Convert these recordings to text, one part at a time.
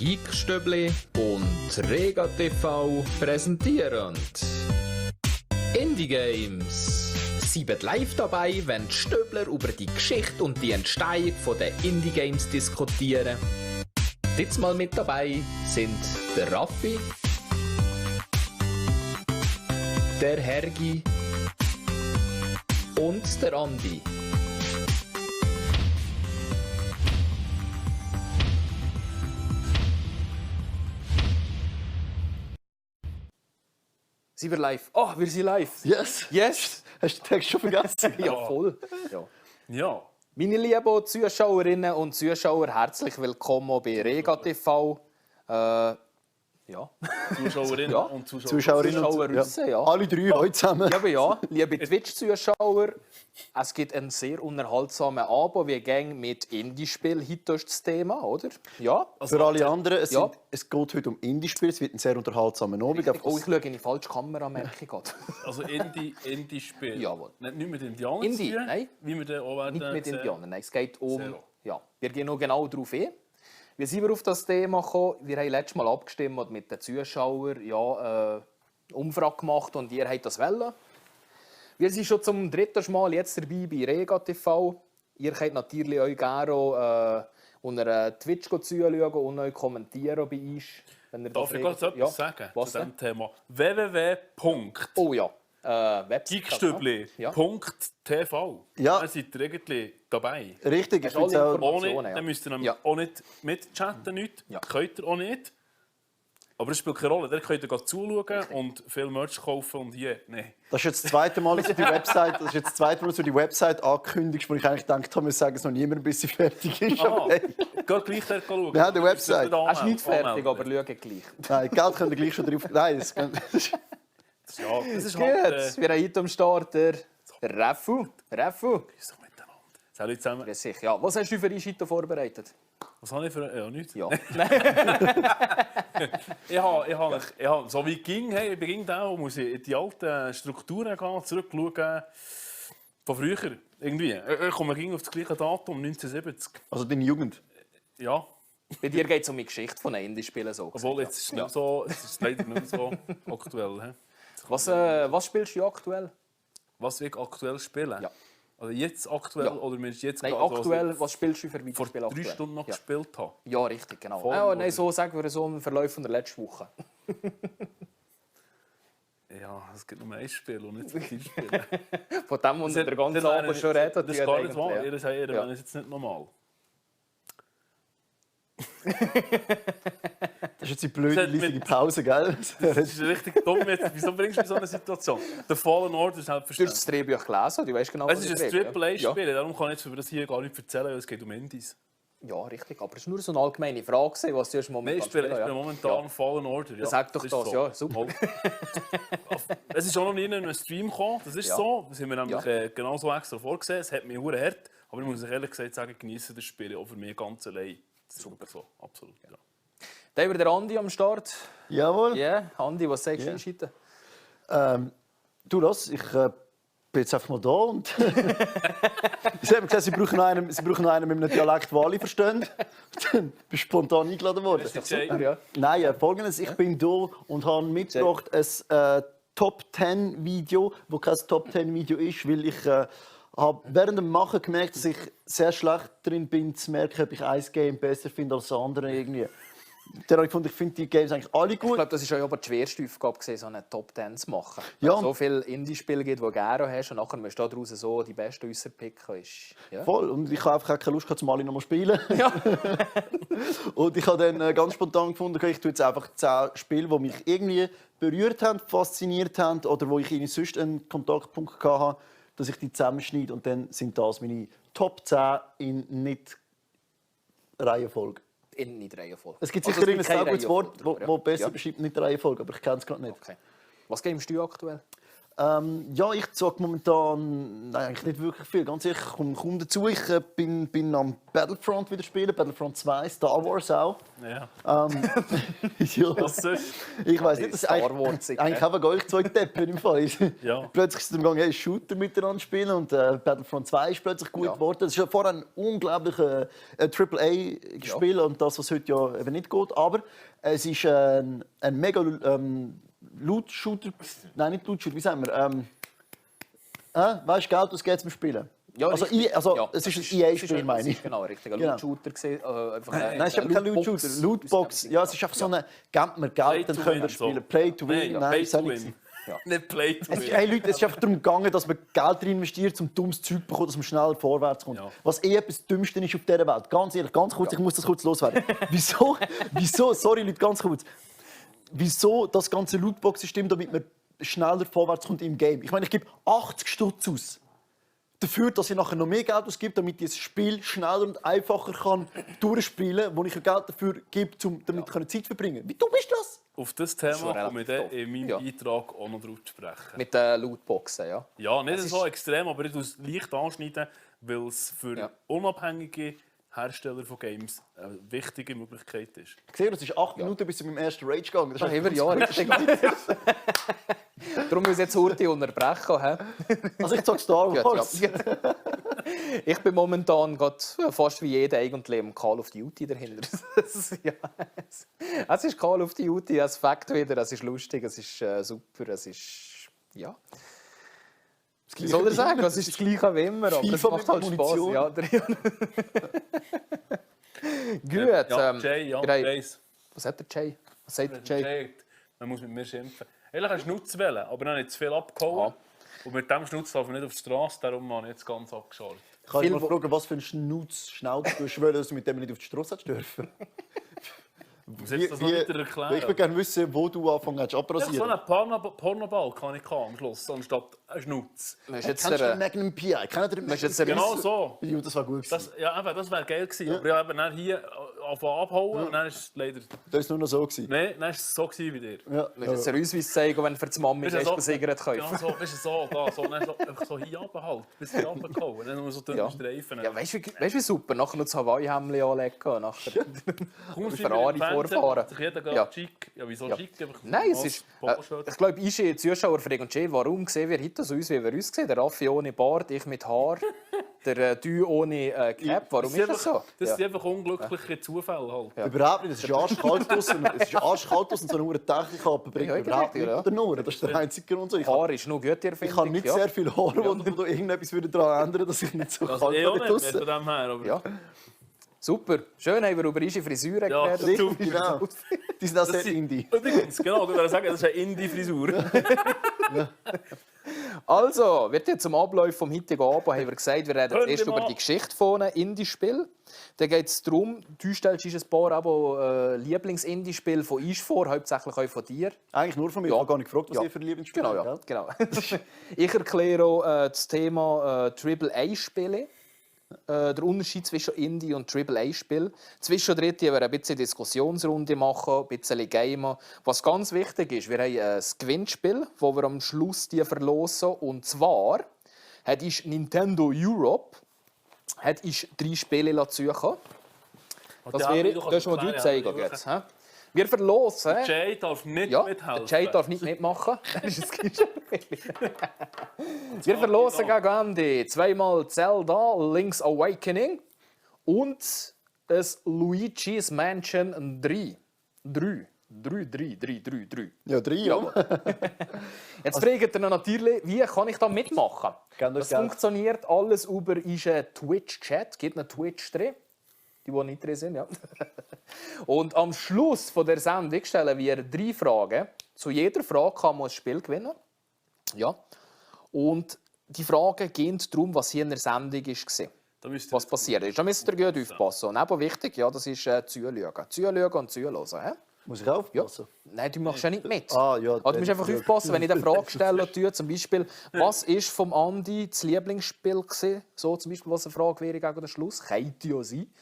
Geekstöbli und Rega TV präsentieren Indie Games. Seid live dabei, wenn die Stöbler über die Geschichte und die Entstehung der Indie Games diskutieren. Diesmal mit dabei sind der Raffi, der Hergi und der Andi. Sind wir live? Oh, wir sind live. Yes. Yes. Hast du den Text schon vergessen? Ja, voll. Ja. Ja. Meine lieben Zuschauerinnen und Zuschauer, herzlich willkommen bei Rega TV. Ja. Zuschauerinnen Ja. und Zuschauer. Zuschauerinnen und Zuschauerinnen, ja. Alle drei heute zusammen. Ja, aber ja, liebe Twitch-Zuschauer, es gibt einen sehr unterhaltsamen Abend, wie gang mit Indie-Spiel. Heute ist das Thema, oder? Ja. Für alle anderen, es Ja. geht heute um Indie-Spiele. Es wird ein sehr unterhaltsamer Abend. Oh, ich schaue in die falsche Kamera, merke ich gerade. Also Indie-Spiel. Jawohl. Nicht mit Indianern Indie, zu tun, nein. wie wir dann auch werden Nicht mit sehen. Indianern, nein, es geht um... Zero. Ja, wir gehen noch genau darauf ein. Wie sind wir auf das Thema gekommen? Wir haben letztes Mal abgestimmt mit den Zuschauern, ja, Umfrage gemacht und ihr habt das wollen. Wir sind schon zum dritten Mal jetzt dabei bei Rega TV. Ihr könnt natürlich euch gerne auch, unter Twitch zuschauen und euch kommentieren bei uns. Wenn ihr Darf ich das gerade etwas sagen Was zu denn? diesem Thema? www.geekstöbli.tv. Oh ja, Website. Ja. Dann seid ihr irgendwie dabei. Richtig, ich Hast alle finde auch. Informationen. Ohne, dann müsst ihr nämlich Ja. auch nicht mitchatten, nicht. Ja. Könnt ihr auch nicht. Aber es spielt keine Rolle. Ihr könnt ihr zuschauen und viel Merch kaufen und hier, nein. Das ist jetzt das zweite Mal, dass du die Website, die Website ankündigst, wo ich eigentlich gedacht habe, wir sagen es noch niemandem, bis sie fertig ist. Aha, Aber hey, geht gleich dort schauen. Wir haben eine Website. Er ist nicht fertig, aber schau gleich. nein, Geld könnt ihr gleich schon drauf. Nein, das Ja, das ist Gut, halt... wir haben heute am Start der Raffu. Raffu. Grüß euch miteinander. Salut zusammen. Grüß dich. Ja, was hast du für die Scheite vorbereitet? Was habe ich für... Ja, nichts. Ja. Ich habe so wie es ging, hey, ich bin da, muss ich in die alten Strukturen gehen, zurückschauen. Von früher, irgendwie. Ich komme ging auf das gleiche Datum, 1970. also deine Jugend. Ja, Bei dir geht es um die Geschichte von Indie-Spielen. So obwohl jetzt ist es nicht so, es ist leider nicht mehr so aktuell. He? was spielst du aktuell? Was wir aktuell spielen? Ja. Also jetzt aktuell Ja. oder meinst du jetzt Nein, gerade, aktuell, was spielst du für vor Videospiele 3 aktuell? Stunden noch Ja. gespielt habe? Ja, richtig, genau. Voll, Nein, oder? so sagen wir so im Verlauf von der letzten Woche. Ja, es gibt nur ein Spiel und nicht so viele Spiele. Von dem, was der ganze Abend schon redet. Das ist gar nicht wahr. Ja. Ihr sagt, Ja. das ist jetzt nicht normal. Das ist jetzt die blöde, Das hat mit- lustige Pause, gell? Das ist richtig dumm jetzt. Wieso bringst du mich in so eine Situation? Der Fallen Order ist Du hast das selbstverständlich. Drehbuch gelesen, du weißt genau, Es was ist ich ein rede, Triple-A-Spiel, darum kann ich jetzt über das hier gar nicht erzählen, weil es geht um Indies. Ja, richtig. Aber es war nur so eine allgemeine Frage, was du momentan Nein, ich spiele spielen, ja. momentan Fallen Order. Ja, Sag doch ist das, so. ja, super. Es ist auch noch nie in einem Stream gekommen, das ist Ja. so. Das haben wir nämlich Ja. genau so extra vorgesehen. Es hat mich sehr hart, aber ich muss euch ehrlich gesagt sagen, genieße das Spiel auch für mich ganz allein. Das ist super so, absolut. Ja. Da haben wir den Andi am Start. Jawohl. Ja, yeah. Andi, was sagst du Ja. in Scheite? Du, lass, ich bin jetzt einfach mal da und sie haben gesagt, sie brauchen noch einen mit einem Dialekt, den alle verstehen. Dann bist du spontan eingeladen worden. Das ist der Jay. Ja. Nein, folgendes, ich bin hier und habe mitgebracht ein Top 10 Video, wo kein Top 10 Video ist, weil ich habe während dem Machen gemerkt, dass ich sehr schlecht darin bin, zu merken, ob ich ein Game besser finde als das andere irgendwie. Dann habe ich gefunden, ich finde die Games eigentlich alle Ich gut. glaube, das war ja aber die schwerste Aufgabe, so eine Top 10 zu machen. Ja. Wenn du so viele Indie-Spiele gibt, die du gerne hast und nachher musst du daraus so die besten rauspicken. Ist, ja. Voll. Und ich habe einfach keine Lust gehabt, um alle noch mal zu spielen. Ja. Und ich habe dann ganz spontan gefunden, okay, ich tue jetzt einfach 10 Spiele, die mich irgendwie berührt haben, fasziniert haben oder wo ich irgendwie sonst einen Kontaktpunkt hatte, dass ich die zusammenschneide. Und dann sind das meine Top 10 in Nicht-Reihenfolge. In nicht Reihenfolge. Es gibt Also, sicher gibt ein keine sehr gutes Wort, Reihenfolge, das besser ja. beschreibt, nicht Reihenfolge, aber ich kenne es gerade nicht. Okay. Was gamest du aktuell? Ja, ich zocke momentan eigentlich nicht wirklich viel. Ganz ehrlich, ich komme kaum dazu. Ich bin am Battlefront wieder spielen, Battlefront 2, Star Wars auch. Ja. Ja. Was sonst? Ich weiß nicht, das ist Star eigentlich, Wars, eigentlich haben wir euch zwei Deppen im Fall. Ja. Plötzlich ist es gegangen, hey, Shooter miteinander spielen und Battlefront 2 ist plötzlich gut geworden. Das ist ja vorher ein unglaublicher AAA-Spiel und das, was heute ja eben nicht geht. Aber es ist ein mega Loot-Shooter. Nein, nicht Loot-Shooter, wie sagen wir? Weißt du, Geld, was geht zum Spielen? Ja, Also, richtig. es ist ein EA-Spiel, meine ich. Genau, richtig. Ein Genau. Loot-Shooter gesehen. Nein, es ist eben kein Loot-Shooter. Lootbox. Ja, es ist einfach so eine, gebt mir Geld, dann können wir spielen. Play to win. Nein, Pay das to habe ich win. nicht. Nicht play to Es win. ist, hey Leute, es ist einfach darum gegangen, dass man Geld rein investiert, um dummes Zeug zu bekommen, dass man schneller vorwärts kommt. Ja. Was etwas Dümmste ist auf dieser Welt. Ganz ehrlich, ganz kurz, ich muss das kurz loswerden. Wieso, sorry Leute, ganz kurz. Wieso das ganze Lootbox-System, damit man schneller vorwärts kommt im Game? Ich meine, ich gebe 80 Stutz aus. Dafür, dass ich nachher noch mehr Geld ausgebe, damit ich das Spiel schneller und einfacher kann durchspielen kann, wo ich Geld dafür gebe, damit ich Zeit verbringen kann. Wie dumm ist das? Auf das schon Thema komme ich dann relativ in meinem Ja. Beitrag auch noch drauf zu sprechen. Mit den Lootboxen, ja. Ja, nicht Es so ist- extrem, aber ich tue es leicht anschneiden, weil es für Ja. unabhängige Hersteller von Games eine wichtige Möglichkeit ist. Gesehen, es ist 8 Minuten bis zu meinem ersten Rage gegangen. Das Da ist haben wir ja richtig. Darum muss ich jetzt Urti unterbrechen. He? Also ich sage Star Gut, Wars. ja. Ich bin momentan grad fast wie jeder eigentlich im Call of Duty dahinter. Ja, es ist Call of Duty, es Fakt wieder, es ist lustig, es ist super, es ist... Ja. Wie soll er sagen? Es ist das Gleiche wie immer, aber es FIFA macht mit halt Spaß. Munition. Ja, Gut. Ja, Jay, ja, wir haben- Jays. Was hat der Jay? Was sagt der Jay? Jay, man muss mit mir schimpfen. Eigentlich einen Schnutz wählen, aber dann nicht zu viel abgehauen. Aha. Und mit dem Schnutz darf man nicht auf die Straße, darum habe ich jetzt ganz abgeschaltet. Kann ich Viel, mal fragen, was für ein Schnauz du schwören, dass du mit dem nicht auf die Straße hättest dürfen? Muss ich jetzt das noch weiter Ich erklären? würde gerne wissen, wo du angefangen hast Ja, so abrasieren. einen Pornoball kann ich am Schluss, anstatt einen Schnutz. Das ist jetzt Kennst du den der, Magnum PI? Kennt ihr den das ist jetzt Magnum der Genau so. PI? Ja, das war gut. Das, ja, eben, das wäre geil gewesen. Aber ich habe dann hier angefangen abhauen und dann ist es leider... Das war nur noch so. Nein, dann war es so gewesen wie dir. Ja. willst du jetzt einen Ausweis zeigen, wenn du für die Mami Weißt du, gehst, Sigaret kaufen? Ja, so, weißt du, so, da, so, dann so, einfach so hier runter halt, bis hier runtergehauen. Dann nur so dünne Ja. Streifen. Ja, weißt du, wie super? Nachher noch das Hawaii-Hemd anlegen. Nachher Kaum Ferrari vorfahren. Sich jeder geht Ja. schick. Ja, wieso Ja. schick? Einfach Nein, es ist. Poloshirt. Ich glaube, die Zuschauer fragen uns schon, warum sehen wir heute so aus, wie wir uns sehen? Der Raffi ohne Bart, ich mit Haar, der Du ohne Cap. Warum ist das so? Das Ja. sind einfach unglückliche Zufälle halt. Überhaupt nicht. Es ist arschkalt draußen. Es ist arschkalt draußen. So eine hohe Technik bringt Ja, überhaupt ja, nicht ja. der Nur. Das ist der einzige Grund. Ich habe Haar ist noch gut, ich habe nicht sehr viel Haar, wo da irgendetwas daran ändern, dass ich nicht so Das kalt eh auch bin nicht, draußen. von dem her. Aber Ja. Super. Schön, haben wir über unsere Frisuren Ja, geredet. Richtig, genau. Die sind auch sehr sind- indie. Übrigens, genau, du würdest sagen, das ist eine Indie-Frisur. Also, wird jetzt zum Ablauf vom heutigen Abend haben wir gesagt, wir reden Hören erst wir über mal. die Geschichte von einem Indie-Spiel. Dann geht es darum, du stellst uns ein paar Lieblings-Indie-Spiele von uns vor, hauptsächlich auch von dir. Eigentlich nur von mir. Ja. Ich habe gar nicht gefragt, was Ja. ihr für Lieblingsspiele Genau, ja. habt. Genau. Ich erkläre auch das Thema AAA-Spiele. Der Unterschied zwischen Indie- und AAA-Spiel. Zwischendrin werden wir ein bisschen Diskussionsrunde machen, ein bisschen gamen. Was ganz wichtig ist, wir haben ein Gewinnspiel, das wir am Schluss verlosen. Und zwar hat ist Nintendo Europe hat ist 3 Spiele suchen. Das ja, wäre, du kannst das mal du erklären, zeigen ja. jetzt. Hä? Wir verlosen. Jay darf nicht Ja, mithelfen. der Jay darf nicht mitmachen. Das ist ein Gewinnspiel. Wir verlosen gegen Ende zweimal Zelda Link's Awakening und das Luigi's Mansion 3. 3. Ja, 3, ja. Jetzt fragt ihr natürlich, wie kann ich da mitmachen? Gebt euch Das Geld. funktioniert alles über unseren Twitch-Chat. Gibt einen Twitch drin. Die nicht drin sind, ja. Und am Schluss von der Sendung stellen wir 3 Fragen. Zu jeder Frage kann man ein Spiel gewinnen. Ja. Und die Fragen gehen darum, was hier in der Sendung war. Da müsst ihr Was passiert ist. Da müsst ihr gut aufpassen. Und eben wichtig, ja, das ist zuschauen. Zuschauen und zuhören. He? Muss ich aufpassen? Nein, du machst ja nicht mit. Ah, ja, Du musst einfach aufpassen, wenn ich eine Frage stelle, zum Beispiel, was war vom Andi das Lieblingsspiel gewesen? So zum Beispiel, was eine Frage wäre gegen den Schluss. Könnte ja sein.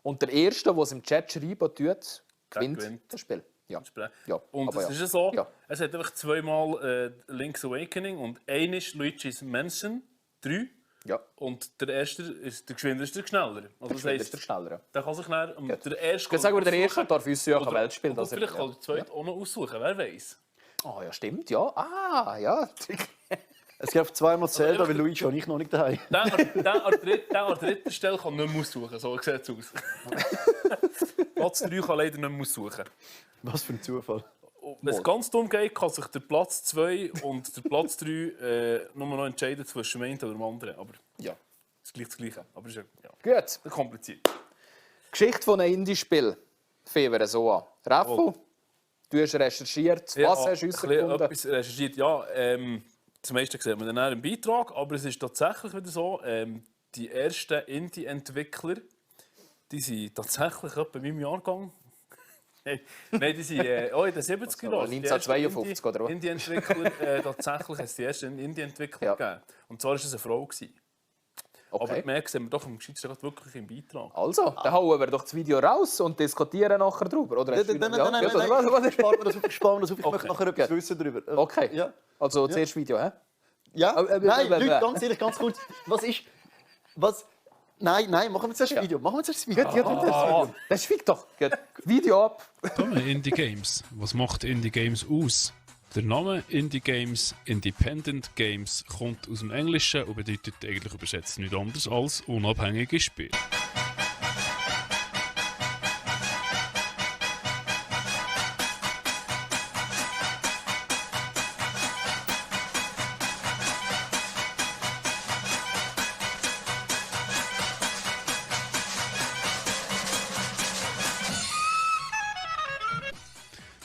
Und der Erste, der es im Chat schreiben tut, gewinnt gewinnt. das Spiel. Ja. Entsprechend. Ja, Und aber es ja. ist ja so, Ja. es hat einfach zweimal Link's Awakening und einmal Luigi's Mansion 3. Ja, Und der erste ist der geschwinder, ist der schneller. Also das ist der schnellere. der kann sich dann der erste Ich sage aber, der erste darf uns ja oder, Welt spielen. oder vielleicht kann der zweite auch noch aussuchen, wer weiß. Ah, ja, stimmt, ja. Ah, ja. Es gibt zweimal Zelda, weil Luigi und ich noch nicht daheim. Der an der dritten Stelle kann nicht mehr aussuchen, so sieht es aus. Platz 3 kann leider nicht mehr aussuchen. Was für ein Zufall. Wenn es ganz dumm geht, kann sich der Platz 2 und der Platz 3 nur noch entscheiden zwischen dem einen oder dem anderen. Aber Ja. es ist gleich das Gleiche. Aber es ist Gut. kompliziert. Geschichte von einem Indie-Spiel. Fangen wir so an. Raffo, du hast recherchiert. Was hast du herausgefunden? Etwas recherchiert. Ja, das meiste sieht man dann im Beitrag, aber es ist tatsächlich wieder so, die ersten Indie-Entwickler, die sind tatsächlich etwa bei meinem Jahrgang. Nein, die sind in den 70er Jahren. 1952 oder was? Indie-Entwickler, tatsächlich hat es die ersten Indie-Entwickler gegeben. Und zwar war es eine Frau. Aber Okay. mehr sehen wir doch im Geschichtstag wirklich im Beitrag. Also, dann hauen wir doch das Video raus und diskutieren nachher drüber. Oder hast du- Nein, Ja, gut, oder was? sparen wir das auf. Sparen wir das auf. Ich Okay. möchte nachher etwas wissen darüber. Okay, Ja. also das erste Video, hä? Ja? Nein, Leute, Leute, ganz ehrlich, ganz kurz. Was? Nein, machen wir zuerst das Video. Machen wir zuerst das Video. Gut, das Video. Das fickt doch. Gut. Video ab. Kommen Indie Games. Was macht Indie Games aus? Der Name Indie Games, Independent Games, kommt aus dem Englischen und bedeutet eigentlich übersetzt nichts anderes als unabhängige Spiele.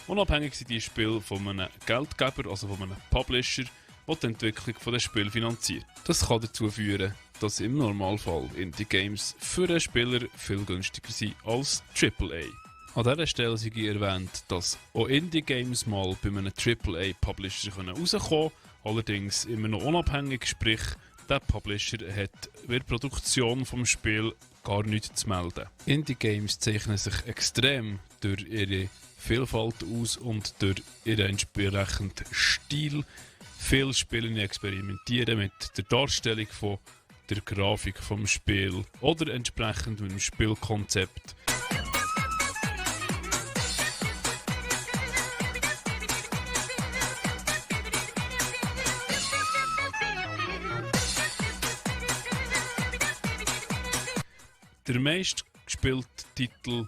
Unabhängig sind die Spiele von einem Geldgeber, also von einem Publisher, der die Entwicklung des Spiels finanziert. Das kann dazu führen, dass im Normalfall Indie-Games für einen Spieler viel günstiger sind als AAA. An dieser Stelle sei erwähnt, dass auch Indie-Games mal bei einem AAA-Publisher rauskommen können, allerdings immer noch unabhängig, sprich, der Publisher hat bei der Produktion des Spiels gar nichts zu melden. Indie-Games zeichnen sich extrem durch ihre Vielfalt aus und durch ihren entsprechenden Stil. Viele Spieler experimentieren mit der Darstellung von der Grafik vom Spiel oder entsprechend mit dem Spielkonzept. Der meist gespielte Titel,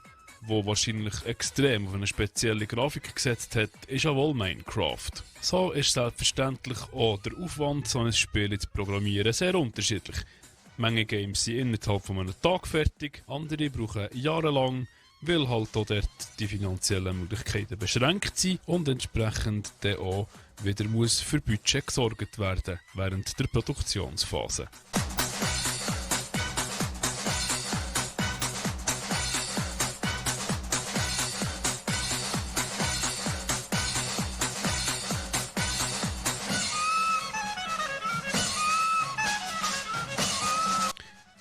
der wahrscheinlich extrem auf eine spezielle Grafik gesetzt hat, ist ja wohl Minecraft. So ist selbstverständlich auch der Aufwand, so ein Spiel zu programmieren, sehr unterschiedlich. Manche Games sind innerhalb von einem Tag fertig, andere brauchen jahrelang, weil halt auch dort die finanziellen Möglichkeiten beschränkt sind und entsprechend dann auch wieder muss für Budget gesorgt werden während der Produktionsphase.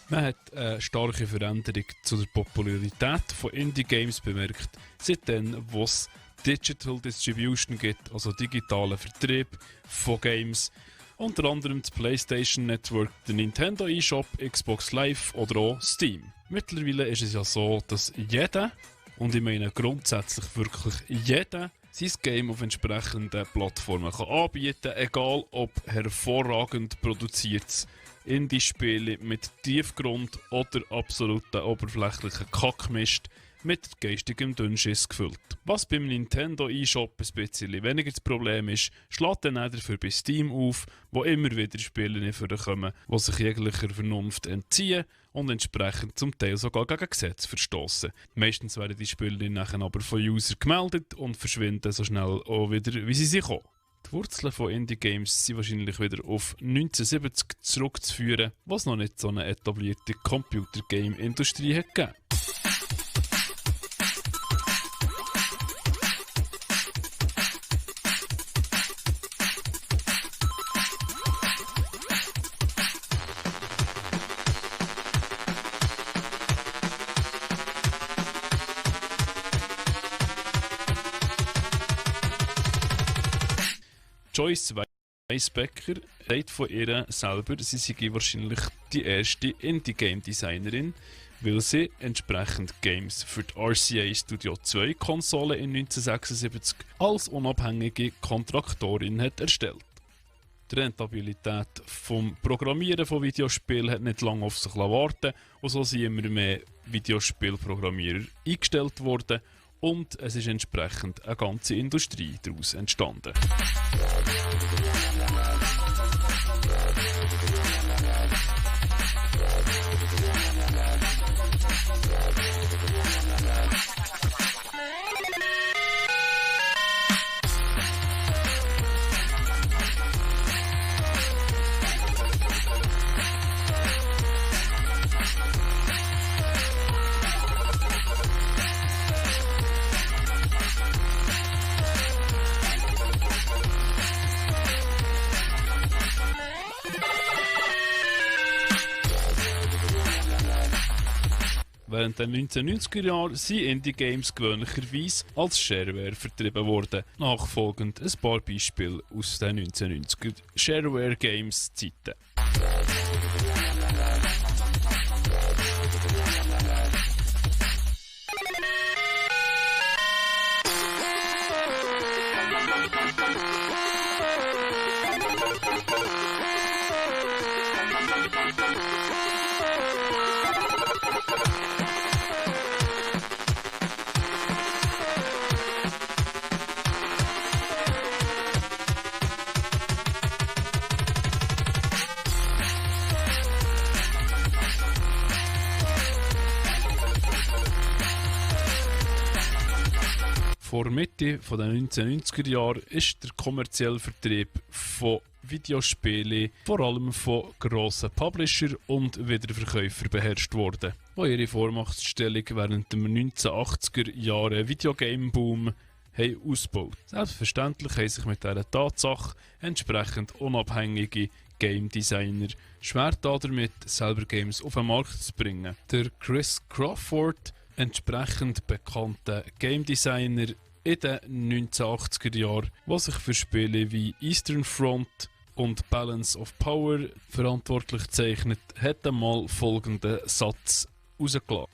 Man hat eine starke Veränderung zu der Popularität von Indie-Games bemerkt, seitdem wo es Digital Distribution gibt, also digitalen Vertrieb von Games, unter anderem das PlayStation Network, der Nintendo eShop, Xbox Live oder auch Steam. Mittlerweile ist es ja so, dass jeder, und ich meine grundsätzlich wirklich jeder, sein Game auf entsprechenden Plattformen kann anbieten, egal ob hervorragend produziertes Indie-Spiele mit Tiefgrund oder absoluten oberflächlichen Kackmist mit geistigem Dünnschiss gefüllt. Was beim Nintendo eShop ein bisschen weniger das Problem ist, schlägt dann auch dafür bei Steam auf, wo immer wieder Spiele vorkommen, die sich jeglicher Vernunft entziehen und entsprechend zum Teil sogar gegen Gesetze verstoßen. Meistens werden die Spiele nachher aber von User gemeldet und verschwinden so schnell auch wieder, wie sie sich kommen. Die Wurzeln von Indie-Games sind wahrscheinlich wieder auf 1970 zurückzuführen, was noch nicht so eine etablierte Computer-Game-Industrie hat gegeben. Joyce Weisbecker sagt von ihr selber, sie sei wahrscheinlich die erste Indie-Game-Designerin, weil sie entsprechend Games für die RCA Studio 2 Konsole in 1976 als unabhängige Kontraktorin hat erstellt. Die Rentabilität vom Programmieren von Videospielen hat nicht lange auf sich warten und so sind immer mehr Videospielprogrammierer eingestellt worden und es ist entsprechend eine ganze Industrie daraus entstanden. Während den 1990er Jahren sind Indie-Games gewöhnlicherweise als Shareware vertrieben worden. Nachfolgend ein paar Beispiele aus den 1990er Shareware-Games-Zeiten. Vor Mitte der 1990er Jahre ist der kommerzielle Vertrieb von Videospielen vor allem von grossen Publishern und Wiederverkäufern beherrscht worden, die ihre Vormachtstellung während dem 1980er Jahre Videogame-Boom ausgebaut. Selbstverständlich haben sich mit dieser Tatsache entsprechend unabhängige Game Designer schwer damit, selber Games auf den Markt zu bringen. Der Chris Crawford, entsprechend bekannter Game Designer in den 1980er Jahren, der sich für Spiele wie Eastern Front und Balance of Power verantwortlich zeichnet, hat einmal folgenden Satz rausgelassen.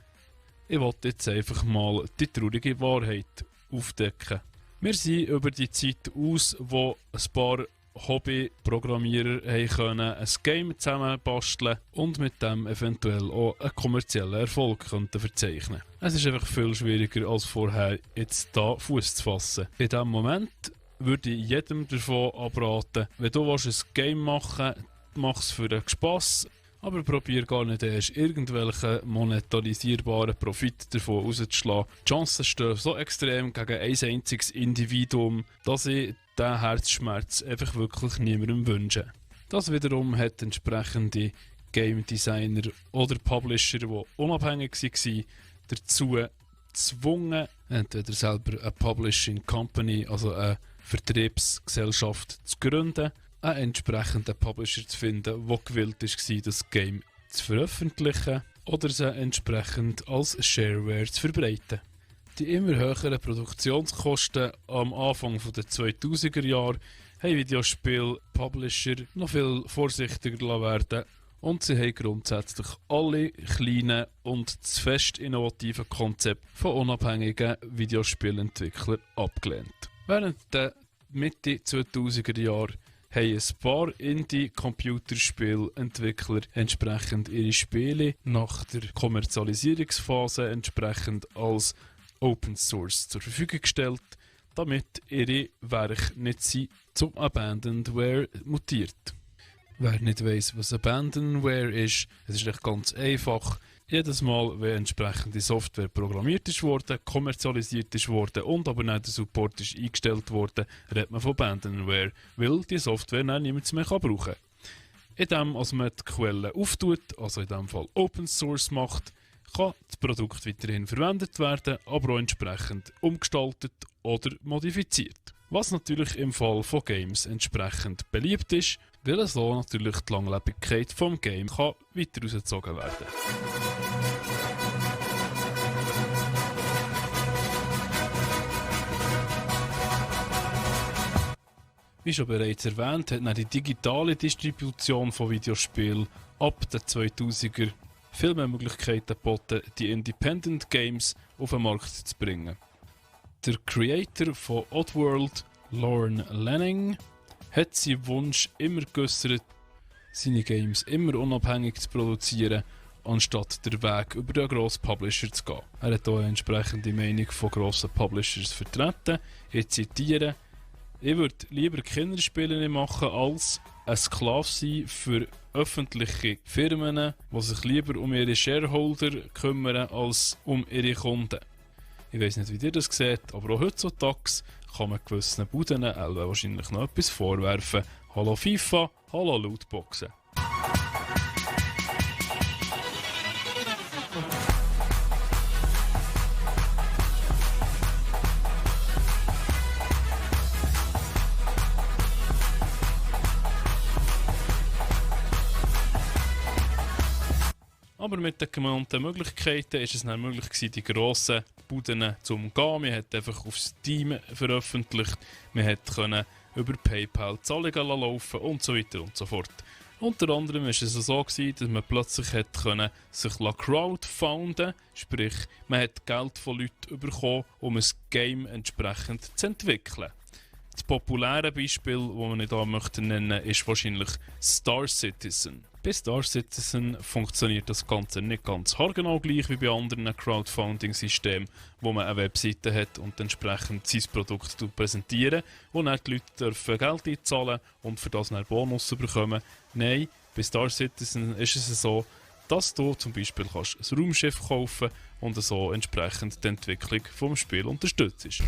Ich wollte jetzt einfach mal die traurige Wahrheit aufdecken. Wir sind über die Zeit aus, wo ein paar Hobby-Programmierer ein Game zusammenbasteln und mit dem eventuell auch einen kommerziellen Erfolg verzeichnen. Es ist einfach viel schwieriger als vorher, jetzt da Fuß zu fassen. In diesem Moment würde ich jedem davon abraten, wenn du ein Game machen willst, mach es für den Spass, aber probier gar nicht erst irgendwelchen monetarisierbaren Profit davon rauszuschlagen. Die Chancen stehen so extrem gegen ein einziges Individuum, dass ich diesen Herzschmerz einfach wirklich niemandem wünsche. Das wiederum hat entsprechende Game Designer oder Publisher, die unabhängig waren, dazu gezwungen, entweder selber eine Publishing Company, also eine Vertriebsgesellschaft zu gründen, einen entsprechenden Publisher zu finden, der gewillt war, das Game zu veröffentlichen oder es entsprechend als Shareware zu verbreiten. Die immer höheren Produktionskosten am Anfang der 2000er Jahre haben Videospiel-Publisher noch viel vorsichtiger werden und sie haben grundsätzlich alle kleinen und zu fest innovativen Konzepte von unabhängigen Videospielentwicklern abgelehnt. Während der Mitte 2000er Jahre haben ein paar Indie-Computerspielentwickler entsprechend ihre Spiele nach der Kommerzialisierungsphase entsprechend als Open Source zur Verfügung gestellt, damit ihre Werke nicht zum Abandonware mutiert. Wer nicht weiss, was Abandonware ist, es ist echt ganz einfach. Jedes Mal, wenn entsprechende Software programmiert ist worden, kommerzialisiert ist worden und aber nicht der Support ist eingestellt worden, redet man von Abandonware, weil die Software dann niemand mehr brauchen kann. Indem man die Quelle auftut, also in diesem Fall Open Source macht, kann das Produkt weiterhin verwendet werden, aber auch entsprechend umgestaltet oder modifiziert. Was natürlich im Fall von Games entsprechend beliebt ist, weil so natürlich die Langlebigkeit vom Game kann weiter ausgezogen werden. Wie schon bereits erwähnt, hat dann die digitale Distribution von Videospielen ab den 2000er viel mehr Möglichkeiten geboten, die Independent Games auf den Markt zu bringen. Der Creator von Oddworld, Lorne Lanning, hat seinen Wunsch immer geäussert, seine Games immer unabhängig zu produzieren, anstatt den Weg über den grossen Publisher zu gehen. Er hat auch eine entsprechende Meinung von grossen Publishers vertreten. Ich zitiere: «Ich würde lieber Kinderspiele machen, als ein Sklave sein für öffentliche Firmen, die sich lieber um ihre Shareholder kümmern, als um ihre Kunden.» Ich weiss nicht, wie ihr das seht, aber auch heutzutage kann man gewissen Buden wahrscheinlich noch etwas vorwerfen. Hallo FIFA, hallo Lootboxen. Aber mit den genannten Möglichkeiten ist es dann möglich gewesen, die grossen Buden zu umgehen. Man hat einfach auf Steam veröffentlicht, man konnte über PayPal Zahlungen laufen und so weiter und so fort. Unter anderem war es so gewesen, dass man plötzlich sich crowdfunden, sprich man hat Geld von Leuten bekommen, um ein Game entsprechend zu entwickeln. Das populäre Beispiel, das man hier nennen möchte, ist wahrscheinlich Star Citizen. Bei Star Citizen funktioniert das Ganze nicht ganz haargenau gleich wie bei anderen Crowdfunding-Systemen, wo man eine Webseite hat und entsprechend sein Produkt präsentieren, wo dann die Leute dürfen Geld einzahlen und für das einen Bonus bekommen. Nein, bei Star Citizen ist es so, dass du zum Beispiel kannst ein Raumschiff kaufen und so entsprechend die Entwicklung des Spiels unterstützt.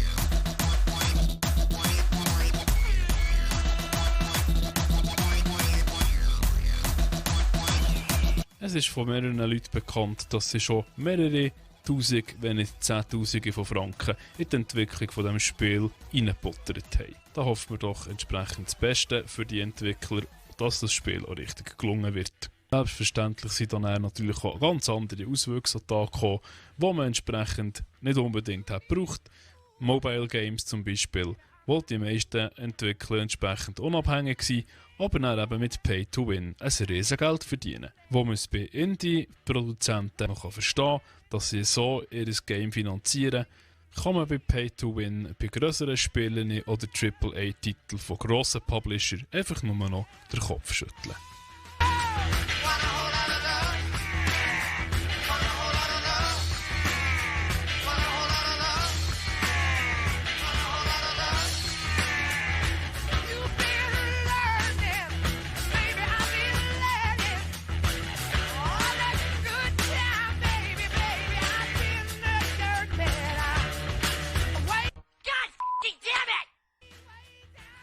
Es ist von mehreren Leuten bekannt, dass sie schon mehrere Tausend, wenn nicht Zehntausende von Franken in die Entwicklung von diesem Spiel reingebuttert haben. Da hoffen wir doch entsprechend das Beste für die Entwickler, dass das Spiel auch richtig gelungen wird. Selbstverständlich sind dann natürlich auch ganz andere Auswüchse da gekommen, die man entsprechend nicht unbedingt hat gebraucht. Mobile Games zum Beispiel, wo die meisten Entwickler entsprechend unabhängig sind, aber dann eben mit Pay to Win ein Riesengeld verdienen. Wo man es bei Indie-Produzenten noch verstehen kann, dass sie so ihr Game finanzieren, kann man bei Pay to Win bei grösseren Spielen oder AAA-Titeln von grossen Publishern einfach nur noch den Kopf schütteln.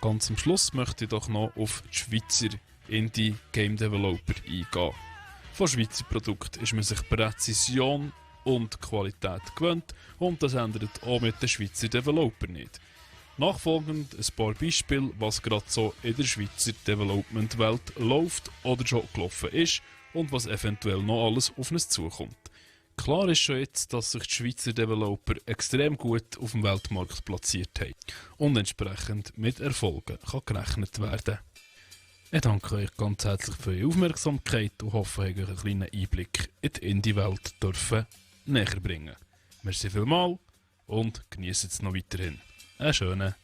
Ganz am Schluss möchte ich doch noch auf die Schweizer Indie-Game-Developer eingehen. Von Schweizer Produkten ist man sich Präzision und Qualität gewöhnt und das ändert auch mit den Schweizer Developer nicht. Nachfolgend ein paar Beispiele, was gerade so in der Schweizer Development-Welt läuft oder schon gelaufen ist und was eventuell noch alles auf uns zukommt. Klar ist schon jetzt, dass sich die Schweizer Developer extrem gut auf dem Weltmarkt platziert haben und entsprechend mit Erfolgen kann gerechnet werden. Ich danke euch ganz herzlich für eure Aufmerksamkeit und hoffe, euch einen kleinen Einblick in die Indie-Welt näher bringen. Merci vielmals und genießt es noch weiterhin. Einen schönen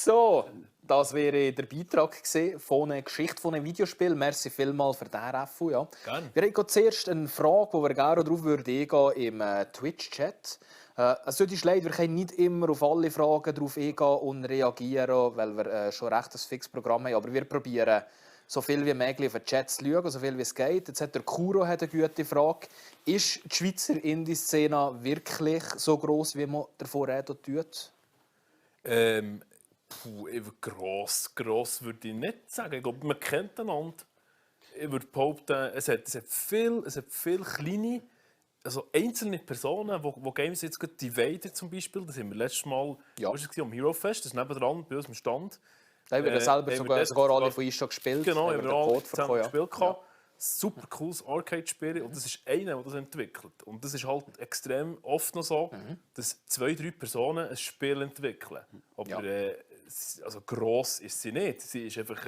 So, das wäre der Beitrag gewesen von einer Geschichte von einem Videospiel. Merci vielmals für den RFU. Ja. Gerne. Wir haben zuerst eine Frage, die wir gerne darauf eingehen im Twitch-Chat. Es ist leid, wir können nicht immer auf alle Fragen darauf eingehen und reagieren, weil wir schon recht ein fixes Programm haben. Aber wir probieren, so viel wie möglich auf den Chat zu schauen, so viel wie es geht. Jetzt hat der Kuro eine gute Frage. Ist die Schweizer Indie-Szene wirklich so gross, wie man davon reden tut? Gross würde ich nicht sagen. Ich glaube, man kennt einander. Ich würde behaupten, es hat viel kleine, also einzelne Personen, die Games jetzt gerade Divider zum Beispiel, das haben wir letztes Mal am Hero Fest, das ist nebendran bei uns im Stand. Da haben wir selber sogar alle von uns schon gespielt. Genau, haben wir den alle Code zusammen gespielt. Ja. Super cooles Arcade-Spiel und das ist einer, der das entwickelt. Und das ist halt extrem oft noch so, dass 2-3 Personen ein Spiel entwickeln. Aber also gross ist sie nicht. Sie ist einfach...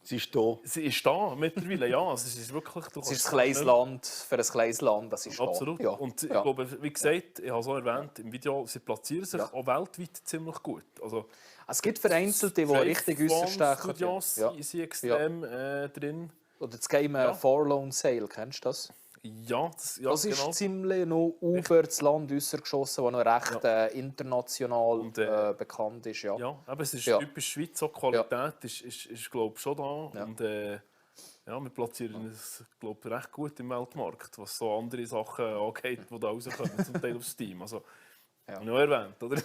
Sie ist da. Sie ist da mittlerweile, ja. Also, es ist wirklich... Es ist ein kleines Land, für ein kleines Land, das ist absolut. Da. Ja. Und ich glaube, wie gesagt, ich habe es auch erwähnt im Video, sie platzieren sich auch weltweit ziemlich gut. Also, es gibt Vereinzelte, die richtig rausstechen. Studios sind extrem drin. Oder das Game Forlorn Sale, kennst du das? Ja, das ist genau. ziemlich noch über das Land rausgeschossen, das noch recht international und, bekannt ist. Ja, ja, aber es ist typisch Schweiz, so die Qualität ist glaube ich, schon da. Ja. Und wir platzieren es glaube ich, recht gut im Weltmarkt, was so andere Sachen angeht, die da rauskommen, zum Teil auf Steam. Also, habe ich auch erwähnt, oder?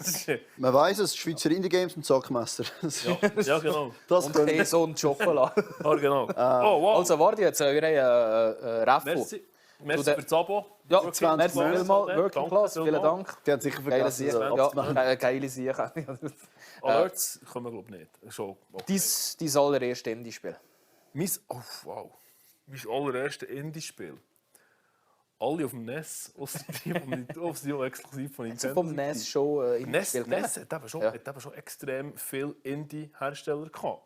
Man weiss es, Schweizer Indie-Games und Zackmesser. Ja, genau. Das und Käse und Schokolade. Ja, genau. Oh, wow. Also warte jetzt, eure Raffu. Merci für das Abo. Ja, merci vielmals. Working Class, vielen Dank. Die haben sicher Geile vergessen, Sache. Geile Sache. Alerts können wir glaube ich nicht. Schon okay. Dein allererste Indie-Spiel? Mein allererste Indie-Spiel. Alle auf dem NES, ausser die exklusiv von Nintendo. Vom NES schon NES hat eben schon extrem viele Indie-Hersteller gehabt.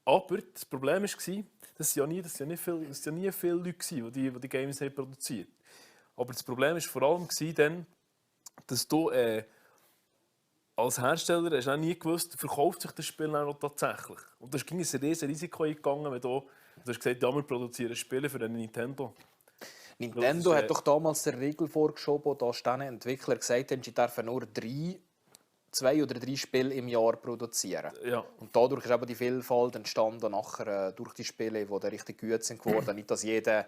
Aber das Problem war, dass ja nie viele Leute, die Games haben produziert haben. Aber das Problem war vor allem dann, dass du als Hersteller hast auch nie gewusst, verkauft sich das Spiel auch noch tatsächlich. Und da ging ein riesiges Risiko eingegangen, wenn du hast gesagt, ja, wir produzieren Spiele für den Nintendo. Nintendo hat doch damals die Regel vorgeschoben, dass die Entwickler gesagt haben, sie dürfen nur 2 oder 3 Spiele im Jahr produzieren. Ja. Und dadurch ist eben die Vielfalt entstanden nachher durch die Spiele, die dann richtig gut sind geworden. Nicht, dass jeder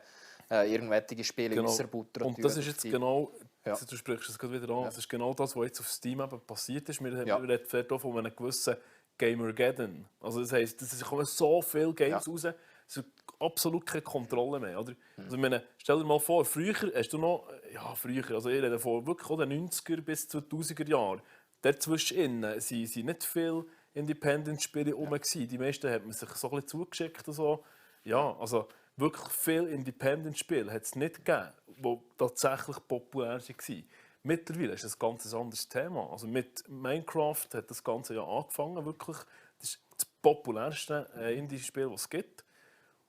irgendwelche Spiele rausbuttert. Und das ist jetzt genau, du sprichst es gerade wieder an, das ist genau das, was jetzt auf Steam eben passiert ist. Wir reden von einem gewissen Gamergeddon. Also das heisst, es kommen so viele Games raus, es ist absolut keine Kontrolle mehr. Oder? Also ich meine, stell dir mal vor, früher hast du noch, also ich rede von wirklich den 90er bis 2000er Jahren, dazwischen waren nicht viele Independent-Spiele rum. Die meisten hat man sich so ein bisschen zugeschickt. Und so. Ja, also wirklich viele Independent-Spiele hat es nicht gegeben, die tatsächlich populär waren. Mittlerweile ist das ein ganz anderes Thema. Also mit Minecraft hat das Ganze ja angefangen. Wirklich. Das ist das populärste Indie-Spiel, das es gibt.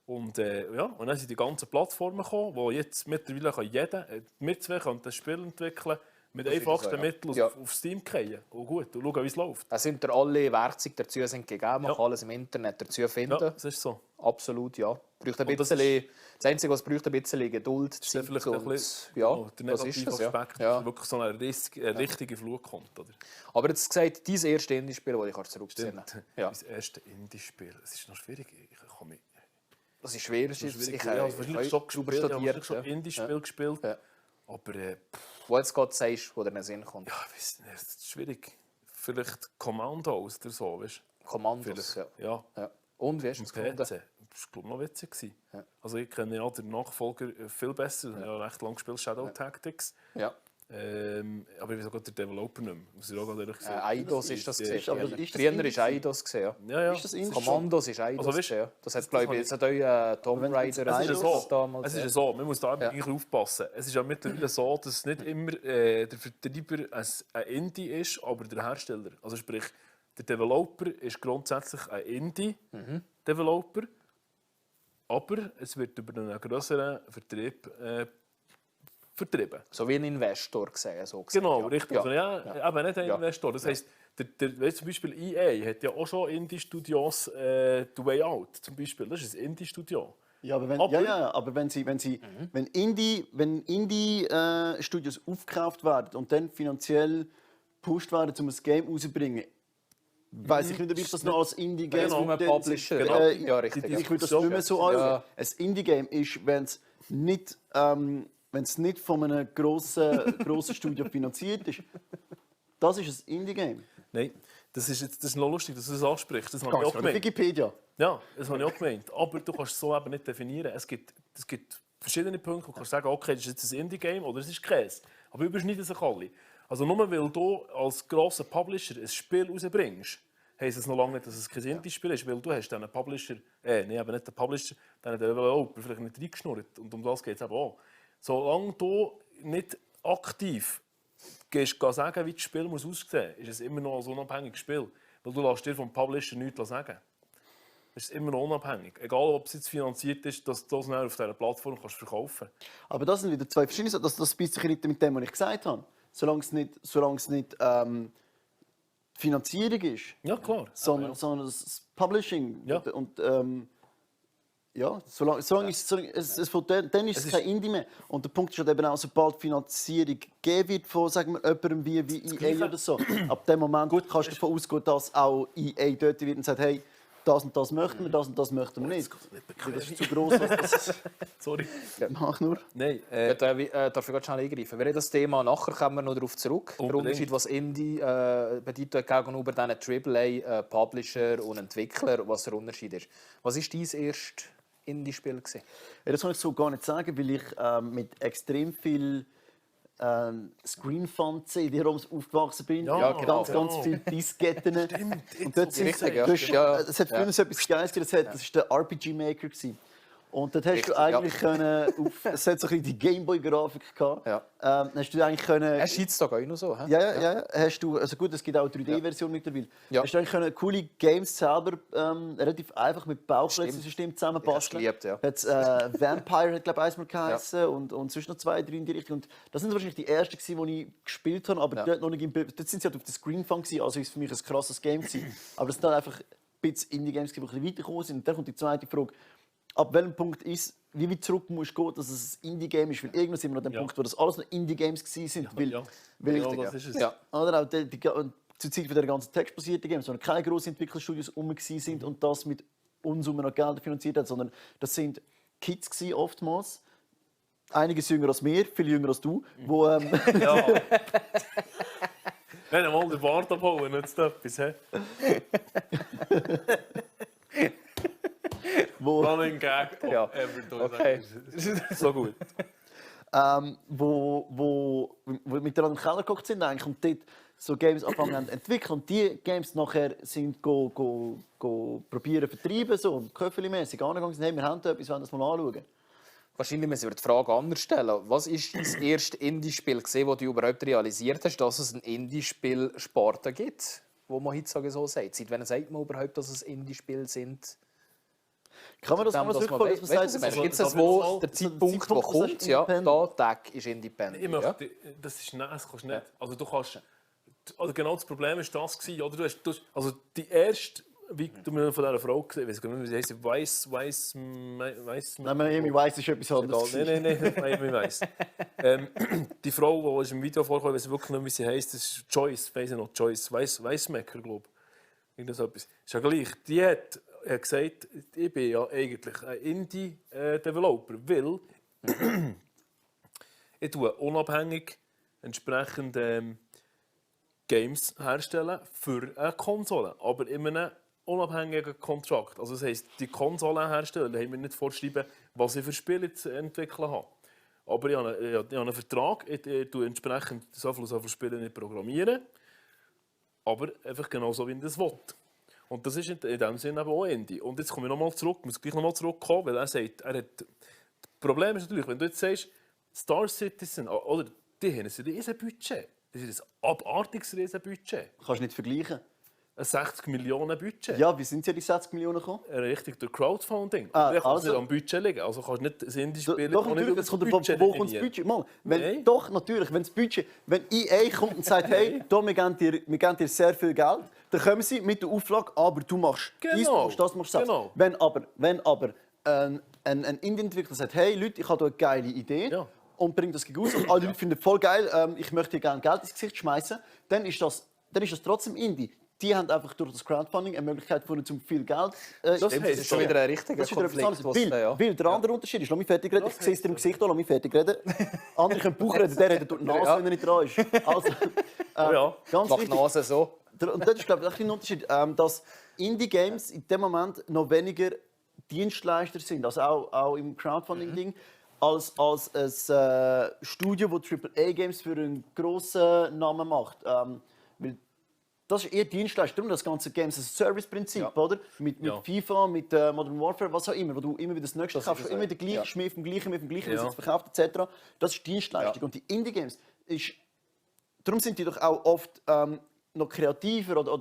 Und dann sind die ganzen Plattformen gekommen, wo jetzt mittlerweile jeder, wir zwei können das Spiel entwickeln, mit einfachsten Mitteln auf Steam fallen. Und gut, und schauen, wie es läuft. Es sind alle Werkzeuge dazu sind gegeben, man kann alles im Internet dazu finden. Ja, das ist so. Absolut, ja. Braucht ein bisschen, das Einzige, was braucht, ein bisschen Geduld. Das ist vielleicht ein bisschen, der negative Aspekt, dass wirklich so eine richtige Flut kommt. Oder? Aber jetzt gesagt, dein erstes Indie-Spiel, das ich zurückziehen kann. Mein erstes Indie-Spiel. Es ist noch schwierig. Das ist schwer. Ich habe schon Indie-Spiel gespielt. Ja. Aber... wo jetzt gerade sagst, wo dir in den Sinn kommt. Ja, ich weiss nicht, das ist schwierig. Vielleicht Commandos oder so, weißt du? Commandos, ja. Und wie hast du es gefunden? Das war, glaube ich, noch witzig. Ja. Also ich kenne ja den Nachfolger viel besser. Ich habe recht lange gespielt, Shadow Tactics. Ja. Aber ich weiß auch der Developer nicht mehr. Muss ich auch ehrlich sagen. Eidos ist das gesehen. Früher ist Eidos gesehen. Ja. Ist das Commandos ist Eidos gesehen. Das hat, glaube ich, jetzt auch Tomb Raider damals. Es ist so, man muss da eigentlich aufpassen. Es ist ja mittlerweile so, dass nicht immer der Vertreiber ein Indie ist, aber der Hersteller. Also sprich, der Developer ist grundsätzlich ein Indie-Developer, aber es wird über einen grösseren Vertrieb vertrieben. So wie ein Investor gesehen. Genau, richtig. Also, aber nicht ein Investor. Das heisst, Weißt, zum Beispiel EA hat ja auch schon Indie-Studios The Way Out zum Beispiel. Das ist ein Indie-Studio. Ja, aber wenn Indie-Studios aufgekauft werden und dann finanziell gepusht werden, um ein Game rauszubringen, weiß ich nicht, ob ich das noch als Indie-Game... Genau, ein Publisher. Genau. Ja, richtig. Ich würde das nicht mehr so anschauen. Ein Indie-Game ist, wenn es nicht von einem grossen Studio finanziert ist, das ist ein Indie-Game. Nein, das ist noch lustig, dass du das ansprichst. Das habe ich auch Ganz klar, gemeint. Wikipedia. Ja, das habe ich auch gemeint. Aber du kannst es so eben nicht definieren. Es gibt verschiedene Punkte, wo du kannst sagen, okay, das ist jetzt ein Indie-Game oder es ist keins. Aber überschneiden sich alle. Also nur weil du als grosser Publisher ein Spiel rausbringst, heisst es noch lange nicht, dass es kein Indie-Spiel ist, weil du hast diesen Publisher, aber nicht den Publisher, den Developer vielleicht nicht reingeschnurrt. Und um das geht es eben auch. Solange du nicht aktiv gehst sagen, wie das Spiel muss aussehen, ist es immer noch ein unabhängiges Spiel. Weil du lässt dir vom Publisher nichts sagen. Es ist immer noch unabhängig. Egal, ob es jetzt finanziert ist, dass du das auf dieser Plattform verkaufen kannst. Aber das sind wieder zwei verschiedene Sachen. Das beißt sich nicht mit dem, was ich gesagt habe. Solange es nicht Finanzierung ist, Ja, klar. sondern das Publishing. Ja. Und solange dann ist es kein Indie mehr. Und der Punkt ist halt eben auch, sobald Finanzierung gegeben wird von sagen wir, jemandem wie EA oder so, ab dem Moment kannst du davon ausgehen, dass auch EA dort wird und sagt, hey, das und das möchten wir, das und das möchten wir nicht. Das ist zu gross. Sorry. Mach nur. Nein, Darf ich gerade schnell eingreifen? Wir reden das Thema nachher, kommen wir noch darauf zurück. Der Unbedingt. Unterschied, was Indie bedeutet gegenüber diesen AAA-Publisher und Entwickler, was der Unterschied ist. Was war dein erstes Indie-Spiel? Ja, das kann ich so gar nicht sagen, weil ich mit extrem viel Screen-Fun-CD-ROMs aufgewachsen bin. Ja, genau. Ganz viele Disketten. Und dort sind Richtig, ja. es hat früher so etwas Geiles gegeben, das war der RPG-Maker. Und dort hast du eigentlich es hat so ein bisschen die Gameboy-Grafik gehabt. Ja. Hast du eigentlich können... Es scheint doch auch noch so. He? Ja. Hast du, also gut, es gibt auch eine 3D-Version mittlerweile. Ja. Hast du eigentlich können coole Games selber relativ einfach mit Bauchleistungssystem zusammenbasteln. Ich hab's geliebt, Vampire hat, glaube ich, einmal geheißen und sonst noch 2, 3 in die Richtung. Und das sind wahrscheinlich die ersten, die ich gespielt habe, aber dort noch nicht dort sind sie halt auf der Screen-Fun, also ist für mich ein krasses Game gewesen. Aber das sind dann einfach ein bisschen Indie-Games, die ein bisschen weitergekommen sind. Und dann kommt die zweite Frage, ab welchem Punkt ist, wie weit zurück musst du gehen, dass es ein Indie-Game ist? Weil irgendwann sind wir an dem Punkt, wo das alles noch Indie-Games waren. Weil das ist es. Ja. oder auch zur Zeit der ganzen textbasierten Games, sondern keine grossen Entwicklerstudios sind und das mit Unsummen an Geld finanziert hat, sondern das sind Kids gewesen, oftmals. Einiges jünger als mir, viel jünger als du, wo Ja. Nein, mal den Bart abholen, nicht etwas. He? Running Gag. Ja. Okay. So gut. wo miteinander im Keller geguckt sind eigentlich, und dort so Games anfangen zu entwickeln. Und die Games nachher sind probieren vertreiben, so köffelmässig angegangen sind, hey, wir haben da etwas, wollen das mal anschauen. Wahrscheinlich müssen wir die Frage anders stellen. Was war dein erstes Indie-Spiel, das du überhaupt realisiert hast, dass es ein Indie-Spiel-Sparte gibt? Wo man heutzutage so sagt. Seit wann sagt man überhaupt, dass es Indie-Spiele sind? Kann man das mal zurückfallen, dass man sagt, gibt es wo der Zeitpunkt, wo kommt, ja, da Tag ist Independent. Ich möchte, das ist nicht, das kannst du nicht. Also du kannst, also genau das Problem war das gewesen, oder? Also die erste, wie du mir von dieser Frau gesehen hast, wie sie heisst, Weiss. Nein, Miami Vice ist etwas anderes. Nein, Miami Vice. Die Frau, die im Video vorkommt, weiß wirklich nicht, wie sie heisst, das ist Joyce, weiss ich noch, Joyce, Weissmaker, glaube ich. Irgendwas etwas. Ist ja gleich. Die hat gesagt, ich bin ja eigentlich ein Indie-Developer, weil ich tue unabhängig entsprechend Games herstellen für eine Konsole, aber in einem unabhängigen Kontrakt. Also das heisst, die Konsolenhersteller haben mir nicht vorschreiben, was ich für Spiele zu entwickeln habe. Aber ich habe einen Vertrag, ich tue entsprechend so viele Spiele nicht programmieren, aber einfach genau so, wie ich das will. Und das ist in dem Sinne eben auch Indie. Und jetzt komme ich nochmal zurück, ich muss gleich nochmal zurückkommen, weil er sagt, das Problem ist natürlich, wenn du jetzt sagst, Star Citizen, oder die haben ein riesen Budget. Das ist ein abartiges riesen Budget. Kannst du nicht vergleichen. ein 60 Millionen Budget. Ja, wie sind ja die 60 Millionen gekommen? Richtig durch Crowdfunding. Ah, Du kannst also- nicht am Budget liegen. Also kannst du nicht das Indie-Spiel Doch, natürlich, es kommt davon, wo kommt das Budget? Mal, Nein. doch, natürlich, wenn das Budget, wenn EA kommt und sagt, hey, da, wir geben dir sehr viel Geld, dann kommen sie mit der Auflage, aber du machst Genau. dies, du machst das, du machst das. Genau. Wenn aber ein Indie-Entwickler sagt, hey Leute, ich habe da eine geile Idee Ja. und bringt das gegen raus und alle Leute finden voll geil, ich möchte dir gerne Geld ins Gesicht schmeißen, dann ist das trotzdem Indie. Die haben einfach durch das Crowdfunding eine Möglichkeit gefunden, um viel Geld Das Das ist schon wieder ein richtiger das ist wieder etwas Konflikt. anderes. Weil der andere Unterschied ist, lass mich fertig reden, ich sehe es dir im Gesicht, lass mich fertig reden. Andere können Bauch reden, der redet durch die Nase, Ja. wenn er nicht dran ist. Also, Ja. ganz Macht die wichtig. Nase so. Und das ist, glaube ich, ein Unterschied, dass Indie-Games in dem Moment noch weniger Dienstleister sind, also auch im Crowdfunding-Ding, als ein Studio, das AAA-Games für einen grossen Namen macht. Weil das ist eher Dienstleister. Darum das ganze Games as a Service-Prinzip, Ja. oder? Mit Ja. FIFA, mit Modern Warfare, was auch immer, wo du immer wieder das Nächste Das kaufst, ist immer so. wieder gleiche Ja. Schmier vom Gleichen, Ja. was verkauft etc. Das ist Dienstleistung. Ja. Und die Indie-Games ist... Darum sind die doch auch oft noch kreativer oder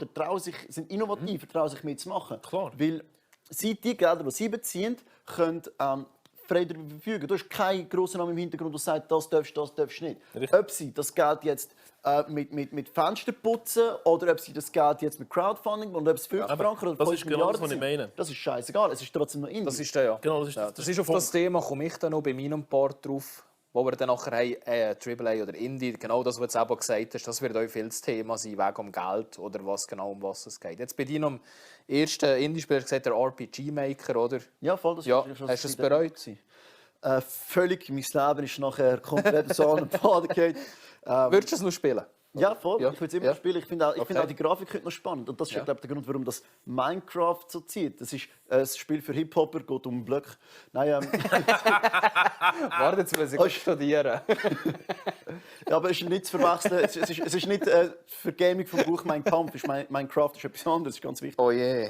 sind innovativer, trauen sich mitzumachen. Klar. Weil sie die Gelder, die sie beziehen, können frei darüber verfügen. Du hast keinen grossen Namen im Hintergrund, der sagt, das darfst du nicht. Richtig. Ob sie das Geld jetzt mit Fenster putzen oder ob sie das Geld jetzt mit Crowdfunding und ob es 50 aber Franken oder das 5 ist genau Milliarden das, was ich sind, meine. das ist scheißegal. Es ist trotzdem noch Indie. Das ist der, ja. Genau, das ist, Ja, das ist auf das Thema, komme ich dann noch bei meinem Part drauf, wo wir dann nachher haben, AAA oder Indie, genau das, was du jetzt eben gesagt hast, das wird euch viel das Thema sein, wegen um Geld oder was genau um was es geht. Jetzt bei deinem ersten Indie-Spiel hast du gesagt, der RPG-Maker, oder? Ja, voll. Das Ja, ist schon hast du es Zeit bereut? gewesen. Völlig. Mein Leben ist nachher komplett so an den Faden gefallen. Würdest du es noch spielen? Ja, voll. Ja. Ich will es immer Ja. noch spielen. Ich finde auch, Okay. find auch die Grafik heute noch spannend. Und das ist, Ja. glaube ich, der Grund, warum das Minecraft so zieht. Das ist ein Spiel für Hip-Hopper, geht um Blöcke. Nein, Warte, jetzt muss ich studieren. ja, aber es ist nicht zu verwechseln. Es ist nicht für Gaming vom Buch Mein Kampf. Minecraft ist etwas anderes, das ist ganz wichtig. Oh je.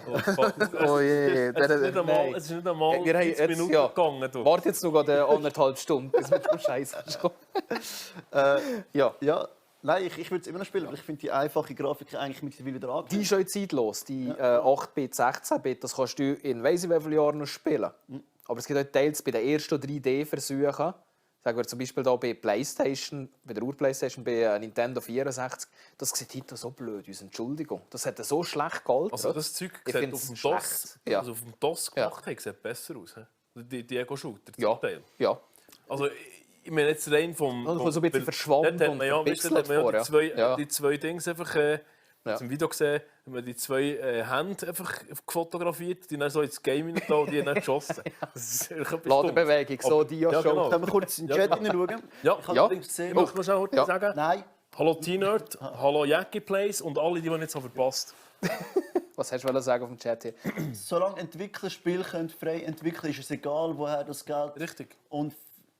Oh je. Es ist nicht einmal Wir haben 30 jetzt, Minuten ja. gegangen. Du. Warte jetzt noch gerade 1,5 Stunden, bis wir zum Scheiß kommen. Ja. Ja, nein, ich würde es immer noch spielen, aber ich finde die einfache Grafik eigentlich mittlerweile wieder Die angenehm. ist schon zeitlos. Die 8-Bit, 16-Bit, das kannst du in weiss ich wie vielen Jahren noch spielen. Aber es gibt auch Teils bei den ersten 3D-Versuchen. Sagen wir zum Beispiel hier bei PlayStation, bei der Ur-PlayStation, bei Nintendo 64. Das sieht heute so blöd aus. Entschuldigung. Das hat so schlecht gehalten. Also das Zeug Ich sieht find's auf dem schlecht. DOS, Ja. also auf dem DOS gemacht haben, sieht besser aus. He? Die Ego-Shooter zum Ja. Teil. Ja. Also ich meine jetzt rein vom... Also so ein bisschen verschwommen dort hat und man ja, weißt du, dort hat man ja verpixelt vor, ja. die zwei Dinge einfach... Im Video gesehen, haben wir die zwei Hände einfach fotografiert, die dann so ins Game hinein und die haben dann geschossen. Das ist wirklich etwas Ladebewegung, so Aber- die ja, schon. genau. Können wir kurz in den Chat hineinschauen? Ja. Ich habe Ja. allerdings Ich gesehen... möchte noch schnell heute Ja. sagen, Nein, hallo T-Nerd, hallo Jackie Plays und alle, die jetzt haben verpasst. Was hast du sagen auf dem Chat hier? solange Entwicklerspiele können frei entwickeln, ist es egal, woher das Geld Richtig. und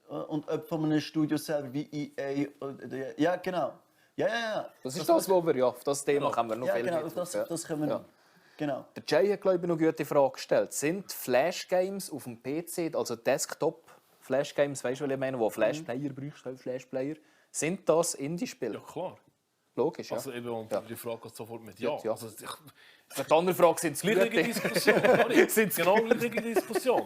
ob von einem Studio selber wie EA oder, ja genau. Ja. Das ist das, wo wir ja, auf das Thema haben wir noch Ja, viel genau, mit auf das, drauf, auf das können wir Ja. Genau. Der Jay hat, glaube ich, noch eine gute Frage gestellt. Sind Flash-Games auf dem PC, also Desktop-Flash-Games, weißt du, was ich meine, wo Flash-Player brauchst, Flash-Player, sind das Indie-Spiele? Ja, klar. Logisch, ja. Also eben, und Ja. die Frage geht sofort mit Ja. Ja. Also, Für die andere Frage sind es gleiche gute. Diskussion. Sind genau gleiche Diskussion.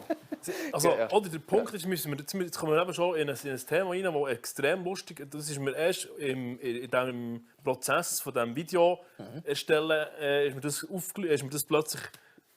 Also, Ja. oder der Punkt ist, jetzt kommen wir eben schon in ein Thema rein, das extrem lustig ist. Das ist mir erst in diesem Prozess von diesem Video erstellen, ist mir das plötzlich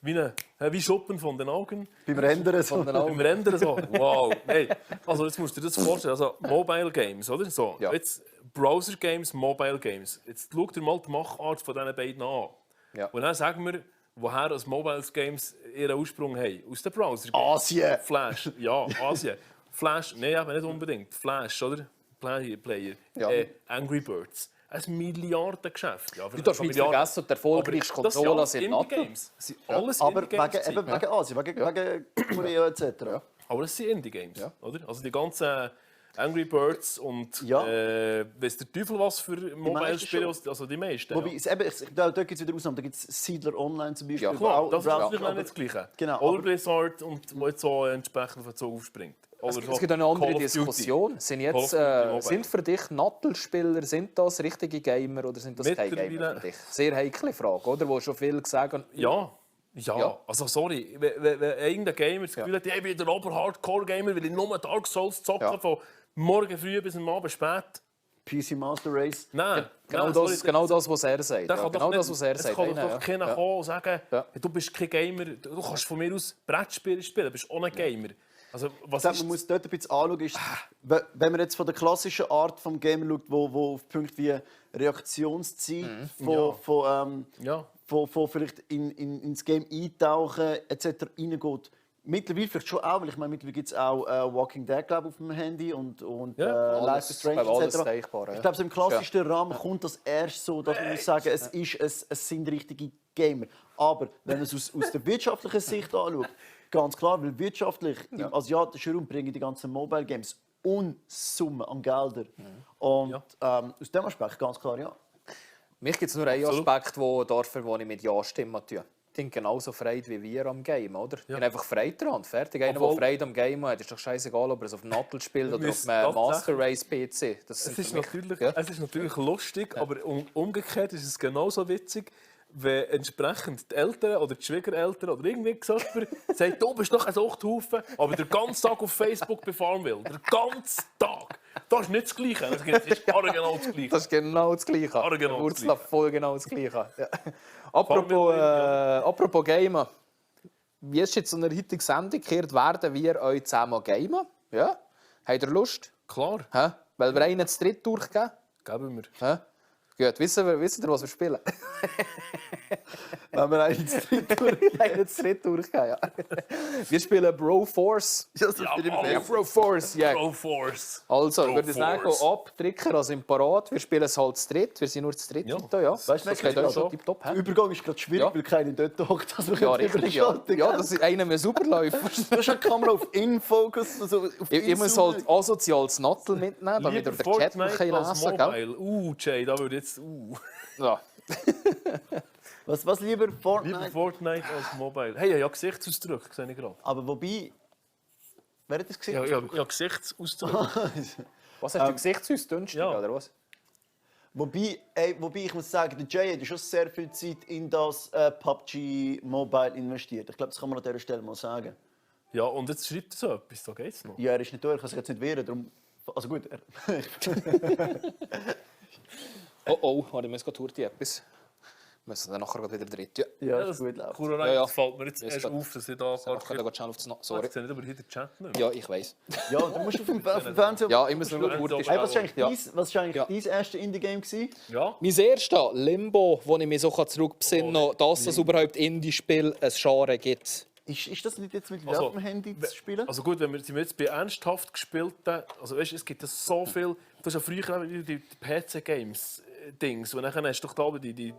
wie Schuppen von den Augen. Beim Rendern so. Beim Rendern so, wow. Hey, also jetzt musst du dir das vorstellen, also Mobile Games, oder? So, Ja. jetzt Browser Games, Mobile Games. Jetzt schau dir mal die Machart von diesen beiden an. Ja. Und dann sagen wir, woher als Mobile Games ihren Ursprung haben. Aus den Browser Games. Asien. Flash, ja, Asien. Flash, nein, aber nicht unbedingt. Flash, oder? Player. Ja. Angry Birds. Ein Milliardengeschäft. Ja, Du darfst nicht vergessen, die erfolgreichsten Konsolen sind Natur. Indie-Games. Das sind alles Aber Indie-Games. wegen Asien, wegen Korea etc. Ja. Aber das sind Indie-Games, Ja. oder? Also die ganzen Angry Birds und Ja. weiss der Teufel was für Mobile-Spiele, meisten also die meisten. Wobei, ja. da gibt es wieder Ausnahmen. Da gibt es Siedler Online zum Beispiel. Ja, wo Klar, auch das ist Browser- natürlich nicht das Gleiche. Genau, Oder aber- Blizzard und wo jetzt so entsprechend auf den Zug aufspringt. Oder Es gibt eine andere Call of Duty. Diskussion. Sind, jetzt, Call of Duty Mobile. sind für dich Nattelspieler, sind das richtige Gamer oder sind das keine Mittlerweile- Gamer für dich? Sehr heikle Frage, oder? Wo schon viele gesagt haben, Ja. Ja. Also sorry, wenn irgendein Gamer das Gefühl hat, ich bin der Ober-Hardcore-Gamer, weil ich nur Dark Souls zocke, Ja. von morgen früh bis am Abend spät. PC Master Race. Nein, genau, nein, das, sorry, genau das, was er sagt. Da Ja, kann genau doch das, nicht- was er es sagt. kann Einer, doch keiner ja. kommen und sagen, Ja. du bist kein Gamer, du kannst von mir aus Brettspiele spielen, du bist auch ein Gamer. Also, was Ich glaube, ist man muss dort ein bisschen anschauen, ist, wenn man jetzt von der klassischen Art des Gamer schaut, wo auf Punkte wie Reaktionszeit Ja. von vielleicht ins Game eintauchen etc. reingeht. Mittlerweile vielleicht schon auch, weil ich meine, mittlerweile gibt es auch Walking Dead glaub, auf dem Handy und Ja, Life is Strange alles etc. denkbar, ja. Ich glaube, so im klassischen Rahmen kommt das erst so, dass man muss sagen, es sind richtige Gamer. Aber wenn man es aus der wirtschaftlichen Sicht anschaut, ganz klar, weil wirtschaftlich im asiatischen Raum bringen die ganzen Mobile Games Unsummen an Geldern. Und aus dem Aspekt ganz klar, ja. Mich gibt es nur einen Aspekt, wo ich mit Ja stimmen tue. Die sind genauso Freude wie wir am Game, oder? Die haben einfach Freude dran. Fertig. Einer, der Obwohl- Freude am Game hat, ist doch scheißegal, ob er es auf dem Nattel spielt oder auf müssen einem Master tatsächlich- Race PC. Das Es sind ist, für mich- natürlich, ja. es ist natürlich lustig, aber umgekehrt ist es genauso witzig, wenn entsprechend die Eltern oder die Schwiegereltern oder irgendwie so jemand sagt, du bist doch ein Suchthaufen, aber den ganzen Tag auf Facebook befahren will. Den ganzen Tag. Das ist nicht das Gleiche. Das ist genau das Gleiche. Das ist genau das Gleiche. Genau das Ursula, Gleiche. voll genau das Gleiche. Ja. Apropos Gamen. Wie ist jetzt in der heutigen Sendung gehört, werden wir euch zusammen gamen? Ja? Habt ihr Lust? Klar, Hä? Weil wir einen zu dritt durchgehen? geben wir. Hä? Gut, wisst ihr, was wir spielen? Wenn wir einen Einen zu dritt durchgehen, ja. Wir spielen Bro Force. Ja, das Ja, bin ich Mann. Ja, Bro Force, ja. Pro Force. Also, Bro ich würde sagen, Force. ab, Tricker, also im Parat. Wir spielen es halt zu dritt. Wir sind nur zu dritt Ja. heute, ja. Weißt du, das geht euch schon der tipptopp, hä? Übergang ist gerade schwierig, Ja. weil keiner dort hockt, dass wir Ja, jetzt richtig, ja. überschalten, Ja, gell? dass einer mehr sauber läuft. Du hast eine Kamera auf In-Focus. Also auf Ich muss In-Zoom. halt asoziales Nattel mitnehmen, damit Lieber ihr den Chat noch Fortnite als lesen kann. Mobile. Jay, da würde jetzt... Ja. Was lieber Lieber Fortnite? Fortnite als Mobile. Hey, ja, Gesichtsausdruck, sehe ich gerade. Aber wobei... Wer hat das gesehen? Ja, Gesichtsausdruck. Was hast du Gesichtsausdünstung, Ja. oder was? Wobei ich muss sagen, der Jay hat schon sehr viel Zeit in das PUBG Mobile investiert. Ich glaube, das kann man an dieser Stelle mal sagen. Ja, und jetzt schreibt er so etwas, da geht's noch. Ja, er ist nicht durch, ich kann sich jetzt nicht wehren. Darum... Also gut, Oh, warte, ich muss gerade Hurti etwas. Wir müssen dann nachher wieder dritt. Ja. ja, ist gut laufen. Kurerei, Ja, ja. das fällt mir jetzt Jetzt erst grad- auf, dass ich da... Ich kann gerade schnell auf das Sorry. Sorry. Ich sehe nicht, aber hier der Chat nicht mehr. Ja, ich weiß. Ja, du musst auf dem Fernseher... Ja, ich muss nur Hey, Hurti Hey, was war eigentlich Ja. dein erste Indie-Game gewesen? Ja, Mein erstes Limbo, wo ich mich so zurückbesinnen kann, dass es überhaupt Indie-Spiel ein Genre gibt. Ist das nicht jetzt mit Also, auf dem Handy zu spielen? also gut, wenn wir jetzt bei ernsthaft gespielten... Also weißt, es gibt ja so viel... Du hast ja früher die PC-Games-Dings, und dann hast du doch da die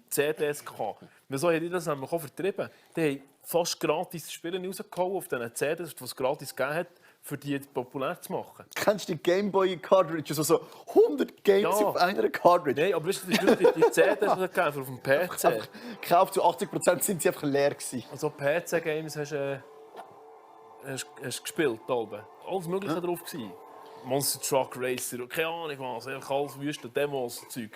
CDs gehabt. Wieso haben die das nämlich auch vertrieben? Die haben fast gratis Spiele rausgehauen auf diesen CDs, die es gratis gegeben hat, für die populär zu machen. Kennst du die Gameboy-Cartridges, also so 100 Games Ja. auf einer Cartridge? Nein, aber weißt du, die CDs, die es gegeben auf dem PC. Gekauft, zu 80% sind sie einfach leer gewesen. Also PC-Games hast du gespielt, oben. Alles Mögliche drauf gewesen. Monster Truck Racer, keine Ahnung was, einfach alles Wüste, Demos und Zeug.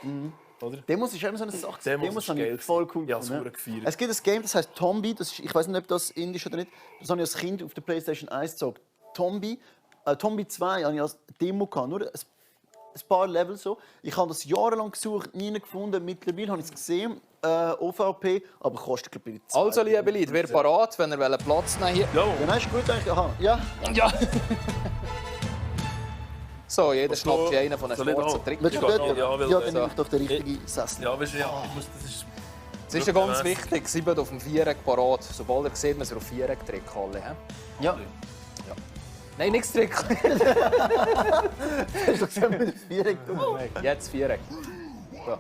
Oder? Demos ist immer so eine Sache. Demos habe ist geil ich voll cool Ja, gefunden. super gefeiert. Es gibt ein Game, das heißt Tombi. Das ist, ich weiß nicht, ob das indisch ist oder nicht. Das habe ich als Kind auf der PlayStation 1 gezockt. Tombi 2 hatte ich als Demo gehabt. Nur ein paar Level so. Ich habe das jahrelang gesucht, nie gefunden. Mittlerweile habe ich es gesehen, OVP, aber kostet glaube ich 2. Also, liebe Leute, wer parat, wenn ihr Platz nehmen hier. Ja, Ja, nein, ist gut eigentlich. Aha, ja. Ja. So, jeder schnappt sich einen von den soll ich schwarzen da? Trick. Willst du Ja, dort? ja, weil- Ja, dann nehme ich doch den richtigen Sessel. ja, weißt du, ja, ich muss, das ist... Es ist ja ganz wichtig, 7 auf dem Viereck parat. Sobald ihr seht, müssen wir auf Viereck Trick alle. He? Ja. Nein, nichts Trick. Hast du gesehen, mit 4 Jetzt Viereck. Ja,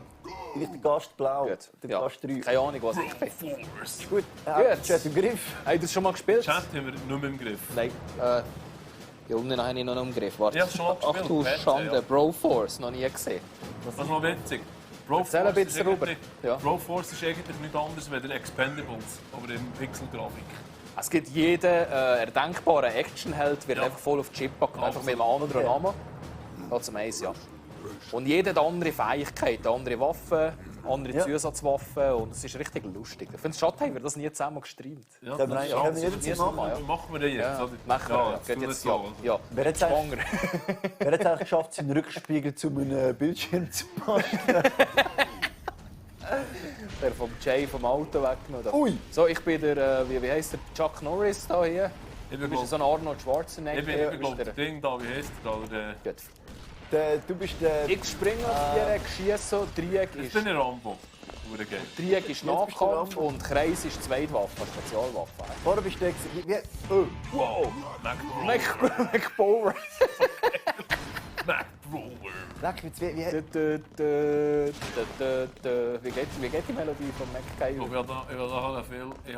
Ich bin Gast blau, gut. der Ja. Gast 3. Keine Ahnung, was ich bin. Force. Gut, Gut. Chat im Griff. Habt ihr das schon mal gespielt? Chat haben wir nicht mehr im Griff. Nein. Hier unten habe ich noch einen Griff. Warte. Ja, schon mal Ach gespielt. du PC, Schande, ja. Bro Force, noch nie gesehen. Das ist noch witzig. Bro Erzähl ein Force bisschen ist eigentlich- darüber. Ja. Bro Force ist eigentlich nichts anderes als Expendables, aber in Pixelgrafik. Es gibt jeden erdenkbaren Actionheld, wird einfach voll auf die Chip genommen, einfach mit einem anderen Namen. Das zum Eins, ja. Und jeder hat andere Fähigkeiten, andere Waffen, andere Zusatzwaffen und es ist richtig lustig. Ich finde es schade, haben wir das nie zusammen gestreamt. Ja, Können wir das ist können wir schade. jederzeit machen. Ja. Machen wir den jetzt? Ja, oder? machen wir. Ja, jetzt geht tun jetzt, wir ja. so. Ja. Wer hat es Schwanger. eigentlich geschafft, seinen Rückspiegel zu einem Bildschirm zu machen? Der vom Jay vom Auto weggenommen. Ui! So, ich bin der, wie heisst der, Chuck Norris da hier. Ich Du bin, bist so ein Arnold Schwarzenegger. ich bin Bist der Ding da, wie heisst der da? Gut. Du bist der... Ich springe auf Viereck, schiesse, Dreieck Ich ist, bin der Rambo. Hure geil. Dreieck ist bist du Nahkampf Rambo. und Kreis ist Zweitwaffe, Spezialwaffe. Vorher bist du der... Oh! Wow! McBower. MacBrower. Leck mich, wie... Wie geht die Melodie von Ich MacGyver? will da viel... Ich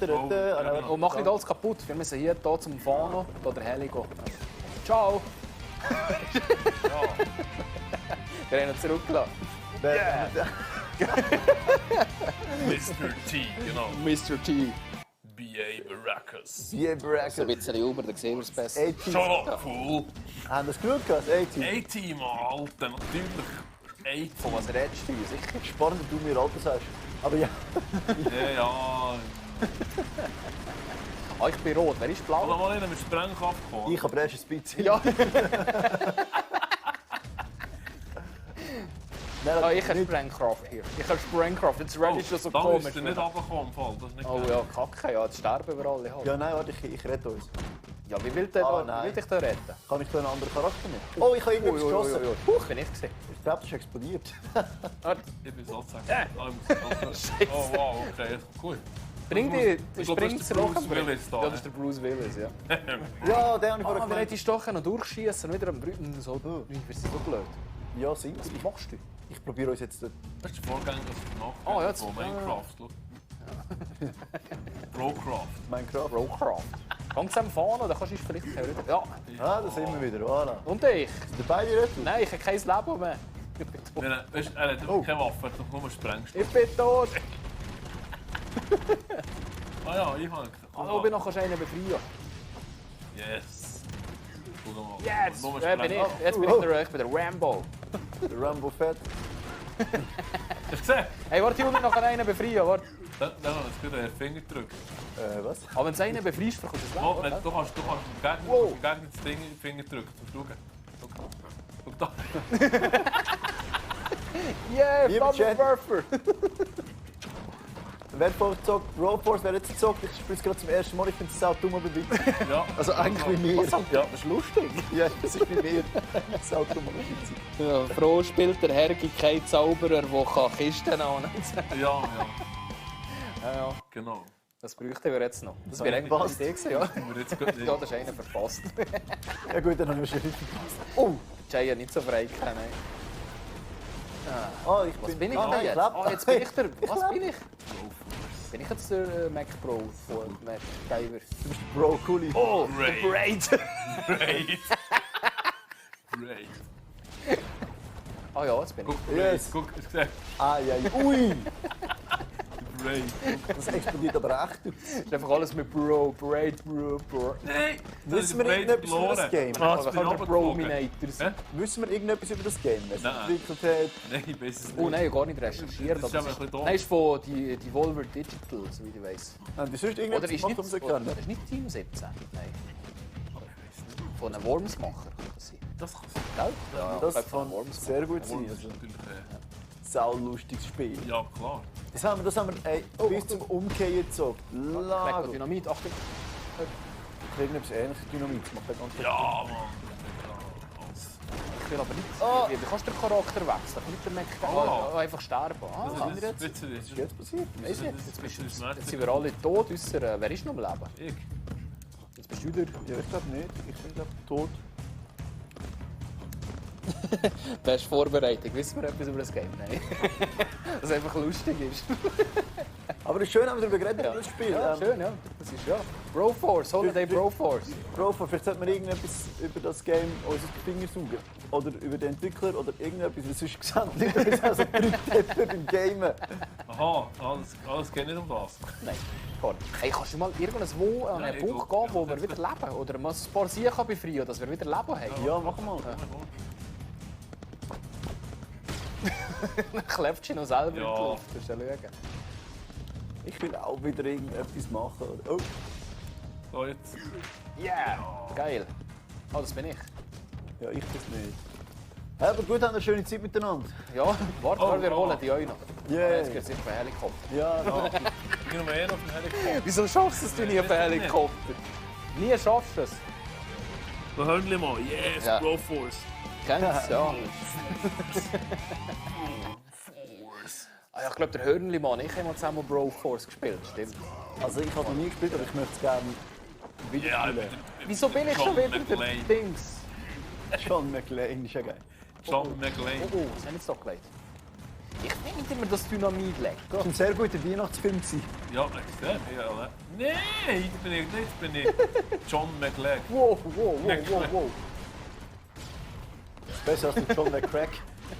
Und Und mach nicht alles kaputt. Wir müssen hier zum Fano oder der Heli gehen. Ciao! Wir haben ihn zurückgelassen. Mr. T, genau. Mr. T. B.A. Baracus. Wie So Bracker. ein bisschen über, dann sehen wir es besser. 80s. Shut up, fool! Haben das geschaut, Gas? 80s. A-Team, Alter, natürlich. Von was redest du? Sicher. Spannend, dass du mir Alter sagst. Aber ja. Ja. Ah, ich bin rot. Wer ist blau? Oder mal mit Sprengkraft gekommen. Ich habe erst ein bisschen. Ja. Nein, Ah, ich habe nicht. Sprengkraft hier. Ich habe Sprengkraft. Jetzt redest du so da komisch. ist er nicht runtergekommen im Fall. Das ist nicht Oh geil. ja, Kacke, ja, jetzt sterben wir alle halt. Ja, nein, warte, ich rette uns. Ja, wie will der Ah, da, nein. wie will ich da retten? Kann ich da einen anderen Charakter nehmen? Oh, ich habe irgendwas geschossen. Huch, bin ich gesehen. Ich glaube, das ist explodiert. Ich bin sozusagen. Oh wow, okay, gut. Bring die, Ich glaub, spring das ist das der Loch. Bruce Willis da, Ja, das ist der Bruce Willis, ja. Ja, der habe ich vorher Ah, wir gemeint. hättest doch noch durchschießen und wieder am Brüten so. Wir sind so blöd. Ja, sind Was sie. machst du? Ich probiere uns jetzt... Das ist der Vorgänger von Ah, ja, jetzt- von Minecraft. schau. Brocraft. Minecraft. Rowcraft. Langsam fahren, dann kannst du uns vielleicht hören. Ja. Ah, da sind wir wieder. Voilà. Und ich? Sind beide retten? Nein, ich habe kein Leben mehr. Ich bin tot. Nein, weißt du, er hat keine Waffe, er hat nur Sprengstoff. Ich bin tot. Ah ja, ich habe Ah, oben noch kannst du einen befreien. Yes. Guck mal. Jetzt! Nur Wer bin ich? Jetzt bin ich der Rambo. Der Rambo Fett. Hast du gesehen? Hey, warte, ich will noch einen befreien. Warte. Nein, jetzt geht der Finger gedrückt. Was? Aber wenn du einen befreist, bekommst du Oh, das Leben. du kannst dem Gegner, Wow. dem Gegner das Ding in den Finger drücken. Schau da. Yeah, Lieber Bubble Chat. Burfer. Wer vorher gezockt? Rollforce, wer jetzt gezockt? Ich spiele es gerade zum ersten Mal. Ich finde es auch dumm, aber witzig. Ja. Also eigentlich bei mir. Ja, das ist lustig. Ja, das ist bei mir. Das ist auch dumm, aber witzig. Ja, froh spielt der Hergi kein Zauberer, der Kisten annehmen kann. Ja. Ja, Genau. das bräuchten wir jetzt noch. Das wäre eigentlich eine passt. Idee gewesen, ja. Wir jetzt gut Ja, das ist einer verpasst. Ja gut, dann haben wir schon richtig gepasst. Oh! Jay hat nicht so frei kennen. Ah, ich Was bin... bin ich ah, denn ich jetzt? lebe. Ah, jetzt bin ich der... Was lebe. bin ich? Bin ich jetzt der Mac Pro von MacGyver? Du bist Bro, Cooli. Oh, Braid. der Braid! Braid. Braid. Ah ja, jetzt bin ich. Guck, Braid. Yes. Guck, hast du gesehen? Ah, ja, ja. Ui! Braid. Das explodiert aber echt. Das ist einfach alles mit Bro, Braid, Bro. Nein! Wissen wir irgendetwas über das Game? Ah, das das bin kann ich der runtergeflogen. Brominator sein. Wissen wir irgendetwas über das Game? Wer es Nein. entwickelt hat? Nein, ich weiß es nicht. Oh nein, gar nicht recherchiert. Das ist aber aber ein bisschen doof. Nein, ist von Devolver Digital, soweit ich weiss. Haben die sonst Oder irgendetwas ist gemacht, nicht, um sie oder kennen? ist nicht Team 17? Nein. Von einem Wormsmacher kann das sein. Das kann sein. Gell? Ja, Das ich glaub, von kann einem Wormsmacher. sehr gut sein. Das Also, ist natürlich, saulustiges Spiel. ja, klar. Das haben wir bis zum Umkehren gezogen. Lecker Lago. Dynamit, Achtung. Irgendetwas ähnliches Dynamit gemacht. Der ganze Ja, Mann. Ich will aber nicht... Oh. Wie kannst du den Charakter wechseln? Nicht den MacGyver. Einfach sterben. Ah, Das haben wir ist jetzt? witzig. Was ist jetzt passiert? Weiss nicht. Jetzt, Das ist jetzt sind wir alle tot, ausser... Wer ist noch am Leben? Ich. Jetzt bist du der... Ja, ich glaube nicht. Ich bin glaube tot. Bist du vorbereitet? Wissen wir etwas über das Game? Nein. Was einfach lustig ist. Aber es ist schön, haben wir darüber geredet, über das Spiel. Ja, schön, ja. Das ist ja. Broforce, Holiday Broforce. Bro, vielleicht sollte man irgendetwas über das Game uns auf die Finger saugen. Oder über den Entwickler oder irgendetwas, weil sonst gesagt nicht, wir sind also Trittepper beim Gamen. Aha, alles geht nicht um das. Nein, gar nicht. Hey, kannst du mal irgendwo an einen Nein, Punkt gehen, wo wir wieder leben? Oder mal ein paar Siechen befreien, dass wir wieder Leben haben? Ja, mach mal. Dann klebst du noch selber in die Ja. Luft. Das ist ja schauen. Ich will auch wieder irgendetwas machen. Oh, So, jetzt. Yeah! Geil. Oh, das bin ich. ja, ich das nicht. Ja, aber gut, haben wir eine schöne Zeit miteinander. Ja, warte, wir holen die euch noch. Yeah. Jetzt geht es sicher auf den Helikopter. Ja, Ich noch mehr auf dem Helikopter. Wieso schaffst du es nie auf den Helikopter? Nie schaffst du es. So, Hörnli mal. Yes, Ja. Broforce. Kennst du? Ja. Ah, ja, ich glaube, der Hörnli-Mann, ich habe mal zusammen Broforce gespielt, stimmt. also ich habe noch nie gespielt, aber ich möchte es gerne wieder Ja, spielen. Wieso bin ich schon John wieder der McClane. Dings? John McClane ist ja geil. John McLean. Oh, was haben wir jetzt da gelegt? Ich will nicht immer das Dynamit legen. Das war ein sehr guter Weihnachtsfilm. Ja, extrem. Ja, ne? Nein, das bin ich nicht. Das bin ich. John McLean. Wow, wow, wow, wow, wow. Besser als der John McCrack.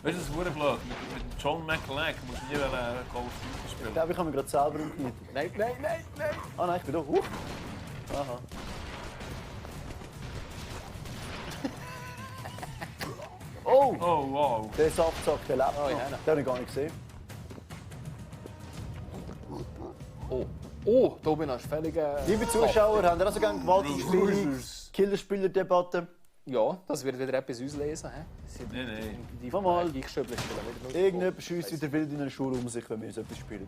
Weißt du, das ist verdammt blöd. Mit John McLean muss ich nie Call of Duty Ich spielen. glaube, ich habe mich gerade selber umgenietet. Nein, nein, nein, nein. Ah nein, ich bin da. Aha. Oh! Oh, wow. Der Saftsack, der lebt noch. ja, Den nein. habe ich gar nicht gesehen. Oh, oh, da bin ich völlig... Liebe Zuschauer, habt ihr also gerne gewaltspiele, Bruce. Killerspieler-Debatte? Ja, das wird wieder etwas auslesen. He? Nein. Die Komm mal. Gleichschöbel spielen wieder. Irgendjemand schiesst wieder wild in einer Schule um sich, wenn wir so etwas spielen.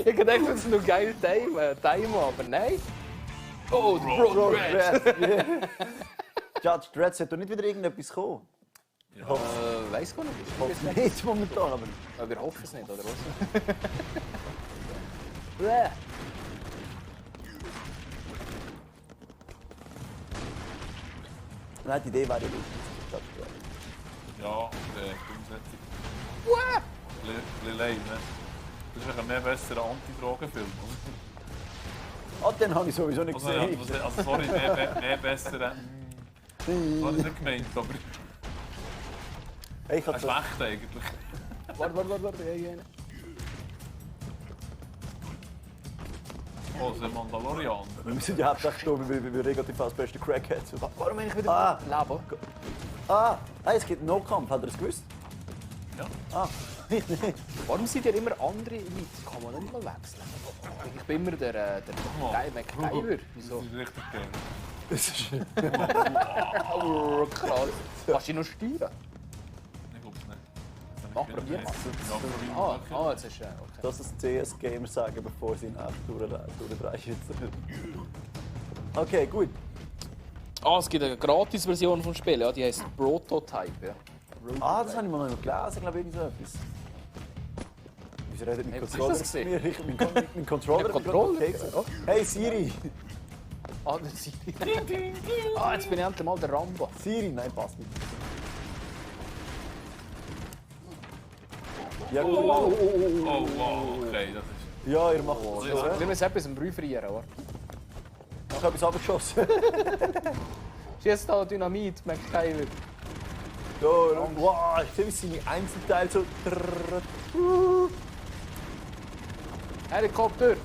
Ich dachte, das ist noch geil Time, aber nein. Oh, Bro, Bro, Red. Dredd, yeah. Judge Dredd sollte doch nicht wieder irgendetwas kommen. Weiß gar nicht. Ich hoffe nicht momentan, aber... Aber wir hoffen es nicht, oder was? Nein, die Idee wäre ja lustig. Judge Dredd. Ja, grundsätzlich. Bisschen lame, ne? Das ist ein mehr besserer Anti-Drogen-Film. Ah, den habe ich sowieso nicht Also, gesehen. also sorry, mehr besserer. Das habe ich nicht gemeint, aber Hey, ich habe schlecht eigentlich. Warte. Oh, das ist ein Mandalorian. wir sind ja hauptsächlich gestorben, weil wir relativ fast beste Crackheads sind. Warum bin ich wieder Leben? Hey, es gibt einen No-Kampf, habt ihr das gewusst? Ja. Warum sind ja immer andere Leute? Kann man nicht mal wechseln? Ich bin immer der MacGyver. Wieso? Das ist richtig geil. Das ist... Oh, krass. Kannst du noch steuern? Ich glaube es nicht. Mach, probier mal. Ja, Ah, jetzt ist okay. Das ist CS-Gamer sagen, bevor sie ihn echt durchdrehen. Okay, gut. Ah, es gibt eine Gratis-Version vom Spiel, ja, die heisst Prototype. Ja. Ah, das habe ich mal noch gelesen, glaube ich, irgend so etwas. Wieso redet mein Hey, was Controller ist das mit mir? Mein Controller. Ein Controller? Hey Siri! Ah, der Siri. Ah, jetzt bin ich endlich mal der Rambo. Siri, nein, passt nicht. Ja, gut. Oh, wow, okay, das ist. Ja, ihr macht das. Wir müssen etwas im Brühe frieren, oder? Ich habe etwas abgeschossen. Schießt da Dynamit, MacGyver. Ja, wow, ich sehe, wie seine Einzelteile so... Helikopter!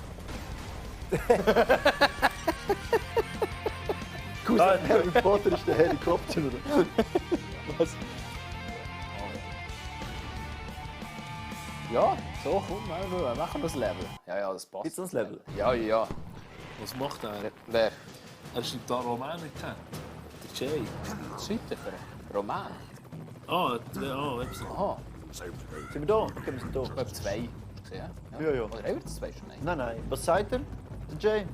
Gut, Harry Potter ist der Helikopter, oder? Was? Ja, so, komm, wir machen das Level. Ja, das passt. Gibt's noch ein Level? Ja. Was macht er? Wer? Er schreibt da Roman mit Chat. Der Jay. Was schreibt der für einen Roman? Ah, Website. Aha, Sind wir da? Okay, wir sind da. ich glaube 2. Hast du gesehen? Ja, ja. Oder haben wir das 2 schon? Nein. Nein. Was sagt er? Der Jay?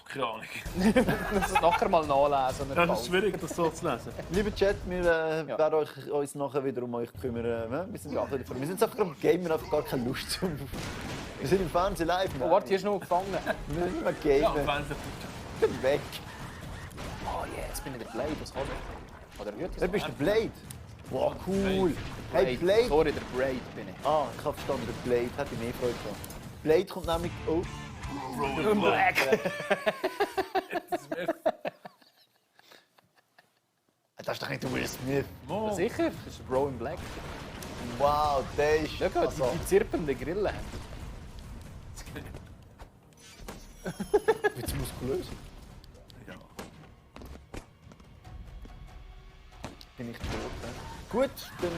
Keine Ahnung. Wir müssen es nachher mal nachlesen. Ja, das ist schwierig, das so zu lesen. Liebe Chat, wir werden uns nachher wieder um euch kümmern. Wir sind ja auch wieder wir sind jetzt einfach am Game, wir haben einfach gar keine Lust zum... Wir sind im Fernsehen live. Oh, warte, hier ist noch gefangen. Wir sind immer Ja, gamen. Fernsehen. Weg. Oh, yeah, jetzt bin ich der Play, was habe ich? Oder Rüti? Du bist der Blade. Wow, cool. Hey, Blade. Blade. Sorry, der Braid bin ich. Ah, ich habe verstanden, der Blade. Hätte ich mehr Freude gehabt. Blade kommt nämlich... Oh. Black. Das ist doch nicht der Will Smith. Oh. Sicher, das ist Bro in Black. Wow, der ist... Schau, Also, die zirpende Grille. Wie muskulös. Ja. Bin ich tot. Ne? Gut, dann...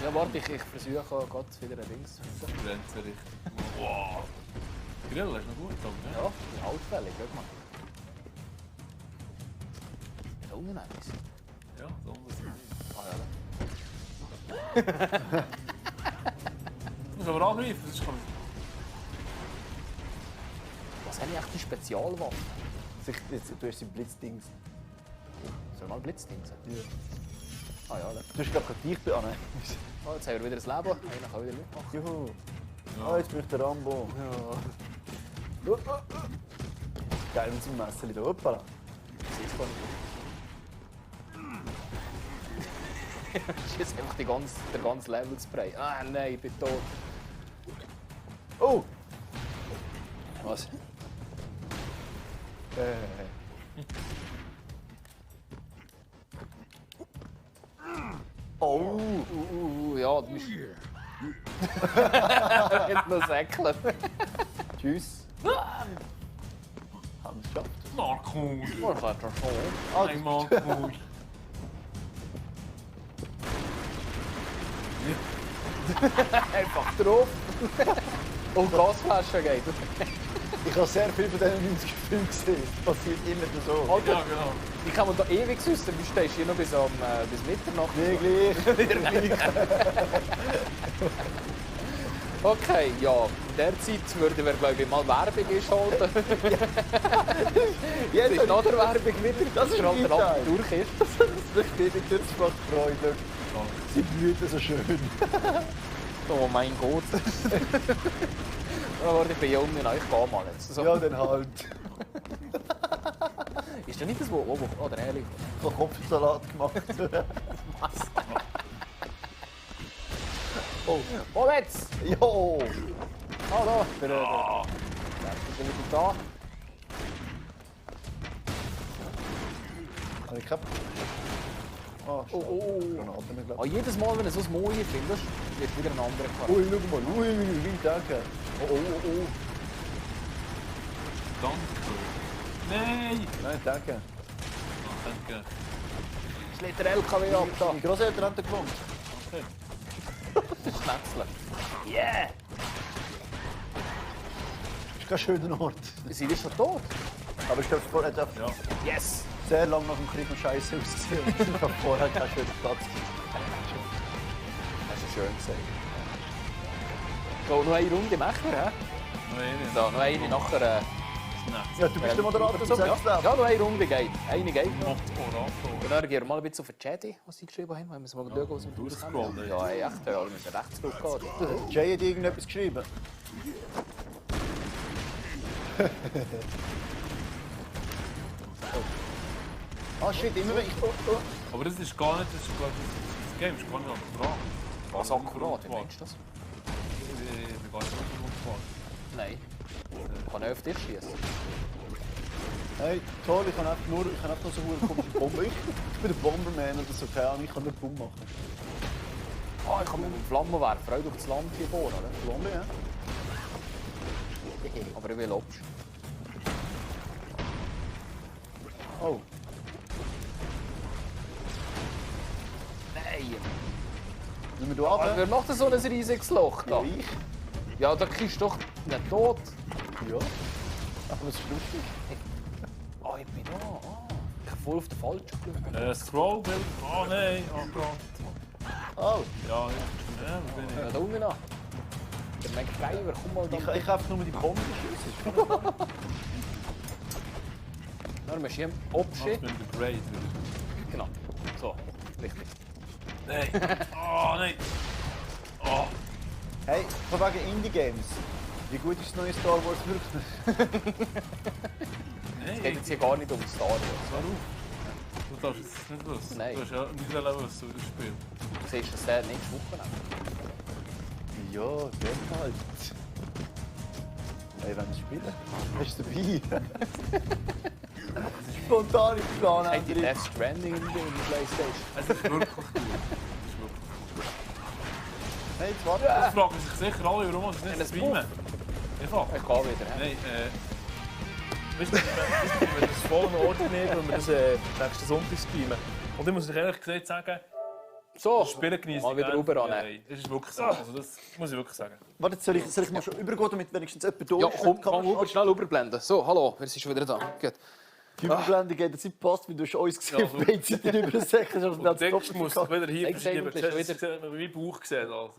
Ja, warte, ich versuche gerade wieder ein Dings zu finden. Grenze richtig. Wow. Grill ist noch gut, aber Ja, altfällig, schau mal. Da unten etwas. ja. Ja, so muss es sein. Ah ja. Du musst aber angreifen, das kann Was habe ich echt die Spezialwaffe? Du hast die Blitzdings. Soll ich mal Blitzdings sagen? Ja. Ah ja, da. Du hast gerade dich bei... Ah, nein. Oh, jetzt haben wir wieder das Leben. Einer kann wieder mitmachen. Juhu. Ah, jetzt bin ich der Rambo. Ja. Geil mit so einem Messer da. Hoppala. Ich sehe es gar nicht. Das ist einfach der ganze Level-Spray. Ah nein, ich bin tot. Oh! Was? Oh! Ja, du bist... Jetzt noch säckeln. Tschüss. Haben wir es geschafft. Markus! Oh, das hat er schon. Nein, Markus! Einfach drauf. Und Gasflasche geht. Ich habe sehr viel von diesen 90 Filmen gesehen. Das passiert immer so. Alter, Ja, genau. ich kann mir da ewig süßen. Du stehst hier noch bis Mitternacht. Wirklich. Okay, ja. In der Zeit würden wir, glaube ich, mal Werbung einschalten. Jetzt Das ist nach der Werbung wieder. Das ist halt mein der Teil. Abend durch ist. Das richtig, das macht Freude. Sie blühen so schön. Oh mein Gott. Oh, warte, ich bin jung, ich gehe mal jetzt. So. Ja, dann halt. Ist das nicht das, wo oh, der Heli? Ich habe Kopfsalat gemacht. Oh, jetzt! Jo! Hallo! Der ist wieder da. Habe ich gehabt? Ah, Oh, oh, Granaten, oh. glaube Oh, jedes Mal, wenn du so ein Moi findest, wird wieder ein anderer Charakter. Ui, schau mal. Ui, wie danke. Oh, oh, oh. Danke! Nein! Nein, danke. Ah, danke. Schlägt der LKW ab da. Meine Großeltern haben da gewohnt. Okay. Schnetzeln. Yeah! Das ist kein schöner Ort. Sie ist schon tot. Aber ich glaube, vorher hat Ja. Yes! sehr lange nach dem Krieg noch scheiße ausgesehen. Ich habe vorher keinen schönen Platz. Das ist schön gesagt. So, noch eine Runde machen wir, hä? Nein, So, noch eine nachher. Ja, du bist der Moderator, du Ja, sagst ja, es. noch eine Runde geht. Eine geht noch. Orator. Und dann gehen wir mal ein bisschen auf den Chat, was sie geschrieben haben. Wenn wir mal schauen, was wir durchscrollen, haben. Ja, ey, echt, ja, wir müssen rechts zurückgehen. Jay hat irgendetwas geschrieben. Ah shit, immer wenn ich... Aber das ist gar nicht, das Game ist gar nicht akkurat. Was akkurat, wie meinst du das? Ich bin gar nicht akkurat. Nein. Ich kann nicht auf dich schießen. Hey, toll, ich kann einfach nur so eine komische Bombe. Ich bin der Bomberman oder so, keine Ahnung, ich kann nur Bumm machen. Ah, ich kann mit dem Flammenwerfer auch durch das Land hier bohren, oder? Bombe, ja? Aber ich will Obst. Oh. Nein! Nehmen wir hier Aber ab? wer macht denn so ein riesiges Loch da? Ja, ich. Ja, da kriegst du doch nicht tot. Ja. Aber das ist lustig. Ah, ich bin da. Ah. Ich habe voll auf den falschen geschaut. Scrollbild. Oh nein, oh Gott. Oh, Ja, ja, wo bin Ja, ich? da unten noch. Der MacGyver, komm mal da. ich habe nur die Bombe geschossen. Dann musst du hier Ich Obst. bin der Braid. Genau. So, richtig. Nein. Oh nein. Oh. Hey, von wegen Indie-Games. Wie gut ist das neue Star Wars wirklich? Es geht Nein. jetzt hier gar nicht um Star Wars. Warum? Du darfst es nicht wissen. Nein. Du hast ja nicht wissen, wie das spielt. Du siehst, dass der nächste Wochenende. Ja, dann halt. Hey, wenn wir spielen, bist du dabei? Spontane Plan. Hey, die Death Stranding in der Playstation. Es ist wirklich gut. Hey, jetzt warte. Das fragen sich sicher alle, warum sie es nicht streamen. Eva, Ich kann wieder. nein, weißt du, wenn wir das voll in Ordnung nehmen und wir das nächsten Sonntag streamen. Und ich muss euch ehrlich gesagt sagen, So, das Spielen genieße mal ich wieder gerne. rüber an. Nein, das ist wirklich so. Also das muss ich wirklich sagen. Warte, soll ich mal schon übergehen, damit wenigstens jemand da Ja, ist? komm, Kann man rüber, schnell überblenden. So, hallo, wir sind schon wieder da. Gut. Die Überblendung geht jetzt nicht passt, weil du hast uns gesehen, auf beiden Seiten über den Säcken. Und du denkst, du musst dich wieder hier Denkst du verschieben. eigentlich Du hast wieder- wie Bauch gesehen. Also.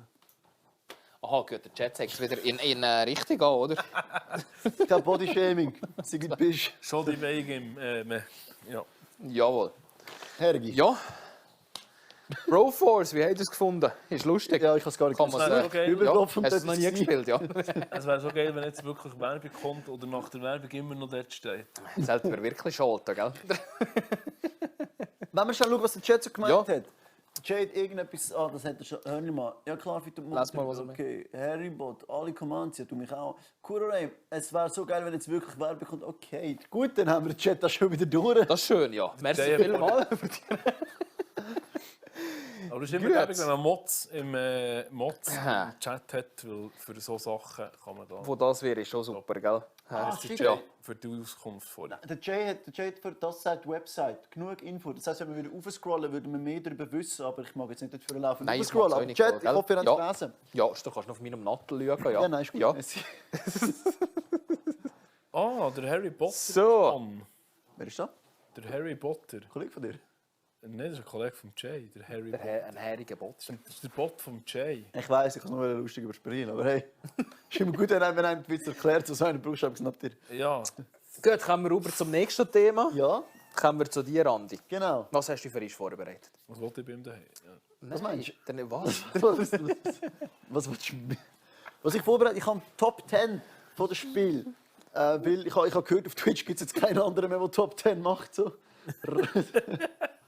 Aha, gut, der Chat sagt es wieder in Richtung an, oder? Kein Bodyshaming. Sei wie du bist. Schon die Wege im... ja. Jawohl. Herrgi. Ja. Broforce, wie habt ihr es gefunden? Ist lustig. Ja, ich kann es gar nicht Kann man sagen. sagen. Okay. Überlaufen Hast und du das es noch nie ist gespielt, ja? Es wäre so geil, wenn jetzt wirklich Werbung kommt oder nach der Werbung immer noch dort steht. Sollten wir wirklich schalten, gell? Wenn wir schnell schauen, was der Chat so gemeint Ja. hat. Jade irgendetwas... Ah, das hat er schon... Hör nicht mal. Ja klar, für den Lass mal, was er Okay, Harrybot, alle Commands, ja, du mich auch. Kuroray, es wäre so geil, wenn jetzt wirklich Werbung kommt. Okay, gut, dann haben wir den Chat da schon wieder durch. Das ist schön, ja. Merci Sehr vielmals. Aber es ist immer Gut. gäbig, wenn man Mods im Aha. Chat hat, weil für so Sachen kann man da Wo das wäre, ist schon super, gell? das ist ja. für die Auskunft vor. Der Jay hat für das sagt Website genug Info. Das heisst, wenn wir wieder aufscrollen, würden wir mehr darüber wissen. Aber ich mag jetzt nicht dafür laufen. Nein, ich Aufscrollen. mag's auch Aber nicht, Chat, ich gell? hoffe, ihr habt Ja. es gelesen. Ja, du kannst noch auf meinem Nattel schauen, ja. Ja, nein, ist gut. Ja. Merci. Ah, der Harry Potter. So. Mann. Wer ist das? Der Harry Potter. Ein Kollege von dir? Nein, das ist ein Kollege von Jay. Der Harry Potter. Ein herriger Bot. Das ist der Bot von Jay. Ich weiss, ich kann es nur lustig überspielen. Aber hey, ist immer gut, wenn einem die Witz erklärt, so einer brauchst du etwas nach dir. Ja, Gut, kommen wir rüber zum nächsten Thema. Ja, Kommen wir zu dir, Andi. genau. Was hast du für uns vorbereitet? was wollte ich bei ihm daheim? Ja. Was meinst du? Was? Was willst du? Was ich vorbereitet ich habe Top 10 von dem Spiel. Weil ich habe gehört, auf Twitch gibt es jetzt keinen anderen mehr, der Top 10 macht. So.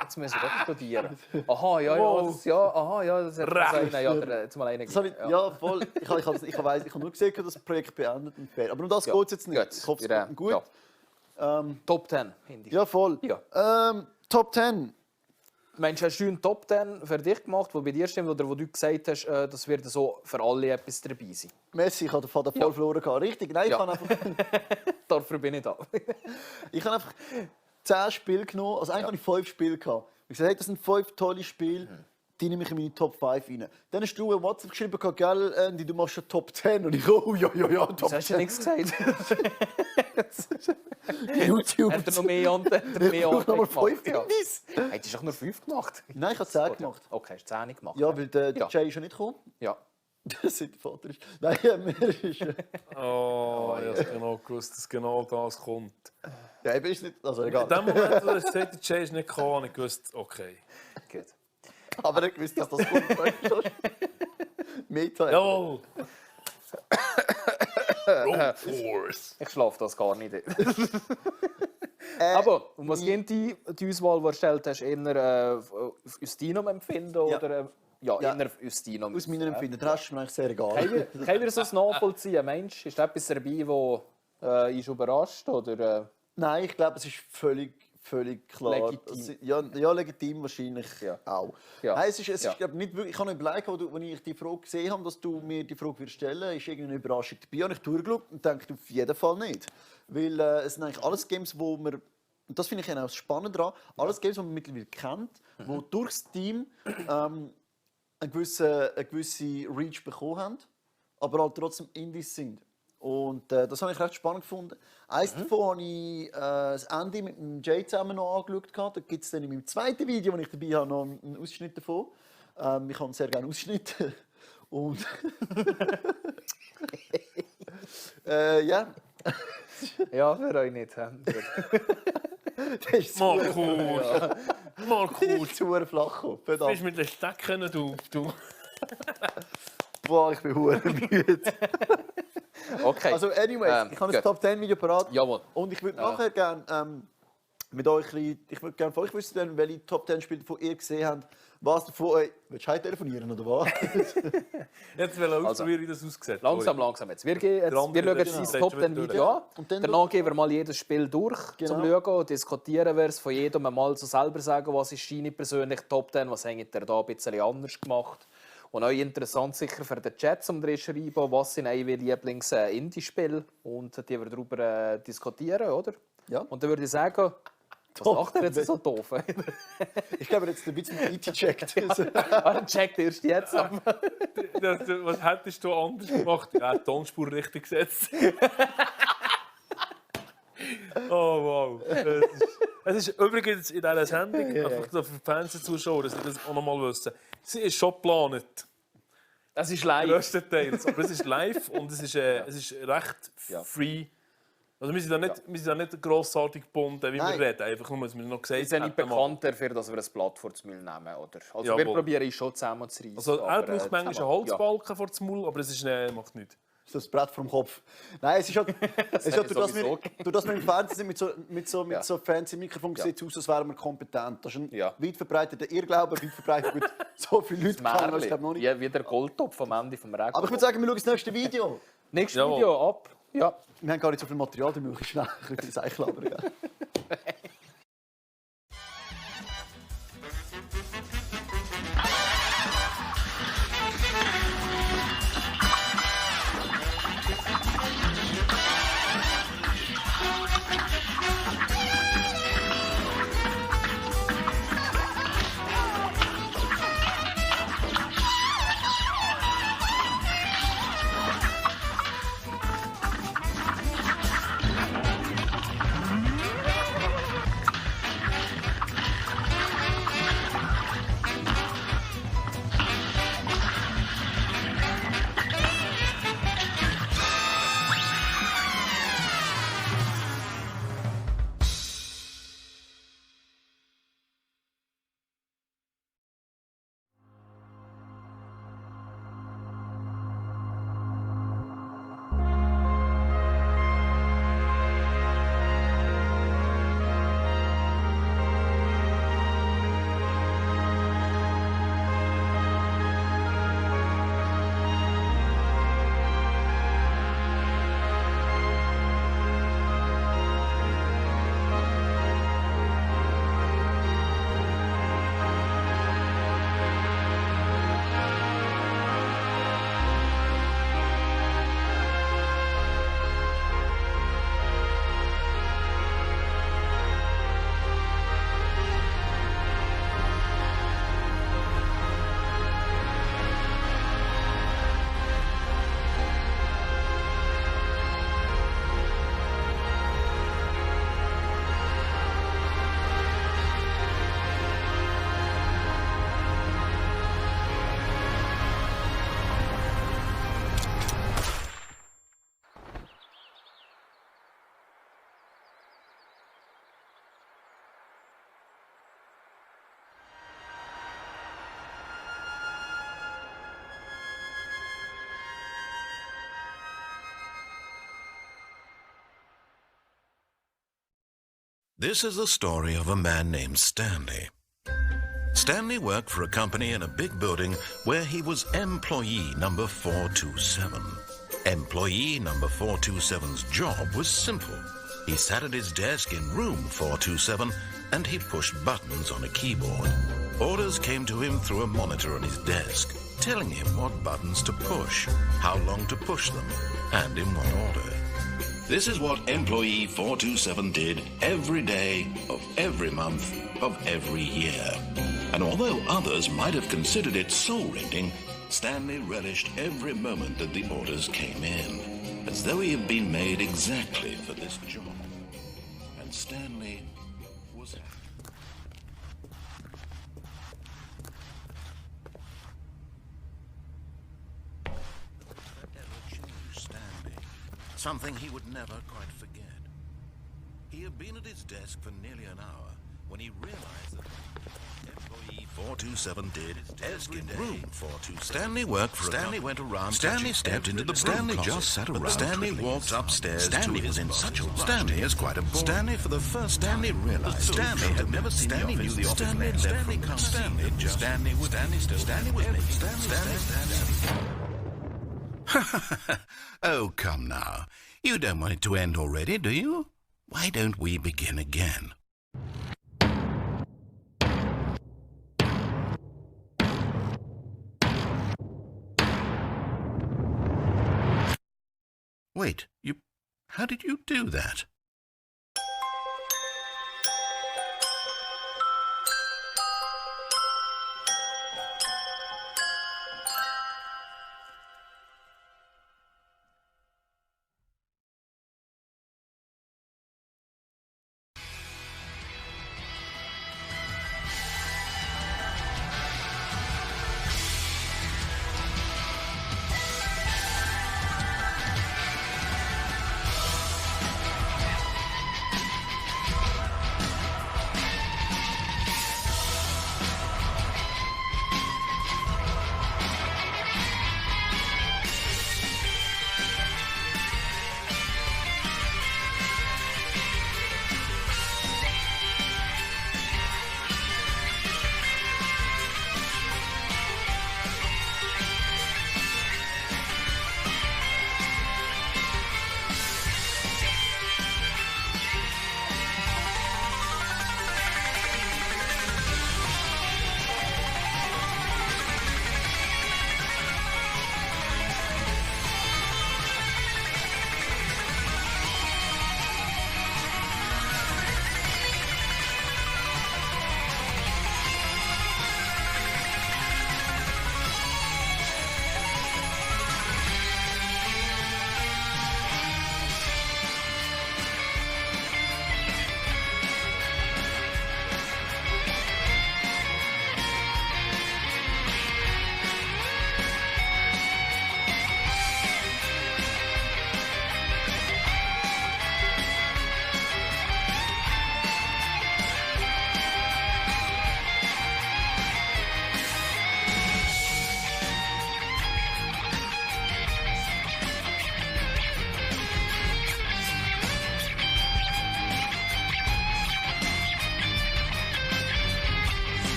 Jetzt müssen wir doch studieren. Aha, ja, Wow. das hat das einer, ja, jetzt mal einer Das habe ich, ja, voll. Ich habe nur gesehen, dass das Projekt beendet und fertig. Aber um das Ja. geht es jetzt nicht. Gut. Ich hoffe, es Ja. geht gut. Top 10, Hindi. Ja, voll. Ja. Top 10. Meinst du, hast du einen Top 10 für dich gemacht, der bei dir stimmt, oder wo du gesagt hast, das wird so für alle etwas dabei sein? Messi, ich habe den Vater voll verloren. Richtig, nein, Ja. ich habe einfach... Dafür bin ich da. Ich habe einfach 10 Spiele genommen, also eigentlich habe ich 5 Spiele gehabt. Ich gesagt, hey, das sind 5 tolle Spiele, die nehme ich in meine Top 5 rein. Dann hast du ein WhatsApp geschrieben, gell, Andy, du machst schon Top 10. Und ich, oh ja, Top Das hast du 10. nichts gesagt. YouTube. Hat er noch mehr Anteil Ich brauche nochmal 5 Ja. Hinweise. Hättest du doch nur 5 gemacht? Nein, ich habe 10 gemacht. Okay, hast du 10 gemacht? Ja, weil der Ja. Jay ist ja nicht gekommen. Ja. Das ist der Vater. Ist. Nein, mir ist... Oh, ich habe genau gewusst, dass genau das kommt. Ja, eben ist nicht... Also In egal. dem Moment, wo er gesagt hat, der Jay ist nicht gekommen, habe ich gewusst, okay. Gut. Aber er gewusst, dass das kommt. Meta. Jawohl! Road Force! Ich schlafe das gar nicht. Aber um was geht die Auswahl, die du erstellt hast? Eher aus deinem Empfinden Ja. oder Ja. eher aus deinem? Aus meinem Empfinden. Der Rest ist mir eigentlich sehr egal. Können wir das nachvollziehen? Meinst du, ist da etwas dabei, das ist überrascht? Oder, Nein, ich glaube, es ist völlig klar. Legitim. Ja, legitim wahrscheinlich Ja. auch. Ja. Nein, es ist Ja. glaube nicht wirklich, ich habe noch überlegt, als ich die Frage gesehen habe, dass du mir die Frage stellen würdest, ist irgendeine Überraschung dabei. Und ich durchgeschaut und denke, auf jeden Fall nicht. Weil es sind eigentlich alles Games, wo man, und das finde ich auch spannend daran, alles Games, die man mittlerweile kennt, die durchs Team eine gewisse Reach bekommen haben, aber halt trotzdem Indies sind. Und das habe ich recht spannend gefunden. Eins davon habe ich das Ende mit dem Jay zusammen noch angeschaut. Da gibt es dann in meinem zweiten Video, wo ich dabei habe, noch einen Ausschnitt davon. Ich habe sehr gerne Ausschnitte. Und ja, ja, für euch nicht. das ist Markus! Markus! zu flach. Du Verdammt. bist mit den Stecken, du. Boah, ich bin hure müde. Okay. Also, anyways, ich habe gut. das Top 10 Video parat. Jawohl. Und ich würde nachher gerne mit euch, ich würde gerne von euch wissen, welche Top 10 Spiele von ihr gesehen habt. Was davon euch... Willst du heute telefonieren, oder was? Jetzt will ich ausprobieren, wie das aussieht. Langsam jetzt. Wir schauen jetzt sein Top 10 Video an. Und dann Danach gehen wir mal jedes Spiel durch, zum Schauen und diskutieren wir es von jedem mal so selber sagen, was ist deine persönliche Top 10, was habt ihr da ein bisschen anders gemacht. Und auch interessant sicher für den Chat zum schreiben, was sind eure Lieblings-Indie-Spiele und die wir darüber diskutieren, oder? Ja. Und dann würde ich sagen, was macht ihr jetzt so doof? Ich glaube, jetzt ein bisschen IT-checkt. Checkt erst jetzt ab. Was hättest du anders gemacht? Ja, die Tonspur richtig gesetzt. Oh wow. Es ist übrigens in dieser Sendung, einfach für die Fernsehzuschauer, dass sie das auch noch mal wissen. Sie ist schon geplant. Das ist live. Größtenteils. Aber es ist live und es ist recht free. Also wir sind da nicht grossartig gebunden, wie wir reden. Einfach nur, dass wir noch gesagt haben. Wir sind nicht bekannt dafür, dass wir ein Blatt vor das Maul nehmen. Oder? Also wir probieren es schon zusammen zu reissen. Also er braucht manchmal einen Holzbalken vor das Maul, aber es ist, macht nichts. Ist das Brett vom Kopf? Nein, es ist halt, durch das wir im Fernsehen sind, mit so fancy Mikrofon sieht es aus, als wären wir kompetent. Das ist ein weit verbreiteter Irrglaube, weit verbreitet mit so vielen Leuten. Das noch nicht. Ja, wie der Goldtopf am Ende vom Regen. Aber ich würde sagen, wir schauen das nächste Video. Nächstes Video ab. Ja. Wir haben gar nicht so viel Material, da muss ich schnell ein bisschen Seichlabern. Ja. This is the story of a man named Stanley. Stanley worked for a company in a big building where he was employee number 427. Employee number 427's job was simple. He sat at his desk in room 427 and he pushed buttons on a keyboard. Orders came to him through a monitor on his desk, telling him what buttons to push, how long to push them, and in what order. This is what employee 427 did every day of every month of every year. And although others might have considered it soul-rending, Stanley relished every moment that the orders came in, as though he had been made exactly for this job. And Stanley was happy. Something he would never quite forget. He had been at his desk for nearly an hour when he realized that Employee 427 did every day. Room 427. Stanley worked for Stanley went around. Stanley stepped into the Stanley just sat around. Stanley walked upstairs. Stanley was in such a rush. Stanley is quite a boy. Stanley for the first Stanley realized Stanley had never seen Stanley knew the office. Stanley can't Stanley just Stanley was still Stanley was making Stanley. Oh, come now. You don't want it to end already, do you? Why don't we begin again? Wait, how did you do that?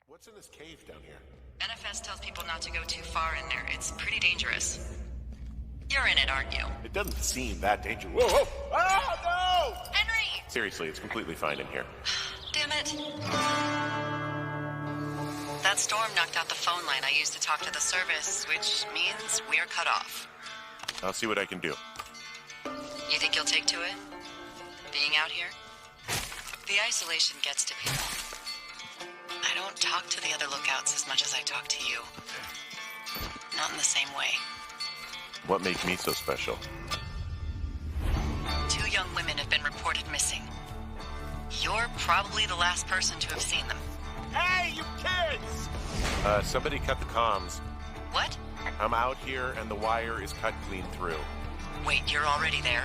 What's in this cave down here? NFS tells people not to go too far in there. It's pretty dangerous. You're in it, aren't you? It doesn't seem that dangerous. Whoa, whoa! Ah, no! Henry! Seriously, it's completely fine in here. Damn it. That storm knocked out the phone line I used to talk to the service, which means we're cut off. I'll see what I can do. You think you'll take to it? Being out here? The isolation gets to people. I don't talk to the other lookouts as much as I talk to you. Not in the same way. What makes me so special? 2 young women have been reported missing. You're probably the last person to have seen them. Hey, you kids! Somebody cut the comms. What? I'm out here and the wire is cut clean through. Wait, you're already there?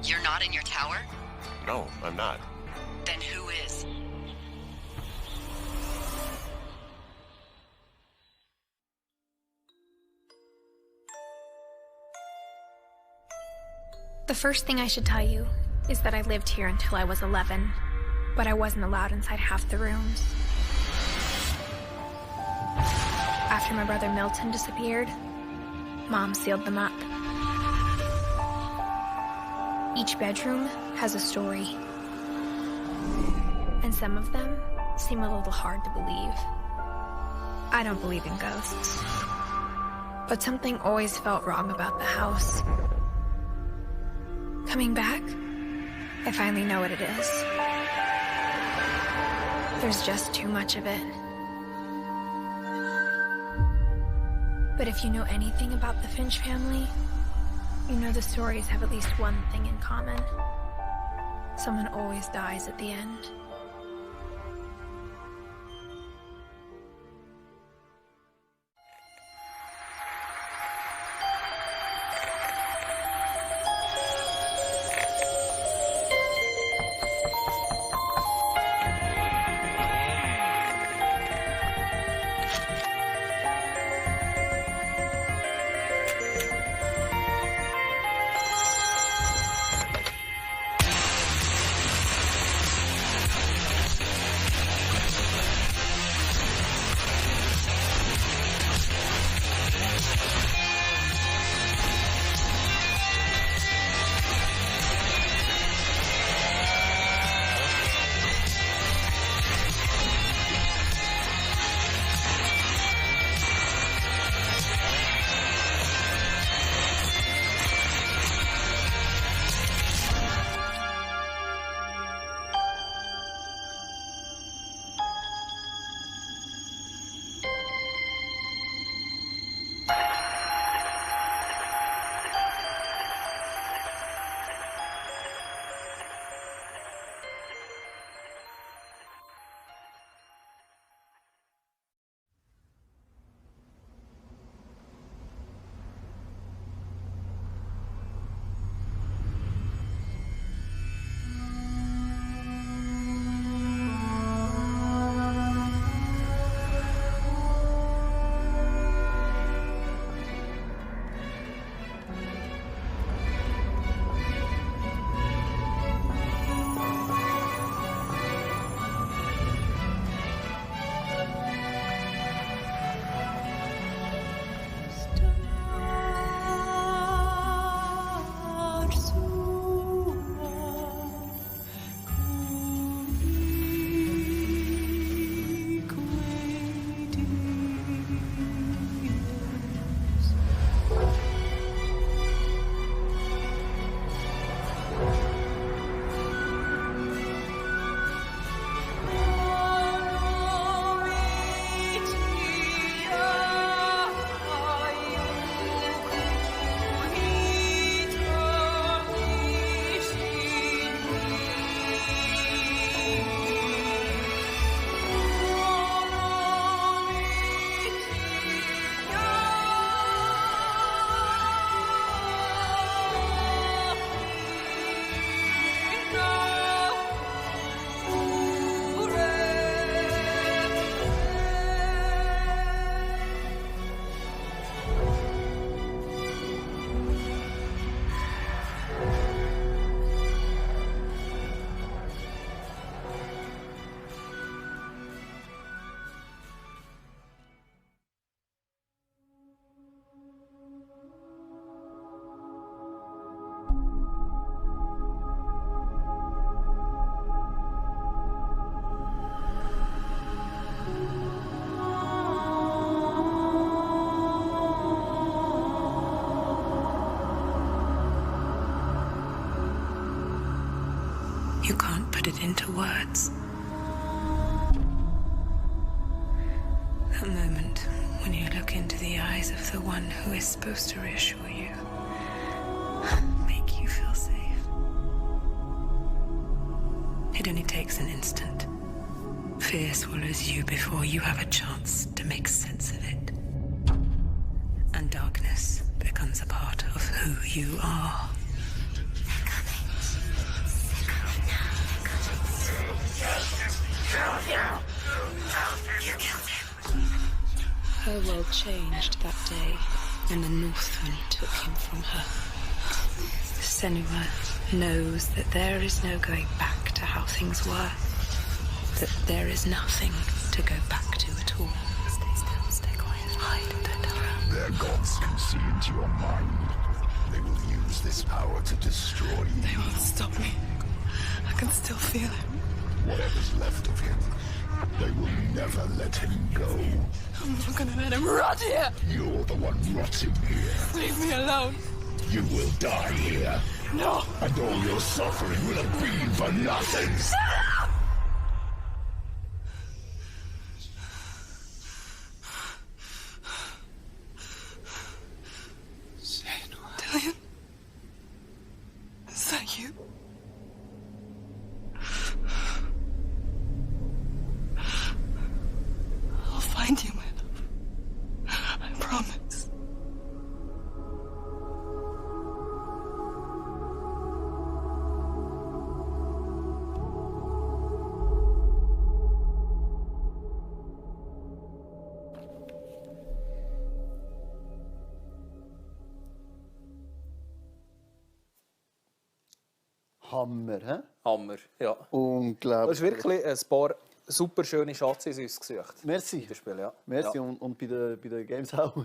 You're not in your tower? No, I'm not. Then who is? The first thing I should tell you is that I lived here until I was 11, but I wasn't allowed inside half the rooms. After my brother Milton disappeared, Mom sealed them up. Each bedroom has a story, and some of them seem a little hard to believe. I don't believe in ghosts, but something always felt wrong about the house. Coming back, I finally know what it is. There's just too much of it. But if you know anything about the Finch family, you know the stories have at least one thing in common. Someone always dies at the end. You can't put it into words. That moment when you look into the eyes of the one who is supposed to reassure you, make you feel safe. It only takes an instant. Fear swallows you before you have a chance to make sense of it. And darkness becomes a part of who you are. Her world changed that day when the Northman took him from her. Senua knows that there is no going back to how things were. That there is nothing to go back to at all. Stay still, stay quiet, hide, don't around. Their gods can see into your mind. They will use this power to destroy you. They won't stop me. I can still feel it. Whatever's left of him, they will never let him go. I'm not gonna let him rot here. You're the one rotting here. Leave me alone. You will die here. No. And all your suffering will have been for nothing. Dillion? Is that you? I'll find you, my love. I promise. Hammer, hä? Hammer, ja. Du hast Unglaublich. wirklich ein paar super schöne Schatze in uns gesucht. Merci. Das Spiel, ja. Merci Ja. und bei den Games auch.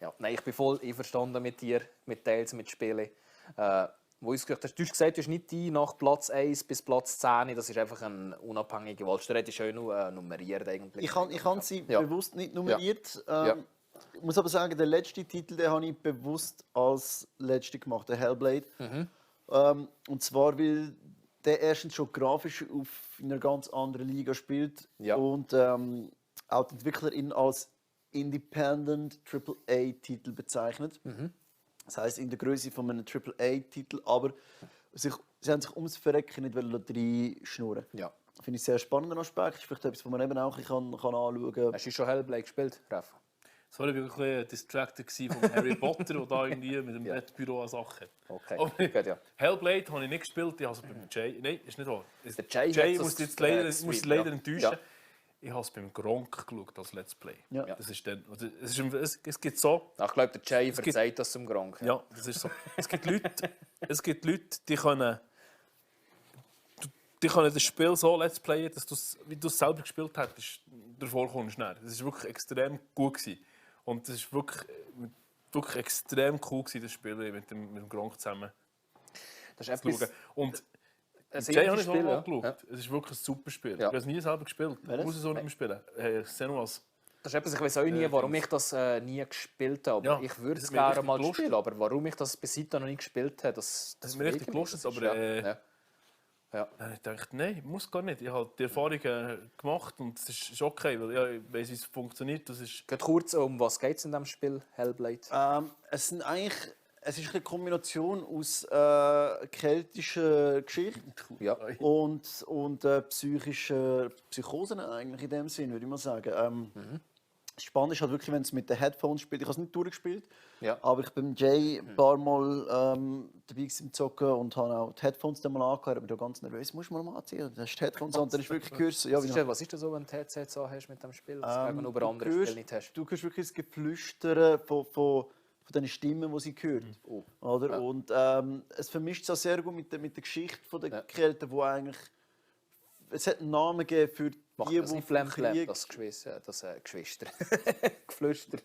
Ja. Nein, ich bin voll einverstanden mit dir, mit Tales, mit Spielen. Wo uns gesagt hast, du hast gesagt, du hast nicht die nach Platz 1 bis Platz 10, das ist einfach eine unabhängige Wahl. Du hättest schön nummeriert eigentlich. Ich habe sie Ja. bewusst nicht nummeriert. Ja. Ich muss aber sagen, der letzte Titel, den habe ich bewusst als letzte gemacht, der Hellblade. Und zwar, weil der erstens schon grafisch auf einer ganz anderen Liga spielt Ja. und auch die Entwicklerin als Independent AAA-Titel bezeichnet. Das heisst, in der Größe von einem AAA-Titel, aber sie haben sich ums Verrecken nicht reinschnurren. Ja. Finde ich einen sehr spannenden Aspekt. Das ist vielleicht etwas, was man eben auch anschauen kann. Hast du schon Hellblade gespielt, Rafa? Sorry, ich war ein bisschen distracted von Harry Potter, der da irgendwie mit dem Wettbüro an Sachen. Okay, Aber gut, ja. Hellblade habe ich nicht gespielt, ich habe es beim Jay... Nein, ist nicht wahr. Der Jay Jay hat muss das, jetzt leider, das muss Stream, leider ja. enttäuschen. Ja. Ich habe es beim Gronk geschaut als Let's Play. Ja. Das ist dann, also es gibt so... Ich glaube, der Jay gibt- verzeiht das zum Gronk. Ja, das ist so. Es gibt Leute, die können das Spiel so Let's Playen, dass du wie du es selber gespielt hättest, davor kommst. Das war wirklich extrem gut gewesen. Und es war wirklich extrem cool gewesen, das Spiel mit dem Gronk zusammen Das ist zu etwas, schauen. Und ein Jay habe ich Spiel, auch ja. angeschaut. Ja. Es ist wirklich ein super Spiel. Ja. Ich habe es nie selber gespielt. Ich Welches? muss es auch nicht mehr spielen. Senua's. Das ist etwas, ich weiß auch nie, warum ich das nie gespielt habe. Ja, Ich würde das es hat mir gerne richtig mal gelustet. spielen, aber warum ich das bis heute noch nie gespielt habe, das hat mir richtig frage ich mich. gelustet, Das ist- aber, ja. Ja. Dann habe ich gedacht, nein, muss gar nicht. Ich habe die Erfahrungen gemacht und es ist okay, weil ja, ich weiss, wie es funktioniert. Das ist Geht kurz, um was geht es in diesem Spiel, Hellblade? Es ist eine Kombination aus keltischer Geschichte Ja. und psychischen Psychosen eigentlich in dem Sinn, würde ich mal sagen. Spannend ist halt wirklich, wenn es mit den Headphones spielt. Ich habe es nicht durchgespielt, Ja. aber ich bin Jay ein paar Mal dabei gewesen im Zocken und habe auch die Headphones dann mal angehört. Ich bin da ganz nervös. Musst du mal anziehen? Du hast die Headphones an, dann ist wirklich gehörst. Ja, Was ist das so, wenn du Headsets hast mit dem Spiel, was du gegenüber du anderen hörst- Spielen nicht hast? Du hörst wirklich das Geflüster von den Stimmen, die sie hört. Oder? Ja. Und es vermischt sich auch sehr gut mit der Geschichte der Ja. Kelten, wo eigentlich... Es hat einen Namen gegeben für Macht die, das die nicht vom Flemplem, Krieg... das Geschwister? Geflüster.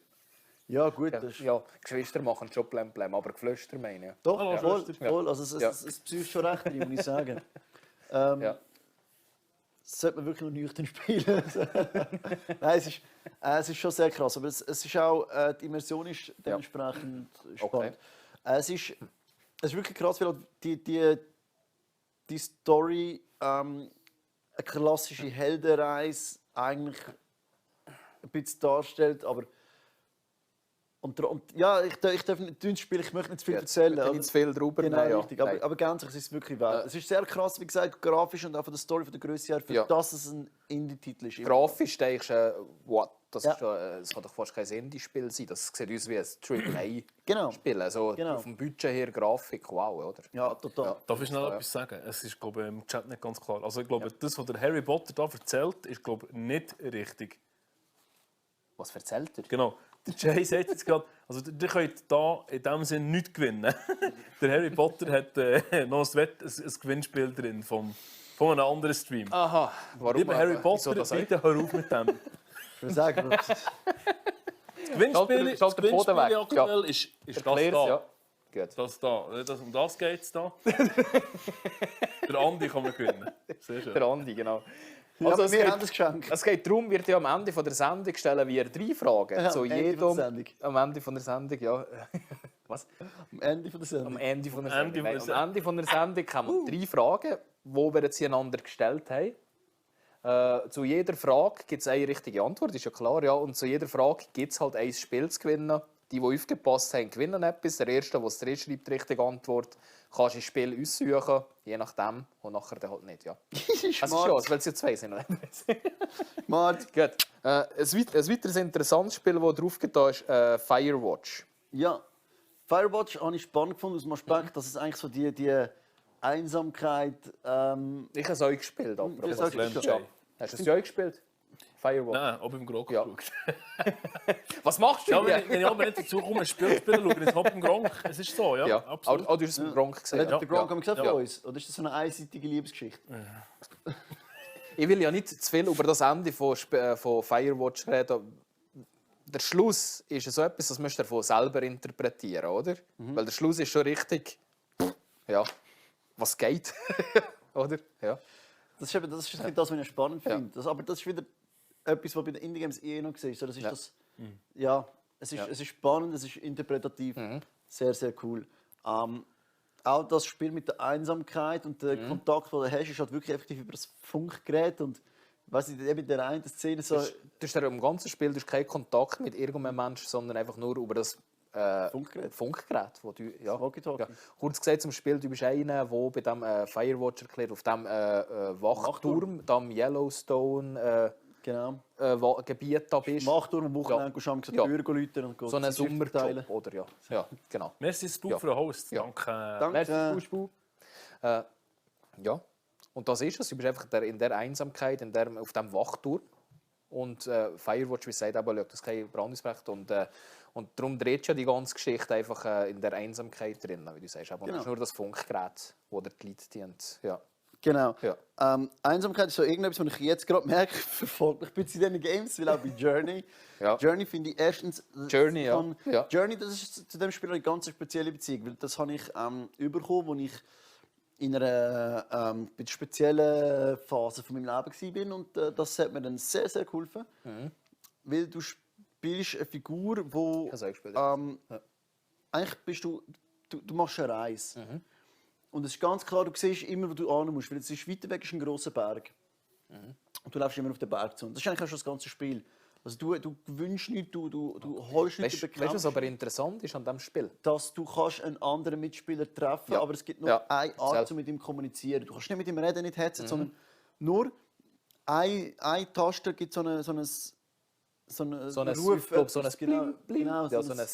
Ja gut, Ja, das ist... ja, Geschwister machen schon Plemplem, aber Geflüster meine ich. Doch, Hallo, voll, Schwester. voll. Also Ja. es psychisch schon recht drin, muss ich sagen. Ja. Das sollte man wirklich noch nüchtern spielen. Nein, es ist schon sehr krass, aber es ist auch, die Immersion ist dementsprechend spannend. Es ist Es ist wirklich krass, weil die Story eine klassische Heldenreise eigentlich ein bisschen darstellt, aber ja, ich darf nicht ins Spiel, ich möchte nicht zu viel erzählen. Ich nicht zu viel drüber. Genau, Nein, ja. richtig. Aber ganz es ist wirklich wert. Es ist sehr krass, wie gesagt, grafisch und auch von der Story, von der Größe her, für das es ein Indie-Titel ist. Grafisch denkst du, what? Das, Ja. ist das kann doch fast kein Indie-Spiel sein. Das sieht aus wie ein AAA-Spiel. Genau. Also Genau. vom Budget her, Grafik, wow, oder? Ja, total. Darf ich schnell etwas sagen? Es ist, glaube ich, im Chat nicht ganz klar. Also ich glaube, das, was der Harry Potter da erzählt, ist, glaube ich, nicht richtig. Was erzählt er? Genau. Der Jay sagt jetzt gerade, also ihr könnt da in dem Sinne nichts gewinnen. Der Harry Potter hat noch ein Gewinnspiel drin von einem anderen Stream. Aha, warum? Lieber Harry Wieso Potter, das bitte hör auf mit dem. Ich würde sagen, Das Gewinnspiel, Schalt den Boden weg. aktuell ist das Erklär's, da. ja. Gut. Das da. Um das geht es da. Der Andi kann man gewinnen. Sehr schön. Der Andi, genau. ja, Also, wir haben das Geschenk. es geht darum, wird ja am Ende von der Sendung stellen wir 3 Fragen. Ja, zu am Ende jedem, von der Sendung. Am Ende von der Sendung, ja. Was? Am Ende von der Sendung. Am Ende von der Am Ende Sendung. von der Am Ende von der Sendung haben wir 3 Fragen, die wir jetzt einander gestellt haben. Zu jeder Frage gibt es eine richtige Antwort, ist ja klar. Ja. Und zu jeder Frage gibt es halt ein Spiel zu gewinnen. Die aufgepasst haben, gewinnen etwas. Der Erste, der es drin schreibt, die richtige Antwort, kannst du das Spiel aussuchen, je nachdem. Und nachher dann halt nicht. Ja. Also schon, weil es ja 2 sind. Smart. Gut. Ein weiteres interessantes Spiel, das drauf geht, ist Firewatch. Ja, Firewatch habe ich spannend gefunden aus dem Aspekt, dass es eigentlich so die Einsamkeit. Ich habe es euch gespielt. Aber Wie sagst du das? Ja. hast du es euch gespielt? Firewatch. Nein, ob im Grog Ja. geschaut. Was machst du Ja, hier? wenn ich aber nicht dazu komme, ein Spiel zu spielen, schaue ich nicht Hop im Gronk. Es ist so, ja. Ja, Absolut. du hast es mit Gronk gesehen. Hat der Gronk gesagt Ja. von uns? Oder ist das so eine einseitige Liebesgeschichte? Ich will ja nicht zu viel über das Ende von Firewatch reden. Der Schluss ist ja so etwas, das müsst ihr davon selber interpretieren, oder? Weil der Schluss ist schon richtig. Ja, was geht? Oder? Ja. Das ist das, was ich spannend finde. Aber das ist wieder etwas, was bei den Indie-Games noch gesehen ist. Das ist das, ja, es ist spannend, es ist interpretativ. Sehr, sehr cool. Auch das Spiel mit der Einsamkeit und der Kontakt, den du hast, ist halt wirklich effektiv über das Funkgerät. Und weiss nicht, eben in der einen Szene so. Du hast ja im ganzen Spiel keinen Kontakt mit irgendeinem Menschen, sondern einfach nur über das Funkgerät wo du, ja. Walkie-Talkie. Ja. Kurz gesagt zum Spiel, du bist einer, der bei dem Firewatch erklärt, auf dem Wachturm, am Yellowstone Genau. Gebiet da bist. Machtturm am Wochenende gehst du am Ja. Türen läuten und So einen Schrift verteilen. Sommerjob, oder? Ja. Ja, genau. Merci, Spuk, Ja. für den Host. Ja. Danke. Merci, Spuk. Ja, und das ist es. Du bist einfach in der Einsamkeit, auf dem Wachturm. Und Firewatch, wie gesagt, aber das kein Brand ausbricht. Und darum dreht ja die ganze Geschichte einfach in der Einsamkeit drin, wie du sagst. Aber Genau. es ist nur das Funkgerät, das dir die Leute dient. Ja. Genau. Ja. Einsamkeit ist so irgendetwas, was ich jetzt gerade merke, verfolgt mich ein bisschen in diesen Games, weil auch bei Journey. Ja. Journey finde ich erstens... Journey, ja. Ja. Journey, das ist zu dem Spiel eine ganz spezielle Beziehung, weil das habe ich bekommen, als ich in einer speziellen Phase von meinem Leben war. Und das hat mir dann sehr, sehr geholfen. Weil du spielst eine Figur, wo... Ich habe es auch gespielt, ja. Eigentlich bist du machst eine Reise. Und es ist ganz klar, du siehst immer, wo du hin musst, weil es ist weiter weg ist ein grosser Berg. Und du läufst immer auf den Berg zu. Und das ist eigentlich auch schon das ganze Spiel. Also du gewünschst nichts, du holst nichts, Weißt du, was aber interessant ist an diesem Spiel? dass du kannst einen anderen Mitspieler treffen, Ja. aber es gibt nur Ja. eine Art, Selbst. um mit ihm zu kommunizieren. Du kannst nicht mit ihm reden, nicht hetzen, sondern nur eine Taste gibt so eine So ein Ruf, ich glaube, so ein etwas, Bling, Bling. Genau, Ja, so so ein,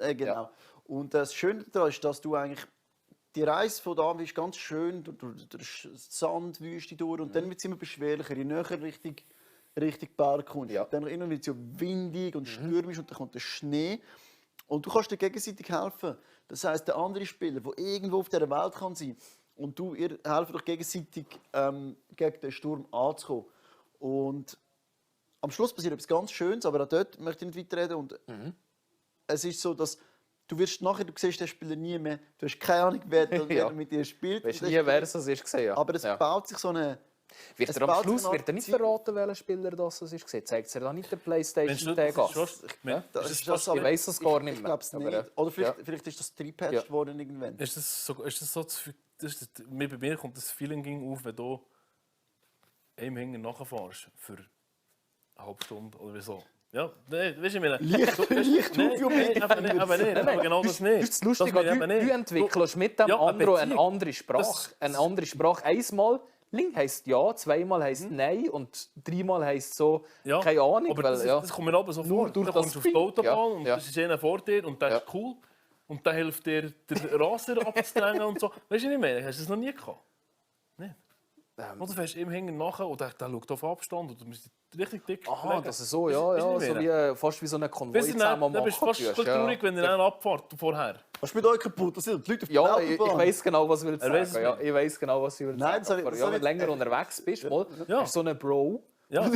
ja. genau. Ja. Und das Schöne daran ist, dass du eigentlich die Reise von da ist ganz schön durch die Sandwüste durch und dann wird es immer beschwerlicher, je näher Richtung Berg kommst. Ja. Dann wird es ja windig und stürmisch und dann kommt der Schnee und du kannst dir gegenseitig helfen. Das heisst, der andere Spieler, der irgendwo auf dieser Welt kann sein und du, ihr helft euch gegenseitig gegen den Sturm anzukommen. Und am Schluss passiert etwas ganz Schönes, aber auch dort möchte ich nicht weiterreden. Und es ist so, dass du siehst den Spieler nie mehr. Du hast keine Ahnung, wer Ja. mit dir spielt. Weißt du nie, wer es ist gesehen? Ja. Aber es ja. baut sich so eine Wird Es er am baut Schluss sich wird er nicht noch- verraten, welcher Spieler das ist? Zeigt es er da nicht der PlayStation Das Tag? ist Ich weiss es gar nicht Ich mehr. glaube es Aber, nicht. Oder vielleicht ist das repatched Ja. worden irgendwann. Ist das so bei mir kommt das Feeling auf, wenn du einem Hänger nachfährst für eine halbe Stunde oder wieso? Ja, nein, weißt du, ich meine... Leicht aber genau das nicht. Das ist lustig, weil du entwickelst mit dem Ja, eine anderen eine Beziehung. andere Sprache. Eine andere Sprache. Einmal heisst ja, zweimal heisst nein und dreimal heisst so, Ja, keine Ahnung. aber weil, das kommt mir aber so Nur vor. durch Du das kommst auf die Spiel. Autobahn Ja, und ja. das ist einer vor dir und der Ja. ist cool. Und der hilft dir, den Raser abzudrängen und so. Weißt du, was ich meine? Hast du das noch nie gehabt? Nein. Oder fährst du ihm hinten nachher und der schaut auf Abstand und du bist richtig dick. Aha, gelegen. das ist so, Weißt du, ja, was ich so meine? fast wie so eine Konvoi Weißt du, zusammen dann machen. bist du fast tust, voll traurig, wenn er einen abfährt vorher. Was ist mit euch kaputt? Das sind die Leute auf Ja, der ich Autobahn. weiss genau, was du weiss sagen. es Ja, nicht. ich weiss genau, was du Nein, sagen. soll ich- Aber soll ja, wenn ich- du länger unterwegs bist, mal, Ja. hast du so einen Bro. Ja,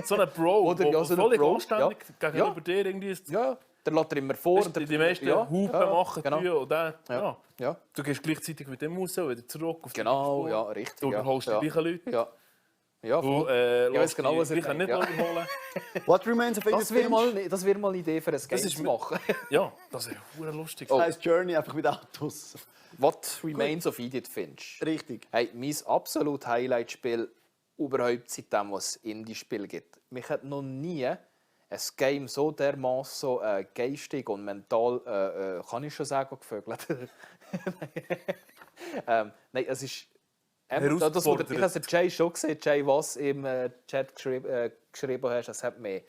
so eine Bro, Oder ja, so eine völlig Bro, anständig ja. gegenüber dir irgendwie ist. Ja, der lässt er immer vor. Weißt du, die meisten Hupen machen genau. die und der, ja. Ja. Du gehst gleichzeitig mit dem raus und wieder zurück auf die Genau, Spur. ja, richtig. Du überholst ja. die gleichen Leute. Ja. Ja, Du voll. Ich weiss lässt genau, die was er gleichen nicht denkt, überholen. What Remains of Edith Das wäre Finch? mal eine Idee für ein Game ist zu mit- machen. Ja, das wäre verdammt lustig. Das heisst Journey einfach mit Autos. What Remains of Edith Finch. Richtig. Hey, mein absolut Highlight-Spiel überhaupt seitdem, was es Indie-Spiel gibt. Mich hat noch nie ein Game so dermaßen geistig und mental, kann ich schon sagen, gevögelt. Nein, es ist... das, ich habe es Jay schon gesehen, Jay, was im Chat geschrieben hast, das hat mich...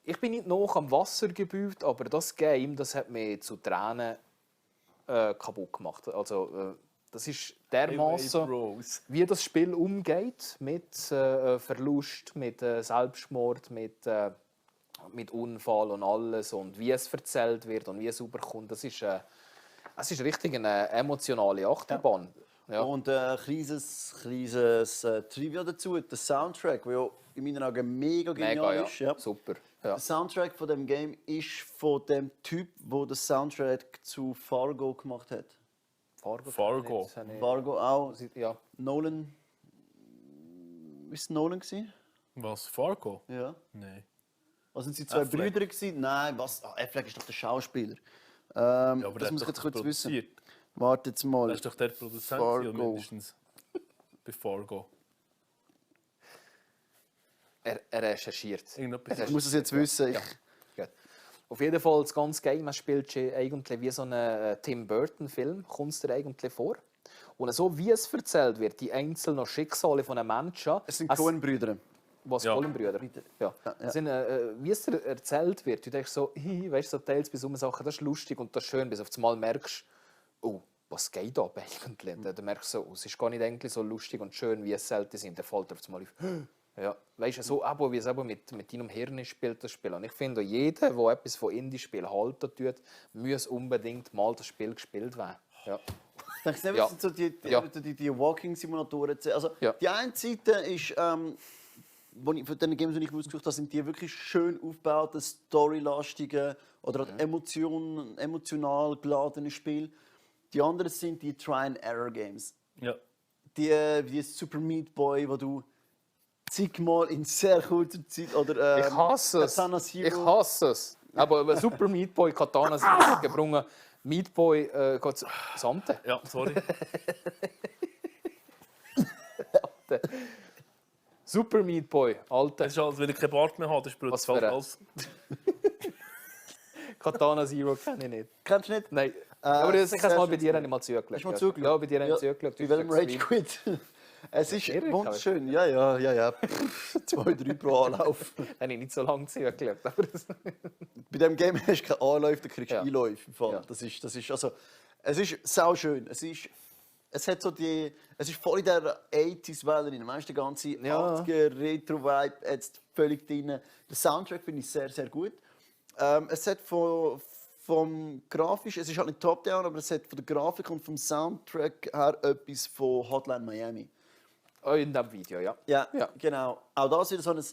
Ich bin nicht noch am Wasser gebüht, aber das Game, das hat mich zu Tränen kaputt gemacht. Also, das ist dermaßen, Bros. wie das Spiel umgeht mit Verlust, mit Selbstmord, mit Unfall und alles und wie es erzählt wird und wie es überkommt. Es ist richtig eine emotionale Achterbahn. Ja. Und ein kleines Trivia dazu. Der Soundtrack, der ja in meinen Augen mega genial Mega, ist. Ja. Super. Ja. Der Soundtrack von dem Game ist von dem Typ, der den Soundtrack zu Fargo gemacht hat. Fargo. Fargo auch. Ja. Nolan. Ist es Nolan gewesen? Was? Fargo? Ja. Nein. Also sind sie zwei Affleck. Brüder gewesen? Nein, was? Affleck ist doch der Schauspieler. Ja, aber das der muss ich hat jetzt doch kurz wissen. produziert. Warte jetzt mal. Das ist doch der Produzent Fargo. mindestens. Bei Fargo. Er recherchiert. Irgendetwas Ich muss es jetzt wissen. Ja. Gut. Auf jeden Fall, das ganze Game spielt eigentlich wie so ein Tim Burton-Film, kommt es dir eigentlich vor. Und so wie es erzählt wird, die einzelnen Schicksale von einem Menschen. Es sind Coen-Brüder. Was Ja. Coen-Brüder? Ja. ja. Sind, wie es dir erzählt wird, du denkst so, weißt du, so teils bis um Sachen, das ist lustig und das ist schön, bis auf einmal merkst, oh, was geht ab eigentlich? Du merkst so, es ist gar nicht eigentlich so lustig und schön, wie es selten sind. Der fällt auf einmal auf. Ja, weißt du, so aber wie es eben mit deinem Hirn spielt, das Spiel. Und ich finde, jeder, der etwas von Indie-Spielen halten tut, muss unbedingt mal das Spiel gespielt werden. Ja. Ich denke, das Ja. sind so Ja. die Walking-Simulatoren. Also, Ja. die eine Seite ist, von den Games, die ich ausgesucht habe, sind die wirklich schön aufgebauten, storylastigen oder halt emotional geladenen Spiele. Die anderen sind die Try-and-Error-Games. Ja. Die Super Meat Boy, wo du zigmal in sehr kurzer Zeit oder Ich hasse es. Katana Zero. Ich hasse es. Aber über Super Meat Boy Katana Zero gebrungen. Meat Boy geht Sante. Ja, sorry. Super Meat Boy, Alter. Das ist als wenn ich keinen Bart mehr habe, das ist Was brutal. für ein- Als Katana Zero kenne ich nicht. Kennst du nicht? Nein. Aber das ich habe sehr mal bei schön. dir habe ich mal zugeschaut. Hast du mal zugeschaut? Ja, bei dir habe ich zugeschaut. Bei welchem Rage Quit? Es ist wunderschön. Ja. 2, 3 pro Anlauf. Habe ich nicht so lange zugeschaut. Aber das Bei diesem Game hast du keine Anläufe, da kriegst du Ja. Einläufe. Im Fall. Ja. Das ist also, es ist sauschön. Es hat so es ist voll in der 80s-Welle drin. Weißt du, der ganze Ja. 80er Retro-Vibe jetzt völlig drin. Der Soundtrack finde ich sehr, sehr gut. Es hat vom Grafisch, es ist halt nicht Top-Down, aber es hat von der Grafik und vom Soundtrack her etwas von Hotline Miami. in diesem Video, ja. Ja, Ja. genau. Auch das wieder so ein,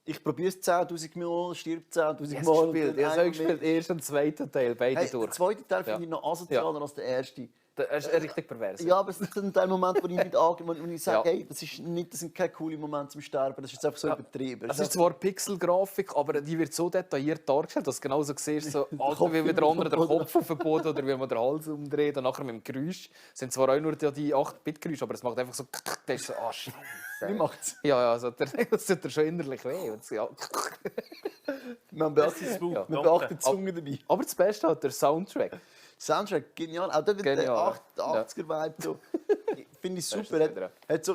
ich probiere es 10'000 Mal, stirbt 10'000 Ich Mal. habe gespielt. Ich habe gespielt, erst und zweiten Teil, beide Hey, durch. der zweite Teil Ja. finde ich noch asozialer Ja. als der erste. Das ist richtig pervers. Ja, aber es ist dann der Moment, wo ich nicht wo ich sage, hey, das sind keine coolen Momente zum Sterben, das ist jetzt einfach so übertrieben. Es ist zwar Pixel-Grafik, aber die wird so detailliert dargestellt, dass du genauso siehst, so, Alter, wie der andere den Kopf auf den Boden oder wie man den Hals umdreht und nachher mit dem Geräusch. Es sind zwar auch nur die 8-Bit-Geräusche, aber es macht einfach so, das ist so, Scheiße. Wie macht's? Ja, also, das tut dir schon innerlich weh. Ja. Man beachtet die Zunge dabei. Aber das Beste hat der Soundtrack. Soundtrack, genial. Auch dort der Genial, 80er-Vibe. So. Finde ich super.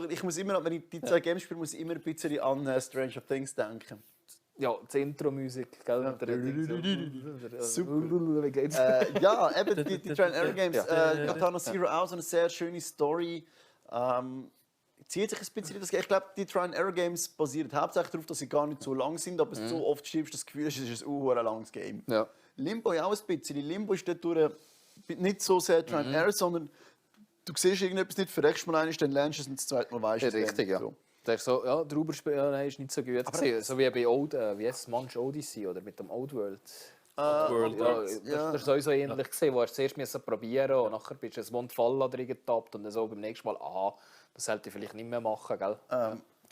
Ich muss immer, wenn ich die zwei Games spiele, muss ich immer ein bisschen an Stranger Things denken. Ja, die Intro-Musik, gell? Super. Wie geht's? Ja, eben die Trial and Error Games. Katana Zero auch so eine sehr schöne Story. Zieht sich ein bisschen das. Ich glaube, die Trial and Error Games basieren hauptsächlich darauf, dass sie gar nicht so lang sind, aber so oft stirbst du das Gefühl, es ist ein langes Game. Ja. Limbo ja auch ein bisschen. Limbo ist dort nicht so sehr Trial and Error, sondern du siehst irgendetwas nicht, verreckst mal eines, dann lernst du es und das zweite Mal weißt du es. Richtig, ja. So. Der ist so, ja, der Uberspieler ist nicht so gut gesehen. So wie bei wie heißt es, Munch Odyssey oder mit dem Old World. Das ist sowieso ähnlich gesehen, wo du zuerst probieren musst und nachher bist du ein Mundfall drin getappt und dann so beim nächsten Mal, aha, das sollte ich vielleicht nicht mehr machen, gell?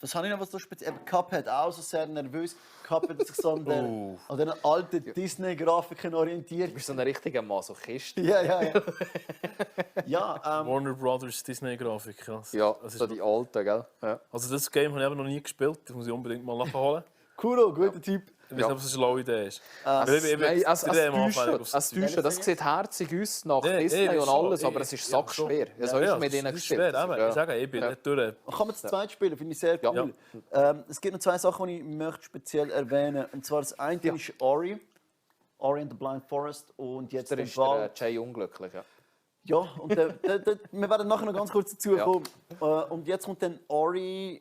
Was habe ich noch was so speziell? Cuphead auch so sehr nervös. Cuphead hat sich so an den alten Disney-Grafiken orientiert. Du bist so ein richtiger Masochist. Ja. Warner Brothers Disney-Grafik. Ja, Ja, das ist so die alten, gell? Ja. Also das Game habe ich eben noch nie gespielt, das muss ich unbedingt mal nachholen. Kuro, guter Typ. Ich weiß nicht, ob es eine schlaue Idee ist. Es täuschen, das sieht herzig aus nach Disney und alles, aber es ist sackschwer. Ja, so ist mit ihnen gespielt. Ich sage, ich bin nicht durch. Kann man zu zweit spielen, finde ich sehr cool. Es gibt noch zwei Sachen, die ich möchte speziell erwähnen möchte. Und zwar das eine ist Ori and the Blind Forest und jetzt Da ist der Jay unglücklich, ja. Ja, und wir werden nachher noch ganz kurz dazu kommen. Und jetzt kommt dann Ori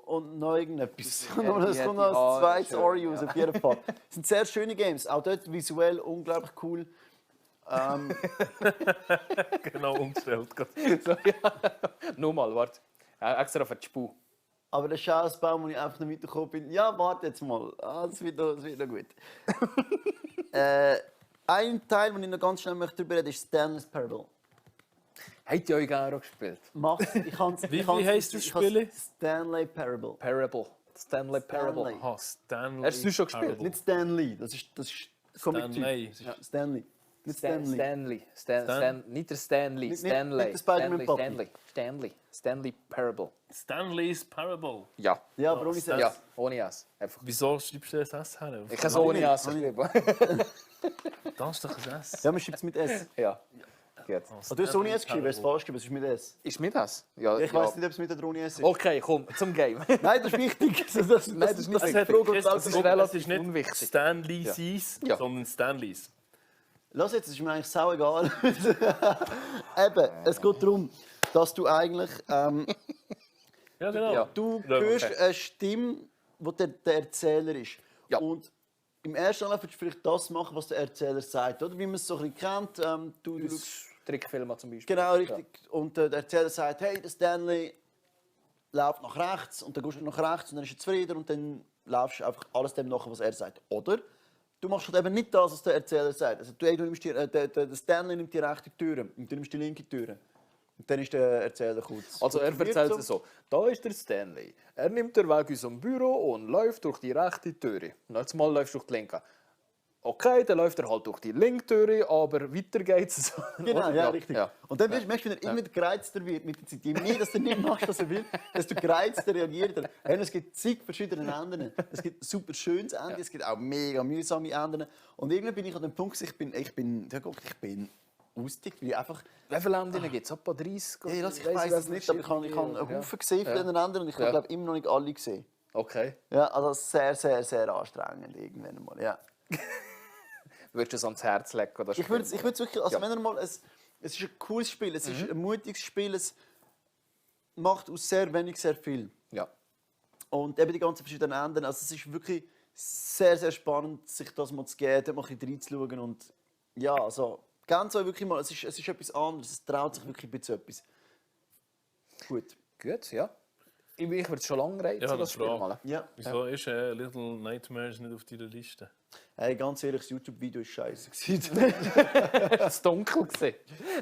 und noch irgendetwas. Es kommt noch ein zweites Ori raus, auf jeden Fall. Es sind sehr schöne Games, auch dort visuell unglaublich cool. Genau umgestellt. So, ja. Nochmal, warte. Extra für die Spur. Aber der Schausbaum, wo ich einfach nicht weitergekommen bin, ja, warte jetzt mal, das wird noch gut. Ein Teil, den ich noch ganz schnell darüber reden möchte, ist Stanley's Parable. Habt ihr euch gerne gesspielt? Mach's, Wie heisst das Spiel? Stanley Parable. Stanley Parable. Stanley. Aha, Stanley. Hast du schon gespielt? Nicht Stanley, das ist Stanley. Stanley. Nicht Stanley. Nicht der Stanley. Nicht Stanley. der Spider-Man-Papi. Stanley Parable. Stanley's Parable. Ja. Ja, aber ohne S. Ja, ohne S. Einfach. Wieso schreibst du das S her? Ich kann es ohne S schreiben. Das ist doch ein S. Ja, man schreibt es mit S. Ja. Gut. Also, du hast es ohne S geschrieben, es ist falsch geschrieben, es ist mit S. Ist mit S? Ja, Ich weiß nicht, ob es mit oder ohne S ist. Okay, komm, zum Game. Nein, das ist wichtig. Das ist nicht das eine Frage. Das ist relativ nicht unwichtig. Stanley's, Ja. sondern Stanley's. Lass jetzt, das ist mir eigentlich sau egal. Eben, es geht darum, dass du eigentlich... Ja, genau. Ja. Du Ja, hörst okay. eine Stimme, die der Erzähler ist. Ja. Und im ersten Anlauf würdest du vielleicht das machen, was der Erzähler sagt. Oder wie man es so ein bisschen kennt. Du schaust, Trickfilme zum Beispiel. genau, richtig. Und der Erzähler sagt, hey, der Stanley läuft nach rechts. Und dann gehst du nach rechts und dann ist er zufrieden. Und dann laufst du einfach alles dem nach, was er sagt. Oder du machst halt eben nicht das, was der Erzähler sagt. Also du nimmst der Stanley nimmt die rechte Tür und du nimmst die linke Tür. Und dann ist der Erzähler kurz. Also er erzählt es so, da ist der Stanley. Er nimmt den Weg aus dem Büro und läuft durch die rechte Tür. Und jetzt mal läufst du durch die linke. Okay, dann läuft er halt durch die linke Tür, aber weiter geht's. Genau, ja, richtig. Ja. Und dann merkst du, wie er immer gereizter wird mit der Zeit. Je mehr dass du nicht machst, was er will, desto gereizter reagiert er. Hey, es gibt zig verschiedene Enden. Es gibt ein super schönes Ende, es gibt auch mega mühsame Enden. Und irgendwann bin ich an dem Punkt, ich bin ausgedickt, weil ich einfach... Wie viele Enden gibt es? Etwa 30? Hey, ich weiß es nicht, aber ich habe einen Haufen gesehen von diesen Enden und ich habe immer noch nicht alle gesehen. Okay. Ja, also sehr, sehr, sehr anstrengend irgendwann mal, ja. Würdest du es ans Herz legen? Oder Ich würde es wirklich, also Ja. wenn er mal, es ist ein cooles Spiel, es ist ein mutiges Spiel, es macht aus sehr wenig sehr viel. Ja. Und eben die ganzen verschiedenen Enden, also es ist wirklich sehr, sehr spannend, sich das mal zu geben, da mal ein bisschen reinzuschauen und ja, also ganz so wirklich mal, es ist etwas anderes, es traut sich wirklich ein bisschen etwas. Gut. Gut, ja. Ich würde es schon lange reizen, Ja, das Spiel Frage. mal. Ja. Wieso ist Little Nightmares nicht auf deiner Liste? Hey, ganz ehrlich, das YouTube-Video ist scheiße. Es war dunkel.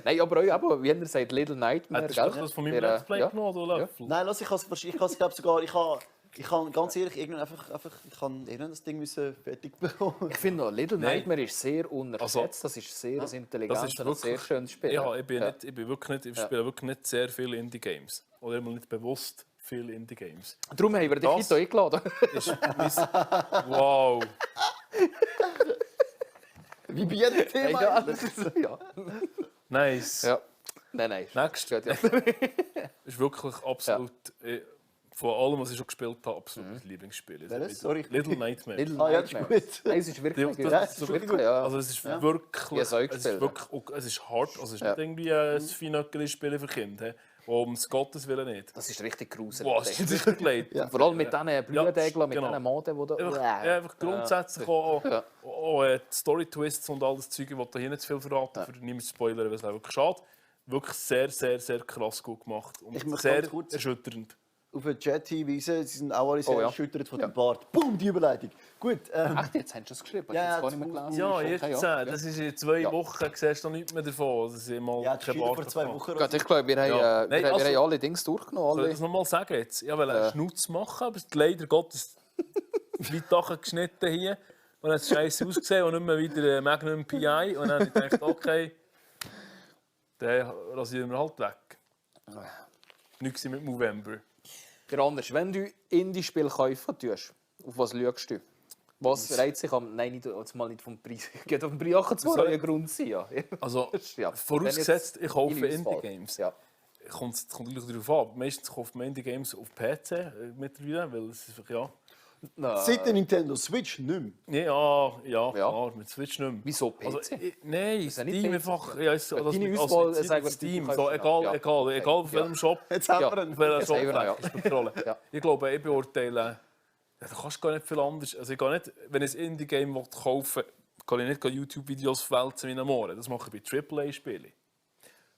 Nein, aber auch, eben, wie ihr sagt, Little Nightmare. Hättest du das von meinem Let's Play genommen, oder Löffel? Nein, lass, ich glaube sogar, ich kann ganz ehrlich irgendwann ich kann irgendwann das Ding müssen fertig bekommen. Ich finde noch, Little Nein. Nightmare ist sehr unterschätzt. Also, das ist sehr ein Das intelligentes ist und wirklich, sehr schönes Spiel. Ja, ich spiele wirklich nicht sehr viele Indie-Games. Oder immer nicht bewusst viele Indie-Games. Darum haben wir dich Das- heute eingeladen. Wow! Wie bei jedem Thema. ja, ja. Nice! ja. Nein. Next. Gut, ja. Ist wirklich absolut, von allem, was ich schon gespielt habe, absolut mein Lieblingsspiel. Also Welches? Sorry. Little Nightmares. Little Ah, ja, das ist Nightmares. gut. Nein, es ist wirklich gut. Das Es ist wirklich gut. Ja. Also es ist Ja. wirklich, Ich habe es auch es ist gespielt, wirklich, es ist hart, also es ist Ja. nicht irgendwie ein Finöckeli-Spiel für Kinder, um es Gottes Willen nicht. Das ist richtig gruselig. Wow, es ist richtig leid. Vor allem mit diesen Blutdegeln, mit genau. diesen Moden, die da... Einfach grundsätzlich auch die Story-Twists und all das Zeug, was da hier nicht zu viel verraten, für niemanden zu spoilern, weil es wirklich schade. Wirklich sehr, sehr, sehr krass gut gemacht und Ich möchte sehr ganz kurz- erschütternd. Auf den Chat hinweisen, sie sind auch alle sehr Oh, ja. erschüttert von dem Bart. Boom, die Überleitung. Gut, Echt, jetzt hast du es geschrieben? Ja, Ja, ja, gar nicht mehr gelesen. Ja, Okay, jetzt, das ist in 2 Wochen, siehst du nichts mehr davon. Das ist mal ja, das kein ist vor Bart 2 gemacht. Wochen. Gut, ich glaube, wir haben, Ja. Nein, wir also- haben alle Dinge durchgenommen. Soll ich Alle. das nochmal sagen jetzt? Ich wollte einen Schnutz machen, aber es ist leider Gottes weit geschnitten hier. Und dann hat es scheiße ausgesehen und nicht mehr wieder Magnum PI. Und dann habe ich gedacht, okay, den rasieren wir halt weg. Nichts mit November. Der Anders, wenn du Indie-Spiel kaufen tust, auf was schaust du? Was reizt sich am... Nein, jetzt mal nicht vom Preis. Geht auf den Preis auch zwar ein Grund sein, ja. Also, Ja, vorausgesetzt, ich kaufe deine Auswahl. Indie-Games. Ja. Kommt natürlich darauf an. Meistens kauft man Indie-Games auf PC mittlerweile, weil es ist ja... Seit der Nintendo Switch nicht mehr. Ja, klar, mit Switch nicht mehr. Wieso PC? Also, nein, Ist ja nicht Steam PC, einfach. ja. Ja, ist, Ja, das deine mit- Auswahl, mit sagen wir, Steam, die so, kaufst du egal, ja. egal, Okay. egal auf welchem Shop. Jetzt haben Ja. wir einen. Auf welcher Jetzt haben wir ihn, ja. Shop ist Kontrolle. Ja. Ich glaube, ich beurteile, ja, da kannst du gar nicht viel anders. Also ich gehe nicht, wenn ich ein Indie-Game kaufen will, kann ich nicht YouTube-Videos wälzen wie ein Mohren. Das mache ich bei AAA-Spielen.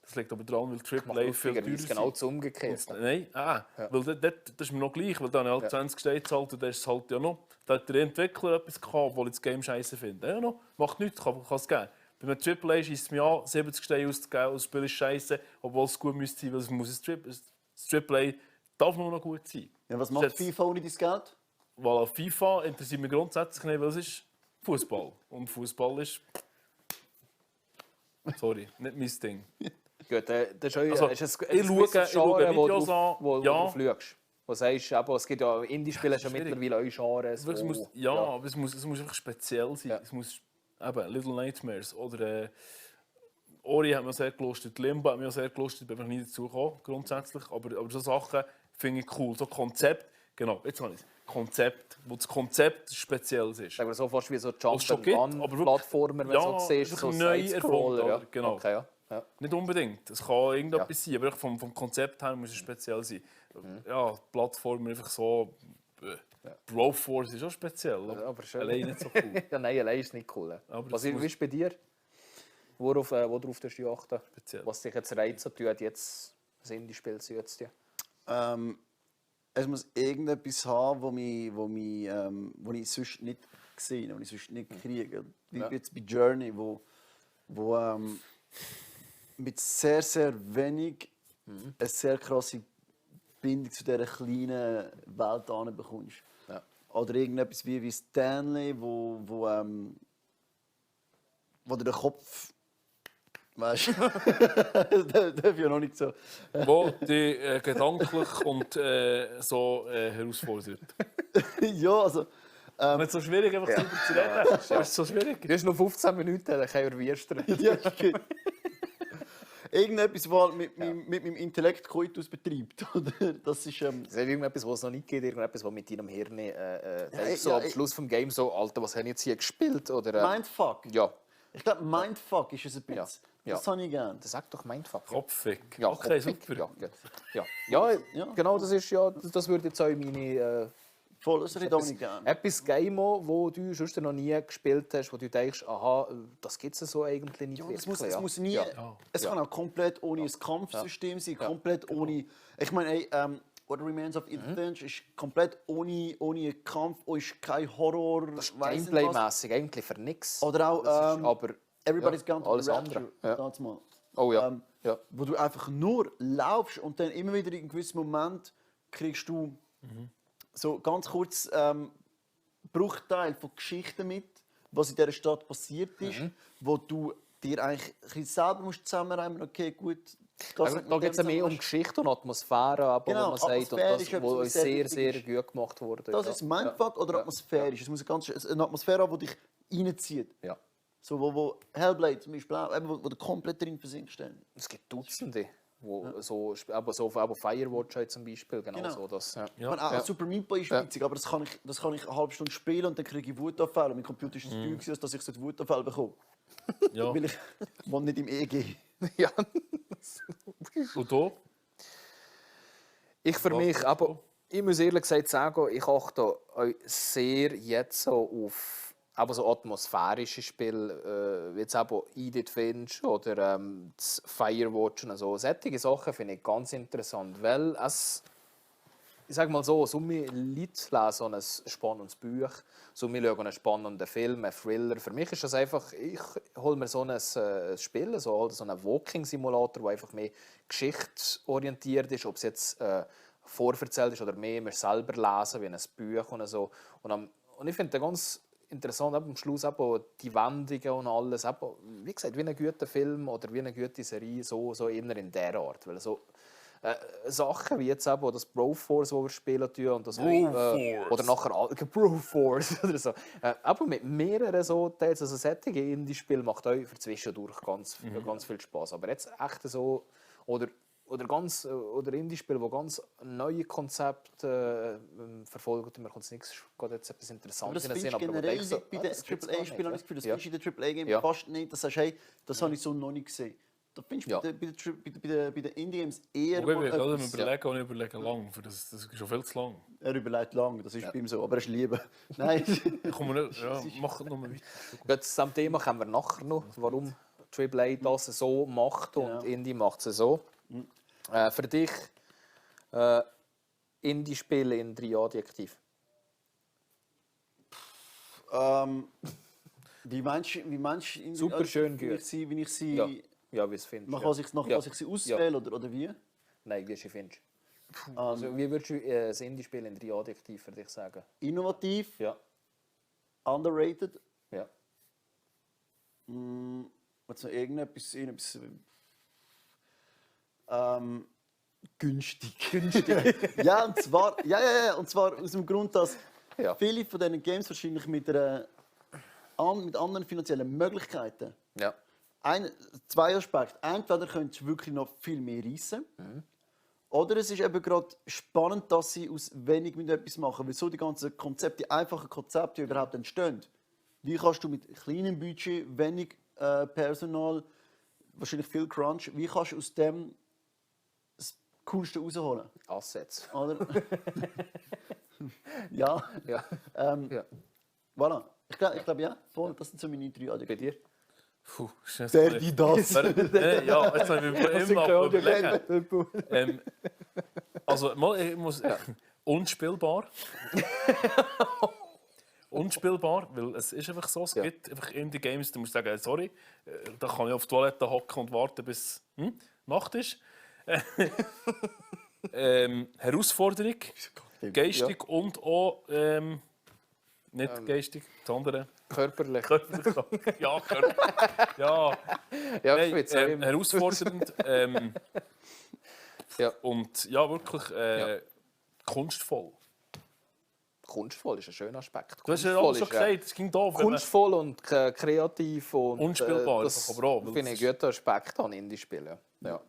Das liegt aber daran, weil AAA viel teurer ist genau das Umgekehrte. Nein, weil das ist mir noch gleich, weil dann halt 20 Steine zahlt und das ist halt ja noch. Da hat der Entwickler etwas gehabt, obwohl ich das Game scheiße finde. Ja, noch, macht nichts, kann es geben. Bei einem AAA schießt es mir an, 70 Steine auszugeben und das Spiel ist scheiße, obwohl es gut müsste sein, weil es muss das AAA darf nur noch gut sein. Ja, was macht FIFA ohne dein Geld? Weil auf FIFA interessiert mich grundsätzlich nicht, weil es ist Fußball. Und Fußball ist. Sorry, nicht mein Ding. Gut, das ist auch Also, ist ein ich schaue Genre, Videos an, wo ja. du schaust. Wo du sagst, aber es gibt ja Indie-Spiele schon schwierig. mittlerweile auch Genres. Es muss, aber es muss einfach speziell sein. Ja. Es muss eben Little Nightmares oder Ori hat mir sehr gelustet, Limbo hat mir sehr gelustet, bin ich nie dazu gekommen, grundsätzlich. Aber so Sachen finde ich cool. So Konzept, genau, jetzt habe ich es. Konzept, wo das Konzept speziell ist. Sagen wir so fast wie so Was es schon gibt, aber wirklich- Jump'n'Run-Plattformer, wenn Ja, du so siehst, einfach so neu Side-Scroller. erfunden, Ja. oder? Genau. Okay, ja. Ja. Nicht unbedingt. Es kann irgendetwas sein, aber vom Konzept her muss es speziell sein. Ja, Plattformen einfach so. Growth Force ist auch speziell, Aber schön. allein nicht so cool. Ja, nein, allein ist nicht cool. Aber Was das muss- ist bei dir? Worauf tust du achten? Speziell. Was dich jetzt reizen tut, jetzt ein Indie-Spiel zu jetzt? Es muss irgendetwas haben, wo ich sonst nicht sehe, wo ich sonst nicht kriege. Wie jetzt bei Journey, wo mit sehr, sehr wenig eine sehr krasse Bindung zu dieser kleinen Welt bekommst. Ja. Oder irgendetwas wie Stanley, wo dir der Kopf. Weißt du? Das darf ja noch nicht so. Wo die gedanklich und so herausfordert. Ja, also. Nicht so schwierig, einfach darüber zu reden. Das ist so schwierig. Du hast noch 15 Minuten, dann kann ich erwirstern. Ja, okay. Irgendetwas, was mit meinem Intellekt Koitus betreibt. Oder? Das ist. Das ist irgendetwas, was es noch nicht gibt, irgendetwas, was mit deinem Hirn denkst, so ja, am Schluss des Games so, Alter, was habe ich jetzt hier gespielt? Oder, Mindfuck. ja, Ich glaube, Mindfuck ist es ein bisschen. Ja. Das habe ich gerne. das sagt doch Mindfuck. Kopfig. Ja, Okay, Kopfig. super. Ja, genau, das ist ja, das würde jetzt auch meine... Voll, das hätte ich auch nicht gerne. Etwas Game, wo du sonst noch nie gespielt hast, wo du denkst, aha, das gibt es so eigentlich nicht Ja, wirklich. es muss nie. Ja. Es kann auch komplett ohne ein Kampfsystem sein, komplett ohne. Ich meine, ey, What Remains of Edith Finch ist komplett ohne Kampf, ist kein Horror. Das ist weiss nicht was. Gameplay-mässig eigentlich für nichts. Oder auch aber Everybody's Gone to alles the Rapture. andere. Ja. damals mal. Oh ja. Ja. Wo du einfach nur laufst und dann immer wieder in einem gewissen Moment kriegst du so ganz kurz Bruchteil von Geschichten mit, was in dieser Stadt passiert ist, wo du dir eigentlich ein bisschen selber musst zusammenreimen, okay, gut. Da geht es mehr um Geschichte und Atmosphäre, aber Genau, wo man sagt, und Atmosphäre das, ist etwas, wo was sehr, sehr sehr wichtig gut gemacht wurde. Das ist Mindfuck oder atmosphärisch. Es muss eine Atmosphäre haben, die dich reinzieht. Ja. So, wo Hellblade zum Beispiel auch, wo du komplett drin versinkst. Es gibt Dutzende, aber Firewatch halt zum Beispiel, genau. So. Das, ja. Ich meine, auch Super Meat Boy ist witzig, aber das kann ich eine halbe Stunde spielen und dann kriege ich Wutanfälle. Mein Computer ist zu teuer, dass ich so Wutanfälle bekomme. Ja. Weil ich wohne nicht im EG. Ja. Und da? Ich für mich, aber ich muss ehrlich gesagt sagen, ich achte sehr jetzt so auf so atmosphärische Spiele, wie jetzt eben Edith Finch oder das Firewatch und so. Solche Sachen finde ich ganz interessant, weil es, ich sage mal so wir Leute lesen ein spannendes Buch, wir schauen einen spannenden Film, einen Thriller. Für mich ist das einfach, ich hole mir so ein Spiel, so einen Walking-Simulator, der einfach mehr geschichtsorientiert ist, ob es jetzt vorverzählt ist oder mehr wir selber lesen, wie ein Buch und so. Und ich finde ganz interessant, am Schluss die Wendungen und alles, wie gesagt, wie ein guter Film oder wie eine gute Serie, so eher in dieser Art. Weil so Sachen wie jetzt das Broforce, das wir spielen tun, und das oder nachher Broforce oder so. Aber mit mehreren so Teils, also solche Indie-Spiele macht euch für zwischendurch ganz viel Spaß. Aber jetzt echt so oder Indie-Spiele, die ganz neue Konzepte verfolgen. Man kann nichts jetzt etwas Interessantes sehen. Aber generell bei den AAA-Spielen habe ich das Gefühl, das findest du in den AAA-Games fast nicht. Das sagst, hey, das habe ich so noch nicht gesehen. Da findest du bei den Indie-Games eher... Ich überlege lang, das ist schon viel zu lang. Er überlegt lang, das ist bei ihm so, aber er ist Liebe. Nein. Mach noch mal weiter. Gut, zu diesem Thema kommen wir nachher noch, warum AAA das so macht und Indie macht es so. Für dich Indie-Spiele in 3 Adjektiv? Wie meinst du super schön gut. Wie ich sie... Ja, wie es findest. Was ich sie auswähle oder wie? Nein, wie du sie findest. Also, wie würdest du ein Indie-Spiel in 3 Adjektiv für dich sagen? Innovativ. Ja. Underrated. Ja. Also irgendetwas günstig. Ja, und zwar aus dem Grund, dass viele von diesen Games wahrscheinlich mit anderen finanziellen Möglichkeiten. Ja. 2 Aspekte. Entweder könntest du wirklich noch viel mehr reissen. Oder es ist eben gerade spannend, dass sie aus wenig etwas machen. Weil so die ganzen Konzepte, die einfachen Konzepte, die überhaupt entstehen. Wie kannst du mit kleinem Budget, wenig Personal, wahrscheinlich viel Crunch, wie kannst du aus dem das Coolste rausholen? Assets. Oder? Ja. Ja. Voilà. Ich glaube, ja, voll. Das sind so meine 3 Adjektive. Bei dir? Puh, Der, die, das. Ja, jetzt habe ich immer überlegen. Also, ich muss... Unspielbar. Unspielbar, weil es ist einfach so, es gibt einfach Indie-Games, du musst sagen, sorry, da kann ich auf die Toilette hocken und warten, bis Nacht ist. Herausforderung, geistig und auch nicht geistig, sondern körperlich. Ja, körperlich. Ja, Nein, herausfordernd ja. und ja, wirklich kunstvoll. Kunstvoll ist ein schöner Aspekt. Du hast ja auch schon gesagt, es ging da. Kunstvoll und kreativ und unspielbar. Das aber auch, finde ich einen guten Aspekt an Indie-Spielen. Ja,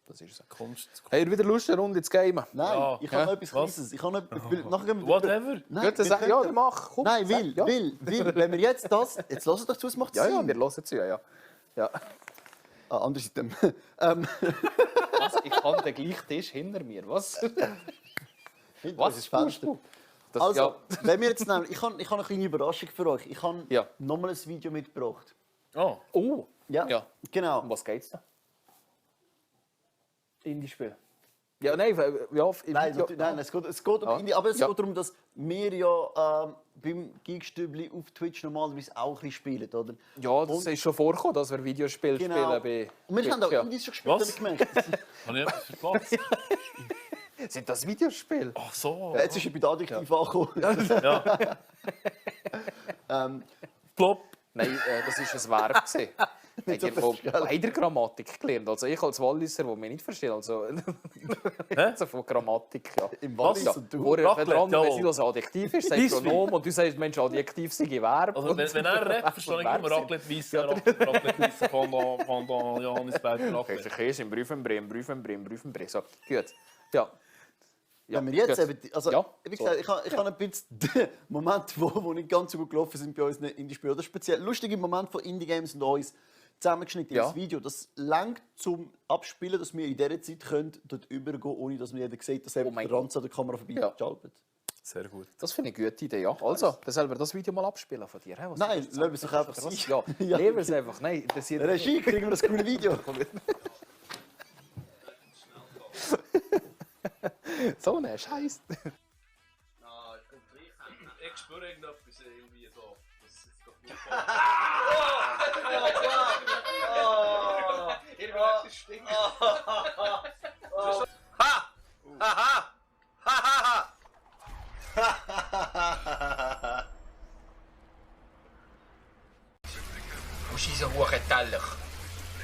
das ist so. Kunst. Hey, wieder Lust, eine Runde zu gamen? Nein, Ja. ich habe noch etwas Kleines. Ich habe noch... Whatever. Nein, Ja, dann mach. Komm, Nein, will. Wenn wir jetzt das... Jetzt hört doch zu, es macht Sinn. Ja, wir hören zu, ja. Andererseits... Was? Ich habe den gleichen Tisch hinter mir. Was? Was ist Fenster? Das, Also, wenn wir jetzt nehmen, ich habe eine kleine Überraschung für euch. Ich habe Ja. nochmal ein Video mitgebracht. Oh. Ja, Ja. genau. Um was geht's da? Indie-Spiel. Ja, nein, ja, Nein, es geht um Indie, aber es Ja. geht darum, dass wir ja beim Geekstübli auf Twitch normalerweise auch ein bisschen spielen, oder? Ja, das ist schon vorgekommen, dass wir Videospiele Genau. spielen. Und wir haben auch ja. Indies schon gespielt, Was? habe ich gemerkt. Habe ich etwas verpasst? Sind das Videospiele? Ach so. Jetzt ist er bei der Adjektiv angekommen. Ja. Plop. Nein, das war ein Verb. Habt ihr von beider Grammatik gelernt? Also ich als Walliser, der mich nicht versteht. Also, also von Grammatik, ja. Im Wallis Ja. und du. Vorher, wenn Raclette, dran, wenn ja. sie das Adjektiv ist, sagt Pronomen und du sagst, Mensch, Adjektiv sei Verb. Also, wenn er redet, verstehe ich immer Raclette Weisse, Raclette Weisse von der Johannisberg Okay, Raclette. Käse im Brüfenbrem. So, gut. Ja. Ja, Wenn wir jetzt gut. eben, also, Ja, wie gesagt, ich habe ein bisschen Momente, wo nicht ganz so gut gelaufen sind bei uns Indie-Spielen. Das speziell lustige Moment von Indie-Games und uns zusammengeschnitten Ja. ins Video. Das langt zum Abspielen, dass wir in dieser Zeit können, dort übergehen, ohne dass jeder sieht, dass eben mein der Ranz an der Kamera vorbeischaltet. Sehr gut. Das finde ich eine gute Idee, ja. Also, dann sollen wir das Video mal abspielen von dir. He? Was Nein, du lassen wir es doch einfach oder was? sein. Ja, Ja. nehmen wir es einfach. Nein, interessiert mich Regie, kriegen wir das coole Video. nicht. So ein Scheiß. Ich spüre irgendetwas irgendwie so. Das ist doch nicht Wo ist dieser hohe Teller?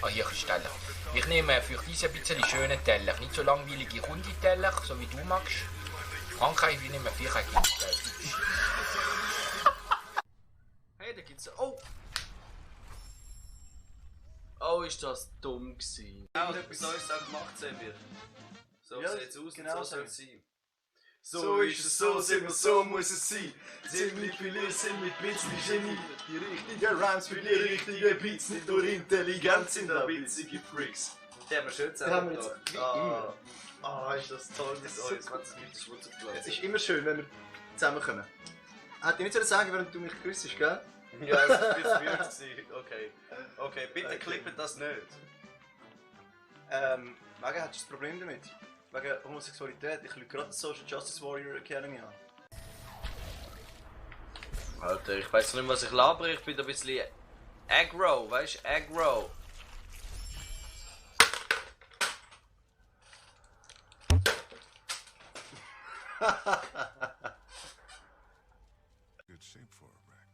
Ah, hier ist Teller. Ich nehme für diese ein bisschen schönen Teller. Nicht so langweilige runde Teller, so wie du magst. Frankreich, wir nehmen viereckige Teller. Hey, da gibt's... Oh! Oh, ist das dumm gewesen. Genau, etwas Neues gemacht, Semir. So Ja, sieht's aus genau und so so. soll es sein. So ist es, so sind wir, so muss es sein. Ziemlich viele sind mit bisschen Genie. Die richtigen Rhymes für die richtigen Beats. Nicht nur intelligent sind, auch witzige Freaks. Die haben wir schön zusammen gemacht. Ist das toll mit uns. Was ist mit der Schwurzplatz? Es ist immer schön, wenn wir zusammenkommen. Hätte ich nicht sollen sagen, während du mich grüßt, gell? Ja, es war ein bisschen weird gewesen. Okay. Okay, bitte klippet das nicht. Wegen, hast du das Problem damit? Wegen Homosexualität? Ich schaue gerade die Social Justice Warrior Academy an. Alter, ich weiß nicht, was ich labere. Ich bin da ein bisschen aggro, weißt du? Aggro. Good shape for a wreck.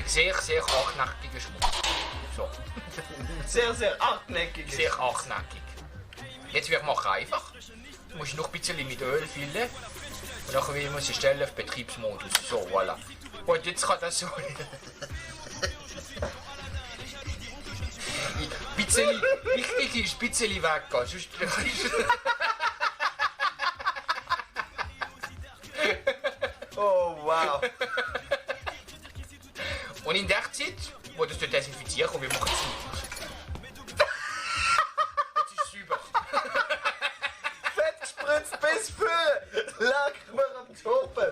Sehr, sehr achtnäckiger Schmuck. So. Sehr, sehr hartnäckig. Sehr achtnäckig. Jetzt wir machen einfach. Du musst noch ein bisschen mit Öl füllen. Und dann muss ich stellen auf Betriebsmodus. So, voilà. Und jetzt kann das so. Bisschen, wichtig ist, ein bisschen weggehen. Sonst Oh, wow. Und in der Zeit, wo das dort desinfizieren kommt, wir machen es nicht. Jetzt ist es sauber. Fett gespritzt bis für. Leck mir am Toppen.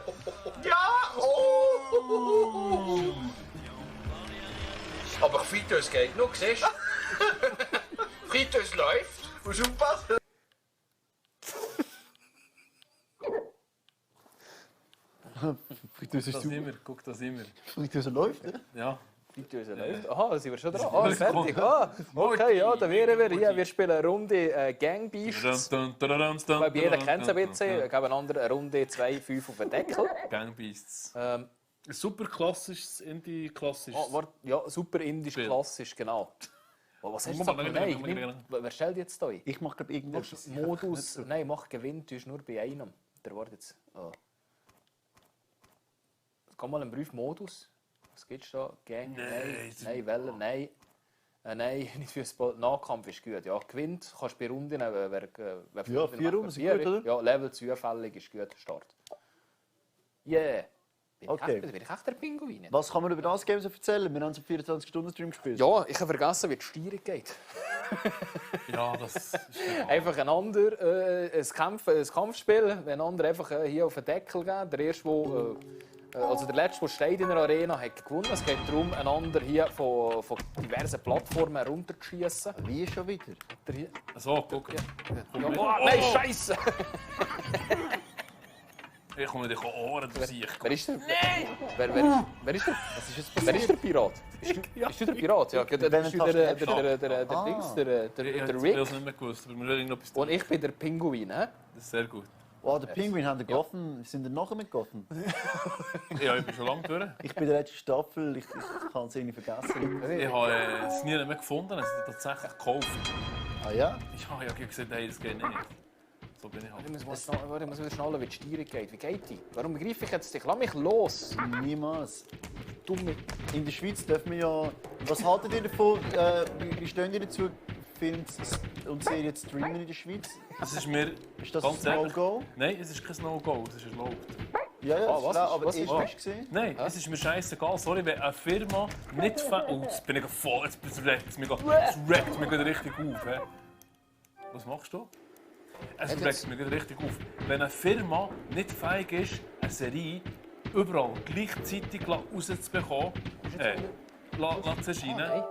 Ja, oh. Aber Fritteuse geht noch, siehst du? Fritteuse läuft. Musst aufpassen. Fritteuse Das ist super. immer, guck das immer. Fritteuse läuft, ne? Ja. Fritteuse läuft. Aha, da sind wir schon dran. Ah, fertig. Ah, okay, ja, da wären wir hier. Wir spielen eine Runde Gang Beasts. Ich glaube, jeder kennt es ein bisschen. Ich glaube, eine andere Runde 2, 5 auf den Deckel. Gang Beasts. Super klassisches, Indie-klassisches. Oh, warte, ja, super indisch, Spiel. klassisch, genau. Oh, was hast du gesagt? Nein, wer stellt jetzt da ein? Ich mache glaube irgendetwas. Modus, nein, mach Gewinn, du hast nur bei einem. Der wartet jetzt. Oh. Komm mal einen Brief Modus. Was geht's da? Gang? Nein, Welle, nein. Nein, nicht fürs Nahkampf ist gut. Ja, gewinnt, kannst bei Runden. Ja, 4 Runden sind gut, oder? Ja, Level zufällig ist gut, Start. Yeah. Okay. Bin ich echt der Pinguin? Was kann man über das Game so erzählen? Wir haben so 24-Stunden-Stream gespielt. Ja, ich habe vergessen, wie die Steuerung geht. Ja, das ist Einfach ein Kampfspiel, wenn ein anderer einfach hier auf den Deckel geht. Der erste, der letzte, der steht in der Arena, hat gewonnen. Es geht darum, einander hier von diversen Plattformen herunterzuschießen. Wie schon wieder? So, guck. Ja. Nein, Scheiße! Ich komme dich Ohren durch sich. Wer ist der? Nein! Wer ist der? Wer ist der Pirat? Bist du der Pirat? Ja, der Dings, der Ich Rick. habe es nicht mehr gewusst, aber wir werden noch etwas Und ich bin der Pinguin, hä? Das ist sehr gut. Oh, der Pinguin hat den Gotham. Sind wir nachher mit Gotham? Ja, ich bin schon lange durch. Ich bin in der letzten Staffel. Ich kann es irgendwie vergessen. Ich habe es nie mehr gefunden, es ist tatsächlich gekauft. Ah ja? Ich habe ja gesagt, hey, das geht nicht. So bin ich halt. Ich muss wieder schnallen, wie die Steuerung geht. Wie geht die? Warum begreife ich jetzt dich? Lass mich los! Niemals. Dumme. In der Schweiz dürfen wir ja... Was haltet ihr davon? Wie stehen ihr dazu, Filme und Serien zu streamen in der Schweiz? Das ist mir Ist das ganz ein ehrlich- No-Go? Nein, es ist kein No-Go, es ist erlaubt. Ja, ja, Ah, ist was klar, ist- aber was hast ist- du es gesehen? Nein, es ist mir scheißegal. Sorry, wenn eine Firma nicht... Oh, jetzt bin ich voll... Jetzt regt es mich gerade richtig auf. He? Was machst du? Es regt mich gerade richtig auf. Wenn eine Firma nicht fähig ist, eine Serie überall gleichzeitig rauszubekommen, zu erscheinen,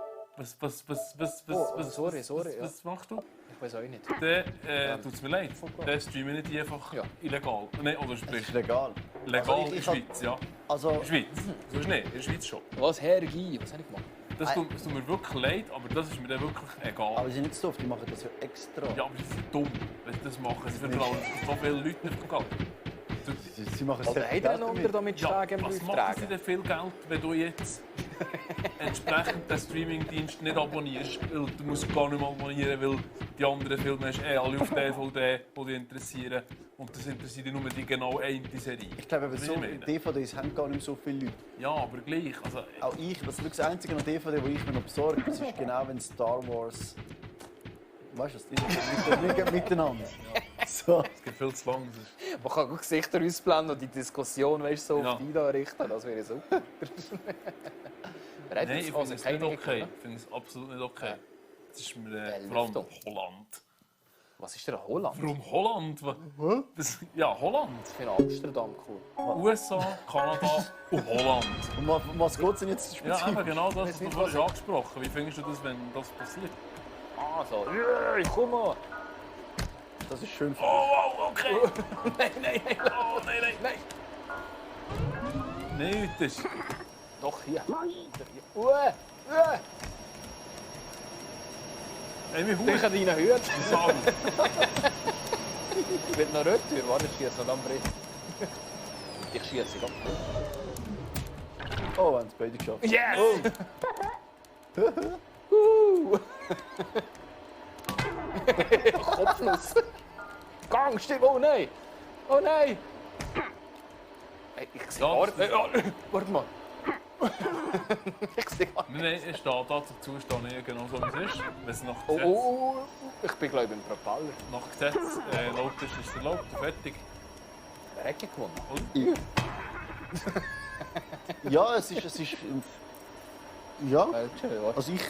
Sorry. was machst du? Ich weiß auch nicht. Dann tut es mir leid. Dann streamen die einfach illegal. Nein, oder sprich, Ist legal. legal Also in der ich hab- Schweiz, ja. Also, In der Schweiz. So ist nicht, in der Schweiz schon. Was, Herrgei? Was habe ich gemacht? Das tut mir wirklich leid, aber das ist mir dann wirklich egal. aber sie sind nicht so doof, die machen das ja extra. Ja, aber sie sind dumm, wenn sie das machen. Sie vertrauen so viele Leute nicht vom Geld. Sie machen Oder sehr hat viel er Geld einen damit. unter damit Ja, Schlägen was im machen Brief sie tragen? denn viel Geld, wenn du jetzt entsprechend den Streamingdienst nicht abonnierst? Weil du musst gar nicht mehr abonnieren, weil die anderen Filme hast alle auf DVD, die dich interessieren. Und das interessiert dich nur die genau eine Serie. Ich glaube, Das so will ich meinen. DVDs haben gar nicht so viele Leute. Ja, aber gleich. Also, Auch ich, das ist wirklich das einzige DVD, das ich mir noch besorge. Das ist genau, wenn Star Wars... Weißt du, das ist miteinander. So. es geht viel zu lang. Man kann gut Gesichter ausblenden und die Diskussion weißt, so Ja. auf die da richten. Das wäre super. Nein, ich finde es nicht okay. Ich finde es absolut nicht okay. Das ist mir vor allem Lüftung. Holland. Was ist der Holland? Warum Holland? Das, ja, Holland. Ich finde Amsterdam cool. USA, Kanada und Holland. Um was geht es denn jetzt Ja, spezifisch? eben genau das, was du vorhin angesprochen hast. Wie findest du das, wenn das passiert? Ah, so. Ich komme. Das ist schön. Oh, wow, okay. Nein. Oh, nein. Nein, das ist... Doch, hier. Ey, wie Ich Hut. habe deinen Hut. Sau. Ich will noch retour. Warte, ich schieße noch am Brett. Ich schieße. Oh, haben es beide geschafft. Yes! Kopfnuss. Gang, stimmt. Oh nein. Oh nein. Hey, ich sehe Ja, warte mal. Ich sehe gar nicht. Nein, ich stehe da zum Zustand genau so, wie es ist. Wenn es nach Gesetz, Oh. Ich bin glaube ich im Propeller. nach Gesetz erlaubt ist, ist es erlaubt und fertig. Wer hat gewonnen? Ja, es ist ja, Warte, also ich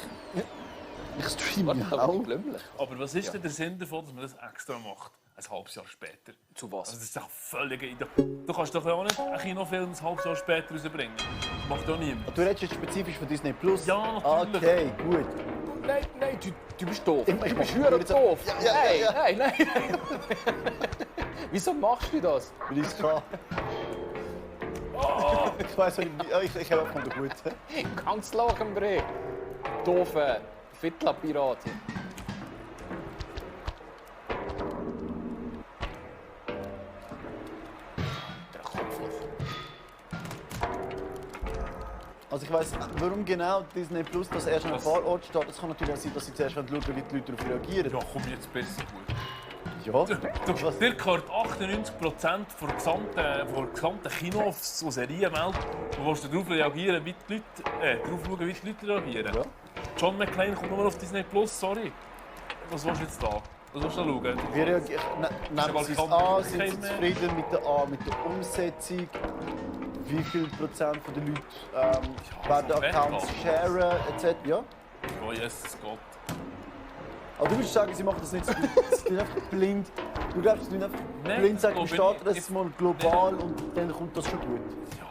streame warte, auch. blümlich. Aber was ist denn der Sinn davon, dass man das extra macht? Ein halbes Jahr später. Zu was? Also das ist doch völlig... Du kannst doch auch nicht einen Kinofilm ein halbes Jahr später rausbringen. Das macht doch niemand. Du redest jetzt spezifisch von Disney Plus? Ja, natürlich. Okay, gut. Nein, du bist doof. Ich Du bist mach- höher jetzt- doof. Ja. Nein. Wieso machst du das? Weil ich es kann. Ich weiß nicht, ich habe von der Guten. Ganz lachen, Bre. Doofe Fittler-Pirat. Der Kopfnuss. Also ich weiss, warum genau Disney Plus das erst an einem Fahrort steht. Es kann natürlich auch sein, dass sie zuerst schauen, wie die Leute darauf reagieren. Ja, komm jetzt besser gut. Ja. Dir gehört 98% von der gesamten Kinos- und Serienwelt. Du willst darauf reagieren, wie die Leute, darauf schauen, wie die Leute reagieren. Ja. John McClane kommt nur auf Disney Plus, sorry. Was willst du jetzt da? Was willst du da schauen? Wie reagieren nehmen sie es an? Sind sie zufrieden mit der Umsetzung? Wie viel Prozent der Leute werden so Accounts fett, sharen etc.? Ja? Oh, Jesus Gott. Aber du würdest sagen, sie machen das nicht so gut. Sie sind einfach blind. Du glaubst, sie sind einfach Nein, blind sagen, wir das starten glaube ich das mal global und dann kommt das schon gut. Ja,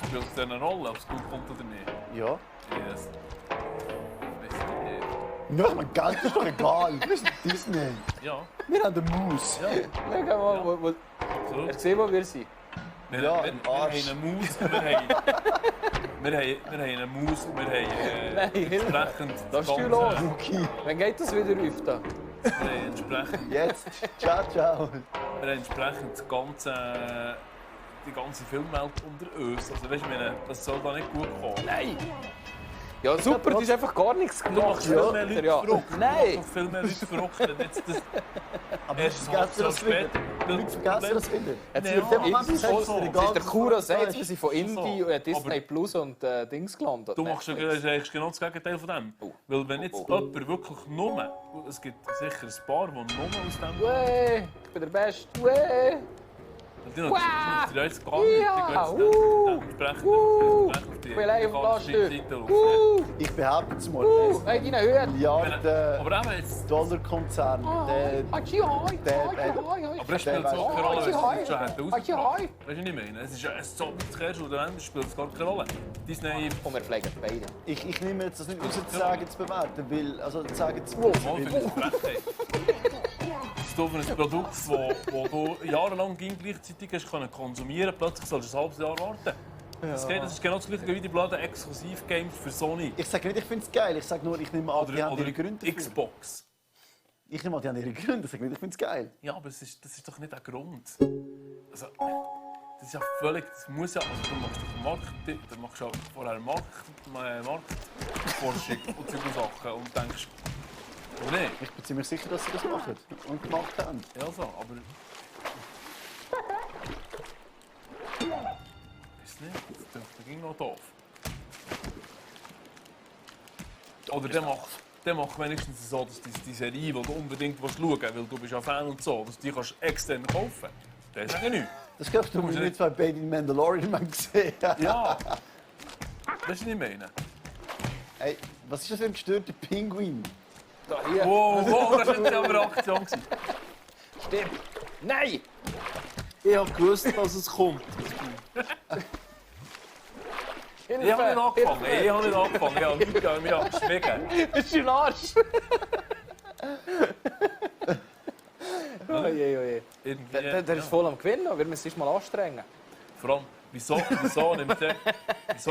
spielt es eine Rolle, ob es gut kommt oder nicht? Ja. Yes. Weiss nicht. Nein, mein Geld ist doch egal. Wir sind Disney. Ja. Wir haben eine Maus. Ja. Schau mal, wo Absolut. ich sehe, wo wir sind. Wir, Ja, wir, im wir Arsch. haben eine Maus und wir haben eine Maus und wir haben Nein, Hilfe. entsprechend Was ist das los? Okay. Wann geht das wieder auf da? Wir haben entsprechend, Jetzt. Ciao, ciao. wir haben entsprechend die ganze Filmwelt unter uns. Also weißt du, das soll da nicht gut kommen. Nein! Ja super, du hast einfach gar nichts Du gemacht. machst viel mehr Leute ja. verrückt. Du Nein! machst viel mehr Leute verrückt. wenn Jetzt das Aber erst jetzt vergessen das wieder. später. Jetzt vergessen das wieder. Jetzt Ja, wird der aber Indie das ist voll. so. Jetzt ist der Kura sagt, wir sind von so. Indie und Disney Aber- Plus und Dings gelandet. Du machst ja eigentlich genau das Gegenteil von dem. Weil wenn jetzt jemand wirklich nur, es gibt sicher ein paar, die nur aus dem Weh, ich bin der Beste. Weh! die jetzt gar nicht. Ja, Die gehen entsprechend Ich will einfach Seite Ich behaupte es mal. Hey, deine Höhe! Aber eben jetzt, Dollar-Konzern. Der aber es spielt so keine Rolle, wenn es schon hätte rausgebracht. Weißt du, was ich meine? Es ist ja so weit zuerst und am Ende spielt es gar keine Rolle. Disney... Und wir pflegen beide. Ich nehme jetzt das nicht raus, zu sagen, zu bewerten, weil... Also, zu sagen, zu Mal für eine Frechheit. Dass du für ein Produkt, das du jahrelang gleichzeitig hast konsumieren, plötzlich sollst du ein halbes Jahr warten. Das ist genau das gleiche wie die blöden Exklusiv-Games für Sony. Ich sage nicht, ich finde es geil. Ich sage nur, ich nehme an, die haben ihre Gründe dafür. Xbox. Ich nehme an, die haben ihre Gründe. Ich sage nicht, ich finde es geil. Ja, aber das ist doch nicht der Grund. Also, das ist ja völlig... Das muss ja... Also, du machst doch Marketing... Du machst ja vorher Marktforschung und solche Sachen und denkst... Oder nicht? Ich bin ziemlich sicher, dass sie das machen und gemacht haben. Ja, so, aber... Ist nicht. Das ging noch doof. Oder der macht wenigstens so, dass die Serie, die du unbedingt schauen willst, weil du bist ja Fan und so, dass du die kannst extern kaufen kannst. Das ist ja nichts. Das glaubst du, wir nicht zwei Baby Mandalorian mal gesehen. Ja. Das ist nicht meine. Hey, was ist das für ein gestörter Pinguin? Da, hier. Wow, das war nicht eine Aktion. Stimmt. Nein! Ich habe gewusst, dass es kommt. Ich habe nicht angefangen. Ich habe mich geschwiegen. Das ist ein Arsch! Oje. Der ist voll am Gewinnen, wir müssen uns mal anstrengen. Vor allem, wieso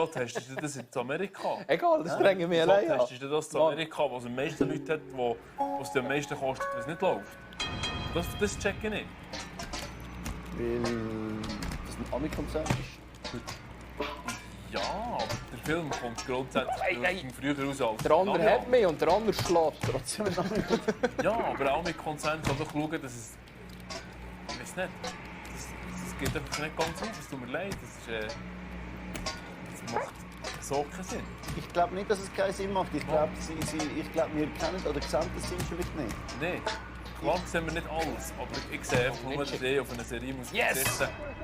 testest du das in Amerika? Egal, das strengen wir allein Wieso an. testest du das in Amerika, wo es am meisten Leute hat, wo es am meisten kostet, wenn es nicht läuft? Das check ich nicht. Weil das ein Ami-Konzert ist. Ja, aber der Film kommt grundsätzlich früher raus als Der andere hat mich und der andere schlägt. Trotzdem ein Ja, aber auch mit Konzern kann doch schauen, dass es... Ich weiß nicht. Das geht einfach nicht ganz auf, es tut mir leid. Das macht so keinen Sinn. Ich glaube nicht, dass es keinen Sinn macht. Ich glaube, wir kennen oder sehen das Sinn vielleicht nicht. Nein. Klar sehen wir nicht alles, aber ich sehe einfach nur, dass ich auf einer Serie muss verzichten muss.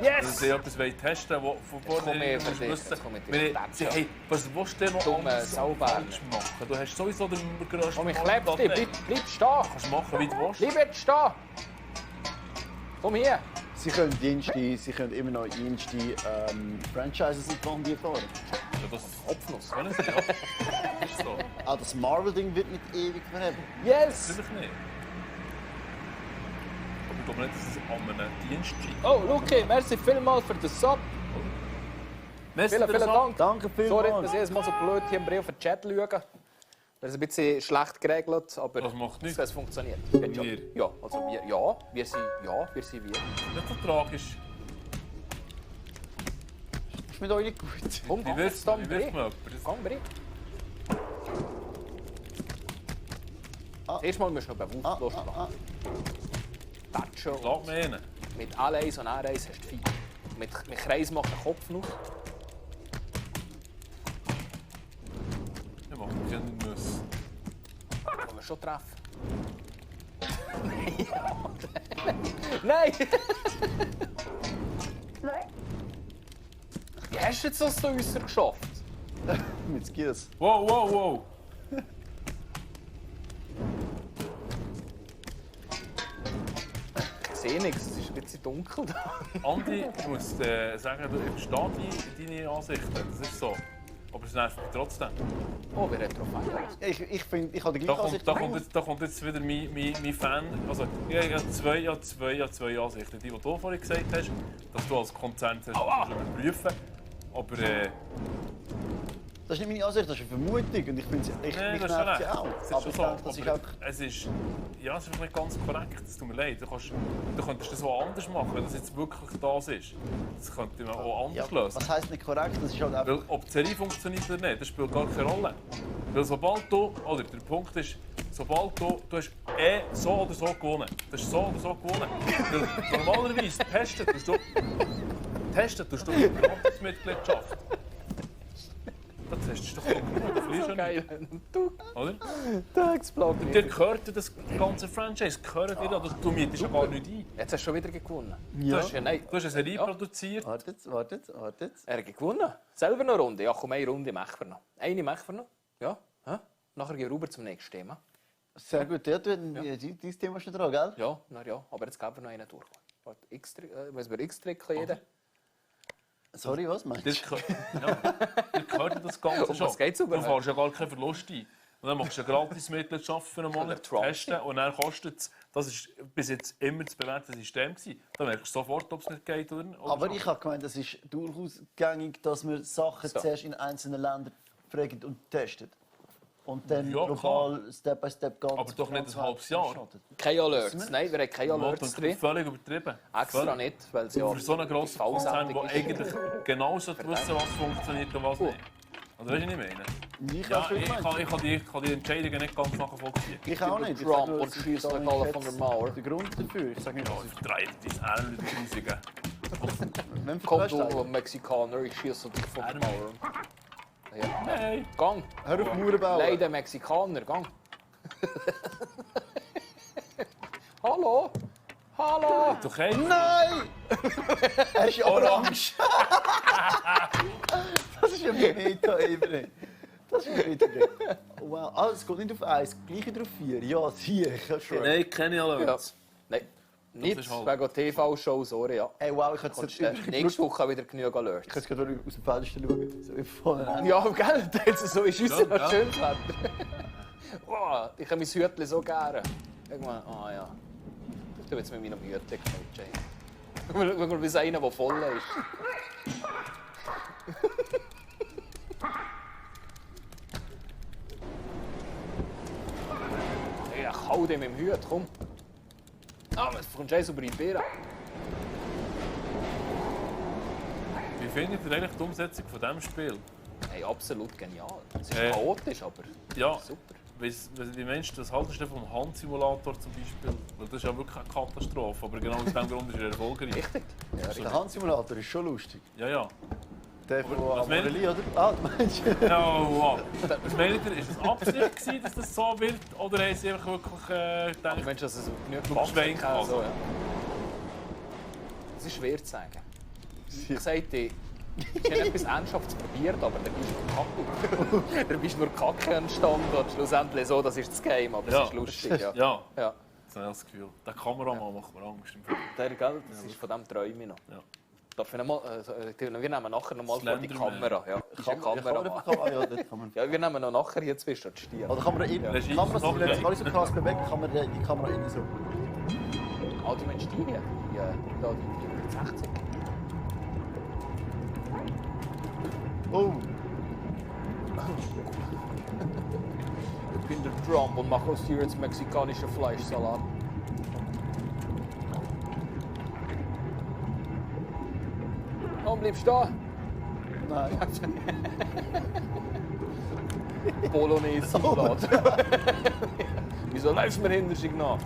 Yes! Dass ich etwas testen will, von vorher für dich, wissen. komm mit dir. Hey, was willst du denn noch Dumme anders Sauberner. machen? Du hast sowieso den grössten... Komm, ich kleb dich, bleib stehen! Kannst du machen, wie du willst. Bleib jetzt stehen! Komm hier! Sie können immer noch Dienste Franchises in die fahren. Ja, das ist Kopfnuss. Wollen sie, ja. Ist so. Das Marvel-Ding wird nicht ewig verheben. Yes! Natürlich nicht. Aber ich glaube nicht, dass es an einem Dienst scheint. Oh, Luki, merci vielmals für den Sub. Vielen Dank. Danke Sorry, vielmals. dass ich jedes Mal so blöd hier im Brief auf den Chat schaue. Das ist ein bisschen schlecht geregelt, aber Das macht nichts. es funktioniert. Geht schon. Wir? Ja, also wir sind wir. Nicht so tragisch. Ist mit euch nicht gut. Komm, Wie wirst du jemand? Komm, Bri. Erstmal müssen wir noch bewusstlos machen. Patschen Schlag mir hin. mit A1 und A1 hast du 4. Mit Kreis macht der Kopf noch. Ich mache mich ja nicht müssen. Können wir schon treffen. Nein! Wie hast du jetzt das so äußerst geschafft? Mit Skills. Wow. sehe nichts, es ist ein bisschen dunkel da. Andi, ich muss sagen, ich verstehe deine Ansichten, das ist so. Aber es nervt mich trotzdem. Oh, wer hat Trophäe? Ich finde, ich habe die gleiche Ansicht. Da kommt jetzt wieder mein Fan. Also, ich habe zwei Ansichten. Die du vorhin gesagt hast, dass du als Konzern überprüfen. Aber das ist nicht meine Ansicht, das ist eine Vermutung. Und ich finde mich nervt sie auch. Aber ich denke, das ist auch... es ist nicht ganz korrekt. Es tut mir leid. Du könntest das auch anders machen, wenn das jetzt wirklich das ist. Das könnte man auch anders lösen. Was heisst nicht korrekt? Das ist halt einfach... Weil, ob die Serie funktioniert oder nicht, das spielt gar keine Rolle. Weil sobald du, oder der Punkt ist, sobald du hast so oder so gewonnen. Du hast so oder so gewonnen. Weil normalerweise testen tust du die Gratismitgliedschaft. Das testest du doch genug, du verlierst ja nicht. Oder? Da explodiert. Dir gehört das ganze Franchise, gehört dir, du mietest ja gar nicht ein. Jetzt hast du schon wieder gewonnen. Ja. Du hast eine Serie produziert. Wartet. Er hat gewonnen. Selber noch eine Runde. Ja, komm, eine Runde machen wir noch. Eine machen wir noch. Ja. Nachher gehen wir rüber zum nächsten Thema. Sehr gut, dein Thema ist schon dran, gell? Ja, aber jetzt gehen wir noch einen durch. Müssen wir X drücken, jeder? Sorry, was meinst du? Dir gehört das Ganze schon. Was geht's überhaupt? Du fährst ja gar keinen Verlust ein. Und dann machst du eine Gratis-Mitgliedschaft für einen Monat, testen und dann kostet es. Das war bis jetzt immer das bewährte System. Dann merkst du sofort, ob es nicht geht oder aber ich habe gemeint, es ist durchaus gängig, dass man Sachen zuerst in einzelnen Ländern fragt und testet. Und dann global Step by Step geht. Aber doch nicht ein halbes Jahr. Keine Alerts. Nein, wir haben keine Alerts drin. Völlig übertrieben. Extra nicht, weil sie ja... Für so einen grossen Konzern, der eigentlich genau wissen, was funktioniert und was nicht. Also, weißt du, was ich meine? Ich kann die Entscheidungen nicht ganz nachvollziehen. Ich auch nicht. Trump und schießt euch alle von der Mauer. Der Grund dafür, ich sage nicht, ich vertreibe dein Ärmel mit Riesigen. Kommt du, Mexikaner, ich schieße dich von der Mauer. Ja. Nein. Gang. Hör auf Mauern bauen. Leider Mexikaner, gang. Hallo? Hallo? Okay. Nein! Er ist orange. Das ist ein Meta, Evelyn. Das ist ein Meta. Wow. Ah, es geht nicht auf 1, gleich auf 4. Ja, sicher. Nein, keine Alerts. Nein. Nicht wegen TV-Show, sorry, ja. Ey, wow, ich hätte jetzt nächste Woche wieder genug Alerts. Ich könnte gerade aus dem Fenster schauen. So wie vorne. Ja, gell? So ist uns noch schönes Wetter. Oh, ich habe mein Hütchen so gerne. Irgendwann, ja. Ich tue jetzt mit meinem Hütchen knutschen. Schau mal, wie einer, der voll ist. Ja, ich hau dem im Hüt, komm. Was kommst du über die Beere? Wie findet ihr eigentlich die Umsetzung von diesem Spiel? Hey, absolut genial. Es ist chaotisch, aber super. Wie meinst du, das haltest du vom Handsimulator zum Beispiel? Weil das ist ja wirklich eine Katastrophe, aber genau aus diesem Grund ist er erfolgreich. Richtig. Ja, der Handsimulator ist schon lustig. Ja. Der von Amorelie, oder? Ah, du meinst ja, wow. Was meint ihr, ist es Absicht gewesen, dass das so wird? Oder haben sie einfach wirklich gedacht, Mensch, dass es genug schwenken kann? So, ja. Das ist schwer zu sagen. Ich sagte, ich habe etwas Ernsthaftes probiert, aber dann bist du kacke. Dann bist du nur Kacke entstanden und schlussendlich so, das ist das Game, aber es ist lustig. Ja. Das habe ich das Gefühl. Der Kameramann macht mir Angst. Der, gell? Das ist von dem träume ich noch. Ja. Darf ich noch mal, wir nehmen nachher noch mal vor die Kamera. Ja, ist eine Kamera. Ja, wir nehmen noch nachher hier zwischen die Stiere. Oder kann man innen, alles so krass bewegen, kann man die Kamera innen so. Ah, du meinst die hier? Ja, da, die 60. Oh! Ich bin der Trump und mache aus dir jetzt mexikanischen Fleischsalat. Komm, bleib stehen! Nein. Bolognese-Salat. Wieso läufst du mir hinter sich nach?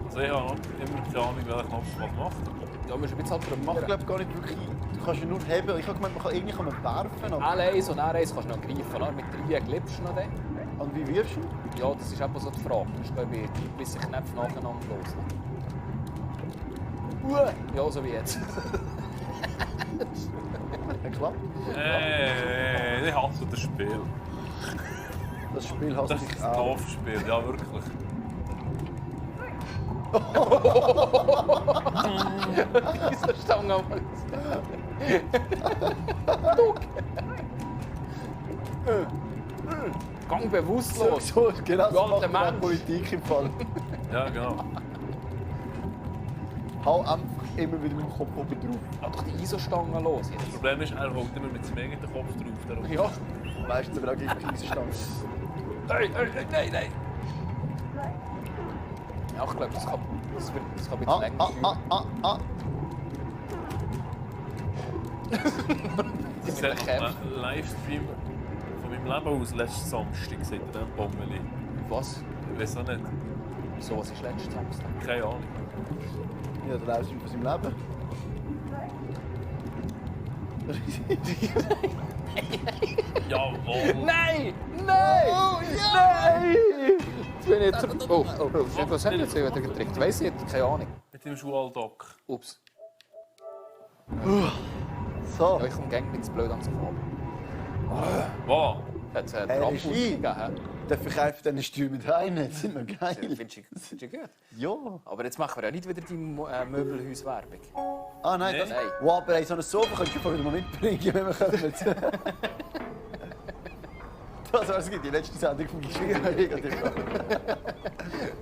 Also ich habe immer keine Ahnung, welcher Knopf was macht. Ja, man ist ein bisschen halt macht, glaube gar nicht wirklich. Du kannst ja nur heben. Ich habe gemeint, irgendwie kann man werfen. L1 und R1 kannst du noch greifen. Mit 3 klippst du noch den. Und wie wirfst du? Ja, das ist eben so die Frage. Das ist, glaube ich, bis die Knöpfe nacheinander loslassen. Ja, so wie jetzt. Klappt? Ich hasse das Spiel. Das Spiel hasst Das ich ist ein auch. doofes Spiel, ja wirklich. Diese Stange am Gang bewusstlos. So, genau so Du macht alter man auch Mensch. Politik im Fall. Ja, genau. Hau einfach immer wieder mit dem Kopf oben drauf. Lass doch die ISO-Stange los Das jetzt. Problem ist, er holt immer mit seinem eigenen Kopf drauf. Darum. Ja. Meistens aber auch gegen die Eisenstange. Nein. Ja, ich glaube, das kann ein bisschen länger dauern. Ich sehe noch einen Livestream von meinem Leben aus letzten Samstag, seht ihr den Bommeli? Was? Ich weiß auch nicht. So, was ist letzten Samstag? Keine Ahnung. Ja, der Livestream von seinem Leben. Jawohl! Nein! Nein! Jetzt bin ich jetzt... Oh, was haben wir jetzt wieder getrickt? Weiss ich nicht, keine Ahnung. Mit dem Schuldock. Ups. So. Ja, ich komme gängig ins Blöd an sich ab. Wow! Hat es einen Hey, Trampolin Regie. gegeben? Der verkauft dann Stühle mit rein. Das ist immer geil. Findest du gut? Ja. Aber jetzt machen wir ja nicht wieder die Möbelhauswerbung. Ah nein, Nee. das... Nein. Wow, aber hey, so ein Sofa könntest du vorher wieder mal mitbringen, wenn wir kommen. Das war die letzte Sendung vom Geschirr. Jetzt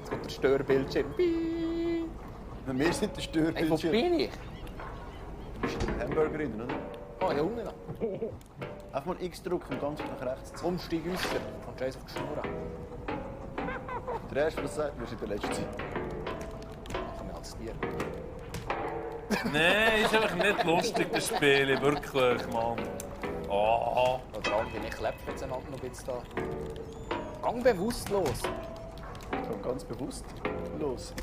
kommt der Störbildschirm. Piep. Wir sind der Hey, wo Störbildschirm. bin ich? Du bist ein Hamburger drin, oder? Oh, hier unten noch. Einfach mal X drücken und ganz nach rechts ziehen. Umstieg äußer. Von Jace auf die Schnur. Der erste, was sagt, wir sind der Letzte. Machen wir als Tier. Nein, ist einfach nicht lustig, das Spiel. Wirklich, Mann. Oh. Oder andere, ich lebe jetzt einander noch ein bisschen da. Gang bewusstlos. Komm ganz bewusst los.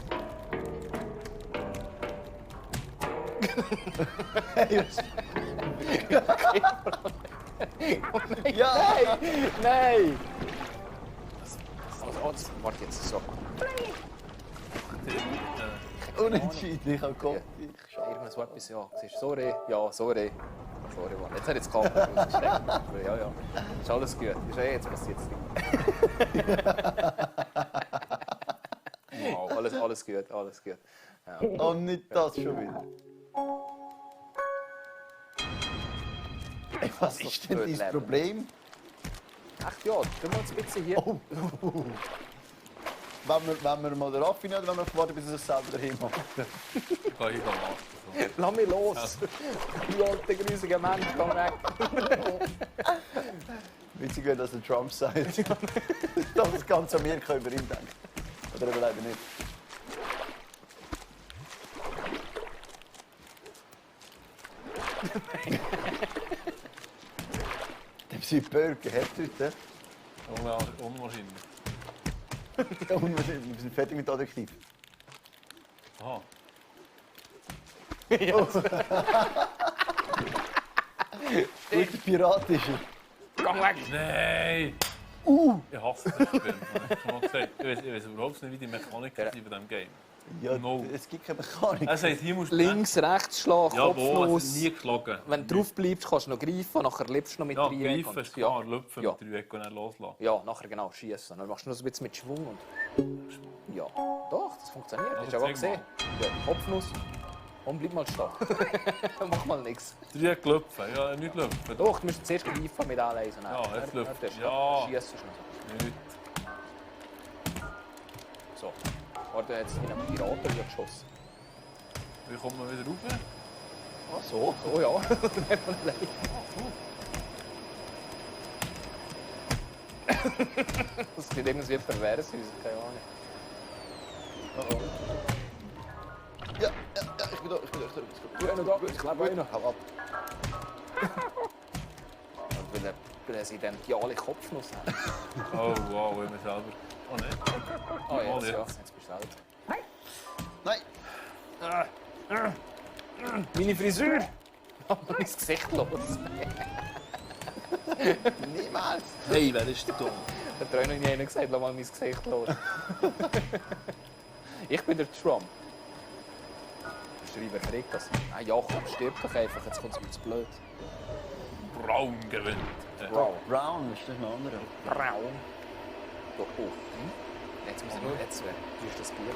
Ja! Nein! Also, warte jetzt so. Unentschieden, ich habe Gott. Irgendwas etwas, ja. Siehst du, sorry. Ja, sorry. Sorry, Mann. Jetzt hat jetzt die Kamera rausgesteckt. Ja, ja. Ist alles gut. Ist jetzt passiert es nicht. Wow, alles gut, alles gut. Ja. Oh, nicht das schon wieder. Ey, was ist denn dein Problem? Echt ja, tun wir uns ein bisschen hier. Oh. Wenn wir mal den Raffi nicht, wenn wir warten, bis er es selber daheim macht. Kann ich machen. Lass mich los! Du alter grusige Mensch, komm weg! Witzig wäre, dass der Trump sagt, dass das ganze Amerika über ihn denkt. Oder aber leider nicht. Dem sind Burger, hat heute. Unwahrscheinlich. Unwahrscheinlich, wir sind fertig mit Adjektiv. Aha. Guter Pirat ist er. Gang weg! Nein! Ich hasse das Spiel. Ich habe schon mal gesagt. Ich weiß überhaupt nicht, wie die Mechanik ist bei diesem Game. Ja, No. es gibt keine Mechanik. Er sagt, hier musst du... Links, rechts schlagen, Ja, Kopf wo? Es los. ist nie geschlagen. Wenn du drauf bleibst, kannst du noch greifen, nachher lebst du noch mit Ja, Dreieck greifen und- ist klar, lüpfen Ja. mit Dreieck und dann loslassen. Ja, nachher genau, schießen. Dann machst du noch so ein bisschen mit Schwung. Und... Ja, doch, das funktioniert. Hast du ja Also auch gesehen. Ja, Kopfnuss. Und bleib mal stehen. Mach mal nichts. Dreieck lüpfen, ja, nicht lüpfen. Doch, du musst zuerst greifen mit Anleisen. Ja, jetzt lüpfen. Schießen Ja. du noch. Nicht. So. Warte, jetzt in einen Piraten wieder geschossen. Wie kommt man wieder rauf? Ah, so? So, ja. Das sieht irgendwie pervers aus, keine Ahnung. Ja, ich bin da, ich bin da. Du noch da? Ich lebe auch noch. Hau ab. Weil er seine ideale Kopfnuss hat. Oh, wow, ich bin selber. Oh nein. Oh, jetzt, Oh, ja. jetzt. Jetzt bist du selber. Nein! Meine Frisur! Aber mein Gesicht los. Niemals! Hey, wer ist dumm? Hat er auch noch nie einer gesagt, lass mal mein Gesicht los. Ich bin der Trump. Der Schreiber kriegt das. Ah, Jakob stirbt doch einfach, jetzt kommt es mir zu blöd. Braun gewinnt. Wow. Brown ist das ein anderer. Braun. Oh. Jetzt muss ich nur... Jetzt, wie ist das Bier?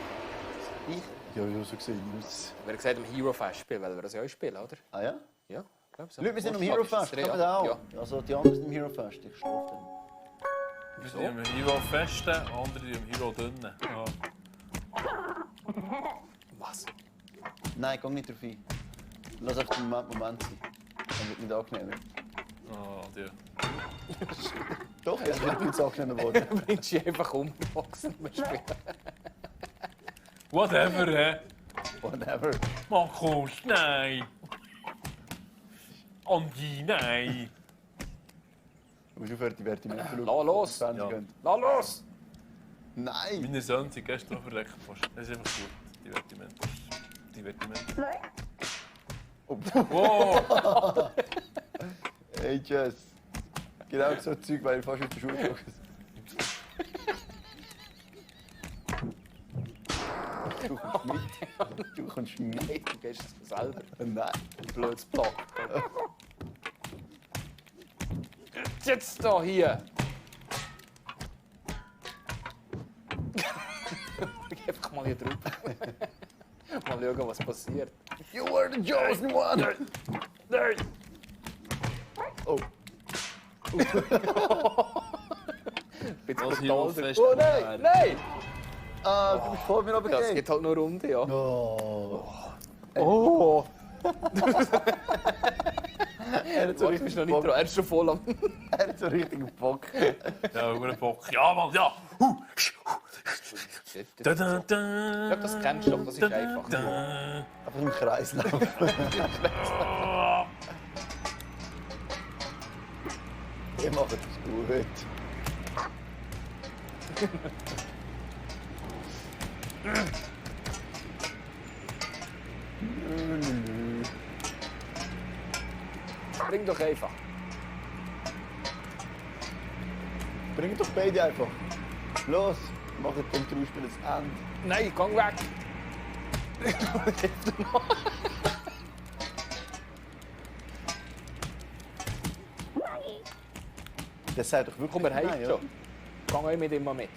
Ich? Ja, so gesehen aus. Wir haben gesagt, im Hero Fest spielen, weil wir das ja auch spielen, oder? Ah ja? Ja, glaube ich so. Leute, wir sind im Hero Fest, Ja. kommen auch. Ja. Also die anderen sind im Hero Fest, ich strafe den. Wir sind im Hero Festen, andere im Hero Dünnen. Ja. Was? Nein, geh nicht drauf ein. Lass einfach den Moment sein. Dann wird nicht angenehm. Oh, ja. Doch, es wird nicht angenehm worden. Dann bringst du dich einfach um, Boxen spielen. Whatever, hä? Whatever. Markus, nein! Andi, nein! Du musst aufhören, die Vertimente zu Lass los! Ja. Lass los! Nein! Meine Söhne sind gestern noch verreckt fast. Das ist einfach gut, die Vertimente. Die Vertimente. Wow! Hey Jess. Genau so Zeug, weil ich fast auf der Schule gegangen Du kommst mit. Du kommst mit. Nein, du gehst es selber. Nein. Blödes Block. Jetzt da hier! Ich einfach mal hier drauf. Mal schauen, was passiert. You were the chosen one! Nein! Oh. Bitte Was brutal. Hero-Fest Oh nein! Nein! Ah, du bist vor mir Ja, es runtergegangen. geht halt nur Runde, ja. Oh. Oh! Er hat so Du bist richtig noch nicht Bock. dran, er ist schon voll am... Er hat so richtig Bock. Ja, guter Bock. Ja, Mann, ja! Ich Da, da, da. glaube, das kennst du, aber das ist einfach. Einfach im Kreislauf. Ihr macht es gut. Bring doch einfach. Bring doch beide einfach. Los, mach jetzt den Trauspiel das Ende. Nein, geh weg! Das sagt doch wirklich Komm, er heilt nein, schon. Geh auch mit ihm mal mit.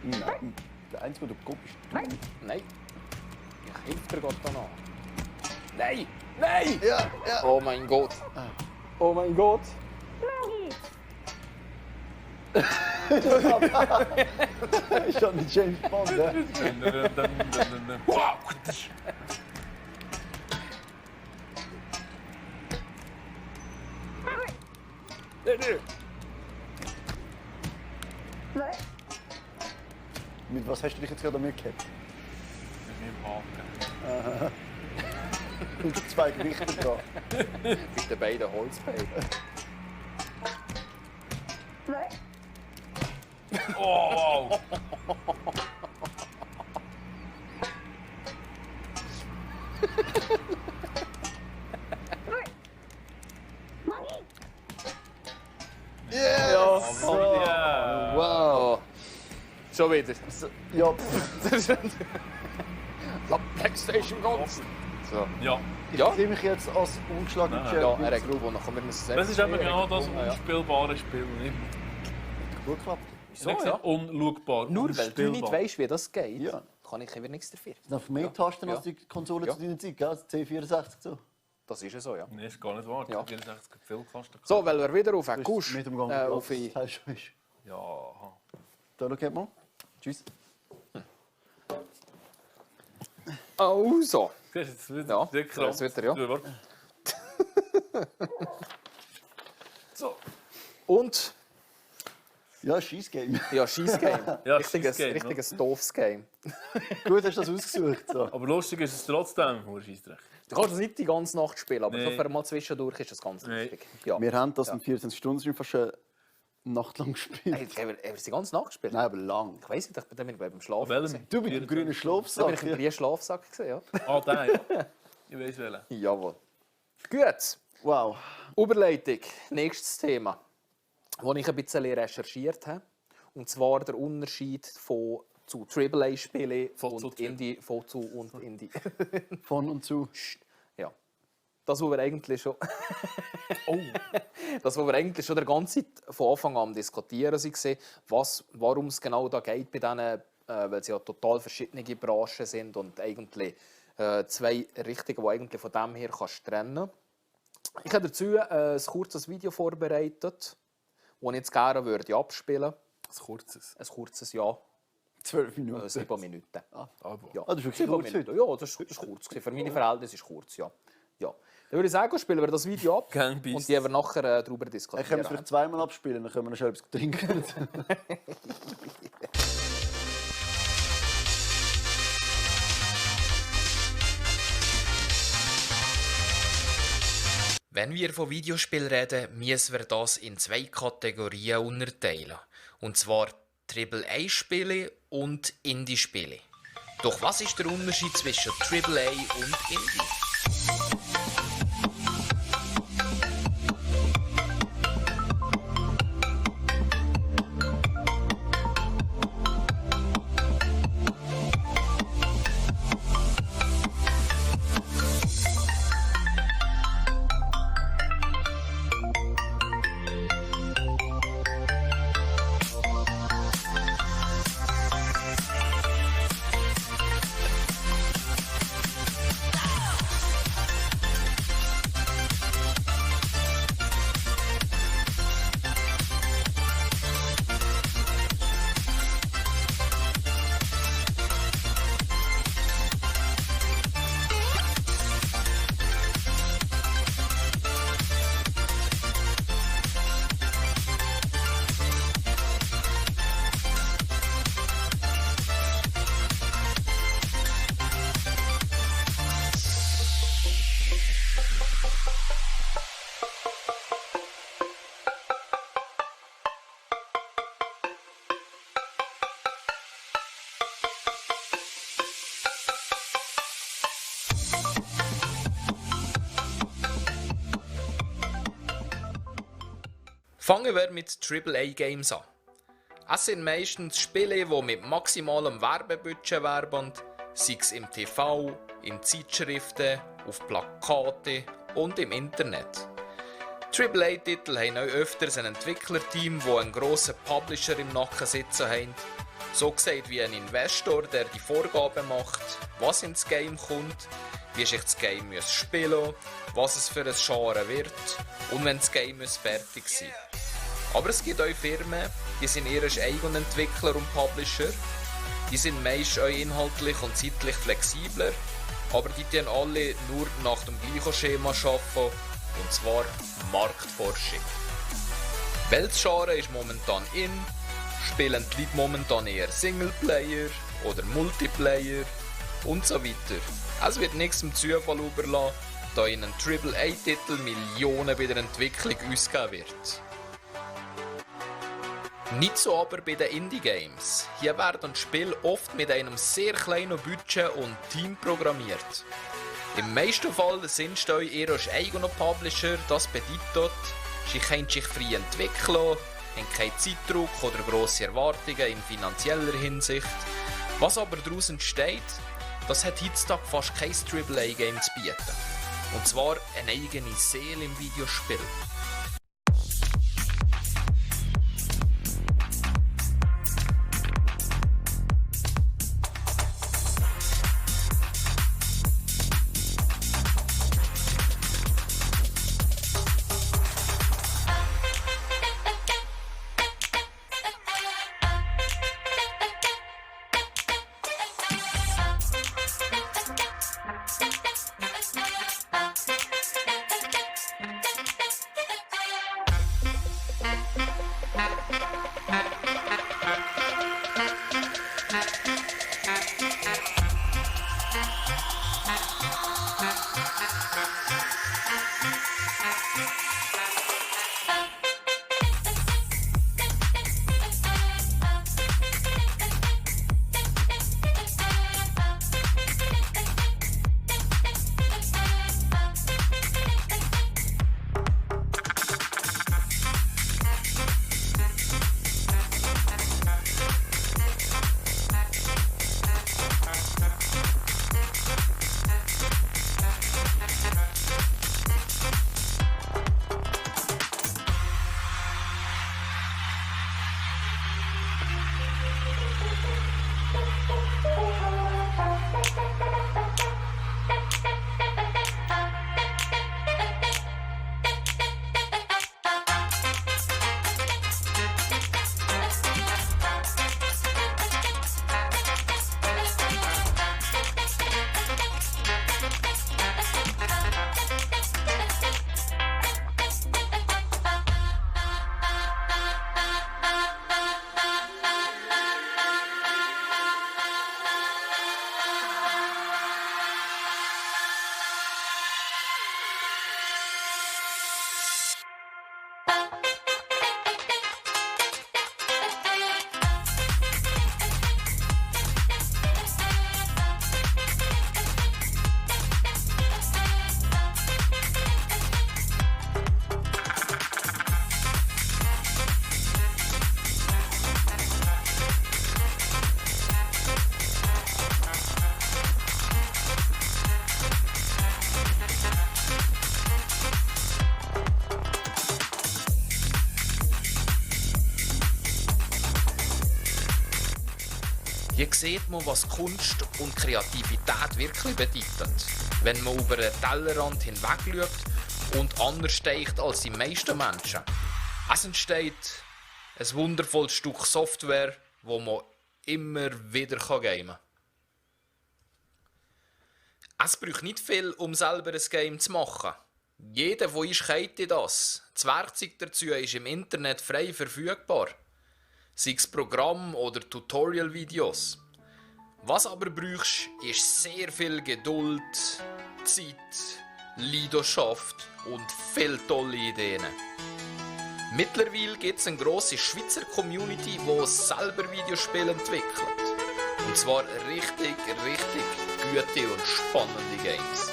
Nein. Der Einzige, der Kopf ist du. Nein. Ich helfe dir Gott danach. Nein! Nein! Ja, ja. Oh mein Gott. Oh mein Gott. Ist schon ein James Bond, ne? Mit was hast du dich jetzt gerade mitgehabt? Mit meinem Haken. Und zwei Gewichte dran. Mit den beiden Holzbeinen. Oh, wow! Ja, Oh, ja! wow. Schon wieder. Ja, Backstation Gods. So. Ja. Ja? ich sehe mich jetzt als ungeschlagener Nein. Ja, Champion. er hat Grube, noch können wir uns Das ist eben genau das Ja. unspielbare Spiel. Nicht Gut geklappt. so, ja. Unschaubar. Nur weil du nicht unspielbar. weißt, wie das geht, Ja. kann ich eben nichts dafür. Es sind einfach mehr Tasten Ja. als die Konsole Ja. zu deiner Zeit, gell? C64 so. Das ist ja so, ja. Nein, ist gar nicht wahr. Ja. 64 gibt viel Kasten. So, weil wir wieder auf einen Kusch Mit dem Gang auf ein... das heißt schon. Ja, aha. Da schaut mal. Tschüss. Also. Siehst du, jetzt wird Ja, der Krampf. jetzt wird er, ja. Warte. So. Und... Ja, Schießgame. Ja, Schießgame. Ja, richtiges, Scheissgame, richtiges doofes Game. Gut, hast du das ausgesucht. So. Aber lustig ist es trotzdem, wo Scheissdreck. Du kannst das nicht die ganze Nacht spielen, aber Nee. so für mal zwischendurch ist das ganz Nee. lustig. Ja. Wir haben das in 24 Stunden fast eine Nacht lang gespielt. Hey, haben wir die ganze Nacht gespielt? Nein, aber lang. Ich weiss nicht, ich bin beim Schlafen. Welchem? Du mit dem grünen Da bin Schlafsack. ich im grünen Schlafsack gesehen, ja. Ah, der, ja. Ich weiss welchen. Jawohl. Gut. Wow. Überleitung. Nächstes Thema, das ich ein bisschen recherchiert habe. Und zwar der Unterschied zu AAA-Spielen und Indie, von zu und Indie. Von und zu. Ja. Das, was wir eigentlich schon Das, was wir eigentlich schon die ganze Zeit von Anfang an am diskutieren waren, warum es genau da geht bei denen, weil sie ja total verschiedene Branchen sind und eigentlich zwei Richtungen, die eigentlich von dem her kannst trennen. Ich habe dazu ein kurzes Video vorbereitet, das ich jetzt gerne würde abspielen würde. Ein kurzes, ja. 12 Minuten. 7 Minuten. Ah, ja. Das ist wirklich kurz. Ja, das ist kurz. Für meine Verhältnisse ist es kurz, ja. Dann würde ich sagen, spielen wir das Video ab und die wir nachher darüber diskutieren. Können wir es vielleicht zweimal abspielen, dann können wir noch schnell etwas trinken. Wenn wir von Videospielen reden, müssen wir das in 2 Kategorien unterteilen. Und zwar AAA-Spiele und Indie-Spiele. Doch was ist der Unterschied zwischen AAA und Indie? Fangen wir mit AAA-Games an. Es sind meistens Spiele, die mit maximalem Werbebudget werben, sei es im TV, in Zeitschriften, auf Plakaten und im Internet. AAA-Titel haben auch öfters ein Entwicklerteam, das einen grossen Publisher im Nacken sitzen haben. So gesagt wie ein Investor, der die Vorgaben macht, was ins Game kommt, wie sich das Game spielen muss, was es für ein Genre wird und wenn das Game fertig sein muss. Aber es gibt auch Firmen, die sind ihre eigenen Entwickler und Publisher. Die sind meist auch inhaltlich und zeitlich flexibler, aber die tun alle nur nach dem gleichen Schema arbeiten, und zwar Marktforschung. Welches Genre ist momentan in? Spielen die Leute momentan eher Singleplayer oder Multiplayer und so weiter. Es wird nichts dem Zufall überlassen, da in einem AAA-Titel Millionen bei der Entwicklung ausgegeben wird. Nicht so aber bei den Indie-Games. Hier werden Spiele oft mit einem sehr kleinen Budget und Team programmiert. Im meisten Fall sind sie ihre eigenen Publisher, das bedeutet, sie können sich frei entwickeln, haben keinen Zeitdruck oder grosse Erwartungen in finanzieller Hinsicht. Was aber daraus entsteht, das hat heutzutage fast kein AAA-Game zu bieten. Und zwar eine eigene Seele im Videospiel. Hier sieht man, was Kunst und Kreativität wirklich bedeutet, wenn man über den Tellerrand hinweg schaut und anders denkt als die meisten Menschen. Es entsteht ein wundervolles Stück Software, das man immer wieder gamen kann. Es braucht nicht viel, um selber ein Game zu machen. Jeder von euch kennt das. Das Werkzeug dazu ist im Internet frei verfügbar. Sei es Programm oder Tutorial-Videos. Was aber brauchst, ist sehr viel Geduld, Zeit, Leidenschaft und viele tolle Ideen. Mittlerweile gibt es eine grosse Schweizer Community, die selber Videospiele entwickelt. Und zwar richtig gute und spannende Games.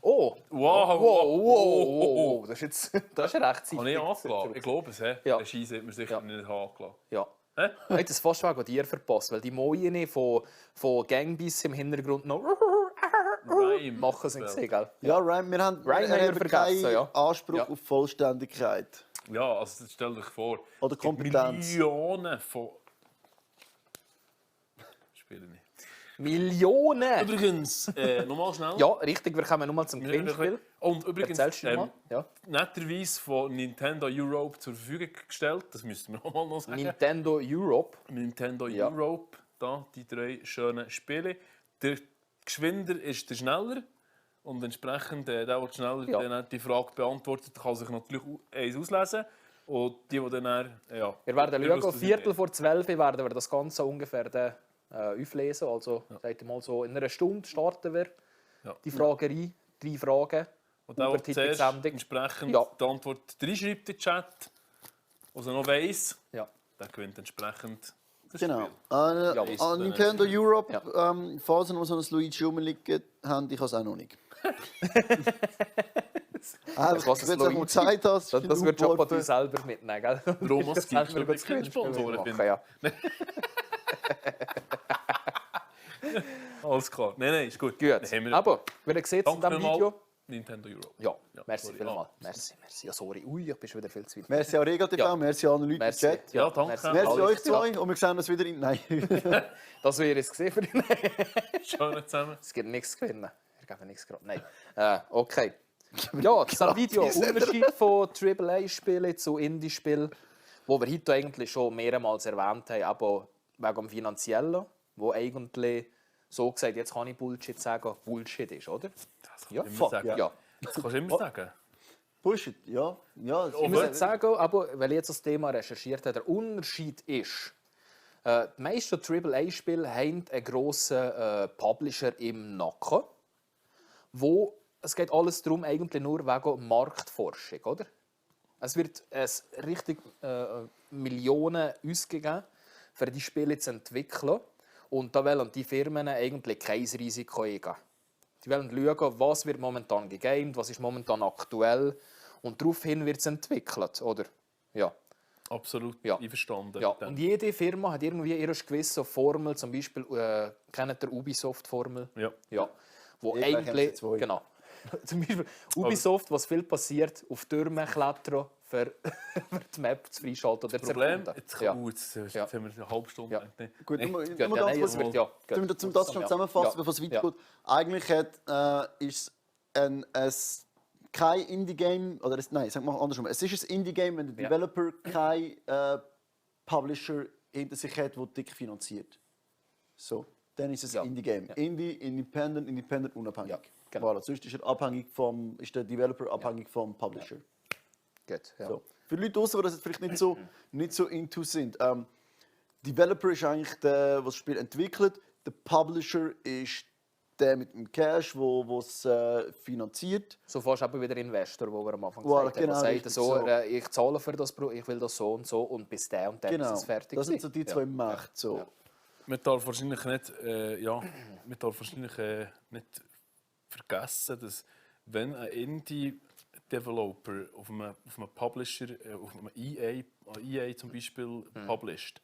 Oh! Wow. Das ist jetzt das ist recht Habe ich angelassen? Ich glaube es, Ja. Regie sollte man sicher nicht angelassen. Ja. Hä? Ich habe das fast wegen dir verpasst, weil die Moine von Gangbiss im Hintergrund noch Rhyme. machen sind gesehen, gell? Ja, Rhyme, wir haben Rhyme haben wir vergessen, keinen ja. Anspruch Ja. auf Vollständigkeit. Ja, also stell dich vor. Oder es gibt Kompetenz. Millionen von... Spiele nicht. Millionen! Übrigens, nochmal schnell. Ja, richtig, wir kommen nochmal zum Gewinnspiel. Und übrigens, Erzählst du mal? Ja. netterweise von Nintendo Europe zur Verfügung gestellt. Das müssten wir auch mal noch sagen. Nintendo Europe. Nintendo Ja. Europe, da die 3 schönen Spiele. Der Geschwinder ist der schneller. Und entsprechend, der schneller dann die Frage beantwortet, kann sich natürlich eins auslesen. Und die dann, ja... Wir werden ihr schauen, wisst, um was Viertel vor 12 werden wir das Ganze ungefähr dann, auflesen. Also, sagt mal so, in einer Stunde starten wir die Fragerei. 3 Fragen. Und auch Übertitel zuerst Sendung. entsprechend Ja. die Antwort reinschreibt in den Chat, also noch weiss, Ja. der gewinnt entsprechend das Genau. Spiel. An Nintendo Europe, falls ihr noch so ein Luigi rumliegen habt, ich habe es auch noch nicht. Was Wenn du Zeit hast, das wird schon du selber mitnehmen, gell? Romas gibt selber es keine Sponsoren. machen, ja. Alles klar. Nein, ist gut. Gut. Dann haben wir- Aber, wie ihr seht in Danke diesem vielmals, Video... Nintendo Europe. Ja, Ja, merci sorry. vielmals. Merci. Ja, sorry. Ui, ich bin schon wieder viel zu weit. Merci an Rega TV, Ja. merci an alle Leute im Merci. Chat. Ja, danke. Merci euch Ja. zwei und wir sehen uns wieder in... Nein. Das wäre es gesehen für dich. Schön zusammen. Es gibt nichts zu gewinnen. Ich gebe nichts gerade. Nein. Okay. Ja, das ist ein Video. Unterschied von AAA-Spielen zu Indie-Spielen, wo wir heute eigentlich schon mehrmals erwähnt haben, aber wegen dem Finanziellen, wo eigentlich so gesagt, jetzt kann ich Bullshit sagen, Bullshit ist, oder? Ja, immer fuck. sagen. Ja. Das kannst du immer sagen. Bullshit, ja. Ich muss jetzt sagen, aber weil ich jetzt das Thema recherchiert habe, der Unterschied ist, die meisten AAA-Spiele haben einen grossen Publisher im Nacken, wo es geht alles darum, eigentlich nur wegen Marktforschung, oder? Es wird richtig Millionen ausgegeben, für die Spiele zu entwickeln. Und da wollen die Firmen eigentlich kein Risiko eingehen. Die wollen schauen, was wird momentan gegamed, was ist momentan aktuell. Und daraufhin wird es entwickelt, oder? Ja. Absolut einverstanden. Ja. Und jede Firma hat irgendwie ihre gewisse Formel, zum Beispiel, kennt ihr Ubisoft-Formel? Ja. Wo Jeder eigentlich, kennt sie zwei. genau. Zum Beispiel Ubisoft, was viel passiert, auf Türme klettern, für die Map zu freischalten oder Das zu Problem, erkunden. jetzt Ja. haben wir eine halbe Stunde. Ja. Gut, Nee. nur Ja, ganz nein, kurz, es wird ja. um das schon zusammenfassen, Ja. bevor es Ja. weitergeht. Eigentlich ist es kein Indie-Game, oder nein, sag mal andersrum. Es ist ein Indie-Game, wenn der Ja. Developer kein Publisher hinter sich hat, der dick finanziert. So, dann ist es Ja. ein Indie-Game. Ja. Indie, Independent, unabhängig. Ja, genau. Voilà, sonst ist ist der Developer abhängig vom Publisher. Gut, ja. So. Für Leute draussen, die das jetzt vielleicht nicht so into sind. Developer ist eigentlich der, der das Spiel entwickelt. Der Publisher ist der mit dem Cash, der es finanziert. So fast eben wieder Investor, wo wir am Anfang Voilà, gesagt haben. genau, Der sagt richtig so, so. Ich zahle für das Produkt, ich will das so und bis der und der Genau, ist es fertig. das sind so die gewesen. zwei Mächte. So. Ja. Man darf wahrscheinlich nicht vergessen, dass wenn ein Indie-Developer auf einem Publisher, auf einem EA zum Beispiel publisht,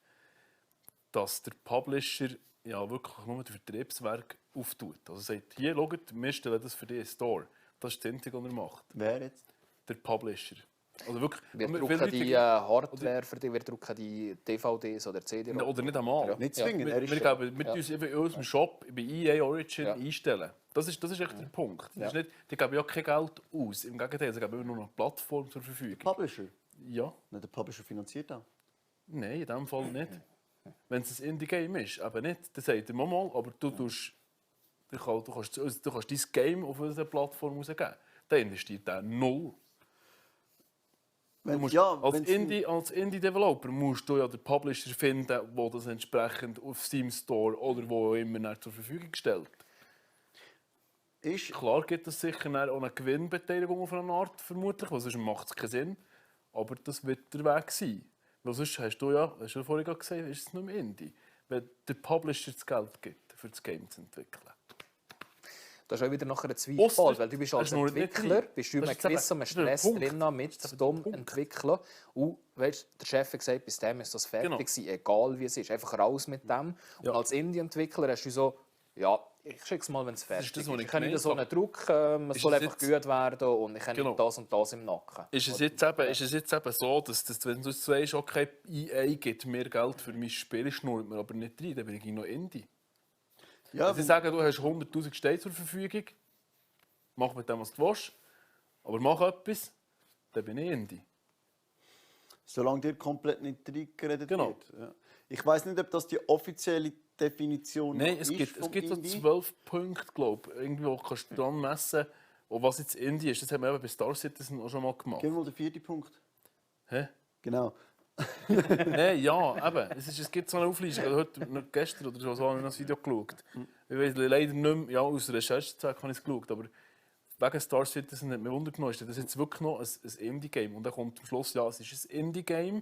dass der Publisher ja wirklich nur das Vertriebswerk auftut. Also sagt, hier, schaut, wir stellen das für dich in den Store. Das ist das Einzige, was er macht. Wer jetzt? Der Publisher. Also wirklich, Wir viele drucken Leute die vergessen- Hardware für die, wir drucken die DVDs oder CD. Oder nicht einmal. Ja. Nicht zwingend. Wir, er ist wir, ja- geben, wir tun es in unserem Shop bei EA Origin Ja. einstellen. Das ist echt der Punkt. Das ist nicht, die geben ja kein Geld aus. Im Gegenteil, sie geben immer nur eine Plattform zur Verfügung. Publisher? Ja. Nein, der Publisher finanziert auch. Nein, in diesem Fall nicht. Wenn es ein Indie-Game ist, eben nicht. Dann sagt er mal, aber du kannst dein Game auf unserer Plattform rausgeben. Dann investiert er null. Du musst, als Indie-Developer musst du ja den Publisher finden, der das entsprechend auf Steam Store oder wo immer zur Verfügung stellt. Klar gibt es sicher auch eine Gewinnbeteiligung auf eine Art, vermutlich, weil sonst macht es keinen Sinn. Aber das wird der Weg sein. Weil sonst hast du vorhin gesagt, ist es nicht mehr Indie. Wenn der Publisher das Geld gibt, für das Game zu entwickeln. Das ist auch wieder nachher ein Zwiespalt, weil du bist als Entwickler bist du immer gewissen Stress drin mit dem Entwickeln. Und weißt, der Chef hat gesagt, bis dem ist das fertig sein, egal wie es ist. Einfach raus mit dem. Und als Indie-Entwickler hast du so, ja, ich schicke es mal, wenn es fertig ist. Ich kann nicht so einen Druck, es soll einfach gut werden und ich habe nicht das und das im Nacken. Ist es jetzt eben so, dass wenn du jetzt weißt, okay, EA gibt mehr Geld für mein Spiel, schnurrt mir aber nicht rein, dann bin ich noch Indie. Ja, Sie sagen, du hast 100'000 Steine zur Verfügung, mach mit dem, was du willst, aber mach etwas, dann bin ich Indie. Solange dir komplett nicht reingeredet Genau. wird. Ja. Ich weiß nicht, ob das die offizielle Definition Nein, ist. es gibt so 12 Punkte, glaube ich. Irgendwo kannst du dran messen, was jetzt Indie ist. Das haben wir eben bei Star Citizen auch schon mal gemacht. Gib mal den 4. Punkt. Hä? Genau. Nein, ja, eben. Es gibt so eine Auflistung. Gestern oder so habe ich das Video geschaut. Ich weiß leider nicht mehr, ja, aus Recherchezweck habe ich es geschaut, aber wegen Star Citizen hat mich wundern, ist das jetzt wirklich noch ein Indie-Game? Und dann kommt am Schluss, ja, es ist ein Indie-Game,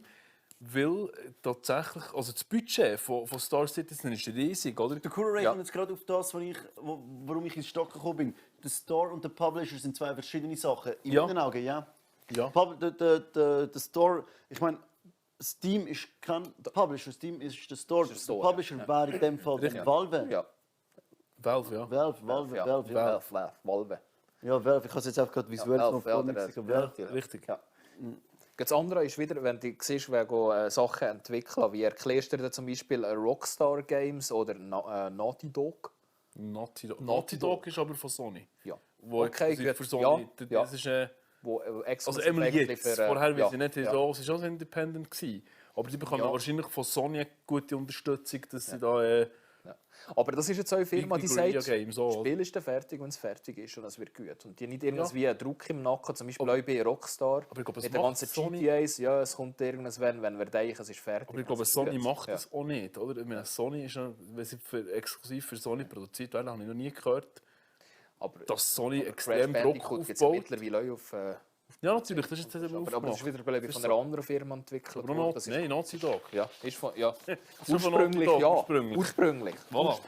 weil tatsächlich, also das Budget von Star Citizen ist riesig, oder? Der Cura rechnet jetzt gerade auf das, warum ich ins Stocken gekommen bin. Der Store und der Publisher sind zwei verschiedene Sachen. In meinen Augen, ja. Der Store, ich meine, Steam ist kein Publisher, Steam ist der Store. Der Publisher wäre in dem Fall Valve. Ja. Valve, ja. Valve. Ja, Valve. Ich habe es jetzt einfach gerade visuell Ja, noch Valve. Richtig. Ja. Das andere ist wieder, wenn du siehst, wer Sachen entwickeln, wie erklärst du dir zum Beispiel Rockstar Games oder Naughty Dog? Naughty Dog ist aber von Sony. Ja. Wo Okay, für Sony. Ja. Das ist Also einmal jetzt. Vorher war sie nicht ja. so, sie war schon independent gewesen. Aber die bekommen wahrscheinlich von Sony eine gute Unterstützung, dass sie da... Aber das ist jetzt so eine Firma, die sagt, das Game, so. Spiel ist dann fertig, wenn es fertig ist und es wird gut. Und die nicht irgendwie einen Druck im Nacken, zum Beispiel auch bei Rockstar. Aber ich glaube, mit den ganzen GTAs, ja, es kommt irgendwas, wenn wir denken, es ist fertig. Aber ich glaube, Sony macht das auch nicht, oder? Ich meine, Sony ist, wenn sie exklusiv für Sony produziert werden, habe ich noch nie gehört, dass Sony extrem Druck aufbaut. Mittlerweile auf... Ja, natürlich, das ist jetzt aber das ist wieder von einer anderen Firma entwickelt worden. Nein, Naughty Dog. Ja, ist von... Ja. Ursprünglich, ja. Ursprünglich. Ja,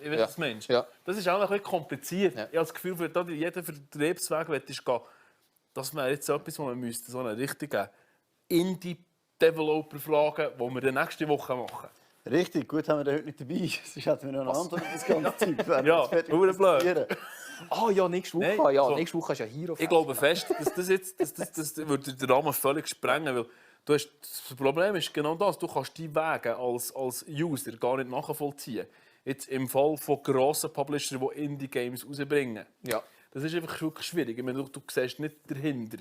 ich weiß, was du meinst. Ja. Das ist auch ein bisschen kompliziert. Ja. Ich habe das Gefühl, dass jeder Vertriebsweg gehen, das wäre jetzt etwas, wo man müsste so einen richtigen Indie-Developer fragen, den wir dann nächste Woche machen. Richtig, gut haben wir den heute nicht dabei. Sonst hätten wir noch eine Antwort auf das ganze Zeug. Ja, nur blöd. Ah ja, nächste Woche. Nein, ja, so. nächste Woche ist ja hier auf. Ich glaube fest, das würde den Rahmen völlig sprengen, weil das Problem ist genau das, du kannst die Wege als User gar nicht nachvollziehen. Jetzt im Fall von grossen Publishern, die Indie-Games rausbringen. Ja. Das ist einfach wirklich schwierig. Ich meine, du siehst nicht dahinter.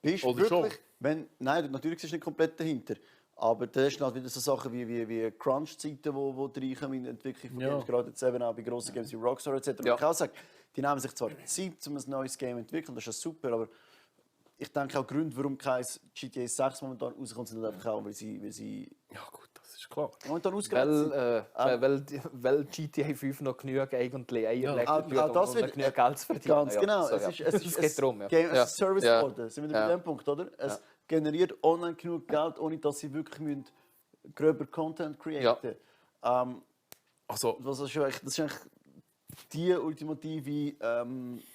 Bist du wirklich? Nein, natürlich siehst du nicht komplett dahinter. Aber da hast du halt wieder so Sachen wie Crunch-Zeiten, wo reinkommen in der Entwicklung von Games. Gerade jetzt eben auch bei grossen Games wie Rockstar etc. Ja. Ich kann auch sagen, die nehmen sich zwar Zeit, um ein neues Game zu entwickeln, das ist ja super, aber ich denke auch Gründe, warum kein GTA 6 momentan rauskommt, sind einfach auch, weil sie ja gut, das ist klar. Momentan ausgerechnet sind. Weil GTA 5 noch genug eigentlich Eierlecker das um genug Geld zu verdienen. Ganz genau. Ja. Es geht darum. Ja. Game as a Service geworden. Sind wir bei dem Punkt, oder? Es generiert online genug Geld, ohne dass sie wirklich gröber Content createn. Also, das ist eigentlich die ultimative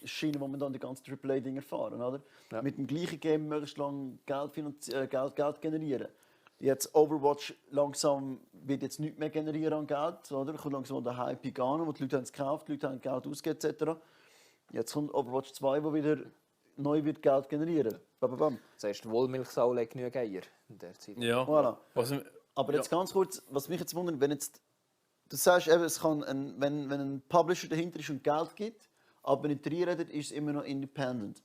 Schiene, die man dann die ganzen AAA-Dinge fahren, oder? Ja. Mit dem gleichen Game möglichst lange Geld generieren. Jetzt Overwatch langsam wird jetzt nichts mehr generieren an Geld, oder? Kommt langsam der Hype an, wo die Leute haben es gekauft, die Leute haben Geld ausgegeben etc. Jetzt kommt Overwatch 2, wo wieder neu wird Geld generieren. Bam. Das heißt, Wollmilchsau legt genug Eier in der Zeit. Ja. Voilà. Aber jetzt ganz kurz, was mich jetzt wundert, wenn jetzt du sagst, eben, es kann wenn ein Publisher dahinter ist und Geld gibt, aber nicht reinredet, ist es immer noch independent.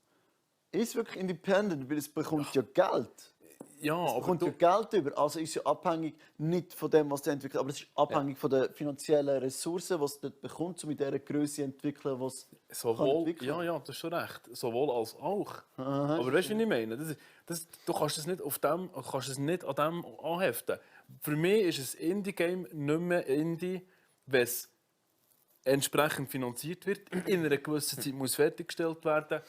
Ist es wirklich independent, weil es bekommt ja Geld. Ja, es bekommt ja Geld über, also ist es ja abhängig nicht von dem, was du entwickelt, aber es ist abhängig von den finanziellen Ressourcen, die es dort bekommt, um mit dieser Größe zu entwickeln, was es entwickeln kann. Ja, das ist schon recht. Sowohl als auch. Aha, aber weißt du, was ich meine? Du kannst es nicht an dem anheften. Für mich ist ein Indie-Game nicht mehr Indie, wenn es entsprechend finanziert wird, in einer gewissen Zeit muss fertiggestellt werden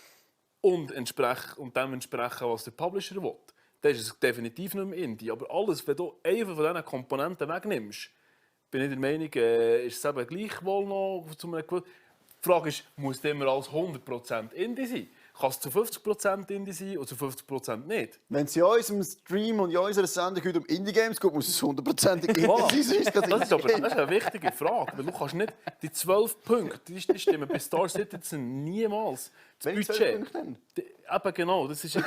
und dementsprechend, was der Publisher will. Das ist es definitiv nicht mehr Indie. Aber alles, wenn du eine von diesen Komponenten wegnimmst, bin ich der Meinung, ist es eben gleichwohl noch zu einem gewissen... Die Frage ist, muss es immer als 100% Indie sein? Kann es zu 50% Indie sein oder zu 50% nicht? Wenn es in unserem Stream und in unserer Sendung heute um Indie-Games geht, muss es 100% Indie sein. Das ist eine wichtige Frage, weil du kannst nicht die 12 Punkte, die stimmen bei Star Citizen niemals. Das Budget. Eben genau, das ist... Die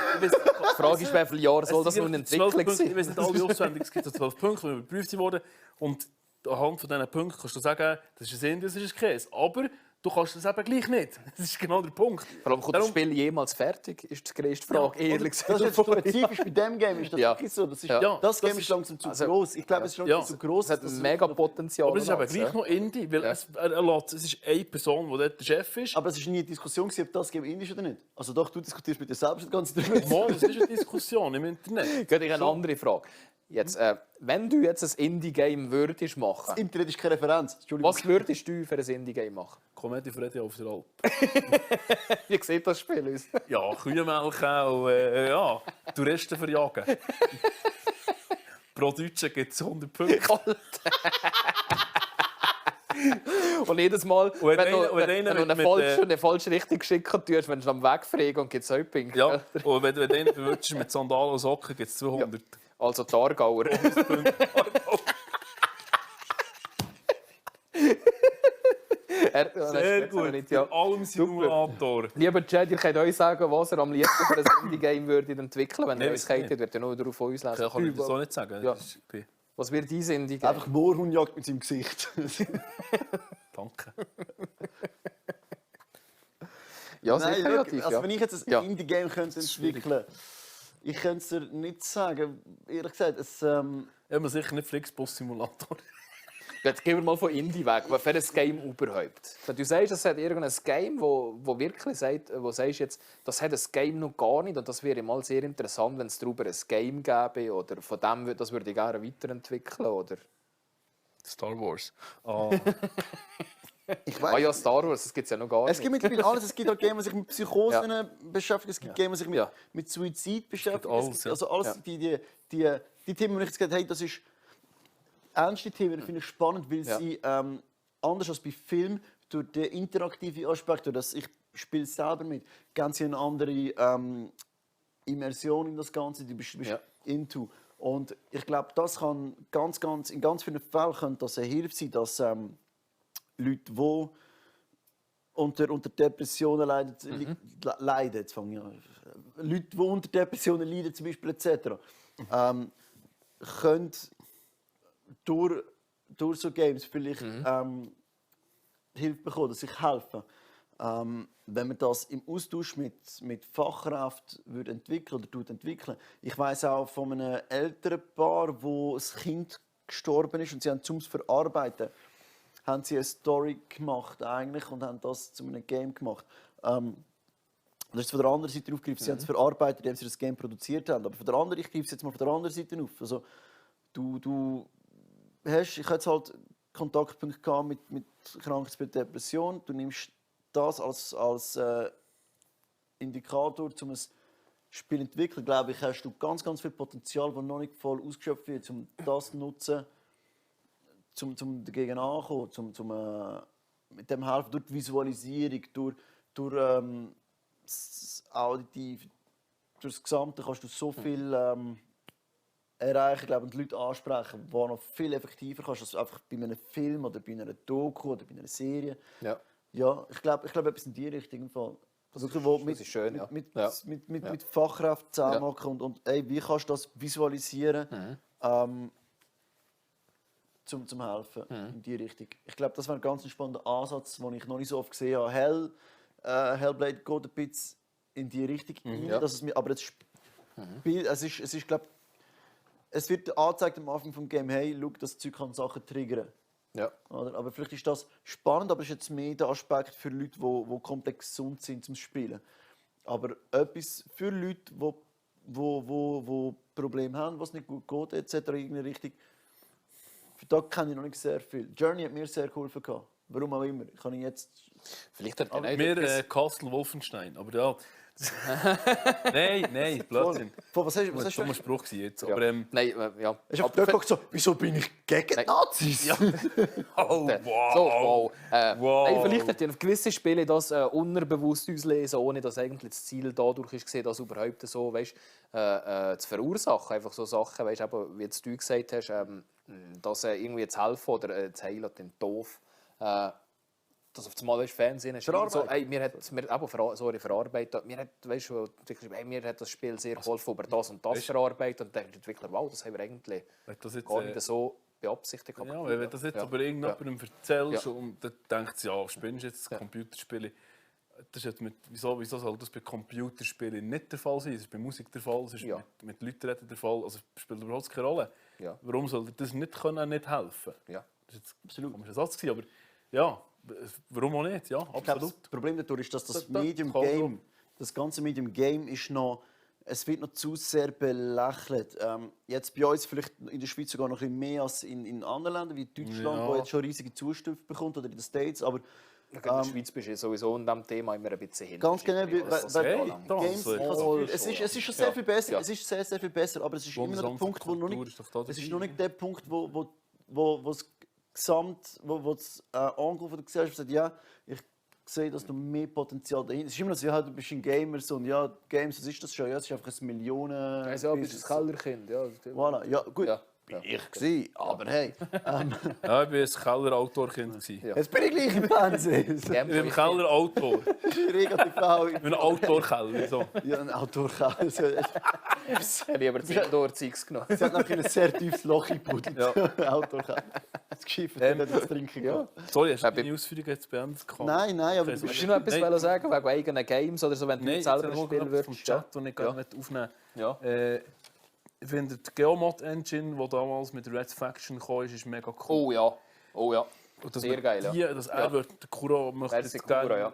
Frage ist, wie viele Jahre soll das nun entwickelt sein? Ich weiß nicht alle auswendig, es gibt so 12 Punkte, die überprüft wurden. Und anhand von diesen Punkten kannst du sagen, das ist ein Indie, das ist ein Käse. Aber du kannst das eben gleich nicht. Das ist genau der Punkt. Vor allem, kommt das Spiel jemals fertig? Ist die größte Frage, ehrlich gesagt. Das ist jetzt spezifisch bei diesem Game. Ist das wirklich so? Das Game ist langsam zu groß. Ich glaube, es ist langsam zu groß. Es hat ein mega Potenzial. Aber es ist eben gleich noch Indie, weil es ist eine Person, die dort der Chef ist. Aber es war nie eine Diskussion, ob das Game Indie ist oder nicht. Also doch, du diskutierst mit dir selbst die ganze Zeit. Mal, das ist eine Diskussion im Internet. Ich habe eine andere Frage. Jetzt, wenn du jetzt ein Indie-Game würdest machen... Das Internet ist keine Referenz. Was würdest du für ein Indie-Game machen? Comedy Freddy auf der Alp. Wie sieht das Spiel aus? Ja, Kühe melken und Touristen verjagen. Pro Deutsche gibt es 100 Punkte. Und jedes Mal, wenn du eine falsche Richtung schicken tust, wenn du am Weg fragen und gibt es auch Punkte. Ja, und wenn du einen verwirrst mit Sandalen und Socken, gibt es 200. Ja. Also die Aargauer. Sehr gut, nicht, ja. Allem Simulator. Lieber Chad, ihr könnt euch sagen, was ihr am liebsten für ein Indie-Game würdet entwickeln. Wenn ihr uns kennt, werdet ihr nur darauf von uns lesen. Kann ich das so nicht sagen. Ja. Was wird dein Indie-Game? Einfach Moorhuhnjagd mit seinem Gesicht. Danke. Ja, sehr Nein, kreativ. Also, wenn ich jetzt ein Indie-Game entwickeln könnte, ich könnte es dir nicht sagen. Ehrlich gesagt, es... Ja, sicher nicht Flixbus-Simulator. Jetzt gehen wir mal von Indie weg. Was für ein Game überhaupt? Wenn du sagst, es hat irgendein Game, wo wirklich sagt, wo sagst jetzt, das hat ein Game noch gar nicht und das wäre mal sehr interessant, wenn es darüber ein Game gäbe oder von dem, das würde ich gerne weiterentwickeln, oder? Star Wars. Ich weiss, ja, Star Wars, das gibt es ja noch gar nicht. Es gibt mittlerweile alles. Es gibt auch Games, die sich mit Psychosen beschäftigen. Es gibt Games, die sich mit Suizid beschäftigen. Alles, also alles, die Themen, die ich jetzt gesagt habe, das ist ernste Themen. Ich finde es spannend, weil sie anders als bei Film durch den interaktiven Aspekt, durch das ich spiele selber mit, ganz eine andere Immersion in das Ganze. Du bist into. Und ich glaube, das kann in ganz vielen Fällen könnte das eine Hilfe sein, dass Leute, die unter Depressionen leiden, jetzt fange ich an. Leute, die unter Depressionen leiden, zum Beispiel etc., können durch so Games vielleicht Hilfe bekommen, dass sich helfen. Wenn man das im Austausch mit Fachkräften entwickeln. Ich weiss auch von einem älteren Paar, wo das Kind gestorben ist und sie haben zum Verarbeiten haben sie eine Story gemacht eigentlich und haben das zu einem Game gemacht. Das ist von der anderen Seite aufgegriffen. Sie haben es verarbeitet, indem sie das Game produziert haben. Aber von der anderen, ich greife es jetzt mal von der anderen Seite auf. Also, ich hatte jetzt halt Kontaktpunkte mit Krankheitsbild Depression. Du nimmst das als Indikator, um ein Spiel zu entwickeln. Glaube ich, hast du ganz viel Potenzial, das noch nicht voll ausgeschöpft wird, um das zu nutzen, um dagegen anzukommen, mit dem helfen, durch die Visualisierung, durch das Auditiv, durch das Gesamte kannst du so viel erreichen, glaube ich, und die Leute ansprechen, die noch viel effektiver kannst als einfach bei einem Film oder bei einer Doku oder bei einer Serie. Ja, ich glaube etwas in die Richtung. Das ist schön, ja. Mit Fachkräften zusammenmachen und wie kannst du das visualisieren, zum helfen in die Richtung. Ich glaube, das wäre ein ganz spannender Ansatz, den ich noch nicht so oft gesehen habe. Hellblade geht ein bisschen in die Richtung rein, dass es mir, aber das Spiel, es ist glaube, es wird angezeigt am Anfang des Game, hey, schau, das Zeug kann Sachen triggern. Ja. Aber vielleicht ist das spannend, aber es ist jetzt mehr der Aspekt für Leute, die komplett gesund sind zum Spielen. Aber etwas für Leute, die Probleme haben, was nicht gut geht, etc. in irgendeine Richtung, für das kenne ich noch nicht sehr viel. Journey hat mir sehr geholfen. Warum auch immer. Kann ich jetzt... Vielleicht hat er mir Castle Wolfenstein, aber ja... nein, Blödsinn. Was hast das war ein Spruch jetzt. Ja. Aber, nein, ja. Ich habe dort so, wieso bin ich gegen Nazis? Ja. Oh, wow. So, wow. Wow. Nein, vielleicht hat ja gewisse Spiele das unterbewusst auslesen, ohne dass eigentlich das Ziel dadurch ist, das überhaupt so, weißt, zu verursachen. Einfach so Sachen, weißt, eben, wie jetzt du gesagt hast, dass irgendwie zu helfen oder zu heilen, den doof. Dass auf einmal Fernsehen ist so, mir hat verarbeitet. Mir hat das Spiel sehr geholfen, über das und das verarbeitet. Und dann denkt der Entwickler, wow, das haben wir eigentlich gar nicht so beabsichtigt. Ja, wenn du das jetzt aber irgendjemandem erzählst und dann denkt ja, spielst du jetzt Computerspiele? Das ist wieso soll das bei Computerspielen nicht der Fall sein? Es ist bei Musik der Fall, es ist mit Leuten reden der Fall. Also es spielt überhaupt keine Rolle. Ja. Warum soll dir das nicht helfen? Ja. Das ist jetzt absolut ein Satz, aber ja, warum auch nicht? Ja, absolut. Glaub, das Problem dadurch ist, dass das Medium Game, das ganze Medium Game ist noch, es wird noch zu sehr belächelt. Jetzt bei uns vielleicht in der Schweiz sogar noch ein bisschen mehr als in anderen Ländern wie Deutschland, wo jetzt schon riesige Zustimmung bekommt, oder in den States. Aber in der Schweiz bist du sowieso in diesem Thema immer ein bisschen hin. Ganz genau, Games, es ist schon sehr viel besser. Es ist sehr viel besser, aber es ist immer noch der Punkt, wo noch nicht. Es ist noch nicht der Punkt, wo das Angriff der Gesellschaft sagt, ja, ich sehe, dass du mehr Potenzial dahinter. Es ist immer noch so, ja, du bist ein Gamer und ja, Games, was ist das schon? Ja, es ist einfach ein Millionen. Also, du bist ein Kellerkind, ja. Voilà. Ja, gut. Ja. Bin ich gewesen, aber hey. Ja, ich war ein Keller-Autor-Kind. Ja. Jetzt bin ich gleich im Fernsehen. Ich bin ein Keller-Autor. Ich bin ein Autor-Keller. So. Ja, ein Autor-Keller. Ich habe aber 10 Dorzeugs genommen. Sie hat nachher ein sehr tiefes Loch gebuddelt. Ja. Autor-Keller. Das Geschifft, das Trinken. Ja. Sorry, hast du deine Ausführungen jetzt beendet? Nein, aber... Willst du noch etwas sagen wegen eigenen Games oder so, wenn du selber ein Spiel würdest? Vom Chat, den ich gerne aufnehmen möchte. Ich finde die Geomod-Engine, die damals mit Red Faction kam, ist mega cool. Oh ja. Sehr geil, ja. Dass er der Kuro möchte gerne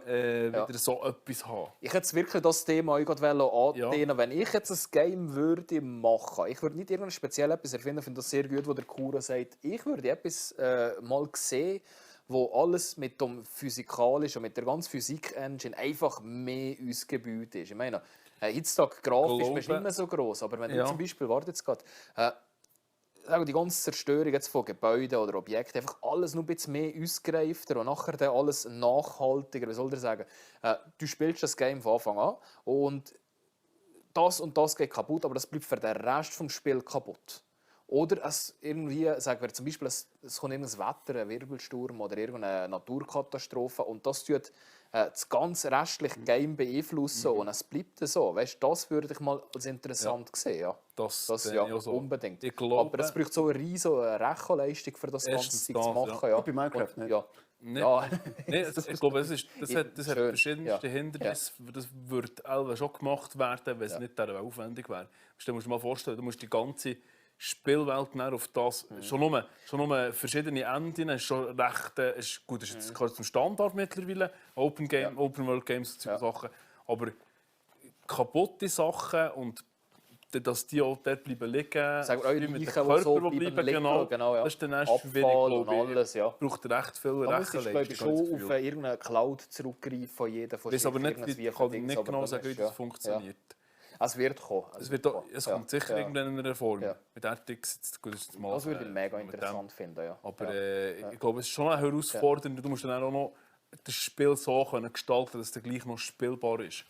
wieder so etwas haben. Ich hätte wirklich das Thema andienen. Wenn ich jetzt ein Game würde machen, ich würde nicht irgendein speziell etwas erfinden, ich finde das sehr gut, wo der Kuro sagt, ich würde etwas mal sehen, wo alles mit dem Physikalischen, mit der ganzen Physik-Engine einfach mehr ausgebaut ist. Ich meine, heutzutage grafisch ist nicht mehr so gross, aber wenn du zum Beispiel, warte jetzt gerade, die ganze Zerstörung jetzt von Gebäuden oder Objekten, einfach alles noch ein bisschen mehr ausgereifter und nachher dann alles nachhaltiger, wie soll ich sagen, du spielst das Game von Anfang an und das und das geht kaputt, aber das bleibt für den Rest des Spiels kaputt. Oder es irgendwie, sagen wir zum Beispiel, es kommt irgendein Wetter, ein Wirbelsturm oder irgendeine Naturkatastrophe und das tut das ganze restliche Game beeinflussen und es bleibt so. Weißt, das würde ich mal als interessant sehen. Ja. Das ja, so. Unbedingt. Ich glaube, aber es braucht so eine riesige Rechenleistung, für das Ganze zu machen. Ja. Bei Minecraft nicht. Ja. Nee. Ja. Nee, ich glaube, das hat verschiedenste Hindernisse. Ja. Das würde auch schon gemacht werden, wenn es nicht aufwendig wäre. Du musst dir mal vorstellen, du musst die ganze Spielwelt auf das, schon nur verschiedene Enden, ist schon recht, ist, gut, ist jetzt zum Standard mittlerweile, Open World Games, Sachen, aber kaputte Sachen und dass die auch dort bleiben liegen, Sagen wir, mit dem Leichen, Körper, so die bleiben bleiben, liegen, genau, ja. Das ist dann erst Abfall schwierig, glaube ich. und alles, ja. Braucht recht viel Da muss ich, glaube ich, Rechenleistung. schon auf irgendeine Cloud zurückgreifen von jedem von Ich weiß aber nicht, irgendwie ich kann Dings, nicht aber genau das sagen, wie ist, das funktioniert. Es wird kommen. Es kommt sicher irgendwann in einer Form. Ja. Mit RTX, gut, ist mal, Das würde ich mega interessant finden, ja. Aber ich glaube, es ist schon eine Herausforderung. Du musst dann auch noch das Spiel so gestalten, dass es dann gleich noch spielbar ist.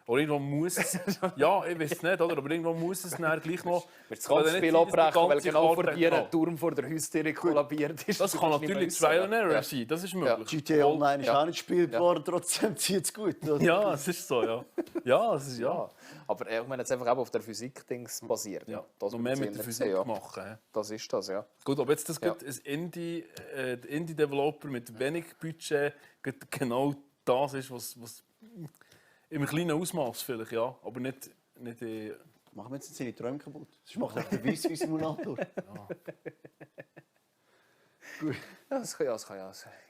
Oder irgendwo muss es... ja, ich weiß es nicht, oder? Aber irgendwo muss es dann gleich noch... Das ganze Spiel abbrechen, weil genau vor dir ein Turm vor der Haustüre kollabiert ist. Das kann natürlich Trial and Error sein, das ist möglich. GTA Online ist auch nicht spielbar, trotzdem zieht es gut. Oder? Ja, es ist so, ja. Ja, es ist ja. Aber ich meine, jetzt einfach auf der Physik-Dings basiert. Ja, das noch mehr mit der Physik machen. Das ist das, ja. Gut, aber jetzt das ein Indie-Developer mit wenig Budget genau das ist, was im kleinen Ausmaß vielleicht, ja, aber nicht machen wir jetzt seine Träume kaputt. Das macht auch der Wi-Fi-Simulator. Gut. Ja, das kann ja.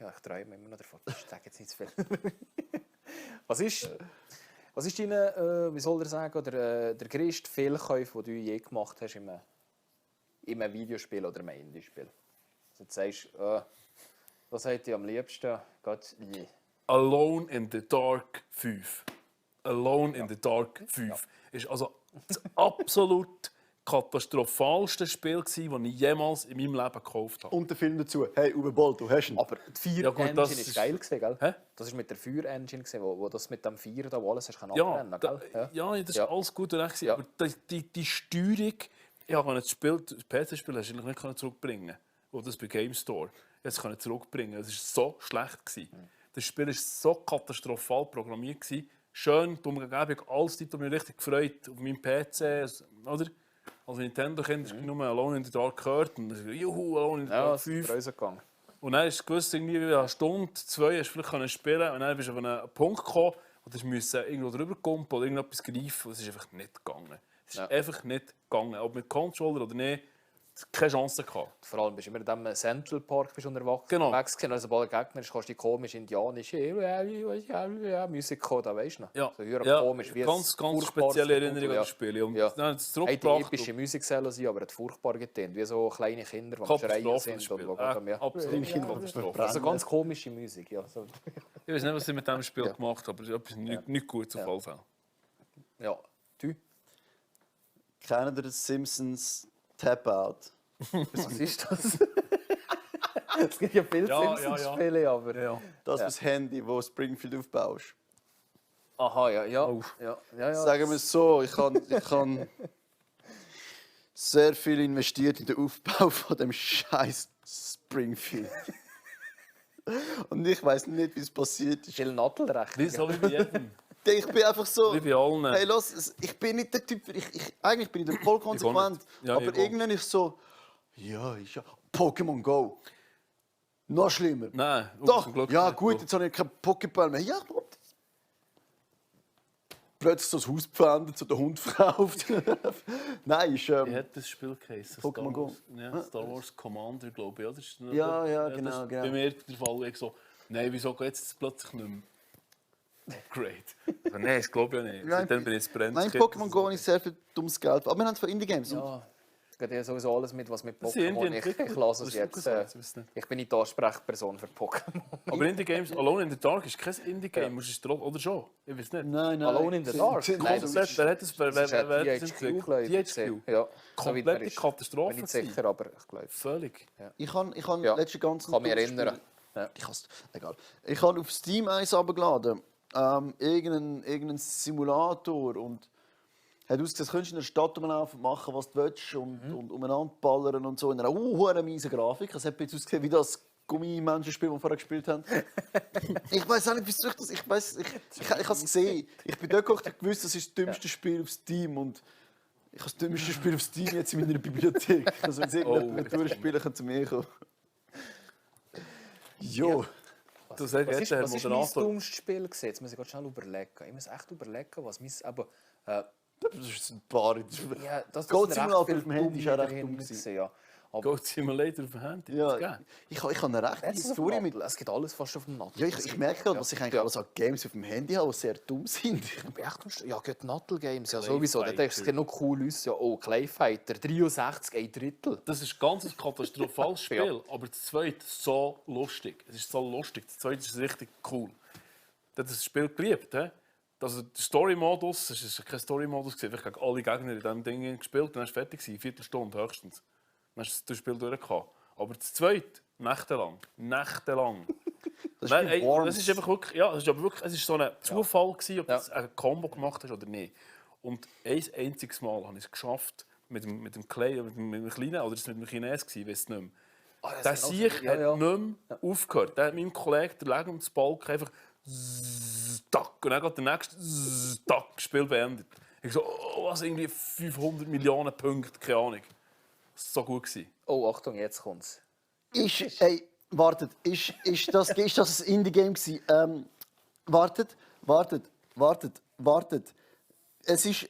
Ja, ich träume immer noch davon. Ich sage jetzt nicht zu viel. Was ist dein, wie soll ich sagen, der grösste Fehlkauf, den du je gemacht hast in einem Videospiel oder in einem Indie-Spiel? Also du sagst, was hätte ich am liebsten? Gott, nee. Alone in the Dark 5. Alone in the Dark 5 ist also das absolut katastrophalste Spiel, das ich jemals in meinem Leben gekauft habe. Und der Film dazu. Hey, Uwe Boll, du hast ihn. Aber die Fire-Engine ist geil, gell? Hä? Das war mit der Fire-Engine, wo das mit dem Fire da alles hast abrennen gell? Ja, das war alles gut und recht. Ja. Aber die Steuerung, ich konnte das PC-Spiel hast du nicht zurückbringen. Oder das bei Game Store. Ich konnte es zurückbringen. Es war so schlecht. Das Spiel war so katastrophal programmiert. Schön, die Umgebung, alles dort, mich richtig gefreut auf meinem PC. Oder? Als Nintendo-Kind habe ich nur Alone in the Dark gehört. Und dann juhu, Alone in the Dark 5. Und dann ist es gewusst, irgendwie eine Stunde, 2 hast du vielleicht spielen und dann bist du auf einen Punkt gekommen und du musst irgendwo drüber kumpen oder irgendetwas greifen. Und es ist einfach nicht gegangen. Es ist einfach nicht gegangen. Ob mit Controller oder nicht, keine Chance gehabt. Vor allem bist du immer in diesem Central Park unterwegs. Genau. Also, sobald ein Gegner ist, kannst du die komisch indianische Musik kommen, da weißt du noch. Ja, so komisch, wie ganz spezielle Erinnerung an das Spiel. Und dann hat es zurückgebracht. Die epische Musik soll sein, aber hat furchtbar getan. Wie so kleine Kinder, die am Schreien sind. Und Absolut. Also ganz komische Musik. Ja. So. Ich weiß nicht, was ich mit diesem Spiel gemacht habe, aber es ist nicht gut auf jeden Fall. Ja, du? Kennt ihr das Simpsons Tap-Out? Was ist das? Es gibt ja viele Simpsons-Spiele, aber... Ja. Das ist das Handy, das Springfield aufbaust. Aha, ja. Sagen wir es so, ich habe sehr viel investiert in den Aufbau von dem scheiß Springfield. Und ich weiß nicht, wie es passiert ist. Viel Nadelrechnung. So wie bei jedem. Ich bin einfach so. Wie bei allen. Hey, los, ich bin nicht der Typ. Eigentlich bin ich voll konsequent. Aber irgendwann ist so. Ja, ist ja. Pokémon Go. Noch schlimmer. Nein, doch. Ja, gut, jetzt habe ich keinen Pokéball mehr. Ja, gut. Plötzlich so das Haus beendet, so der Hund verkauft. Nein, ist. Wie hat das Spiel geheißen? Pokémon Go. Ja, Star Wars Commander, glaube ich. Oder? Ja, genau. Bei mir der Fall ich so. Nein, wieso geht es jetzt plötzlich nicht mehr? Upgrade. Also, nein, das glaube ich ja nicht. Nein, dann bin ich jetzt brennt. Nein, Pokémon Go ist sehr viel dummes Geld. Aber wir haben es von Indie-Games. Ja, es geht ja sowieso alles mit, was mit Pokémon. Ich lasse es jetzt. Ich bin nicht die Ansprechperson für Pokémon. Aber Indie-Games, Alone in the Dark ist kein Indie-Game, oder schon? Ich weiß nicht. Nein. Alone in the Dark? Nein, wer hat das? Wer THQ? Ja. Komplette Katastrophe. Ich bin nicht sicher, aber ich glaube. Völlig. Ich habe letzte ganze... Kann mich erinnern. Egal. Ich habe auf Steam eins runtergeladen. Irgendeinen Simulator und Hat ausgesehen, könntest du in der Stadt rumlaufen, machen, was du willst und umeinander ballern und so. In einer miesen Grafik. Es hat jetzt ausgesehen wie das Gummimenschenspiel, das wir vorher gespielt haben. Ich weiß auch nicht, wieso ich das... Ich habe es gesehen. Ich bin dort gekocht und gewusst, das ist das dümmste Spiel auf Steam. Und ich habe das dümmste Spiel auf Steam jetzt in meiner Bibliothek. Also wenn es irgendjemand durchspielen kann, zu mir kommen. Jo. Du sagst, Was jetzt ist der mein Moderator... dummstes Spiel gewesen? Jetzt muss ich ganz schnell überlegen. Ich muss echt überlegen, was mein... Aber, Das ist ein paar. ja, das Goat sind recht Simulator viele auf dem Handy ist auch recht dumme dumm gewesen, gewesen. ja. Aber Goat Simulator auf dem Handy. Ja, ich habe eine rechte jetzt ist es auf Historie dem mit... Nattel. Es gibt alles fast auf dem Nattel. Ja, ich merke gerade, was ich eigentlich alles an Games auf dem Handy habe, die sehr dumm sind. Ich bin echt ja, gut, Nattel Games, ja sowieso. Da denkst du, es gibt noch cool aus. Ja, oh, Clayfighter, 63, ein Drittel. Das ist ganz ein katastrophales Spiel, aber das zweite ist so lustig. Es ist so lustig. Das zweite ist richtig cool. Das ist das Spiel geliebt. He? Also der Story-Modus, es war kein Story-Modus, ich habe alle Gegner in diesem Ding gespielt, dann war es fertig, 1 Viertelstunde höchstens. Dann hast du das Spiel durchgehabt. Aber das zweite, nächtelang. Das Das ist einfach wirklich, ja, es ist so ein Zufall gewesen, ob du ein Combo gemacht hast oder nicht. Und ein einziges Mal habe ich es geschafft, mit dem Clay, mit dem Kleinen, oder das war mit dem Chines, ich weiß es nicht mehr. Der Sieg hat nicht mehr aufgehört. Der hat meinem Kollegen den Legen um das Balken einfach tack, und dann geht der nächste tack, Spiel beendet. Ich so, oh, was irgendwie 500 Millionen Punkte, keine Ahnung. Das war so gut gewesen. Oh, Achtung, jetzt kommt's. Wartet, ist das ein Indie-Game gewesen? Wartet. Es ist,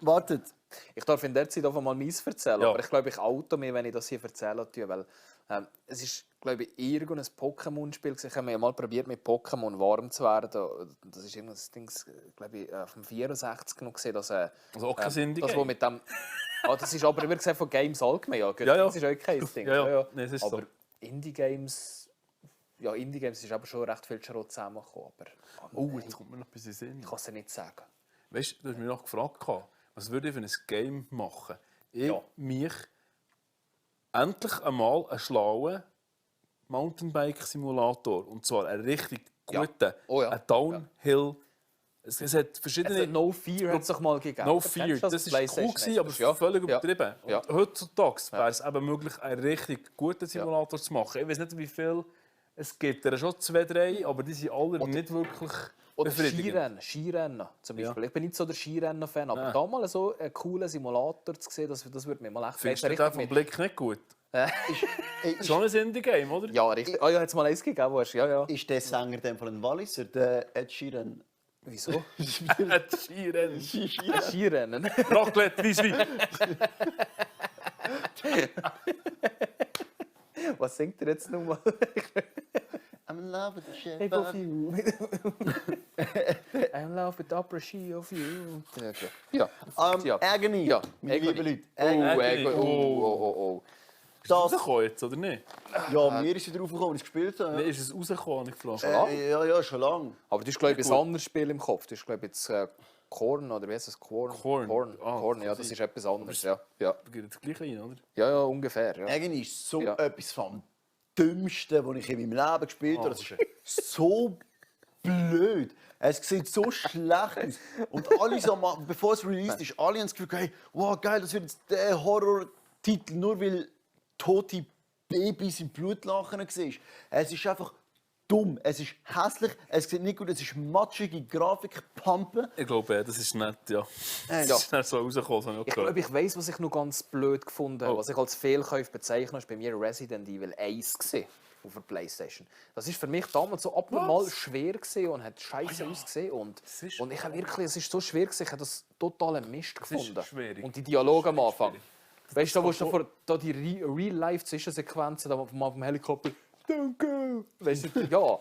wartet. Ich darf in der Zeit einfach mal meins erzählen, Ja. aber ich glaube, ich auto mir, wenn ich das hier erzählen tue, weil es ist, glaube ich, irgendein Pokémon-Spiel. Ich habe ja mal probiert, mit Pokémon warm zu werden. Das ist irgendein Ding, glaube ich, vom 64 noch gesehen, dass Also auch kein Indie-Game. das, wo mit dem... das ist aber, wie gesagt, von Games allgemein. Ja, gut, Ja. Das ist auch kein Ding. Ja. Nee, es ist aber so. Indie-Games... Ja, Indie-Games ist aber schon recht viel Schrott zusammengekommen. Aber, Jetzt kommt mir noch etwas in den Sinn. ich kann es dir nicht sagen. Weißt du, du hast mich noch gefragt, was würde ich für ein Game machen? Ich mich endlich einmal einen schlauen Mountainbike-Simulator. Und zwar einen richtig guten, einen Downhill. Es hat verschiedene... Also No Fear hat es doch mal gegeben. No Fear, das war cool, gewesen, aber völlig übertrieben. Ja. Und heutzutage wäre es eben möglich, einen richtig guten Simulator zu machen. Ich weiß nicht, wie viel es gibt. Er schon 2, 3, aber die sind alle nicht wirklich Oder befriedigend. Skirennen zum Beispiel. Ja. Ich bin nicht so der Skirennen-Fan, aber da mal so einen coolen Simulator zu sehen, das würde mir mal echt Findest du den vom Blick nicht gut? Schon ein Indie-Game, oder? Ja, richtig. Ah ja, hat es mal eins gegeben, wo ja. Ist der Sänger dem von einem Walliser, der Ed Sheeran? Wieso? Skirennen. Skirennen. Raclette, Weisswein. Was singt er jetzt nochmal? I'm in love with the shape Shape of you. I'm in love with the upper she of you. Ja. Agony, Ja. meine lieben Leute. Agony. Oh. Ist es rausgekommen jetzt, oder nicht? Ja, mir ist sie drauf gekommen, als ich gespielt habe. Nee, ist es rausgekommen, ich gefragt. Ja, schon lange. Aber das ist, glaube ich, ein anderes Spiel im Kopf. Das ist, glaube ich, jetzt Korn, oder wie heißt es? Korn, ja, das ist etwas anderes. Ja. Da geht das Gleiche rein, oder? Ja, ungefähr. Ja. Agony ist so etwas vom Dümmsten, was ich in meinem Leben gespielt habe. Das ist so blöd. Es sieht so schlecht aus. Und alle so, bevor es released ist, alle haben das Gefühl, hey, wow, geil, das wird jetzt der Horror-Titel, nur weil tote Babys im Blutlachen waren. Es ist einfach dumm, es ist hässlich, es sieht nicht gut, es ist matschige Grafik, Pampen. Ich glaube, das ist nett, ja. Das ist nicht so rausgekommen, habe ich Ich glaube, ich weiss, was ich noch ganz blöd gefunden habe. Was ich als Fehlkauf bezeichne, war bei mir Resident Evil 1 auf der Playstation. Das war für mich damals so abnormal schwer und hat scheiße ausgesehen. Und ich habe wirklich, es ist so schwer gewesen, ich habe das totalen Mist gefunden. schwierig. Und die Dialoge am Anfang. Weißt du, wo du vor die Real-Life-Zwischensequenzen vom Helikopter Danke! Weißt du, ja.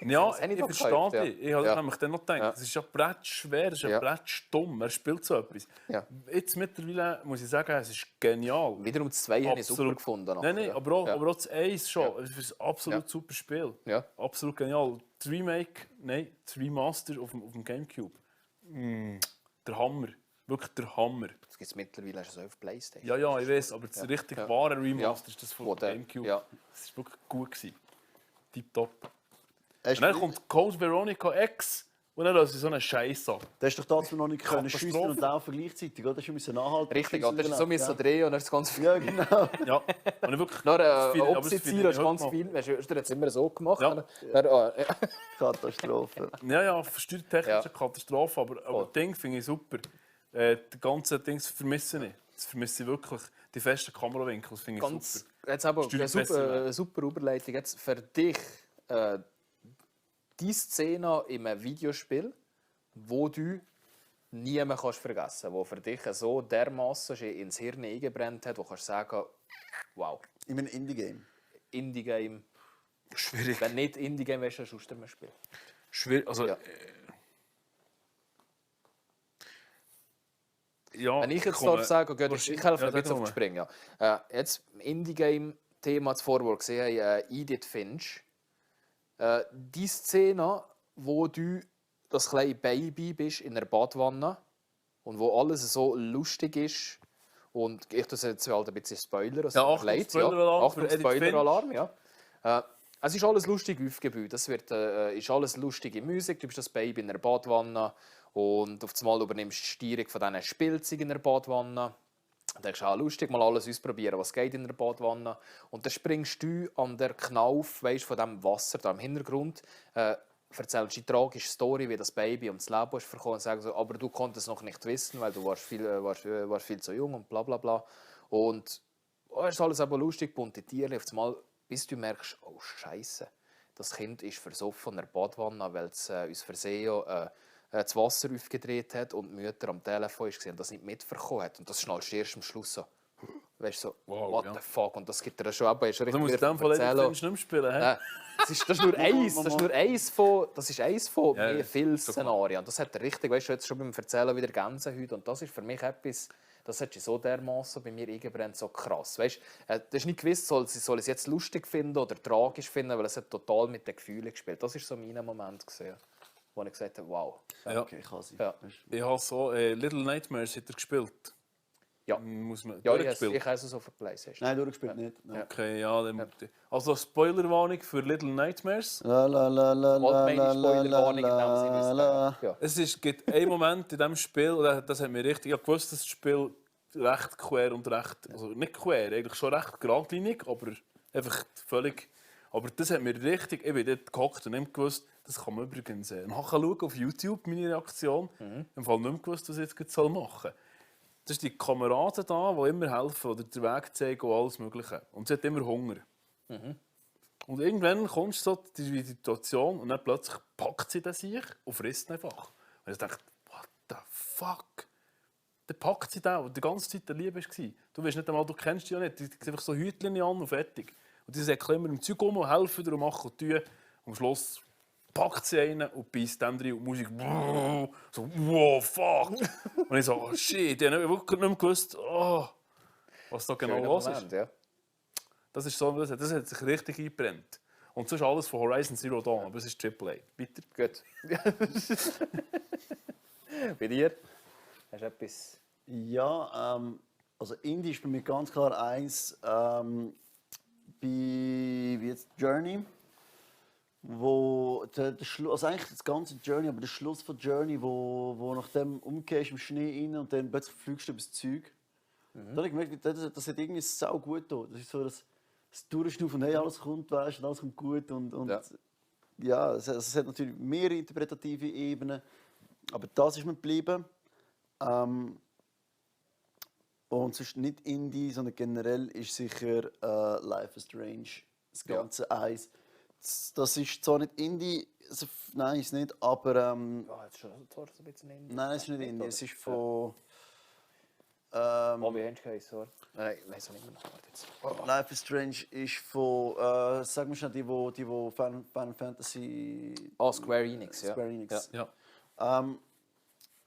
Ja, Das habe ich noch verstehe gekauft, dich. Ich habe nämlich dann noch gedacht, es ist ja brettschwer, es ist ja brettstumm, er spielt so etwas. Ja. Jetzt mittlerweile muss ich sagen, es ist genial. Wiederum das 2 habe ich super gefunden. Nein, aber auch das 1 schon. Es ist ein absolut super Spiel. Ja. Absolut genial. Das Remake, nein, das Remaster auf dem Gamecube. Der Hammer. Wirklich der Hammer. Das gibt es mittlerweile schon auf Playstation. Ja, ich weiß, aber das richtig wahre Remaster ist das von Gamecube. Ja. Das war wirklich gut. Tipptopp. Und dann kommt Code Veronica X. Und dann löse ich so einen Scheiß ab. Du hast doch dazu noch nicht können schiessen Katastrophe. und laufen gleichzeitig, oder? Du musst nachhalten. Richtig, ja, das ist so müssen drehen und dann ist das ganz viel. Ja, genau. Ja, und ich wirklich... Nur das finde- aber das Opposite finde Ziel ich ist ganz heute viel. Weißt du, hast du jetzt immer so gemacht? Ja. Ja. Katastrophe. Ja, steuertechnisch Ja. eine Katastrophe, aber das Ding finde ich super. Die ganzen Dings vermisse ich. Das vermisse ich wirklich. Die festen Kamerawinkel, das finde ich Ganz, super. jetzt aber Steuert eine besser super Überleitung. Jetzt für dich die Szene in einem Videospiel, wo du nie mehr kannst vergessen, wo für dich so dermaßen ins Hirn eingebrannt hat, wo du kannst sagen, wow. In einem Indie-Game. Indie-Game. Schwierig. Wenn nicht Indie-Game, wärst du ein Schustermann-Spiel. Schwierig. Also, ja, Wenn ich jetzt komme- darf sagen, okay, ich helfe ein sag bisschen auf mal. die Sprünge. Ja. Jetzt im Indie-Game-Thema zuvor, wo wir gesehen haben, Edith Finch. Die Szene, wo du das kleine Baby bist in einer Badwanne und wo alles so lustig ist. Und ich tue jetzt halt ein bisschen Spoiler. Also Ja, Achtung, Spoiler-Alarm Achtung, für Edith Spoiler-Alarm, ja. Es ist alles lustig aufgebaut. Es ist alles lustige Musik. Du bist das Baby in einer Badwanne und auf einmal übernimmst du die Steuerung von diesen Spielzeugen in der Badwanne. Du denkst, lustig, mal alles ausprobieren, was geht in der Badwanne. Und dann springst du an der Knauf, weißt, von dem Wasser da im Hintergrund, erzählst die tragische Story, wie das Baby ums Leben ist verkommen und sagst so, aber du konntest es noch nicht wissen, weil du warst viel zu jung und bla bla bla. Und es ist alles aber lustig, bunte Tiere, auf einmal, bis du merkst, oh Scheiße, das Kind ist versoffen in der Badwanne, weil es aus Versehen das Wasser aufgedreht hat und die Mutter am Telefon ist und das nicht mitbekommen hat. Und das schnallst du erst am Schluss so. Weißt du, so, Wow, what ja. the fuck? Und das gibt dir schon ab. Also muss ich in dem Fall nicht mehr spielen. Das ist nur eins. Das ist eins von Ja, mehr vielen ist doch klar. Szenarien. Und das hat er richtig, weißt du, jetzt schon beim Erzählen wieder Gänsehaut. Und das ist für mich etwas, das hat sich so dermaßen bei mir eingebrannt, so krass. Weißt, das ist nicht gewiss, soll ich es jetzt lustig finden oder tragisch finden, weil es hat total mit den Gefühlen gespielt. Das war so mein Moment, wo ich gesagt habe, wow. Ja. Okay, kann sein. Ja. Ich habe so Little Nightmares hat er gespielt. Ja. Muss man Ja, durchgespielt? ich habe es so für PlayStation. Nein, durchgespielt nicht. Nein. Okay, ja, dann... Also Spoilerwarnung für Little Nightmares. La la la la la Meine la Spoilerwarnung in dem la Sinne. la. Ja. Es gibt einen Moment in diesem Spiel, und das hat mir richtig... Ich habe gewusst, dass das Spiel recht quer und recht... Also nicht quer, eigentlich schon recht geradlinig, aber einfach völlig... Aber das hat mir richtig... Ich bin dort gehockt und nicht gewusst, das kann man übrigens nachschauen auf YouTube, meine Reaktion. Im Fall nicht mehr gewusst, was ich jetzt machen soll. Das sind die Kameraden da, die immer helfen oder den Weg zeigen und alles Mögliche. Und sie hat immer Hunger. Und irgendwann kommst du so in die Situation und dann plötzlich packt sie sich und frisst ihn einfach. Und ich dachte, what the fuck? Dann packt sie den, und die ganze Zeit der Liebe war. Du weißt nicht einmal, du kennst die ja nicht. Die sind einfach so Hütchen an und fertig. Und die säckeln immer im Zeug um und helfen dir und machen und tun. Und am Schluss packt sie einen und beißt dann drin und die Musik so, wow, fuck. Und ich so, oh shit, ich habe wirklich nicht mehr gewusst, was da genau Schöner los Moment, ist. ja. Das ist so, das hat sich richtig eingebrennt. Und sonst alles von Horizon Zero Dawn, aber es ist AAA. Bitte. Gut. Bei dir? Hast du etwas? Ja, also Indie ist bei mir ganz klar eins. Wie jetzt Journey, wo der Schluss, also eigentlich das ganze Journey, aber der Schluss von Journey, wo nach dem umgehst im Schnee rein und dann plötzlich fliegst du über das Zeug. Da habe ich gemerkt, das hat irgendwie sau gut getan. Das ist so das Durchschnaufen, hey, alles kommt, weißt, und alles kommt gut und ja, es hat natürlich mehrere interpretative Ebenen, aber das ist mir geblieben. Und sonst nicht Indie, sondern generell ist sicher Life is Strange, das ganze Eis. Das ist zwar nicht Indie, also, nein, ist nicht, aber... jetzt schon so ein bisschen Indie. Nein, es ist nicht Indie, es ist von... Wie hast du geheißen, oder? Nein, ich weiß nicht mehr. Life is Strange ist von, sag mal schnell, die Final Fantasy... Square Enix, ja. Square Enix. Ja.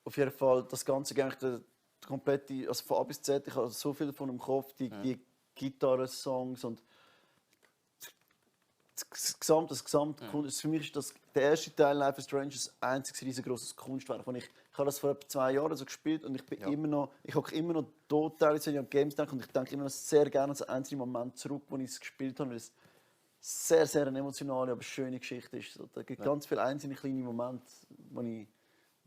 Auf jeden Fall, das Ganze eigentlich der komplette, also von A bis Z, ich habe so viel von im Kopf, die Gitarren-Songs und das Gesamte. Für mich ist das der erste Teil Life is Strange ein einziges riesengroßes Kunstwerk. Ich habe das vor etwa 2 Jahren so gespielt und ich bin ich hocke immer noch total, wenn ich an Games denke, und ich denke immer noch sehr gerne an einzelne Momente zurück, wo ich es gespielt habe. sehr, sehr eine emotionale, aber schöne Geschichte ist. So, da gibt ganz viele einzelne kleine Momente, die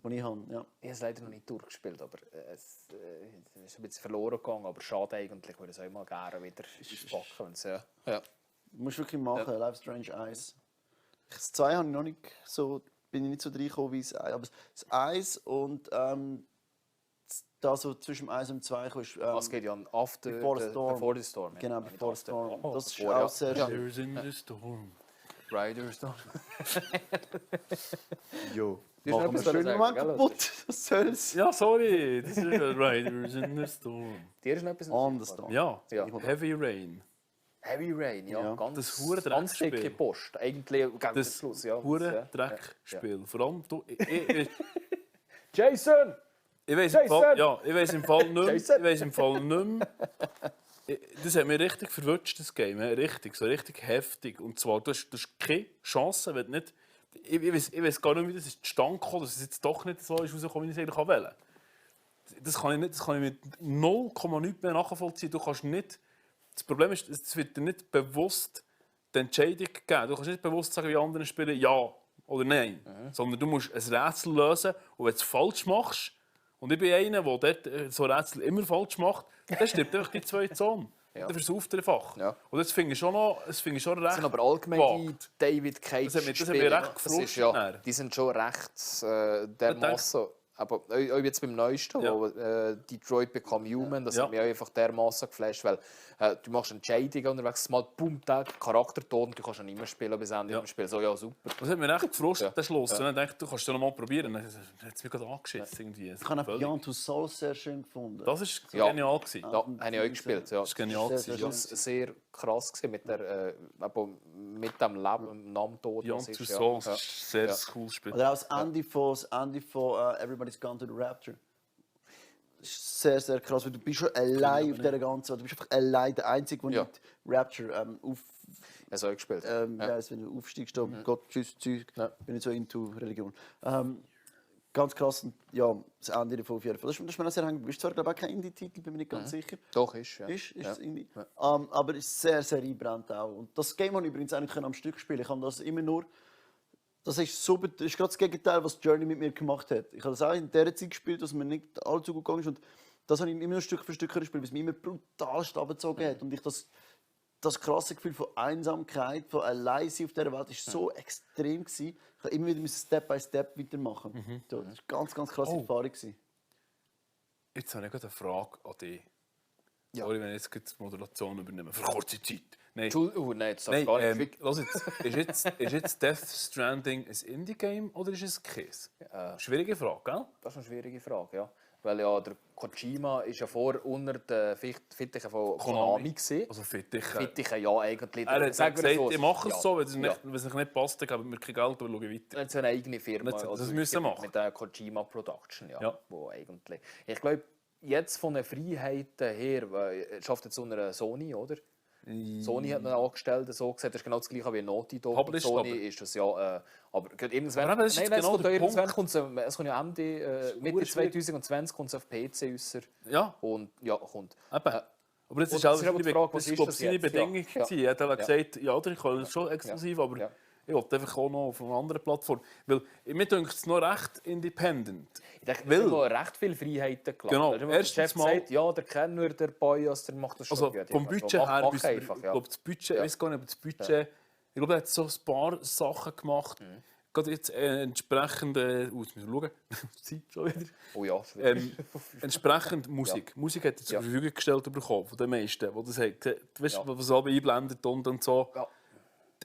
ich habe. Ja. Ich habe es leider noch nicht durchgespielt, aber es ist ein bisschen verloren gegangen. Aber schade eigentlich, ich würde es auch mal gerne wieder packen. Ja. Du musst wirklich machen, Life is Strange 1. Das 2 habe ich noch nicht so, bin ich nicht so reingekommen wie das 1. Aber das 1 und da so zwischen 1 und 2 ist. Es geht ja an Before the Storm. Genau, Before the Storm. Das ist auch sehr schön. Riders in the Storm. Riders Storm. Jo. Du hast Machen wir etwas schön sagen, mal gell, kaputt. Was soll's? Ja, sorry, das ist Riders in the Storm. Dir ist noch etwas On the Storm. Ja, Ja. Heavy Rain. Heavy Rain, ja. Ganz, Das hure ganz dicke Dreckspiel. Post. Eigentlich gegen Das Schluss, ja. hure Dreckspiel. Vor allem, du, Jason! ich weiss im Fall nicht mehr. Ich weiss im Fall nicht mehr. Das hat mich richtig verwünscht, das Game. Richtig, so richtig heftig. Und zwar, du hast keine Chance, wenn du nicht... Ich weiss gar nicht, wie das zustande kam, dass es jetzt doch nicht so ist, rausgekommen, wie ich es eigentlich wählen kann. Das kann ich mit 0,9 mehr nachvollziehen. Du kannst nicht... Das Problem ist, es wird dir nicht bewusst die Entscheidung geben. Du kannst nicht bewusst sagen, wie andere spielen, ja oder nein. Sondern du musst ein Rätsel lösen und wenn du es falsch machst, und ich bin einer, der dort so Rätsel immer falsch macht, dann stirbt einfach die zwei Zonen. Ja. Dann versauft er einfach. Ja. Und das finde ich schon recht. Das sind aber allgemein die David Cage Das hat mich Spiele. recht gefrustet. Die sind schon recht dermassen. Aber auch jetzt beim Neuesten, wo Detroit Become Human, das hat mich auch einfach dermassen geflasht, weil du machst Entscheidungen unterwegs, mal boom, der Charakterton, du kannst ja nicht mehr spielen bis Ende des Spiels. So, ja, super. Das hat mich recht gefrustet, der Schluss. Und dann dachte ich, du kannst es noch mal probieren. Dann hat es mich gerade angeschissen. Irgendwie. Ich habe auch Beyond Two Souls sehr schön gefunden. Das war genial. Ja, habe ich auch gespielt. Ja. Das war genial. Das war sehr krass mit, mit dem Leben, dem Namen Tod. Beyond Two Souls ist ein sehr cooles Spiel. Oder auch das Ende von Everybody's Gone to the Rapture. Das ist sehr, sehr krass, weil du bist schon allein auf dieser ganzen... Du bist einfach allein der Einzige, der nicht Rapture Hast du auch gespielt? wenn du aufsteigst, Gott, tschüss, Zeug. Bin nicht so into Religion. Ganz krass, und ja, das Ende davon auf jeden Fall. Das ist mir auch sehr hängen. Ist zwar, glaube ich, auch kein Indie-Titel, bin mir nicht ganz sicher. Doch, ist, ja. Ist es Indie? Aber ist sehr, sehr einbrennt auch. Und das Game habe ich übrigens auch nicht am Stück spielen. Ich habe das immer nur... Das ist super, das ist gerade das Gegenteil, was Journey mit mir gemacht hat. Ich habe das auch in der Zeit gespielt, dass mir nicht allzu gut gegangen ist. Und das habe ich immer Stück für Stück gespielt, weil es mich immer brutal abgezogen hat. Und ich das krasse Gefühl von Einsamkeit, von Alleinsein auf dieser Welt, war so extrem gewesen. Ich musste immer wieder Step by Step weitermachen. Das war eine ganz, ganz krasse Erfahrung. Jetzt habe ich gerade eine Frage an dich. Sorry, wenn ich jetzt die Moderation übernehme. Für kurze Zeit. Nein, nein, das darf gar nicht. Lass jetzt, ist jetzt Death Stranding ein Indie-Game oder ist es keins? Schwierige Frage, gell? Das ist eine schwierige Frage, ja. Weil ja, der Kojima ist ja unter den Fittichen von Konami gesehen. Also Fittichen? Fittichen, ja, eigentlich. Er hat gesagt, ich mache es so, wenn es nicht passt, dann geben wir kein Geld und schauen weiter. Er hat so eine eigene Firma. Das müssen wir machen. Mit der Kojima Production, ja. Wo eigentlich... Ich glaube, jetzt von den Freiheiten her, schafft jetzt unter Sony, oder? Sony hat einen Angestellten so gesagt, das ist genau das gleiche wie Naughty Dog. Sony ist das ja, aber irgendwann, es kommt ja Ende Mitte 2020 kommt es auf PC raus. Ja. Und ja, kommt. Aber jetzt ist auch seine Bedingung. Er hat gesagt, ja, ich kann es schon exklusiv, aber ich wollte einfach auch noch auf einer anderen Plattform. Weil mir denkt es noch recht independent. Ich denke, wir haben recht viele Freiheiten gelassen. Genau, erstens mal... Sagt, ja, der Kenner, der Boyas, der macht das schon gut. Vom Budget her, ich glaube, das Budget, ich weiß gar nicht, aber das Budget... Ich glaube, er hat so ein paar Sachen gemacht. Gerade jetzt entsprechend... jetzt müssen wir schauen. Zeit schon wieder. Oh ja. Entsprechend Musik. Musik hat er zur Verfügung gestellt bekommen, von den meisten. Die das hat. Du weißt, was alle einblendet und so. Ja.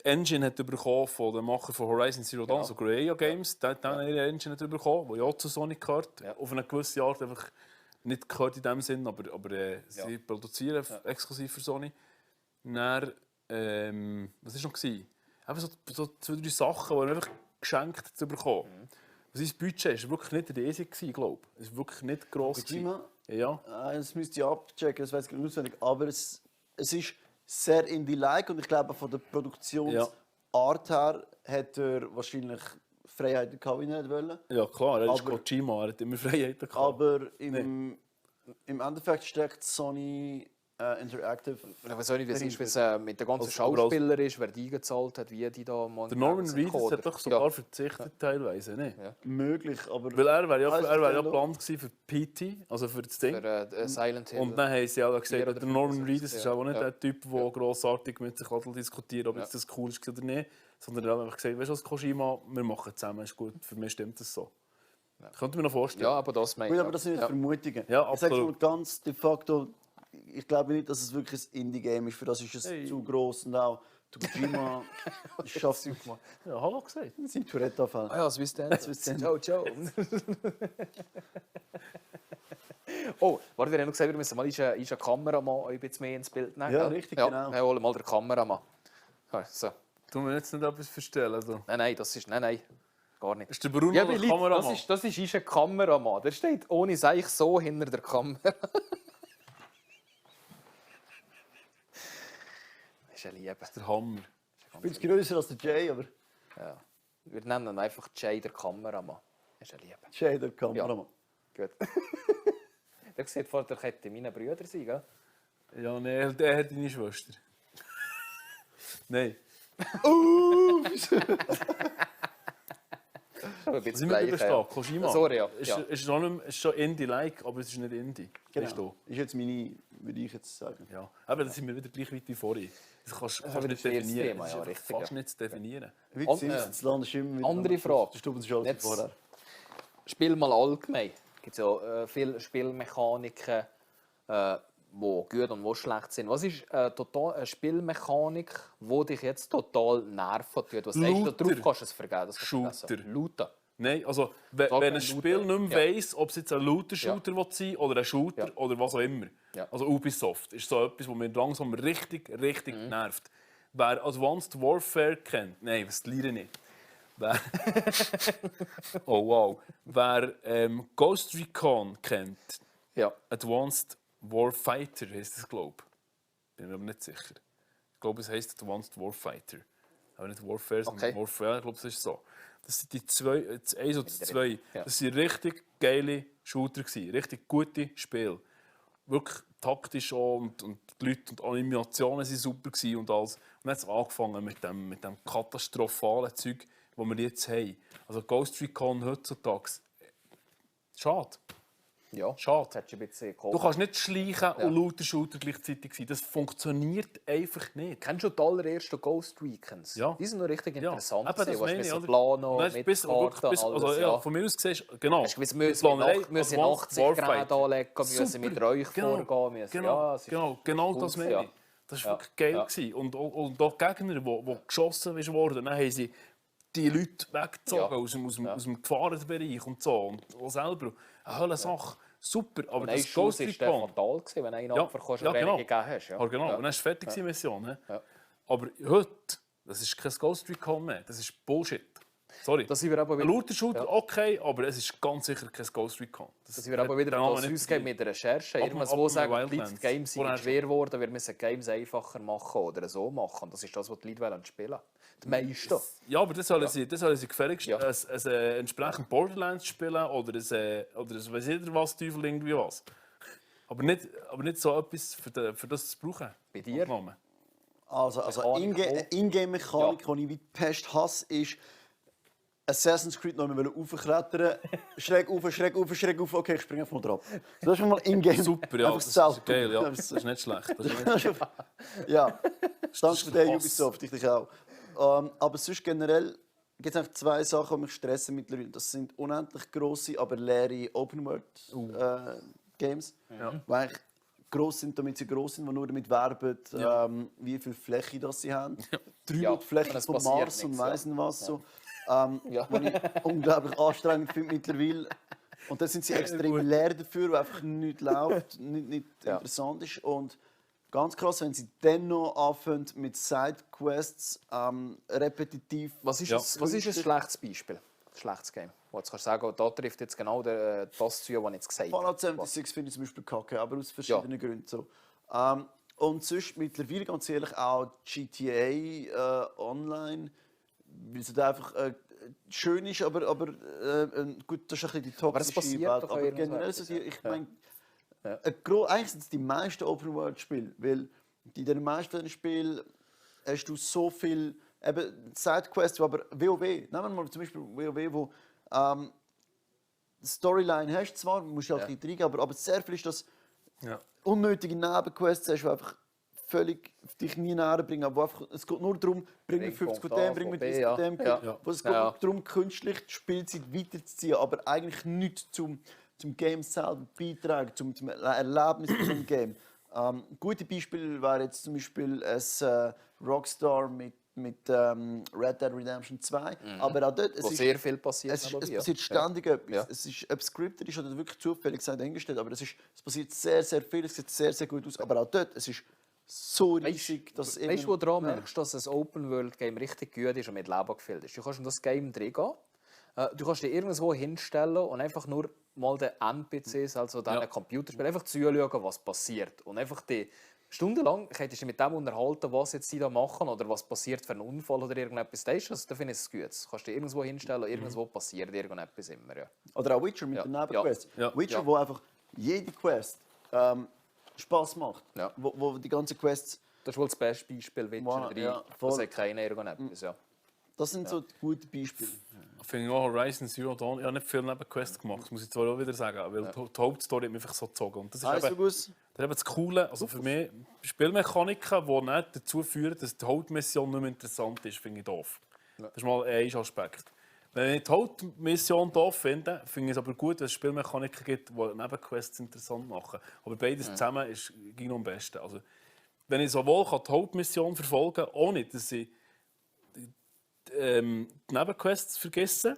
Die Engine hat er bekommen von dem Macher von Horizon Zero Dawn, also Guerrilla Games. Der hat ihre Engine hat er bekommen, die ja zu Sony gehört. Ja. Auf eine gewisse Art einfach nicht gehört in dem Sinn, aber sie produzieren exklusiv für Sony. Dann, was war noch? Einfach so 2-3 Sachen, die er einfach geschenkt zu bekommen. Sein Budget war wirklich nicht riesig, glaube ich. Es war wirklich nicht gross. Ja. Das müsste ich abchecken, das weiß ich nicht auswendig. Aber es ist sehr indie-like und ich glaube, von der Produktionsart her hat er wahrscheinlich Freiheiten gehabt, wie er nicht wollte. Ja klar, er ist Kojima, er hat immer Freiheiten gehabt. Aber im Endeffekt steckt Sony Interactive. Ich weiß auch nicht, wie es ist, mit den ganzen Schauspielern ist, wer die gezahlt hat, wie die da mal... Der Norman Reedus hat doch sogar verzichtet teilweise, ne? Ja. Möglich, aber... Weil er wäre ja geplant gewesen für PT, also für das Ding. Für Silent Hill. Und dann haben sie auch gesagt, oder der Norman 5 Reedus ist auch nicht der Typ, der grossartig mit sich diskutiert, ob jetzt das cool ist oder nicht. Sondern er hat einfach gesagt, weißt du was, Kojima, wir machen zusammen, ist gut, für mich stimmt das so. Ja. Ich könnte mir noch vorstellen. Ja, aber das meine ich. Gut, aber das sind jetzt Vermutungen. Ja, ich sage absolut. mal ganz de facto, ich glaube nicht, dass es wirklich ein Indie-Game ist. Für das ist es zu gross und auch Kojima schafft es. Ja, hallo gesagt. Das sind Tourette-Anfälle. Ah ja, Swiss Dance. Ciao, ciao. Oh, warte, wir haben noch gesagt, wir müssen mal einen Kameramann ein bisschen mehr ins Bild nehmen. Ja, richtig, genau. Wir holen mal den Kameramann. So. Du mir jetzt nicht etwas verstellen. Also. Nein, das ist... Nein, gar nicht. Ist der Bruno Ja, der Lieb, Kameramann? das ist ein Kameramann. Der steht ohne Seich so hinter der Kamera. Das ist ein Liebe. Das ist der Hammer. Ich bin grösser als der Jay, aber... Ja. Wir nennen ihn einfach Jay, der Kameramann. Das ist ein Liebe. Jay, der Kameramann. Ja. Gut. Der sieht vor der Kette meine Brüder sein, gell? Ja, nein, der hat deine Schwester. Nein. Sind wir überstehen? Kojima. Sorry, ja. Ist schon Indie-like, aber es ist nicht Indie. Genau. Ist jetzt meine, würde ich jetzt sagen. Ja. Aber dann sind wir wieder gleich weit wie vorhin. Das kannst du nicht definieren. Das ist fast nicht zu definieren. Das Land ist immer wieder... Andere Frage. Der Stubenschalter vorher. Spiel mal allgemein. Es gibt ja viele Spielmechaniken, die gut und die schlecht sind. Was ist eine Spielmechanik, die dich jetzt total nerven tut? Was sagst du darauf? Kannst du es vergessen? Shooter. Looten. Nein, also wenn ein Spiel nicht mehr weiss, ob es jetzt ein Looter-Shooter sein will oder ein Shooter oder was auch immer. Ja. Also Ubisoft ist so etwas, was mich langsam richtig nervt. Wer Advanced Warfare kennt, nein, was lernen nicht. Oh wow. Wer Ghost Recon kennt, Advanced Warfighter heisst es, glaube ich. Bin mir aber nicht sicher. Ich glaube, es heisst Advanced Warfighter. Aber nicht Warfare, sondern Warfare. Ich glaube, es ist so. Das sind die zwei, das 1 und das 2. Das waren richtig geile Shooter, richtig gute Spiele. Wirklich taktisch und die Leute und Animationen waren super und alles. Und dann hat es angefangen mit dem katastrophalen Zeug, das wir jetzt haben. Also Ghost Recon heutzutage. Schade. Ja, schade. Du kannst nicht schleichen und Looter-Shooter gleichzeitig sein. Das funktioniert einfach nicht. Kennst du die allerersten Ghost Recons? Ja. Die sind noch richtig interessant. Ja, das meine ich. Planen, mit Karten, alles. Ja, von mir aus gesehen, genau. Wir müssen 80 Grad anlegen, müssen mit Räuch vorgehen. Genau das meine ich. Das war wirklich geil. Und auch Gegner, die geschossen wurden, dann haben sie die Leute weggezogen aus dem Gefahrenbereich und so. Und auch selber eine tolle Sache. Super, aber und das Ghost Recon... Das war fatal, wenn einen Abverkauf gegeben hast. Ja, genau. Und dann ist fertig die Mission. Ja. Aber heute, das ist kein Ghost Recon mehr. Das ist Bullshit. Sorry. Ein Looter-Shooter, okay, aber es ist ganz sicher kein Ghost Recon. Das sind wir aber wieder rausgegeben mit der Recherche. Irgendwas sagen, die Games sind schwer geworden, wir müssen Games einfacher machen oder so machen. Und das ist das, was die Leute spielen wollen. Die meisten. Ja, aber das sollen sie gefälligst entsprechend Borderlands spielen oder ein weiss jeder was, Teufel irgendwie was. Aber nicht so etwas für das zu brauchen. Bei dir? Also Ingame-Mechanik, die ich wie die Pest hasse, ist Assassin's Creed noch einmal raufklettern, schräg auf, okay, ich springe einfach mal drauf. Das ist schon mal Ingame. Super, ja, das ist geil, ja. Das ist nicht schlecht. Ja, danke für den Ubisoft, ich auch. Aber sonst generell gibt es einfach zwei Sachen, die mich stressen mittlerweile. Das sind unendlich grosse, aber leere Open-World-Games, die eigentlich gross sind, damit sie gross sind, die nur damit werben, wie viel Fläche das sie haben. 300 Flächen vom Mars und weiss nicht was. So. Was ich unglaublich anstrengend finde mittlerweile. Und dann sind sie extrem leer dafür, weil einfach nichts läuft, nicht interessant ist. Und ganz krass, wenn sie dann noch anfangen mit Sidequests, repetitiv. Was ist ein schlechtes Beispiel? Ein schlechtes Game. Wo du kannst sagen, da trifft jetzt genau das zu, was ich jetzt gesagt habe. Fallout 76 finde ich zum Beispiel kacke, aber aus verschiedenen Gründen so. Und sonst mittlerweile, ganz ehrlich, auch GTA Online, weil es einfach schön ist, aber gut, das ist ein bisschen die toxische Welt. Aber generell, ich meine, Eigentlich sind es die meisten Open-World-Spiele, weil in den meisten Spielen hast du so viel Sidequests, aber WoW, nehmen wir mal zum Beispiel WoW, wo Storyline hast zwar, musst du auch ein bisschen reingehen, aber sehr viel ist das unnötige Nebenquests, hast du einfach völlig dich nie näher bringen. Aber einfach, es geht nur darum, bring mir 50 von dem, bring mir 30 von dem. Es geht nur darum, künstlich die Spielzeit weiterzuziehen, aber eigentlich nicht zum Game selber beitragen, zum Erlebnis von dem Game. Gute Beispiele wäre jetzt zum Beispiel Rockstar mit Red Dead Redemption 2. Aber auch dort, sehr viel passiert. Es passiert ständig etwas. Es ist, ob es scripted ist oder wirklich zufällig dahingestellt, aber es passiert sehr, sehr viel, es sieht sehr, sehr gut aus. Aber auch dort, es ist so riesig, dass es Weißt du, wo du daran merkst, dass ein Open-World-Game richtig gut ist und mit Leben gefüllt ist? Du kannst in das Game reingehen, du kannst dich irgendwo hinstellen und einfach nur mal den NPCs, also den Computerspielen, einfach zuschauen, was passiert. Und einfach die stundenlang könntest du mit dem unterhalten, was jetzt sie da machen oder was passiert für einen Unfall oder irgendetwas. Da finde ich es gut. Du kannst dich irgendwo hinstellen, irgendwo passiert irgendetwas immer. Ja. Oder auch Witcher mit den Nebenquests. Witcher, wo einfach jede Quest Spaß macht. Wo die ganzen Quests... Das ist wohl das beste Beispiel, Witcher 3. Das hat keiner irgendetwas. Ja. Das sind so gute Beispiele. Ich finde auch Horizon Zero Dawn, ich habe nicht viel Nebenquests gemacht, das muss ich zwar auch wieder sagen, weil die Hauptstory hat mich einfach so gezogen. Und das ist eben das Coole, also für mich Spielmechaniken, die nicht dazu führen, dass die Hauptmission nicht mehr interessant ist, finde ich doof. Das ist mal ein Aspekt. Wenn ich die Hauptmission doof finde, finde ich es aber gut, dass es Spielmechaniken gibt, die Nebenquests interessant machen. Aber beides zusammen ging am besten. Also, wenn ich sowohl die Hauptmission verfolgen kann, ohne dass ich die Nebenquests vergessen.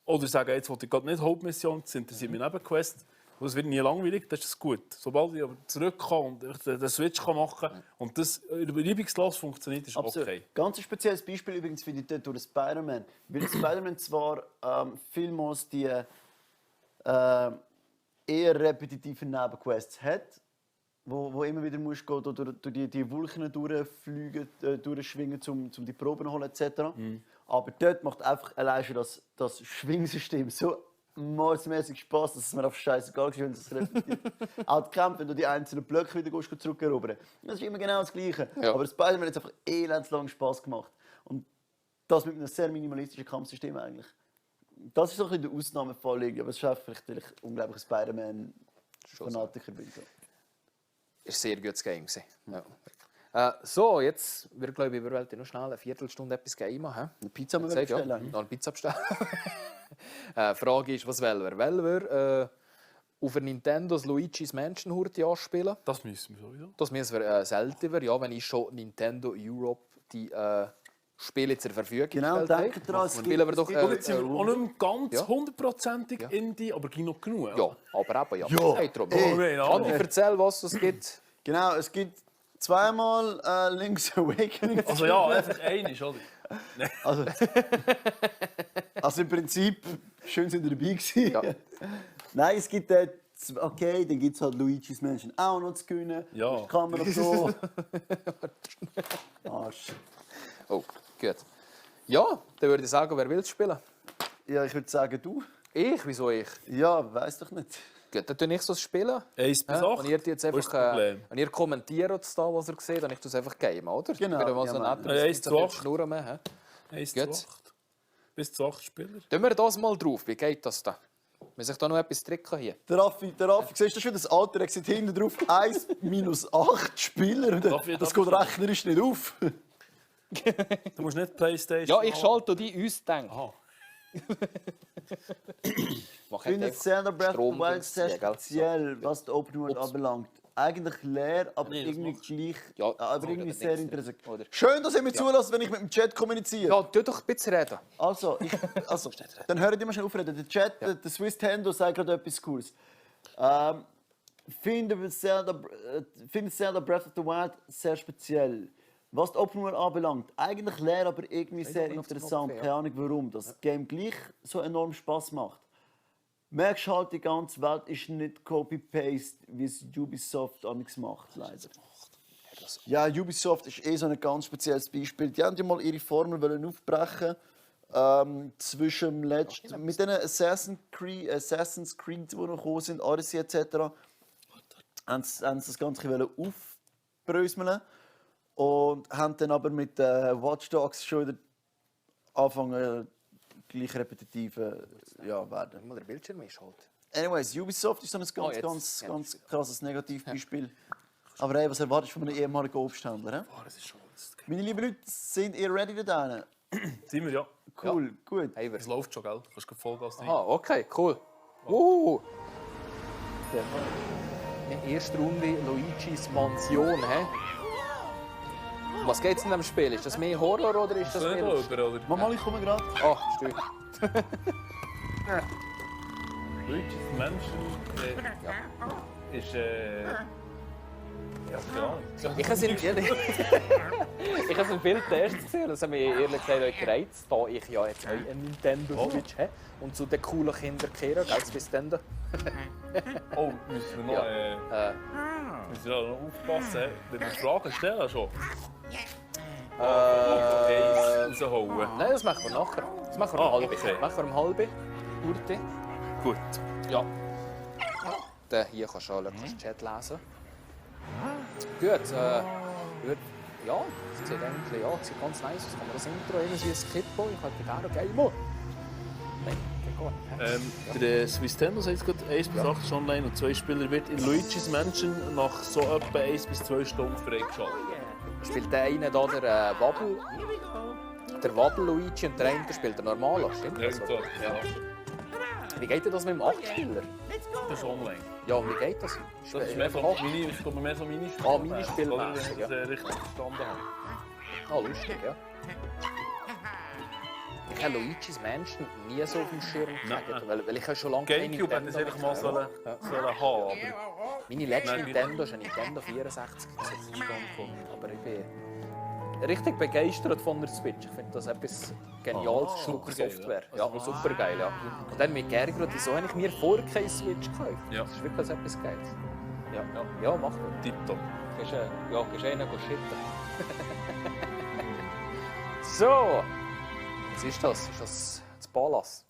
Oder sagen, jetzt will ich gerade nicht Hauptmission, das interessiert mich Nebenquests. Das wird nie langweilig, das ist gut. Sobald ich aber zurückkomme und den Switch machen kann und das reibungslos funktioniert, ist okay. Ganz ein spezielles Beispiel übrigens finde ich dort durch Spider-Man. Weil Spider-Man zwar vielmals die eher repetitiven Nebenquests hat, wo immer wieder musst gehen, durch die Wolken durchfliegen, durchschwingen, um die Proben zu holen etc. Aber dort macht einfach allein schon das Schwingsystem so mordsmäßig Spaß, dass es mir auf scheißegal ist, wenn es repetiert. Auch die Kämpfe, wenn du die einzelnen Blöcke wieder zurückerobern. Das ist immer genau das Gleiche. Ja. Aber Spider-Man hat einfach elendslang Spaß gemacht. Und das mit einem sehr minimalistischen Kampfsystem eigentlich. Das ist so ein bisschen der Ausnahmefall. Aber es ist einfach vielleicht, weil ich unglaublich Spider-Man-Fanatiker bin. Ist ein sehr gutes Game. Ja. So, jetzt wir glaube ich, wir wollten noch schnell eine Viertelstunde etwas gamen. Eine Pizza bestellen. Noch eine Pizza bestellen. Frage ist, was wollen wir? Wollen wir auf der Nintendo das Luigi's Mansion Hurti anspielen? Das müssen wir sowieso. Das müssen wir seltener, ja, wenn ich schon Nintendo Europe die Spiele zur Verfügung gestellt habe. Denkt daran, spielen wir doch auch nicht ganz hundertprozentig Indie, aber genug. Ja, aber eben ja. Hey, kann ich erzählen, was es gibt? Genau, es gibt zweimal Link's Awakening. Also ja, einfach einiges, oder? Also im Prinzip, schön sind ihr dabei gewesen. Ja. Nein, es gibt okay, dann gibt es halt Luigi's Mansion auch noch zu gewinnen. Ja. Kann man so. Arsch. Oh, gut. Ja, dann würde ich sagen, wer will spielen? Ja, ich würde sagen, du. Ich? Wieso ich? Ja, weiss doch nicht. Gut, dann tue ich so spielen. 1 bis 8. Und ihr jetzt einfach, wenn ihr kommentiert, was ihr seht, dann ich das einfach game, oder? Genau. Wieder mal so nett, 1 zu 8. Schnurren mehr. 1 zu 8. Bis zu 8 Spieler. Tun wir das mal drauf. Wie geht das da? Muss ich da noch etwas tricken hier? Der Raffi, siehst du schon das Alter? Er sieht hinten drauf 1 minus 8 Spieler. Das geht rechnerisch nicht auf. Du musst nicht Playstation. Ja, ich schalte die uns denken. Ich finde Zelda Breath of the Wild sehr speziell, was die Open World anbelangt. Eigentlich leer, aber irgendwie gleich. Ja, aber irgendwie sehr interessant. Schön, dass ihr mir zulässt, wenn ich mit dem Chat kommuniziere. Ja, tu doch ein bisschen reden. Also dann hört ihr mal schnell aufreden. Der Chat, der Swiss Tendo sagt gerade etwas Cooles. Finde Zelda Breath of the Wild sehr speziell. Was die Open World anbelangt, eigentlich leer, aber irgendwie sehr interessant. Keine Ahnung warum. Das Game gleich so enorm Spaß macht. Merkst halt, die ganze Welt ist nicht Copy-Paste, wie es Ubisoft amigs macht, leider. Ja, Ubisoft ist so ein ganz spezielles Beispiel. Die haben ja mal ihre Formel aufbrechen zwischen mit den Assassin's Creed, die noch gekommen sind, Odyssey etc. haben sie das Ganze aufbröseln und haben dann aber mit Watch Dogs schon wieder angefangen, gleich repetitive werden. Mal der Bildschirm ist halt. Anyways, Ubisoft ist so ein ganz krasses Negativbeispiel. Aber hey, was erwartest du von einem ehemaligen Obsthändler? Das ist schon alles. Meine lieben Leute, sind ihr ready da? Sind wir, ja. Cool, gut. Hey, Es läuft schon, gell? Du kannst Vollgas rein. Aha, okay, cool. In der ersten Runde Luigis Mansion. He? Was geht's in diesem Spiel? Ist das mehr Horror oder ist das mehr Lust? oder? Mama, ich komme gerade. Ach, stimmt. Luigi's Mansion ist ja, keine Ahnung. Ich habe es im Bildtest gesehen, das hat mich ehrlich gesagt auch gereizt, da ich ja jetzt auch einen Nintendo Switch habe und zu den coolen Kindern gehöre, gell, bis dann. Oh, müssen wir noch, müssen wir noch aufpassen, wenn wir Fragen stellen schon. Rausholen. Nein, das machen wir nachher. Das machen wir um halb. Okay. Machen wir um halb. Urte. Gut. Ja. Dann hier kannst du auch den Chat lesen. Gut, ja, es sieht eigentlich sieht ganz nice aus. Kann man das Intro irgendwie skippen? Ich hätte gerne Gamer. Nein, geht gar nicht. Der Swissstendo sagt gerade 1 bis 8 ist online und 2 Spieler wird in Luigi's Mansion nach so etwa 1 bis 2 Stunden freigeschaltet. Spielt der eine da der Waddle Luigi und der eine spielt der normale, stimmt das? Irgendwo, ja. Wie geht denn das mit dem 8-Spieler? Das ist online. Ja, wie geht das? Das ist mehr so Minispiel. Minispiel, wenn ich das richtig verstanden habe. Lustig, ja. Ich habe Luigi's Mansion nie so auf dem Schirm gehabt, weil ich schon lange Gamecube hätte es einfach mal sollen haben, aber... Meine letzte Nintendo ist ein Nintendo 64 aber ich bin richtig begeistert von der Switch. Ich finde das etwas Geniales Stück Software. Ja, super geil, ja. Und dann mit geärgert, wieso habe ich mir vorher keine Switch gekauft? Ja. Das ist wirklich etwas Geiles. Ja, mach das. Tipptopp. Gehst du einen shitten. So. Was ist das? Ist das Pallas?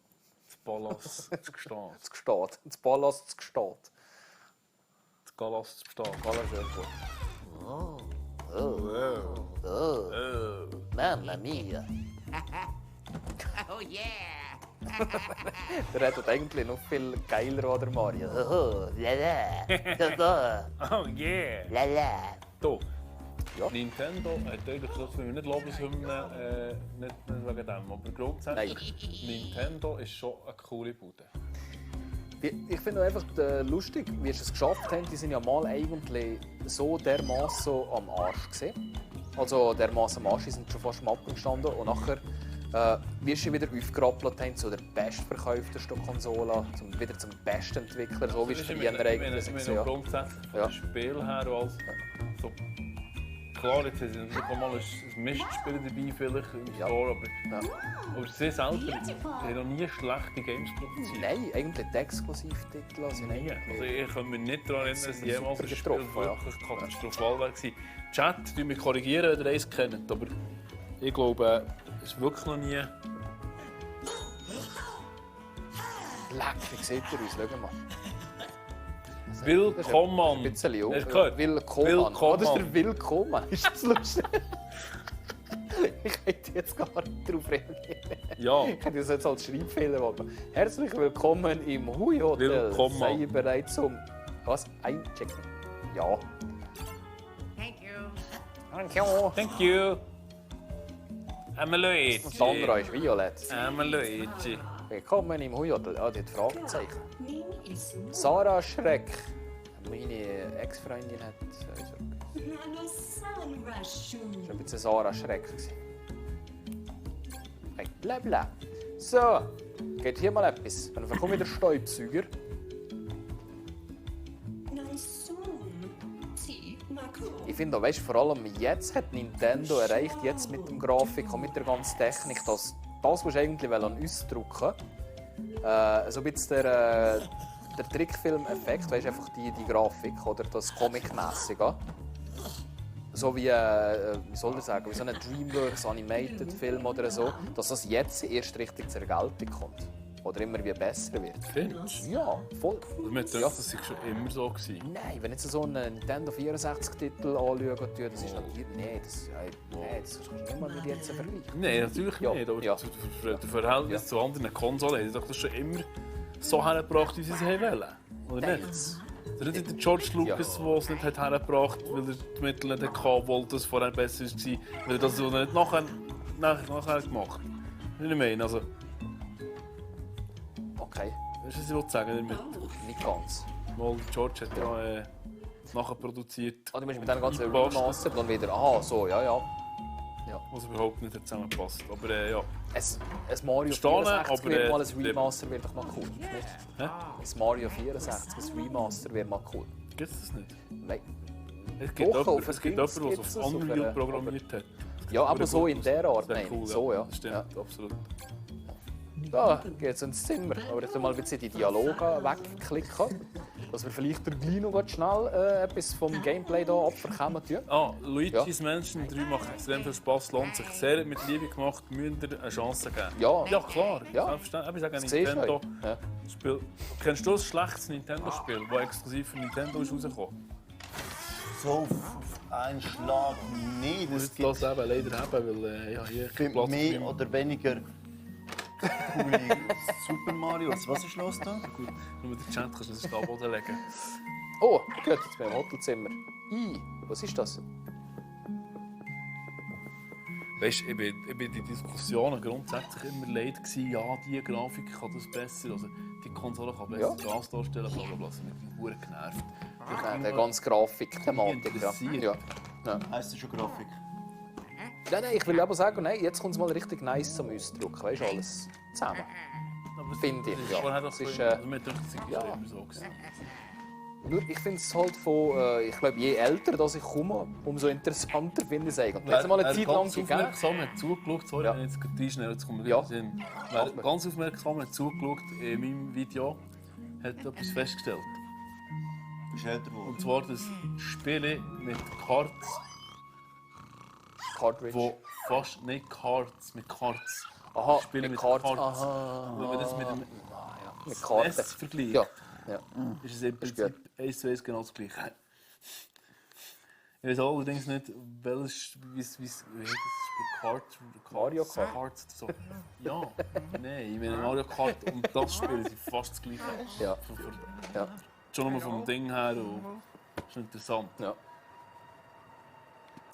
Das Pallas zu Gstaad. Das Pallas zu Gstaad. Das Galas zu Gstaad. Galas irgendwo. Mamma mia. Oh yeah! Der redet eigentlich noch viel geiler als der Mario. Oh yeah! Lala. Da. Ja. Nintendo hat eigentlich das, wenn wir nicht Lobeshymne, nicht wegen dem, aber grundsätzlich, Nintendo ist schon eine coole Bude. Ich finde einfach lustig, wie sie es geschafft haben. Die sind ja mal eigentlich so dermaßen so am Arsch gewesen. Also dermaßen am Arsch, die sind schon fast am Abgrund gestanden. Und nachher, wie sie wieder aufgerappelt haben zu der bestverkauftesten Konsole, wieder zum besten Entwickler, so wie es früher eigentlich war. Grundsätzlich von dem Spiel her als so. Klar, jetzt sind natürlich mal ein Mistspiel dabei vielleicht im Store, aber sie selber haben noch nie schlechte Games produziert. Nein, eigentlich die Exklusivtitel sind nie. Also ich kann mich nicht daran erinnern, dass jemals ein Spiel wirklich katastrophal war. Chat, du mich korrigieren, wenn ihr eins kennt, aber ich glaube, es ist wirklich noch nie... Leck, wie sieht ihr uns? Schauen wir mal. Willkommen! Ein bisschen jung. Willkommen! Oh, das ist der Willkommen. Ist das lustig? Ich hätte jetzt gar nicht darauf reagieren. Ja. Ich hätte das jetzt als Schreibfehler machen. Herzlich willkommen im Hui Hotel. Willkommen. Sei bereit zum... Was? Einchecken? Ja. Thank you. Thank you. Thank you! Luigi! Und das andere ist violett. Luigi! Willkommen im Hui Hotel. Ah, die hat Fragezeichen. Sarah Schreck. Meine Ex-Freundin hat... Das war ein bisschen Sarah Schreck. Hey, bla bla. So, geht hier mal etwas. Dann kommt wieder Staubsauger. Ich finde, weißt, vor allem jetzt hat Nintendo erreicht, jetzt mit dem Grafik und mit der ganzen Technik, dass das, was du eigentlich an uns drücken willst, so ein bisschen der Trickfilm-Effekt, weißt, einfach die Grafik oder das Comic-mäßige. So wie, wie soll ich sagen, wie so ein Dreamworks Animated Film oder so, dass das jetzt erst richtig zur Geltung kommt. oder immer wie besser wird. Findest du? Ja, voll. Also, mir denkt, das war schon immer so gewesen. Nein, wenn jetzt so einen Nintendo 64-Titel anschauen, das ist natürlich... Nein, das kannst du niemand mit jetzt vergleichen. Nein, natürlich nicht. Aber der Verhältnis zu anderen Konsolen haben doch das schon immer so hergebracht, wie sie es wollen. Oder nicht? Das ist nicht der George Lucas, der es nicht hergebracht hat, weil er die Mittel nicht hatte, wollte, dass es vorher besser war, weil er das so nicht nachher gemacht hat. Ich meine, also... Okay. Weißt du, was ich will sagen damit? Nicht ganz. Mal, George hat ja nachher produziert. Du meinst mit diesem ganzen Remaster dann wieder... Aha, so, ja. Was überhaupt nicht zusammenpasst. Aber ja. Ein Mario Verstehen, 64 aber, wird mal ein Remaster, wäre doch mal cool. Hä? Ein Mario 64, ein Remaster wäre mal cool. Gibt es das nicht? Nein. Es gibt Doch, jemanden, der es auf Unreal programmiert hat. Ja, aber so in der Art, Das nein. wäre cool, So, ja. Das stimmt, absolut. Da geht es ins Zimmer. Aber ich will mal ein bisschen die Dialoge wegklicken, dass wir vielleicht gleich noch schnell etwas vom Gameplay hier abverkommen. Luigi's Mansion 3 macht extrem viel Spass, lohnt sich sehr, mit Liebe gemacht, müsst ihr eine Chance geben. Ja, klar. Ja. Selbstverständlich. Ich sage Das Nintendo. siehst du ja. Spiel. Kennst du ein schlechtes Nintendo-Spiel, das exklusiv für Nintendo ist rausgekommen? So auf einen Schlag nicht. Ich muss das eben leider haben, weil ja, hier Für Platz mehr beim- oder weniger coole Super Marios. Was ist los da? Gut, nur mit dem Chat kannst du das am Boden legen. Oh, gut, jetzt bin ich im Hotelzimmer. Was ist das? Weißt du, ich bin die Diskussionen grundsätzlich immer leid gewesen, ja, die Grafik kann das besser, also die Konsole kann besser Gas darstellen, bla bla bla. Das hat mich verdammt genervt. Die ganze Grafik-Thematik. interessiert. Ja. Heißt das schon Grafik? Nein, ich will aber sagen, nein, jetzt kommt es mal richtig nice zum Ausdruck. Weißt du, alles zusammen. Finde ich. Das ist Ja. vorher doch Das ist, so, also mir denkt, das ja. ist immer so gewesen. Nur, ich finde es halt von, ich glaube, je älter dass ich komme, umso interessanter finde ich es eigentlich. Jetzt mal eine Zeit lang ganz gegeben. aufmerksam hat zugeschaut, sorry, Ja. wenn ich jetzt gerade reinschnelle, jetzt kommen wir Ja. wieder hin. Wer ganz aufmerksam hat zugeschaut in meinem Video, hat etwas festgestellt. Ist älter geworden. Und zwar das Spielen mit Cards, Cartridge. wo fast nicht Cards, mit Cards. Aha, Spielen mit mit Cards. Cards. Aha. Wenn man das mit dem Mit Karten. SNES vergleicht, Ja. Ja. ist es im Prinzip 1:1 genau das Gleiche. Ich weiß allerdings nicht, welches wie das Spiel Mario Kart. Kart so. Ja, nein, ich meine Mario Kart und das Spiel sind fast das Gleiche. Ja. Ja. Schon nur vom Ding her und das ist interessant. Ja.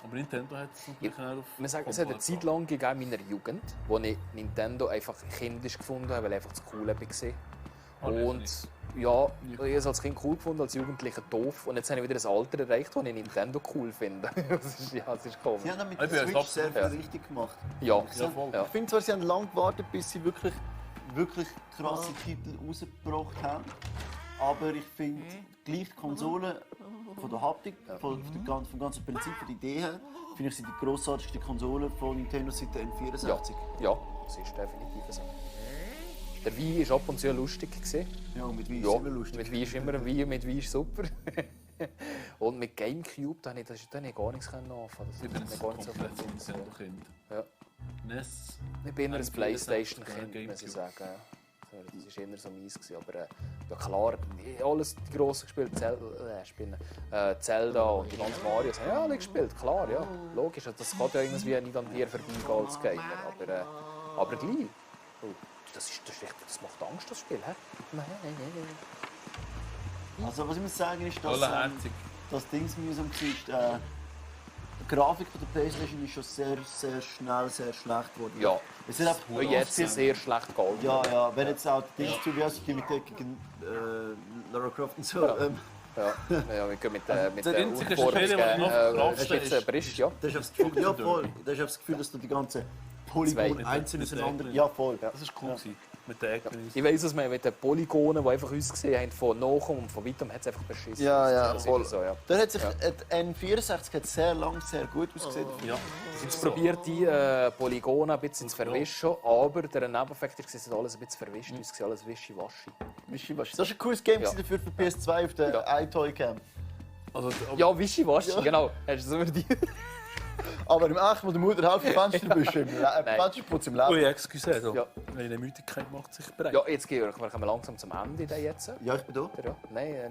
Aber Nintendo hat es natürlich auch auf Man sagt, es hat eine Zeit lang gegeben in meiner Jugend, wo ich Nintendo einfach kindisch gefunden habe, weil ich einfach das cool war. Und ja, ich habe es als Kind cool gefunden, als Jugendlicher doof. Und jetzt habe ich wieder ein Alter erreicht, wo ich Nintendo cool finde. Das ist komisch. Sie haben mit Ich der bin Switch sehr absolut- viel richtig gemacht. Ja, voll. ja. Ich finde zwar, sie haben lange gewartet, bis sie wirklich krasse Titel rausgebracht haben. Aber ich finde, gleich die Konsole von der Haptik, vom ganzen Prinzip, von der Idee her, finde ich sie die grossartigste Konsole von Nintendo seit der N64. Ja, das ist definitiv so. Der Wii war ab und zu lustig. Ja, und mit Wii ist Ja, immer lustig. mit Wii ist immer ein Wii, mit Wii ist super. Und mit Gamecube, da konnte ich gar nichts anfangen. Das Ich bin hat mir ein gar nicht so komplettes viel Nintendo-Kind. Ja. NES. Ich bin immer ein N64 Playstation-Kind, Gamecube. muss ich sagen. Das war immer so mies. Aber ja, klar, alles die grossen gespielt, Zelda und die ganzen Marios, haben ja alle gespielt, klar, ja. Logisch, das kann ja irgendwie nicht an dir vorbeigehen als Gamer. Aber gleich. Oh, das macht Angst, das Spiel, hä? Nein. Also was ich muss sagen ist, dass Vollherzig. das Ding mühsam war. Die Grafik von der Playstation ist schon sehr, sehr schnell sehr schlecht geworden. Ja. Es sind einfach Jetzt ist sehr schlecht gehalten. Ja, wenn jetzt auch die Dinge zu wie aus gegen Lara Croft und so. Ja. Ja, wir gehen mit der einzige Spiel, das noch hast du jetzt einen Brist, ja? Da hast du das Gefühl, ja, voll. Da hast du das Gefühl, dass du die ganzen Polygone Zwei. einzeln Mit auseinander... den Ja, voll. Das war cool gewesen, mit den Ecken. Ich weiss, was wir mit den Polygonen, die einfach ausgesehen haben, von nachher und von weitem, hat es einfach beschissen. Ja, Das ist voll. immer so, ja. Da hat sich Ja. die N64 hat sehr lang sehr gut ausgesehen. Ja. Sie haben probiert, die Polygone ein bisschen zu verwischen, aber der Nebeneffekt ist, es alles ein bisschen verwischt, es sieht alles wischiwaschi. Das war ein cooles Game Ja. dafür für PS2 auf der iToy Cam. Also, Ja, wischiwaschi, genau. Hast du so die... Aber im echten, wo der Mutter halb Fensterbüsche im Fensterputz im Leben. Ui, excuse, da. Ja. Meine Müdigkeit macht sich bereit. Ja, jetzt Georg, wir kommen langsam zum Ende da jetzt. Ja, ich bin da. Ja. Nein,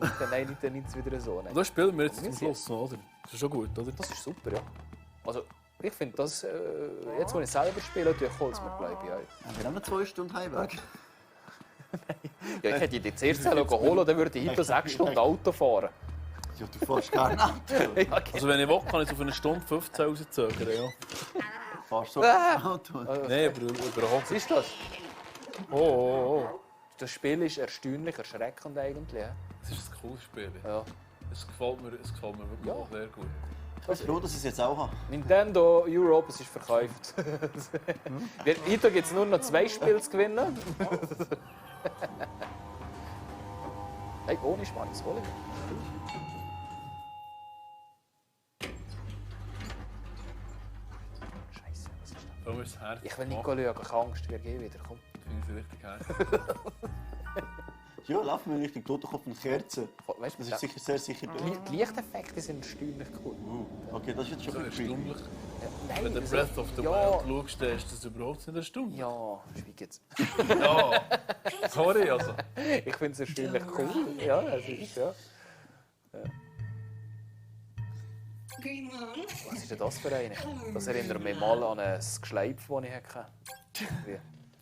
nicht wieder so. Nein. Und das spielen wir jetzt zum Schluss, oder? Das ist schon gut, oder? Das ist super, ja. Also, ich finde das, jetzt, wo ich selber spiele, holst du mir, glaube ich, auch. Haben wir auch noch 2 Stunden Heimweg? Ja, ich hätte die zuerst holen, dann würde ich heute 6 Stunden Auto fahren. Ja, du fährst gerne Auto. Ja, okay. Also wenn ich will, kann ich auf eine Stunde 15 rauszögern, ja. Fährst so Auto? Nein, aber überhaupt. Was ist das? Oh. Das Spiel ist erstaunlich erschreckend eigentlich. Ja. Es ist ein cooles Spiel. Ja. Es gefällt mir wirklich sehr gut. Ich bin froh, dass ich es jetzt auch habe. Nintendo Europe, es ist verkauft. Heute gibt es nur noch 2 Spiele zu gewinnen. Hey, ohne Schmarrn, hol ich. Scheiße, was ist das? Warum ist das Herz? Ich will nicht schauen, ich habe Angst, wir gehen wieder. Komm. Finde ich richtig herzig. Ja, laufen wir Richtung Totenkopf und Kerzen. Weißt, Das ist sicher sehr sicher dort. Die Lichteffekte sind erstaunlich cool. Okay, das ist jetzt schon So ein bisschen erstaunlich. Nein, Wenn du wieso? Breath of the Ja. Wild schaust, dann ist das überhaupt nicht erstaunlich. Ja, schweig jetzt. Ja. Sorry, also. Ich finde es erstaunlich cool. Ja, es ist, ja. Was ist denn das für eine? Das erinnert mich mal an ein Geschleip, das ich hatte. Wie?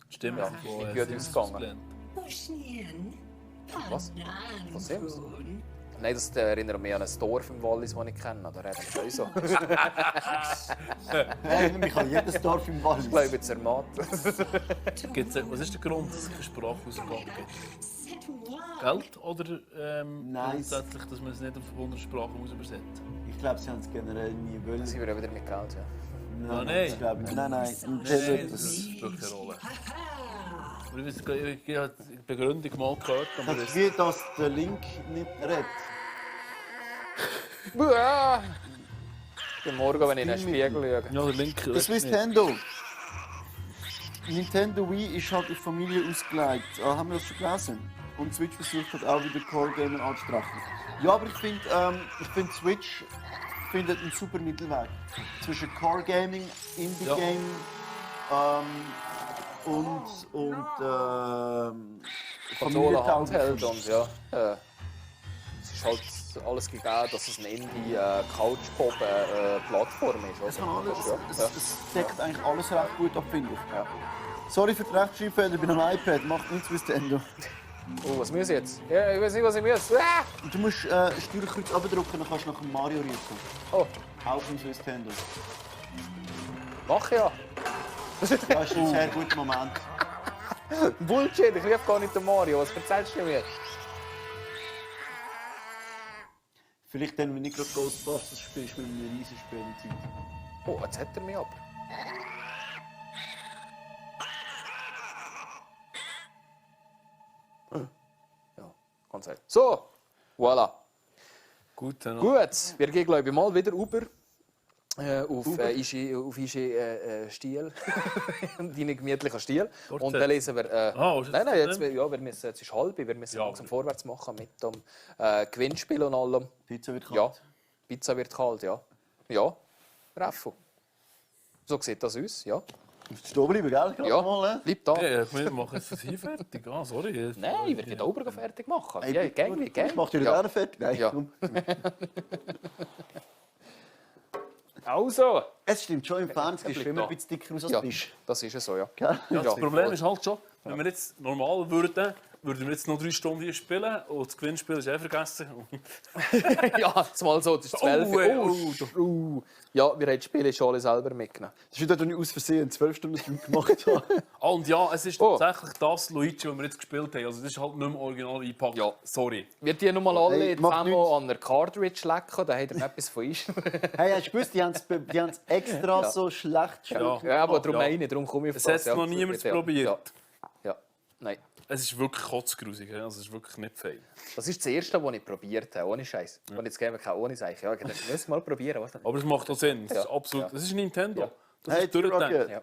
Stimmt, Ja, wo nicht es gut ist ausgegangen. Was? Von Sims? Nein, das erinnert mich an ein Dorf im Wallis, das ich kenne. Da reden wir so. Erinnere mich an jedes Dorf im Wallis. Ich glaube, Zermatt. Was ist der Grund, dass es keine Sprachausgabe gibt? Geld oder grundsätzlich, dass man es nicht auf Wundersprachen muss übersetzen? Ich glaube, sie haben es generell nie wollen. Da sind wir wieder mit Geld, ja. Nein. Das glaube ich. Nein. Nein, das spielt keine Rolle. Aber ich habe die Begründung mal gehört. Aber Das ist wie, dass der Link nicht redet. Guten Morgen, wenn ich in den Spiegel schaue. Ja, der Link Das ist Nintendo. Nintendo Wii ist halt auf Familie ausgelegt. Haben wir das schon gelesen? Und Switch versucht halt auch wieder Core Gamer anzusprechen. Ja, aber ich finde Switch findet einen super Mittelweg zwischen Core Gaming, Indie Game und Konsole, Handheld und ja. Es ist halt alles gegeben, dass es eine Indie-Couch-Pop-Plattform ist. Es deckt eigentlich alles recht gut ab, finde ich. Ja. Sorry für die Rechtschreibfehler, ich bin am iPad, macht nichts bis Ende. Oh, was muss ich jetzt? Ja, ich weiß nicht, was ich muss. Du musst Steuerkreuz abdrücken, dann kannst du nach dem Mario rufen. Oh. Auch im Nintendo. Mach ja. Das ist ein sehr guter Moment. Bullshit, ich liebe gar nicht den Mario. Was erzählst du mir? Vielleicht dann, wenn ich gerade Ghostbusters spielst, mit einem riesen Spiel in Zeit. Oh, jetzt hat er mich aber. Ja, ganz ehrlich. So, voilà. Gut, dann Gut, wir gehen glaube ich mal wieder über auf Stil, deinen gemütlichen Stil. Und dann lesen wir. Nein, jetzt, ja, wir müssen, jetzt ist halb, wir müssen langsam vorwärts machen mit dem Gewinnspiel und allem. Pizza wird kalt. Ja, Pizza wird kalt, ja. Ja, Raffu. So sieht das aus, ja. Du musst stehen bleiben, gell? Ja, mal, bleib da. Ja, wir machen jetzt das hier fertig. Ah, sorry. Nein, ich werde den oben fertig machen. Hey, Ja, gäng. Ich mach dir den ja. Fertig. Nein, ja. komm. Also. Es stimmt schon, im Fernsehen ist immer ein bisschen dicker aus als ja, Fisch. das ist ja so, ja. Ja, das Problem ist halt schon, wenn wir jetzt normal würden wir jetzt noch 3 Stunden hier spielen und das Gewinnspiel ist vergessen. Ja, jetzt mal so, das ist 12 Ja, wir haben das Spiel schon alle selber mitgenommen. Das ist wieder nicht aus Versehen 12 Stunden gemacht habe. Und ja, es ist tatsächlich das Luigi, das wir jetzt gespielt haben. Also das ist halt nicht mehr original eingepackt. Ja. Sorry. Wir die nochmal alle Hey, zusammen an der Cartridge lecken, da habt ihr etwas von uns. Hey, hast du gewusst, die haben es extra so schlecht gemacht. Ja, aber darum meine ich, darum komme ich auf das. Es hat noch niemand probiert. Ja, nein. Es ist wirklich kotzgrusig, also es ist wirklich nicht fein. Das ist das Erste, was ich probiert habe, ohne Scheiß. Ja. Und jetzt geben wir keine ohne Seiche. Ja, das müssen wir mal probieren. Was aber es macht auch Sinn. Das ist absolut. Das ist Nintendo. Ja. Das ist durchgedacht. Ja.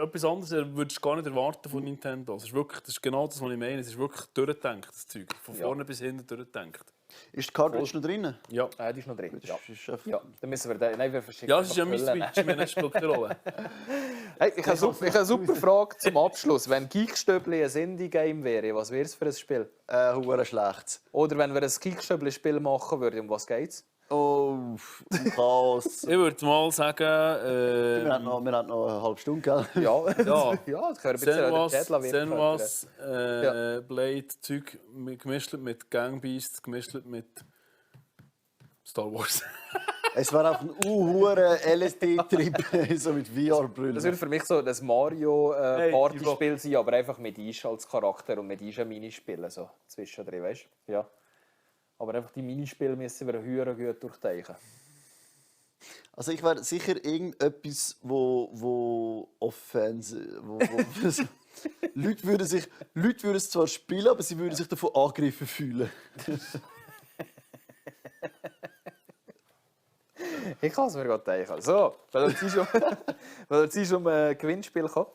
Etwas anderes würdest du gar nicht erwarten von Nintendo. Das ist genau das, was ich meine. Es ist wirklich durchgedacht, das Zeug. Von vorne bis hinten durchgedacht. Ist die Cartridge noch drin? Ja. Die ist noch drin. Ja. Ist einfach- Ja, dann müssen wir den... Nein, wir verschicken Ja, es ist ja mein einfach Hüllen. Switch, mir spielt keine Rolle. Hey, ich habe eine super Frage zum Abschluss. Wenn Geekstöbli ein Indie-Game wäre, was wäre es für ein Spiel? Hure schlecht. Oder wenn wir ein Geekstöbli-Spiel machen würden, um was geht es? Oh, Chaos. Ich würde mal sagen... wir haben noch eine halbe Stunde, gell? Ja, Ja. ja, das können wir ein bisschen Senwas, Ja. Blade-Zeug gemischt mit Gangbeasts, gemischt mit Star Wars. Es war auch ein hure LSD-Trip, so mit VR-Brüllen. Das würde für mich so ein Mario-Partyspiel sein, aber einfach mit Eisch als Charakter und mit Eisch ein Minispielen so zwischendrin, weißt du? Ja. Aber einfach die Minispiele müssen wir höher gut durchdenken. Also ich wäre sicher irgendetwas, wo Leute würden es zwar spielen, aber sie würden sich davon angegriffen fühlen. Ich kann es mir gerade denken. So, weil wir jetzt um ein Gewinnspiel kommen.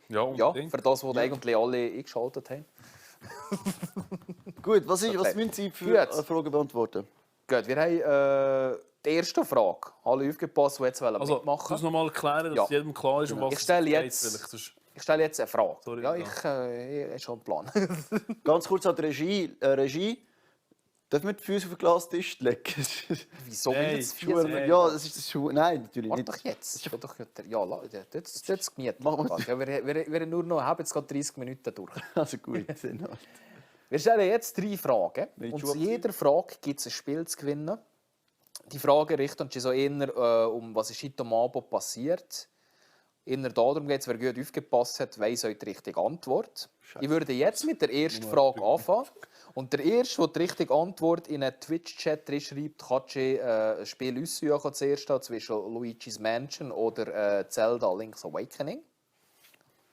Ja, unbedingt. Für das, was eigentlich alle eingeschaltet haben. Gut, was müssen Sie für Fragen beantworten? Gut, wir haben die erste Frage. Alle aufgepasst, die jetzt Also, mitmachen du musst noch mal erklären, dass jedem klar ist, um was Ich stelle es geht, jetzt, vielleicht sonst- ich stelle jetzt eine Frage. Sorry, ja, ja. ich habe schon einen Plan. Ganz kurz an die Regie. Dürfen wir die Füße auf den Glastisch legen? Wieso will Nein, ich jetzt Schuhe, ja, das ist das Schuh. Nein, natürlich Warte nicht. doch jetzt. Ja, jetzt gemietet. Machen wir- Ja, wir haben jetzt gerade 30 Minuten durch. Also gut. Wir stellen jetzt 3 Fragen. Wenn ich Und schon zu jeder Frage gibt es ein Spiel zu gewinnen. Die Fragen richten sich so eher um, was ist heute am Abend passiert. Eher darum geht es, wer gut aufgepasst hat, weiss auch die richtige Antwort. Ich würde jetzt mit der ersten Frage anfangen. Und der Erste, der die richtige Antwort in einen Twitch-Chat schreibt, kann ein Spiel aussuchen zuerst zwischen Luigi's Mansion oder Zelda Link's Awakening.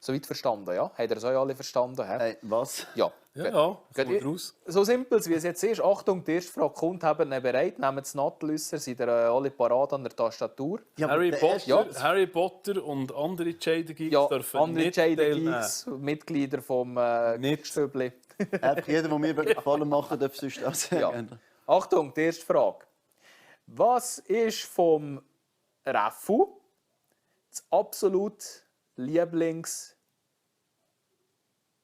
Soweit verstanden, ja? Habt ihr das auch alle verstanden? Was? Ja. Ja, Gut, gut raus. so simpel wie es jetzt ist. Achtung, die erste Frage kommt, habt ihr bereit, nehmt das Nattlösser, seid ihr alle parat an der Tastatur. Ja, Harry Potter und andere Jada Geeks Ja, dürfen andere nicht Jada teilnehmen. Geeks, Mitglieder vom Geekstöbli. Einfach jeder, der mir Gefallen machen darf, sonst auch sagen. Ja. Achtung, die erste Frage. Was ist vom Raffu das absolut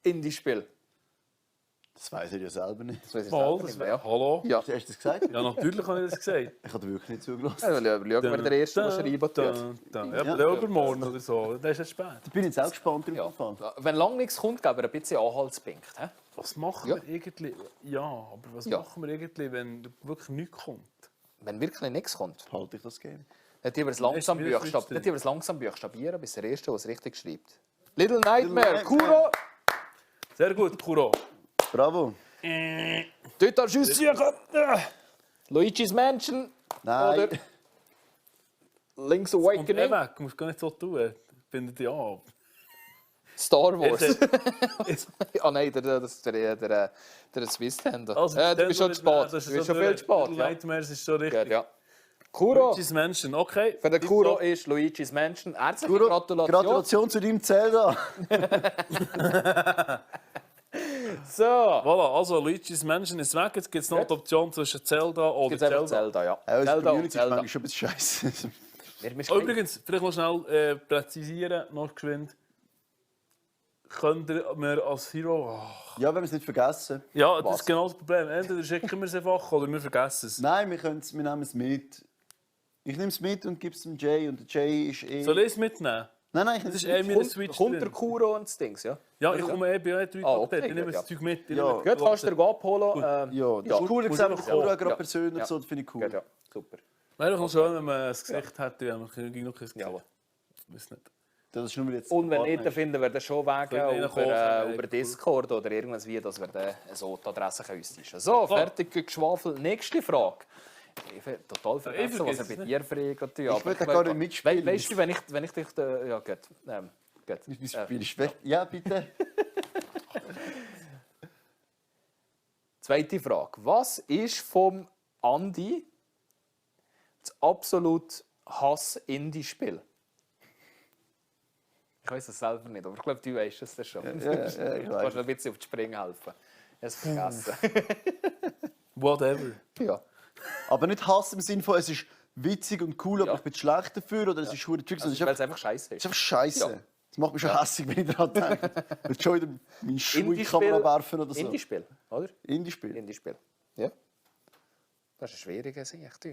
Lieblings-Indie-Spiel? Das weiss ich ja selber nicht. Das weiss ich Mal, selber das nicht wär, mehr, ja. hallo? Ja. Hast du das gesagt? Ja, natürlich habe ich das gesagt. Ich habe wirklich nicht zugelassen. Ja, schauen wir, der Erste, der schreiben tut. Ja, aber übermorgen oder so. Das ist jetzt spät. Ich bin jetzt auch gespannt Ja. drauf. Wenn lang nichts kommt, geben wir ein bisschen Anhaltspunkt. Hä? Was machen Ja. wir irgendwie? Ja, aber was Ja. machen wir irgendwie, wenn wirklich nichts kommt? Wenn wirklich nichts kommt, Halte ich das Game. dann tun wir es langsam wieder Switch drin. buchstabieren, bis der Erste, der es richtig schreibt. Little Nightmare, Kuro! Sehr gut, Kuro. Bravo. Dort darfst du aussuchen. Luigi's Mansion Nein. oder Link's Und Awakening, weg, du musst gar nicht so tun. Bindet dich an. Star Wars. Jetzt- Ah nein, das ist der Swiss-Händer. Also, Du bist schon zu spät. Du bist schon viel zu spät. Ja. Nightmares ist schon richtig. Gut, ja. Kuro, Luigi's Mansion, okay. für den Kuro ist Luigi's Mansion. Herzliche Kuro, Gratulation. Gratulation zu deinem Zelda. So, Voilà, also Luigi's Mansion ist weg. Jetzt gibt es noch die Option zwischen Zelda oder jetzt einfach Zelda. Zelda, ja. Ja, unsere Zelda und Community ist Zelda. manchmal schon ein bisschen scheiße. Wir Übrigens, vielleicht noch schnell präzisieren, noch geschwind. Könnt ihr mir als Hero... Oh. Ja, wenn wir es nicht vergessen. Ja, das Was? ist genau das Problem. Entweder schicken wir es einfach oder wir vergessen es. Nein, wir nehmen es mit. Ich nehme es mit und gebe es dem Jay. Und der Jay ist eh... Soll ich es mitnehmen? Nein, ich Das nehme ist es eh mit. meine Switch kommt der drin. Kuro und das Dings, ja? Ja, ich komme eh bei 3 okay, ich nehme gut, das Zeug mit. Ja. Gut, kannst du dir abholen. Ja, das Ja. ist cool. Ich Muss sehe ich einfach noch- Kura ja. gerade persönlich, Ja. so, das finde ich cool. Gut, ja, super. Wäre doch noch schön, wenn man ein Gesicht hätte, wenn man ging noch kein Gesicht. Jawohl. Ich weiß nicht. Das ist nur jetzt Und wenn nicht, dann finden wir das schon Wege Können wir über, reinkommen, über Discord oder irgendwas wie, dass wir dann so die Adresse austauschen können. So, fertig geschwafelt. Nächste Frage. Ich habe total vergessen, was vergesse er bei es dir fragt. Ich will da gar nicht mitspielen. Weißt du, wenn ich dich... Ja, gut. Gut. Wie spielst du? Ja, bitte. Zweite Frage. Was ist vom Andi das absolut Hass-Indie-Spiel? Ich weiß es selber nicht, aber ich glaube, du weißt es schon. Ja, ich Du kannst weiß. ein bisschen auf die Sprünge helfen. Ich habe es vergessen. Whatever. Ja. Aber nicht Hass im Sinne von, es ist witzig und cool, aber ich bin schlecht dafür oder es ist verdammt Tricks. Also, weil es einfach scheiße Es ist. ist einfach scheiße. Ja. Das macht mich schon hässlich, wenn ich daran denke. Ich will schon wieder meine Schuhe in die Kamera werfen oder so. Indie-Spiel, oder? Indie-Spiel. Indie-Spiel. Ja. Das ist eine schwierige Sicht.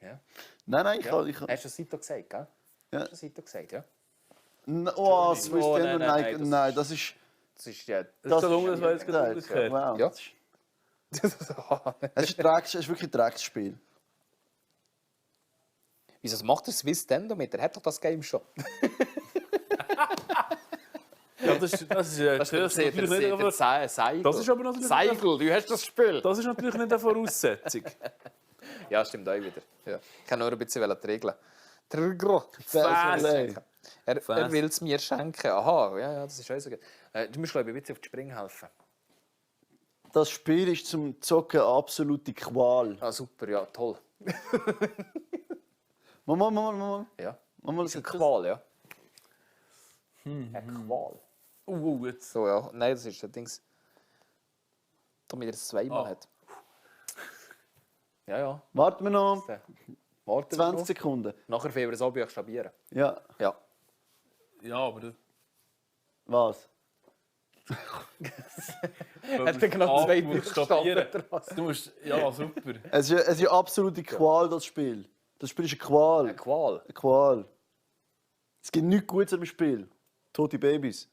Ja. Nein, ich Ja. kann... Hast du Sito gesagt, gell? Ja. Hast du Sito gesagt, ja? Oh, Swiss Oh, Denver, nein, nein, das ist... Das ist ja... Das ist das wäre jetzt gerade umgekehrt. Wow. Ja. Es ist wirklich ein Drecksspiel. Wieso macht der Swiss denn damit? Er hat doch das Game schon. Ja, das ist natürlich nicht aber... Seigel. Das ist aber natürlich Seigel, du hast das Spiel. Das ist natürlich nicht eine Voraussetzung. Ja, stimmt auch wieder. Ja. Ich kann nur ein bisschen die Regeln. Die Regeln. Fairplay. Er will es mir schenken. Aha, ja, das ist auch so gut. Du musst, glaube ich, ein bisschen auf die Sprünge helfen. Das Spiel ist zum Zocken eine absolute Qual. Ah, super, ja, toll. Mal. Ja. Mal Das ist eine Qual, ja. Eine Qual. Jetzt. So, ja. Nein, das ist ein Dings. Damit er es zweimal hat. Ja. Warten wir noch Warten 20 Sekunden. Nachher wollen wir es auch buchstabieren. Ja. Ja. Ja, aber... Was? Hat er genau zwei Buchstaben? Du musst... Ja, super. Es ist eine absolute Qual, das Spiel. Das Spiel ist eine Qual. Eine Qual. Eine Qual. Es gibt nichts Gutes am Spiel. Tote Babys.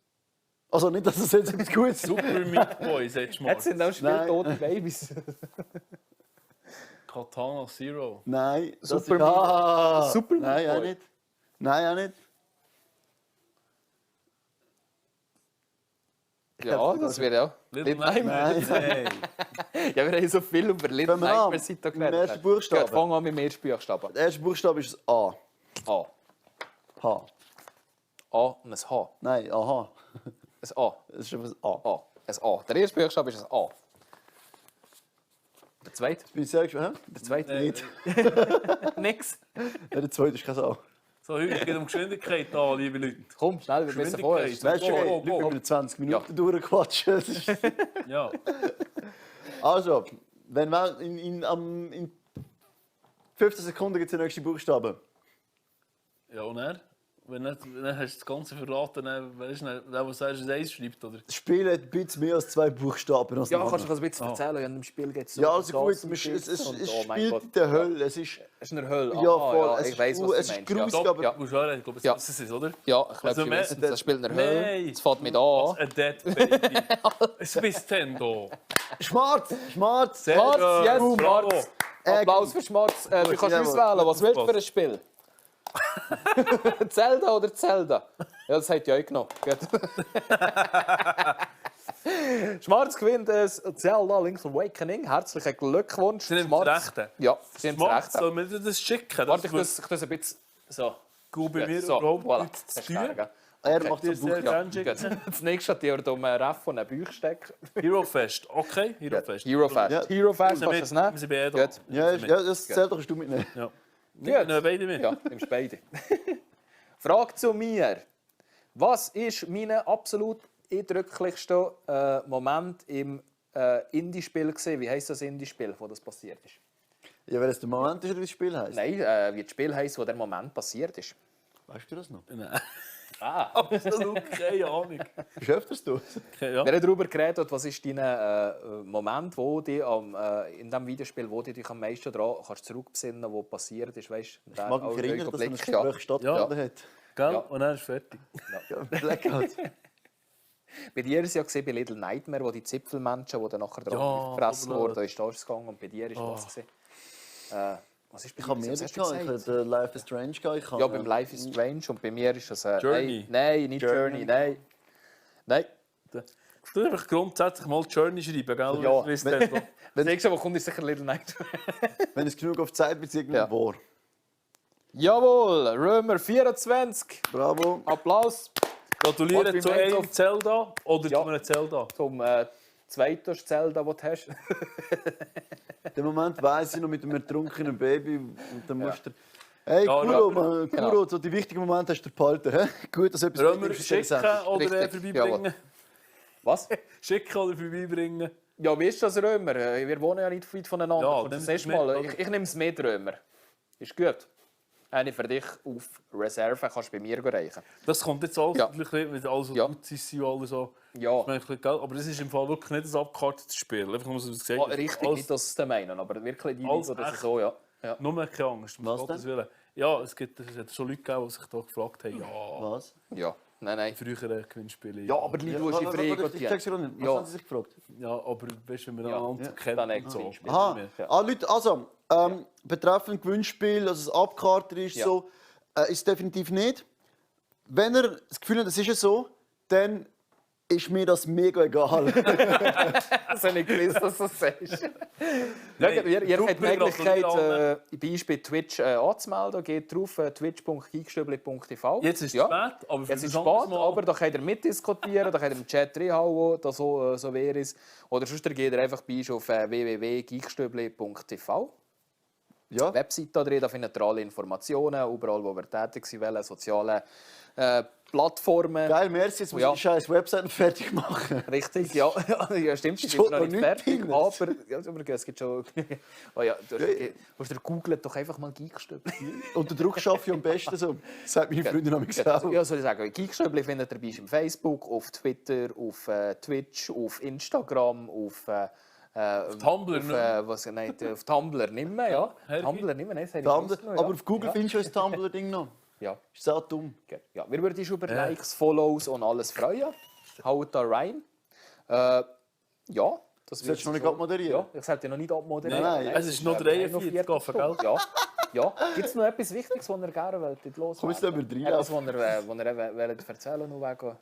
Also nicht, dass es jetzt etwas Gutes ist. Super Meat Boy, sagst du mal. Jetzt sind auch Spiel Nein. tote Babys. Katana Zero. Nein. Das Super ist, Meat- Super Nein, Meat auch Boy. nicht. Nein, auch nicht. Ja, das wird ja. Little Nightmares. Nightmares. Ja, wir haben so viel über Little Fangen wir an. Nightmares Mit dem geredet. ersten Buchstaben. Gut, fangen wir an mit dem ersten Buchstaben. Der erste Buchstabe ist das A. A. H. A und ein H. Nein, aha. Ein A. Es ist einfach ein A. A. Ein A. Der erste Buchstabe ist ein A. Der zweite? Bin ich sehr gespannt. Der zweite Nicht. Nix. Ja, der zweite ist kein A. So, heute geht um Geschwindigkeit an, liebe Leute. Komm, schnell, wir müssen vorher. Geschwindigkeit. Weißt du, Go, go, go. wir 20 Minuten durchquatschen. Das ist- Ja. Also, wenn wir in 15 Sekunden gibt es den nächsten Buchstaben. Ja, und er? Wenn nicht, dann hast du das Ganze verraten, dann weißt du, der, was sagst, eins schreibt, oder? Das Spiel hat ein bisschen mehr als 2 Buchstaben. Ja, kannst du ein bisschen erzählen? In dem Spiel geht es Ja, also gut, es spielt in der Hölle. Es ist... Es ist in der Hölle. Ja, Aha, voll. ja, Es ich ist weiss, was es du ist meinst. Ja. grusig, Stopp, aber... ja, musst du auch, ich glaube, Ja. das ist es, oder? Ja, ich glaube, Also Sie mehr- wissen, das spielt in der Hölle. Nein. Es fängt mit A. A Dead Baby. Swiss Tendo. Schmarz! Schmarz! Sehr Schmarz, gut. yes, Bravo. Schmarz. Applaus für Schmarz. Du kannst jawohl. auswählen, was willst du für ein Spiel? Zelda oder Zelda? Ja, das hat ja auch genommen. Gut. Schmarz gewinnt es Zelda Link's Awakening. Herzlichen Glückwunsch. Sie nimmt Schmarz. das Rechte. Ja, sie nimmt das Schmarz, Rechte. soll mir das schicken? Warte, ich das ein bisschen... So. Gut, bei mir so, überhaupt voilà. nichts Das zu ist tun. fair, gell? Er Okay. macht Dir so sehr Buchstaben. gerne schicken. Das nächste hat dir um einen Ref und einen Bauchsteck. Hero Fest. Okay, Hero Fest. Hero Fest. Ja. Hero Fest, Wir kannst du das sind- wir sind beide da. Gut. Ja, das zählt doch, kannst du mitnehmen. Ja. Gut. Nehmen beide mit. Ja, nimmst beide. Frage zu mir. Was ist mein absolut eindrücklichster Moment im Indie-Spiel gewesen? Wie heisst das Indie-Spiel, wo das passiert ist? Ja, weil es der Moment ist, oder wie das Spiel heisst. Nein, wie das Spiel heisst, wo der Moment passiert ist. Weißt du das noch? Nein. Ah. Absolut keine Ahnung. Bist du öfters du? Okay, ja. Wir haben darüber geredet, was ist dein Moment, wo die in diesem Videospiel, wo du dich am meisten daran kannst zurückbesinnen, wo passiert ist, weißt du? Ich mag mich erinnern, dass ein Gespräch stattgefunden hat. Gell? Ja. Und dann ist fertig. Ja, Blackout. Bei dir war es ja gesehen, bei Little Nightmare, wo die Zipfelmenschen, die dann nachher dran Ja, gefressen aber- wurden, da ist das gegangen. Und bei dir ist was gesehen. Was ist bei Ich habe dir? mehr Was hast du gehabt. Ich gesagt? habe Life is Strange gehabt. Ich habe, Ja, beim Life is Strange und bei mir ist das Journey. Nein, nicht Journey, nein. Nein. Du musst einfach grundsätzlich mal Journey schreiben, gell? Ja. Swiss Tendo. Das nächste, was kommt, ist sicher Little Nightmare. Wenn es genug auf Zeit bezieht, Ja. war. Jawohl, Römer 24. Bravo. Applaus Gratuliere What zu we made einem of- Zelda oder Ja. zu einem Zelda. zum zweiten Zelda, das du hast. Den Moment weiss ich noch mit dem ertrunkenen Baby. Und dann musst du... Hey, Ja, Kuro, ja. man, Genau. Kuro, so die wichtigen Momente hast du behalten. Hä? Gut, dass etwas Römer Wichtiges ist, schicken oder Richtig, vorbeibringen. Was? Schicken oder vorbeibringen. Ja, wie ist das, Römer? Wir wohnen ja nicht weit voneinander. Ja, Und das dann erste mit, Mal, oder? ich nehme es mit, Römer. Ist gut. Eine für dich auf Reserve kannst du bei mir reichen. Das kommt jetzt alles, Ja. mit alles so Ja. gut ist und alles so. Ja. Das ist ein bisschen geil, aber das ist im Fall wirklich nicht ein abgekartetes Spiel. Einfach nur so gesagt. Oh, richtig, nicht, dass sie es meinen, aber wirklich die alles Leute, das echt. ist so, ja. Ja. Nur keine Angst, um Was Gottes denn? Willen. Ja, es hat schon Leute gegeben, die sich da gefragt haben, ja, Was? Ja, nein. frühere Gewinnspiele. Ja, aber die Leute, die Ich check's gerade nicht. Was Ja. haben Sie sich gefragt? Ja, aber weißt du, wenn man Ja. einander Ja. kennt Dann und so. Gewinnspiel. Aha, Ja. Leute, also, betreffend Gewinnspiel, also das Abkarten ist Ja. so, ist definitiv nicht. Wenn ihr das Gefühl habt, das ist ja so, dann ist mir das mega egal. Das habe ich gewusst, dass du das sagst. Schaut, ihr habt die Möglichkeit, bei Twitch anzumelden. Geht drauf, twitch.geekstübli.tv. Jetzt ist es ja. spät, aber für Jetzt ist ein es anderes spät, Mal. aber da könnt ihr mitdiskutieren, da könnt ihr im Chat reinhauen, da so wäre es. Oder sonst geht ihr einfach bei uns auf www.geekstübli.tv. Ja. Webseite da drin, da findet ihr alle Informationen, überall wo wir tätig sind, welche sozialen Plattformen. Geil, merci, jetzt muss Ja. ich die scheiß Webseite fertig machen. Richtig, ja. Ja stimmt, die Steht sind noch noch nicht nichts fertig, drin. aber ja, es gibt schon... Oh ja, du hast googelt doch einfach mal Geekstübli. Unter Druck schaffe ich am besten so. Das sagt meine Freundin noch nicht Ja, soll ich sagen, Geekstübli findet ihr bei uns auf Facebook, auf Twitter, auf Twitch, auf Instagram, auf... Tumblr auf, nicht mehr. auf Tumblr nicht mehr, ja. Herrgi? Tumblr nicht mehr, nein, das habe ich Tumblr, gewusst noch, ja. aber auf Google Ja. findest du das Tumblr-Ding noch. Ja. Ist so dumm. Ja, wir würden uns über Likes, Follows und alles freuen. Haut da rein. Ja, das Sollst du noch nicht so- abmoderieren? Ja, ich sollte noch nicht abmoderieren. Nein, es ist noch 43 offen, gell? Ja. Ja. Gibt es noch etwas Wichtiges, was ihr gerne wollt, loswerden? Komm, jetzt lassen wir reinlaufen. Etwas, was ihr wollt erzählen noch wegen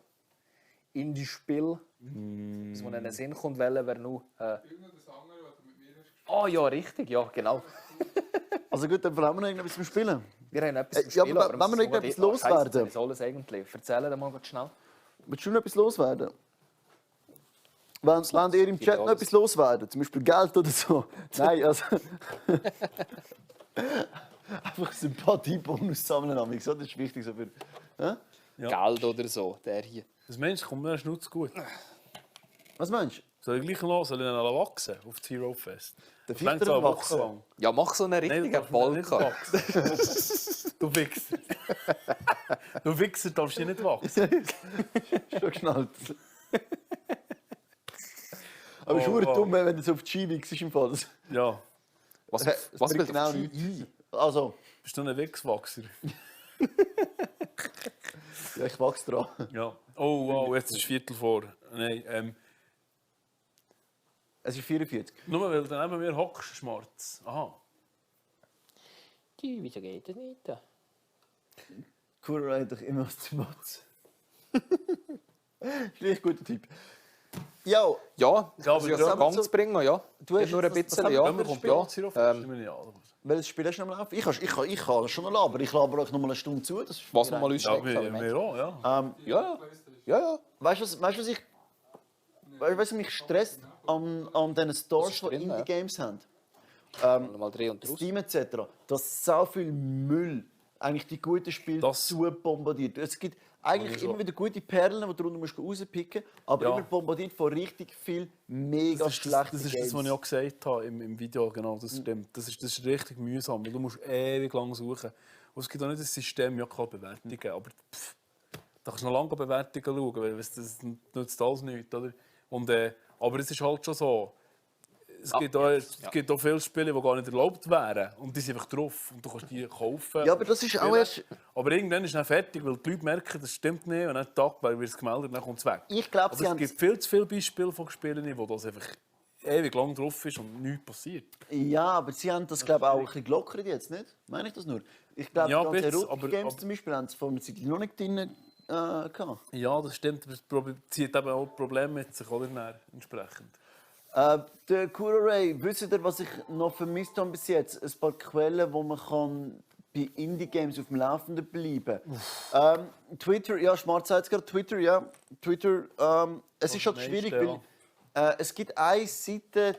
Indie-Spiel? Was mir in den Sinn kommt, wäre nur... Ah ja, richtig, ja, genau. Also gut, dann haben wir noch irgendetwas zum Spielen. Wir haben etwas zum Ja, Spielen, aber wenn wir noch wir irgendetwas loswerden? Das alles eigentlich. Erzählen wir mal ganz schnell. Willst du noch etwas loswerden? Wenn ihr im Chat noch etwas loswerden, zum Beispiel Geld oder so. Nein, also... Einfach Sympathiebonus sammeln, amigs, das ist wichtig. So für, Geld oder so, der hier. Das Mensch kommt mir Schnutz gut. Was meinst du? Soll ich gleich noch wachsen auf das Hero Fest? Der Fängt Vierter so wachsen. lang. Ja, mach so einen richtigen Nein, Balkan. Du Wichser. Du Wichser darfst dich nicht wachsen. Schon geschnallt. Aber es ist verdammt dumm, wenn du so auf die Ski wichst im Fall. Ja. Was bringt will genau genau nichts. Also, Bist du ein Wichswachser? ja, ich wachse dran. Ja. Oh wow, jetzt ist Viertel vor. Nein, Es ist 44. nur weil du neben mir hockst, Schmarz. Aha. Wieso geht das nicht? Cool, hat doch immer was zu motzen. Ist ein guter Typ. Ja, Ja, ich Ja, kann aber es du- ja Gang zu bringen, ja. Du hast Nur ein was bisschen, haben wir ja. für ein Spiel? welches Spiel hast du noch am Laufen? Ich kann schon noch labern. Ich labere euch noch mal eine Stunde zu. Das ist Was mir noch mal eigentlich- Ja, ausstecken. wir auch, ja. Ja. Weißt du, was mich stresst an diesen Stores, ist die drin, ja. Indie-Games haben? Mal drehen und raus. Steam etc. Dass so viel Müll eigentlich die guten Spiele Das- zu bombardiert. Es gibt eigentlich immer wieder gute Perlen, die du drunter rauspicken musst, aber Ja. immer bombardiert von richtig viel mega Das schlechten ist Games. das, was ich auch gesagt habe im Video. Genau, das stimmt. Das ist richtig mühsam, weil du musst ewig lang suchen. Und es gibt auch nicht das System, ja klar, Bewertungen, aber da kannst du noch lange Bewertungen schauen, weil das nützt alles nichts. Oder? Und, aber es ist halt schon so, es gibt auch viele Spiele, die gar nicht erlaubt wären und die sind einfach drauf und du kannst die kaufen. Ja, aber das ist auch erst... Aber irgendwann ist es dann fertig, weil die Leute merken, das stimmt nicht und dann Tag wird es gemeldet, dann kommt es weg. Ich glaube, Aber sie es haben... gibt viel zu viele Beispiele von Spielen, wo das einfach ewig lang drauf ist und nichts passiert. Ja, aber sie haben das, glaube ich, auch ein bisschen gelockert jetzt, nicht? Meine ich das nur? Ich glaube, Ja, die ganzen bisschen, Erotik-Games aber- zum Beispiel haben sie vor einer Zeit noch nicht drin gehabt. Ja, das stimmt, aber es zieht eben auch Probleme mit sich, oder? Dann entsprechend. Der Kuro-Ray, wisst ihr, was ich noch vermisst habe bis jetzt? Ein paar Quellen, wo man kann bei Indie-Games auf dem Laufenden bleiben kann. Twitter, ja, Schmarz sagt es gerade, Twitter, ja. Twitter, es ist halt meiste, schwierig, ja. weil es gibt eine Seite,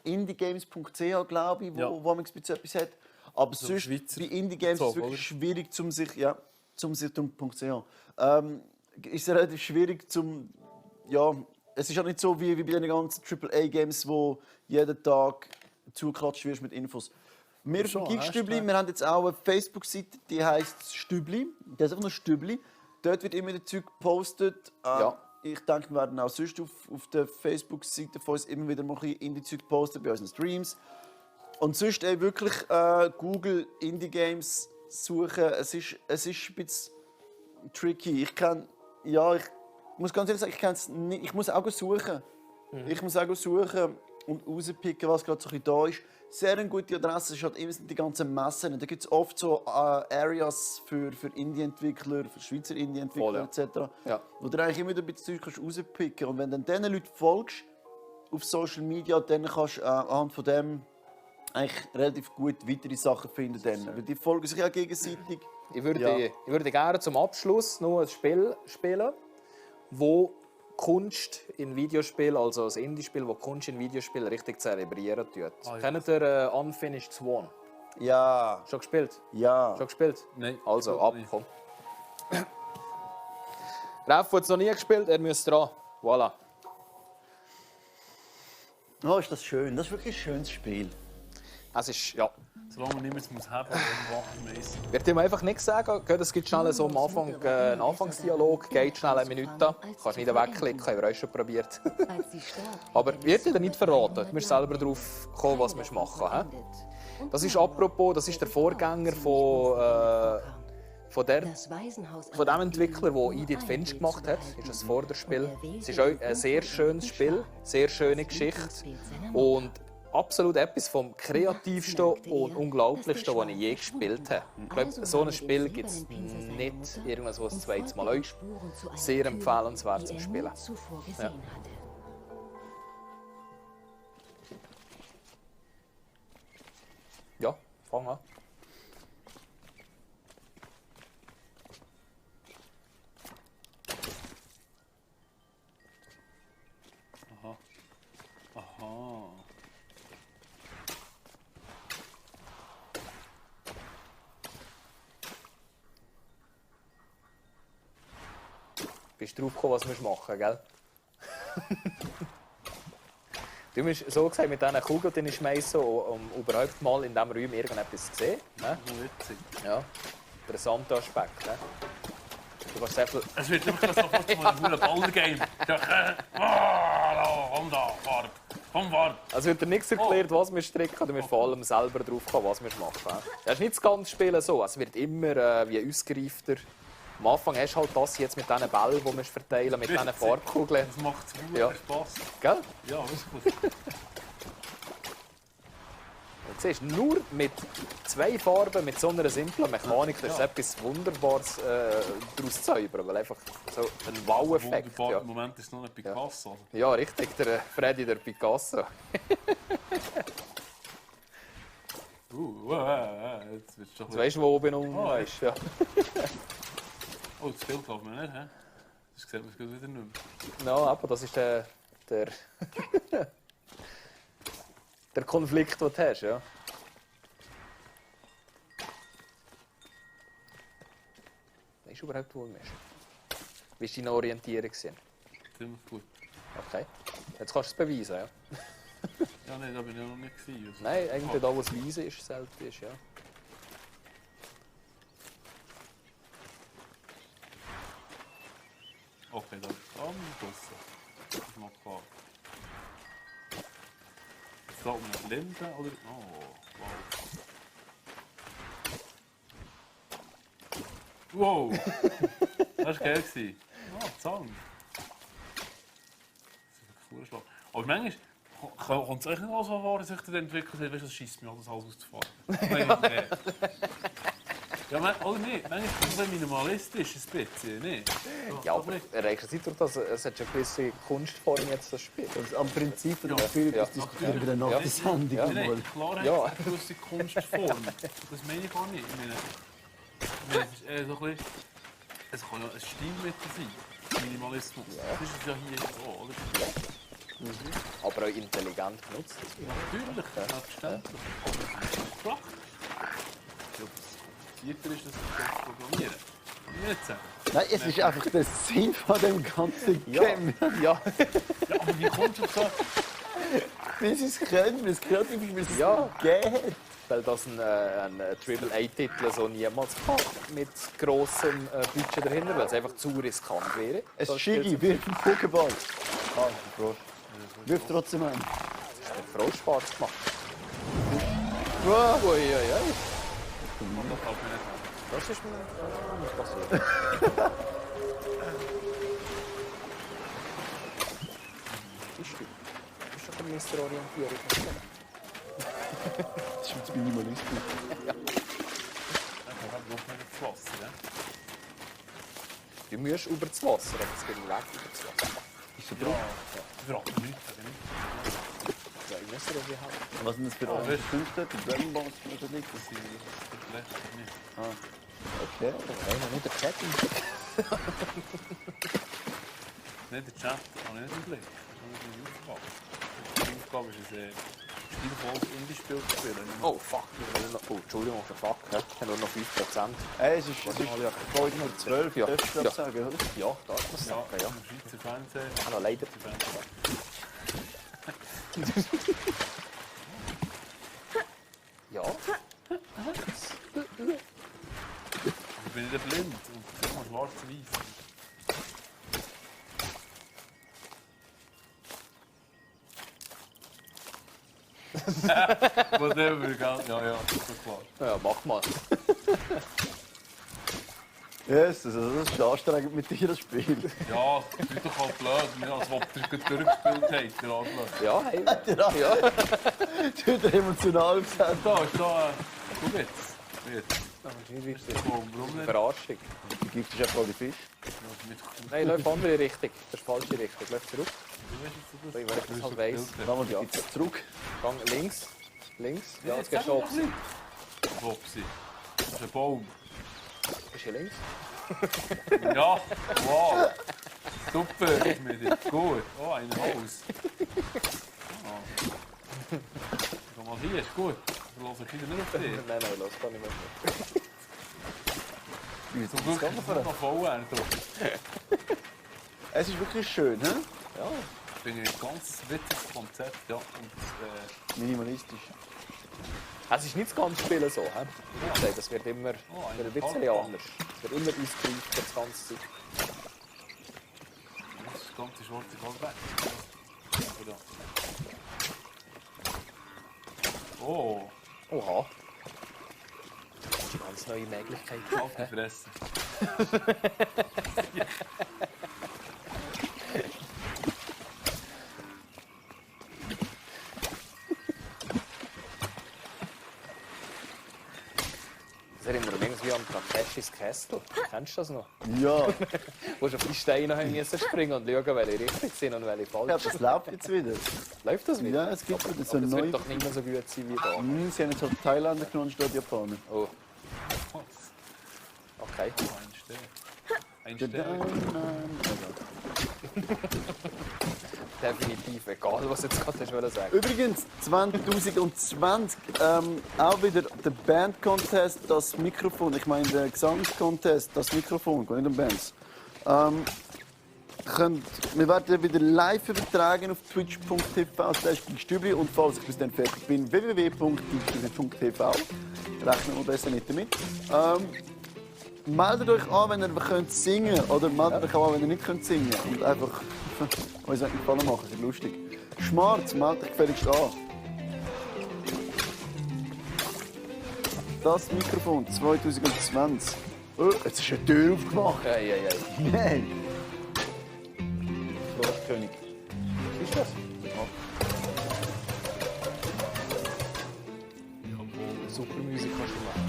indiegames.ch, glaube ich, Ja. wo man etwas hat. Aber So sonst, Schweizer bei Indie-Games ist es Zeug, wirklich oder? schwierig, zum sich darum.ch. Ist relativ schwierig, zum, ja, es ist halt nicht so wie bei den ganzen AAA-Games, wo jeden Tag zugeklatscht wirst mit Infos. Wir von Geekstübli, wir haben jetzt auch eine Facebook-Seite, die heisst Stübli. Das ist einfach nur Stübli. Dort wird immer das Zeug gepostet. Ich denke, wir werden auch sonst auf der Facebook-Seite von uns immer wieder mal ein bisschen Indie-Zeug posten, bei unseren Streams. Und sonst wirklich Google Indie-Games suchen. Es ist ein bisschen tricky. Ich muss ganz ehrlich sagen, ich kenne es nicht. Ich muss auch suchen. Ich muss auch suchen und rauspicken, was gerade so ein bisschen da ist. Sehr eine gute Adresse ist halt immer die ganzen Messen. Da gibt es oft so Areas für Indie-Entwickler, für Schweizer Indie-Entwickler etc. Ja. Wo du eigentlich immer wieder ein bisschen Zeug rauspicken kannst. Und wenn du dann diesen Leuten folgst auf Social Media, dann kannst du anhand von dem eigentlich relativ gut weitere Sachen finden. Weil die folgen sich ja gegenseitig. Ich würde gerne zum Abschluss noch ein Spiel spielen, wo Kunst in Videospielen, also ein Indie-Spiel, das Kunst in Videospielen richtig zelebrieren tut. Kennt ihr Unfinished Swan? Ja. Schon gespielt? Ja. Schon gespielt? Nein. Also, ab, komm. Ralf hat es noch nie gespielt, er müsste dran. Voilà. Oh, ist das schön. Das ist wirklich ein schönes Spiel. Es ist, ja. Solange man niemand muss haben, Ich werde ihm einfach nichts sagen. Es gibt schnell so am Anfang einen Anfangsdialog, geht schnell eine Minute. Kannst nicht wegklicken, haben wir auch schon probiert. Aber ich werde dir nicht verraten. Du musst selber darauf kommen, was wir machen. Das ist apropos, das ist der Vorgänger von dem Entwickler, der Edith Finch gemacht hat. Das ist ein Vorderspiel. Es ist auch ein sehr schönes Spiel, sehr schöne Geschichte. Und absolut etwas vom kreativsten und unglaublichsten, was ich je gespielt habe. Ich glaube, so ein Spiel gibt es nicht irgendwas, was das zweites Mal ist. Sehr empfehlenswert zum Spielen. Ja. Ja, fang an. Aha. Bist du drauf gekommen, was wir machen, gell? Du hast so gesagt, mit diesen Kugeln schmeißen, um überhaupt mal in diesem Raum irgendetwas zu sehen. Ne? Witzig. Ja, interessanter Aspekt. Ne? Du kannst sehr viel... Es wird immer so fast von einem Ballgame. Komm, wart. Also wird dir nichts erklärt, was wir stricken, du musst vor allem selber drauf kommen, was wir machen. Das ist nicht das ganze Spiel so, es wird immer wie ausgereifter. Am Anfang hast du halt das jetzt mit diesen Bällen, die wir verteilen, mit diesen Farbkugeln. Das macht Spaß. Gell? Ja, wirklich. Du siehst, nur mit 2 Farben, mit so einer simplen Mechanik, das ist etwas Wunderbares daraus zu zaubern, weil einfach so ein Wow-Effekt. Ja. Im Moment ist es noch ein Picasso. Ja, richtig, der Freddy, der Picasso. Jetzt wird's schon. Jetzt weißt du, wo oben unten ist. Ja. Oh, das Bild läuft mir nicht, hä? Das sieht man wieder nicht mehr. No, aber das ist der der Konflikt, den du hast, ja. Weißt du überhaupt, wo du bist? Wie war deine Orientierung? Ziemlich gut. Okay. Jetzt kannst du es beweisen, ja? Ja, nein, da bin ich noch nicht gewesen. Also. Nein, eigentlich da, wo es Wiese ist, selten ist, ja. Okay, da ist es draussen. Das ist noch klar. Jetzt geht um eine Linde oder... Oh, wow. Wow! Das war geil. Ah, Zahn. Das ist wirklich cool. Aber manchmal kommt es echt nicht so vor, dass sich das entwickelt hat. Weißt du, das scheisst mich alles auszufahren. Ja, oder nicht? Manchmal ist es minimalistisch, ein bisschen, nicht? Ja, aber erreicht es nicht durch das, es hat schon eine gewisse Kunstform jetzt, das Spiel. Also am Prinzip der Spiel diskutieren wir nach der Sendung. Nein, klar hat es eine gewisse Kunstform. Das meine ich gar nicht. Ich meine, es ist eher so ein bisschen... Es kann ja ein Stilmittel sein, Minimalismus. Das ist es ja hier so, oder? Aber auch intelligent genutzt. Natürlich, selbstverständlich. Flach. Vierter ist das Programmieren. Nicht sagen. Nein, es ist einfach der Sinn von dem ganzen Game. Ja. Aber wie kommt es so? Weil sie es können, weil es kreativ ist, weil es Ja. es gegeben hat. Weil das ein AAA-Titel so niemals kann, mit grossem Budget dahinter, weil es einfach zu riskant wäre. Es Das Shiggy Spiel wirft einen Pokéball. Ah, Frosch. Wirft trotzdem einen. zu- hat Frau Spaß gemacht. Wow. Ui, ui, ui. Das kann mir nicht. Das ist mir nicht passiert. Bist du? Bist du ein Mr. Orientierung? Das ist jetzt minimalistisch. Ich habe bloß nicht ins Wasser. Ja? Du musst über das Wasser, aber es geht nicht weg über das Wasser. Ist so Ja, drauf? ich frage mich nicht. Ja, ich muss dir irgendwie helfen. Was sind das für Ah, andere Künste? Die Dragon Balls oder nicht? Das ist vielleicht nicht. Okay. Nein, noch nicht der Chat. Nicht der Chat, habe ich nicht im Blick. Das ist nicht meine Aufgabe. Die Aufgabe ist es, stilvolles Indie-Spiel zu spielen. Oh, fuck. Oh, Entschuldigung, für fuck. Ich habe nur noch 5%. Es ist 12, Ja. darfst du Ja. sagen, oder? Ja, darf man sagen, ja. Im Schweizer Fernsehen. Ah, leider. Ja. Ich bin nicht blind und ich mache schwarz-weiß. Whatever, gell? Ja, ja, das ist so klar. Ja, mach mal. Yes, also das ist anstrengend mit dir, das Spiel. Ja, das ist doch halt blöd, als ob ihr es durchgespielt habt, der Adler. Ja, hey. Ja. Du hast emotional gesagt. Da ist da, guck jetzt. Jetzt. Das ist nicht wichtig. Warum nicht? Verarschung. Du gibst einfach alle Fisch. Nein, läuft andere Richtung. Das ist die falsche Richtung. Läuft zurück. Weil ich das halt weiss. Dann ja. Jetzt zurück. Gang links. Links. Ja, jetzt Jetzt gehst du auf. Wopsi. Das ist ein Baum. Bist du links? Ja, wow. Super, mit gut. Oh, ein Haus. Oh. Komm mal hier, ist gut. Ich lasse wieder nicht auf dich. Nein, nein, los, kann ich nicht. Zum Glück ist es noch voll. Es ist wirklich schön, hä? Ja. Ich bin ein ganz witziges Konzept, ja. Und, Minimalistisch. Es ist nicht das ganze Spiel so. He? Ich sage, das wird immer ein bisschen anders. Es wird immer ausgereift, das ganze Zeit. das ganze Schwarze fällt weg. Oder? Oh, Oha. Das ist eine ganz neue Möglichkeit. auf die Fresse. Das erinnert mich irgendwie an Takeshis Castle. Kennst du das noch? Ja. Wo du auf die Steine haben müssen springen und schauen, welche richtig sind und welche falsch. Ja, das läuft jetzt wieder. Läuft das wieder? Ja, es gibt wieder so Aber ein das wird neues. doch nicht mehr so gut sein wie da. Sie haben jetzt halt Thailänder genommen statt Japaner. Oh, okay. Ein Stern. Definitiv egal, was du jetzt gerade hast sagen. Übrigens, 2020 auch wieder der Band-Contest, das Mikrofon. Ich meine, der Gesangs-Contest, das Mikrofon, nicht um Bands. Wir werden wieder live übertragen auf twitch.tv/Stübli und falls ich bis dann fertig bin, www.tv. Rechnen wir besser nicht damit. Meldet euch an, wenn ihr könnt singen oder meldet euch an, wenn ihr nicht könnt singen und einfach uns einen Gefallen machen, das ist lustig. Schmarz, meldet euch gefälligst an. Das Mikrofon 2020. Oh, jetzt ist eine Tür aufgemacht. Ei. Nein. König. Ist das? Super Musik kannst du machen.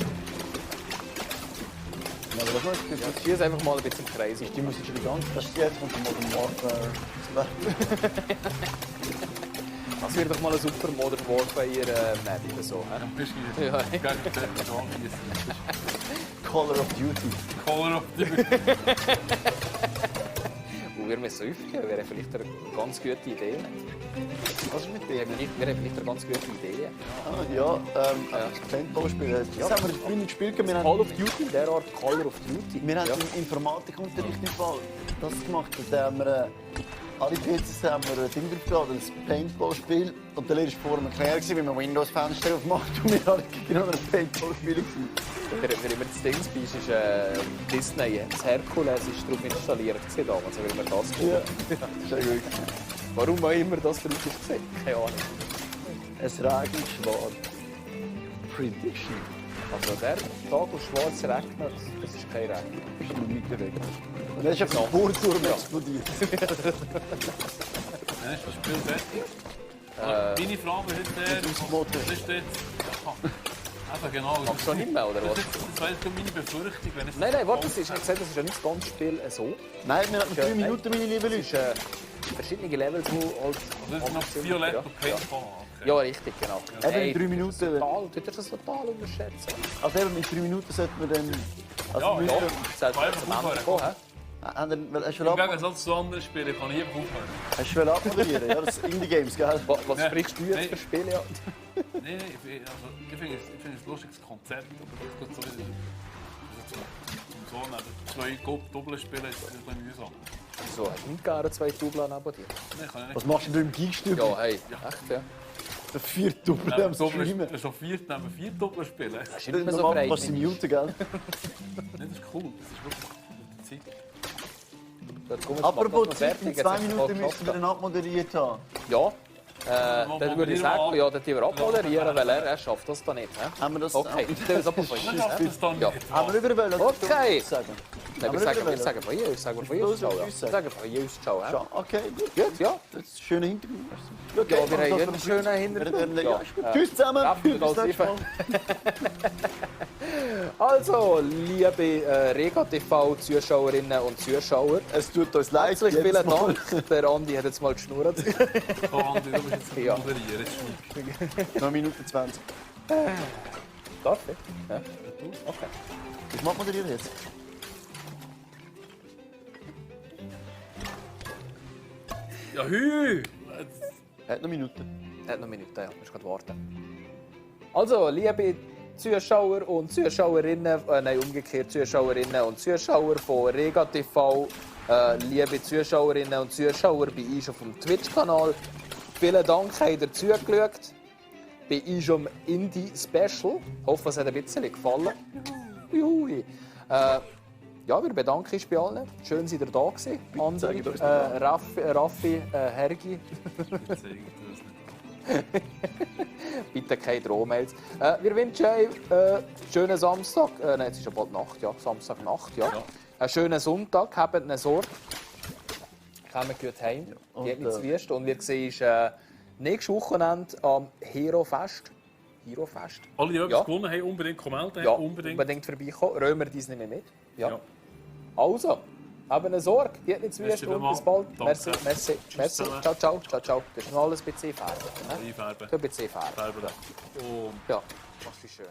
Ja, aber was Ja, hier ist einfach mal ein bisschen im Kreis. Die Musik schon die ganze Zeit. Das ist jetzt von Modern Warfare. Das wird doch mal eine super Modern Warfare Map oder so. He? Ja. Call of Duty. Call of Duty. Und wir müssen aufgehen, wäre vielleicht eine ganz gute Idee. Was ist mit Wir dem? haben nicht eine ganz gute Idee. Paintball-Spiel. Das haben wir früher nicht gespielt. Wir Call of Duty, der Art Call of Duty. haben im Informatikunterricht im Fall das gemacht. Da haben wir alle PCs haben wir ein Ding drauf geladen, ein Paintball-Spiel. Und der Lehrer war vor mir erklärt, wie man Windows-Fenster aufmacht. Und wir alle gegeneinander ein Paintball-Spiel. Wer immer das Ding spielt, ist Disney. Das Herkules ist darauf installiert damals, also wie man das Ja, das ist eigentlich. Warum auch immer das drauf ist gesehen? Keine Ahnung. Es regnet schwarz. Prediction. Also der Tag, wo schwarz regnet, das ist kein Regen. Das ist nicht weit weg. Und dann ist einfach ein Bohrturm explodiert. Dann ist das Spiel fertig. Meine Frage ist jetzt also genau. Kannst du noch nicht mehr, oder was? Das wäre meine Befürchtung, wenn es... Nein, warte, das ist nicht gesagt, das ist ja nicht das ganze Spiel so. Nein, wir hatten 3 Minuten, meine lieben Leute. Es ist verschiedene Levels, die halt... Das ist noch Violett und Paintball. Ja, richtig, genau. Eben in 3 Minuten. Total, du hast das total unterschätzt. Also eben mit 3 Minuten sollten wir dann... Also Ja, wir ja. müssen- Selbst zum Ende kommen, hä? Hast du Im Gegensatz zu anderen Spielen kann ich einfach aufhören. Hast du abmoderieren? Ja, das sind Indie-Games, gell? Was Nein. sprichst du jetzt Nein. für Spiele? Ja. Nein, ich finde es ein lustiges Konzept, aber das geht so wieder... Also so neben 2 Doppel spielen ist ein bisschen mühsam. So, hast du nicht gerne 2 Double neben dir? Nein, kann ich nicht. Was machst du im Geekstück? Ja, hey, echt, ja. Der 4 Doppel am Streamen. So 4 neben 4 Doppel spielen. Das ist nicht mehr so breit. Was sie muten, gell? Nein, das ist cool. Das ist wirklich gute Zeit. Jetzt kommen wir Apropos noch Zeit, in Jetzt 2 hast du Minuten voll müssen wir den abmoderiert haben. Ja. Dann würde ich sagen, ja, dann wir abmoderieren, weil er schafft das da nicht. He? Haben wir das... Okay, dann ist aber von Ich uns. schaffe das dann Ja. nicht. Haben wir überwählt? Okay. Sagen. Nein, wir sagen von hier aus. Sagen von hier aus. Ciao. Uns sagen. Sagen von hier aus. Ciao. he? Ja, okay, gut. Gut, ja. Das ist ein schöner Hintergrund. Ja, wir haben einen schönen Hintergrund. Ja. Tschüss zusammen. Treffen wir Bis uns nächstes Mal. Also, liebe Rega TV-Zuschauerinnen und Zuschauer, Es tut uns leid. herzlich vielen jedes Mal. Dank. Der Andi hat jetzt mal geschnurrt. Oh, Andi, du bist jetzt Ja. moderieren. Jetzt schneidest Noch eine Minute 20. Darf ich? Ja. Okay. Was macht man denn jetzt? du. Ja, hü! Er hat noch eine Minute. Er hat noch eine Minute, ja. Musst gerade warten. Also, liebe Zuschauer und Zuschauerinnen, nein, umgekehrt Zuschauerinnen und Zuschauer von Rega TV, liebe Zuschauerinnen und Zuschauer bei uns auf dem Twitch-Kanal, vielen Dank, habt ihr zugeschaut. Bei uns am Indie-Special. Ich hoffe, es hat ein bisschen gefallen. Juhui. Ja, wir bedanken uns bei allen. Schön, dass ihr da gewesen. Andi, Raffi, Hergi. Bitte keine Drohmails. Wir wünschen euch einen schönen Samstag. Nein, es ist ja bald Nacht, ja. Samstagnacht, ja. Einen schönen Sonntag, habt eine Sorge. Kommt gut heim. Und, Geht nicht zu wüst. Und wir sehen uns nächstes Wochenende am Hero-Fest. Alle, die etwas Ja. gewonnen haben, unbedingt kommentieren. Ja, Unbedingt. unbedingt vorbeikommen. Römer dies nicht mehr mit. Ja. Ja. Also, haben eine Sorge. Geht nicht zu Merci wüst und vielmals. bis bald. Danke. Merci. zusammen. Ciao. Das ist noch alles ein bisschen Farbe. Einfärben. Ein bisschen Farbe. Färben. Und Ja, das ist schön.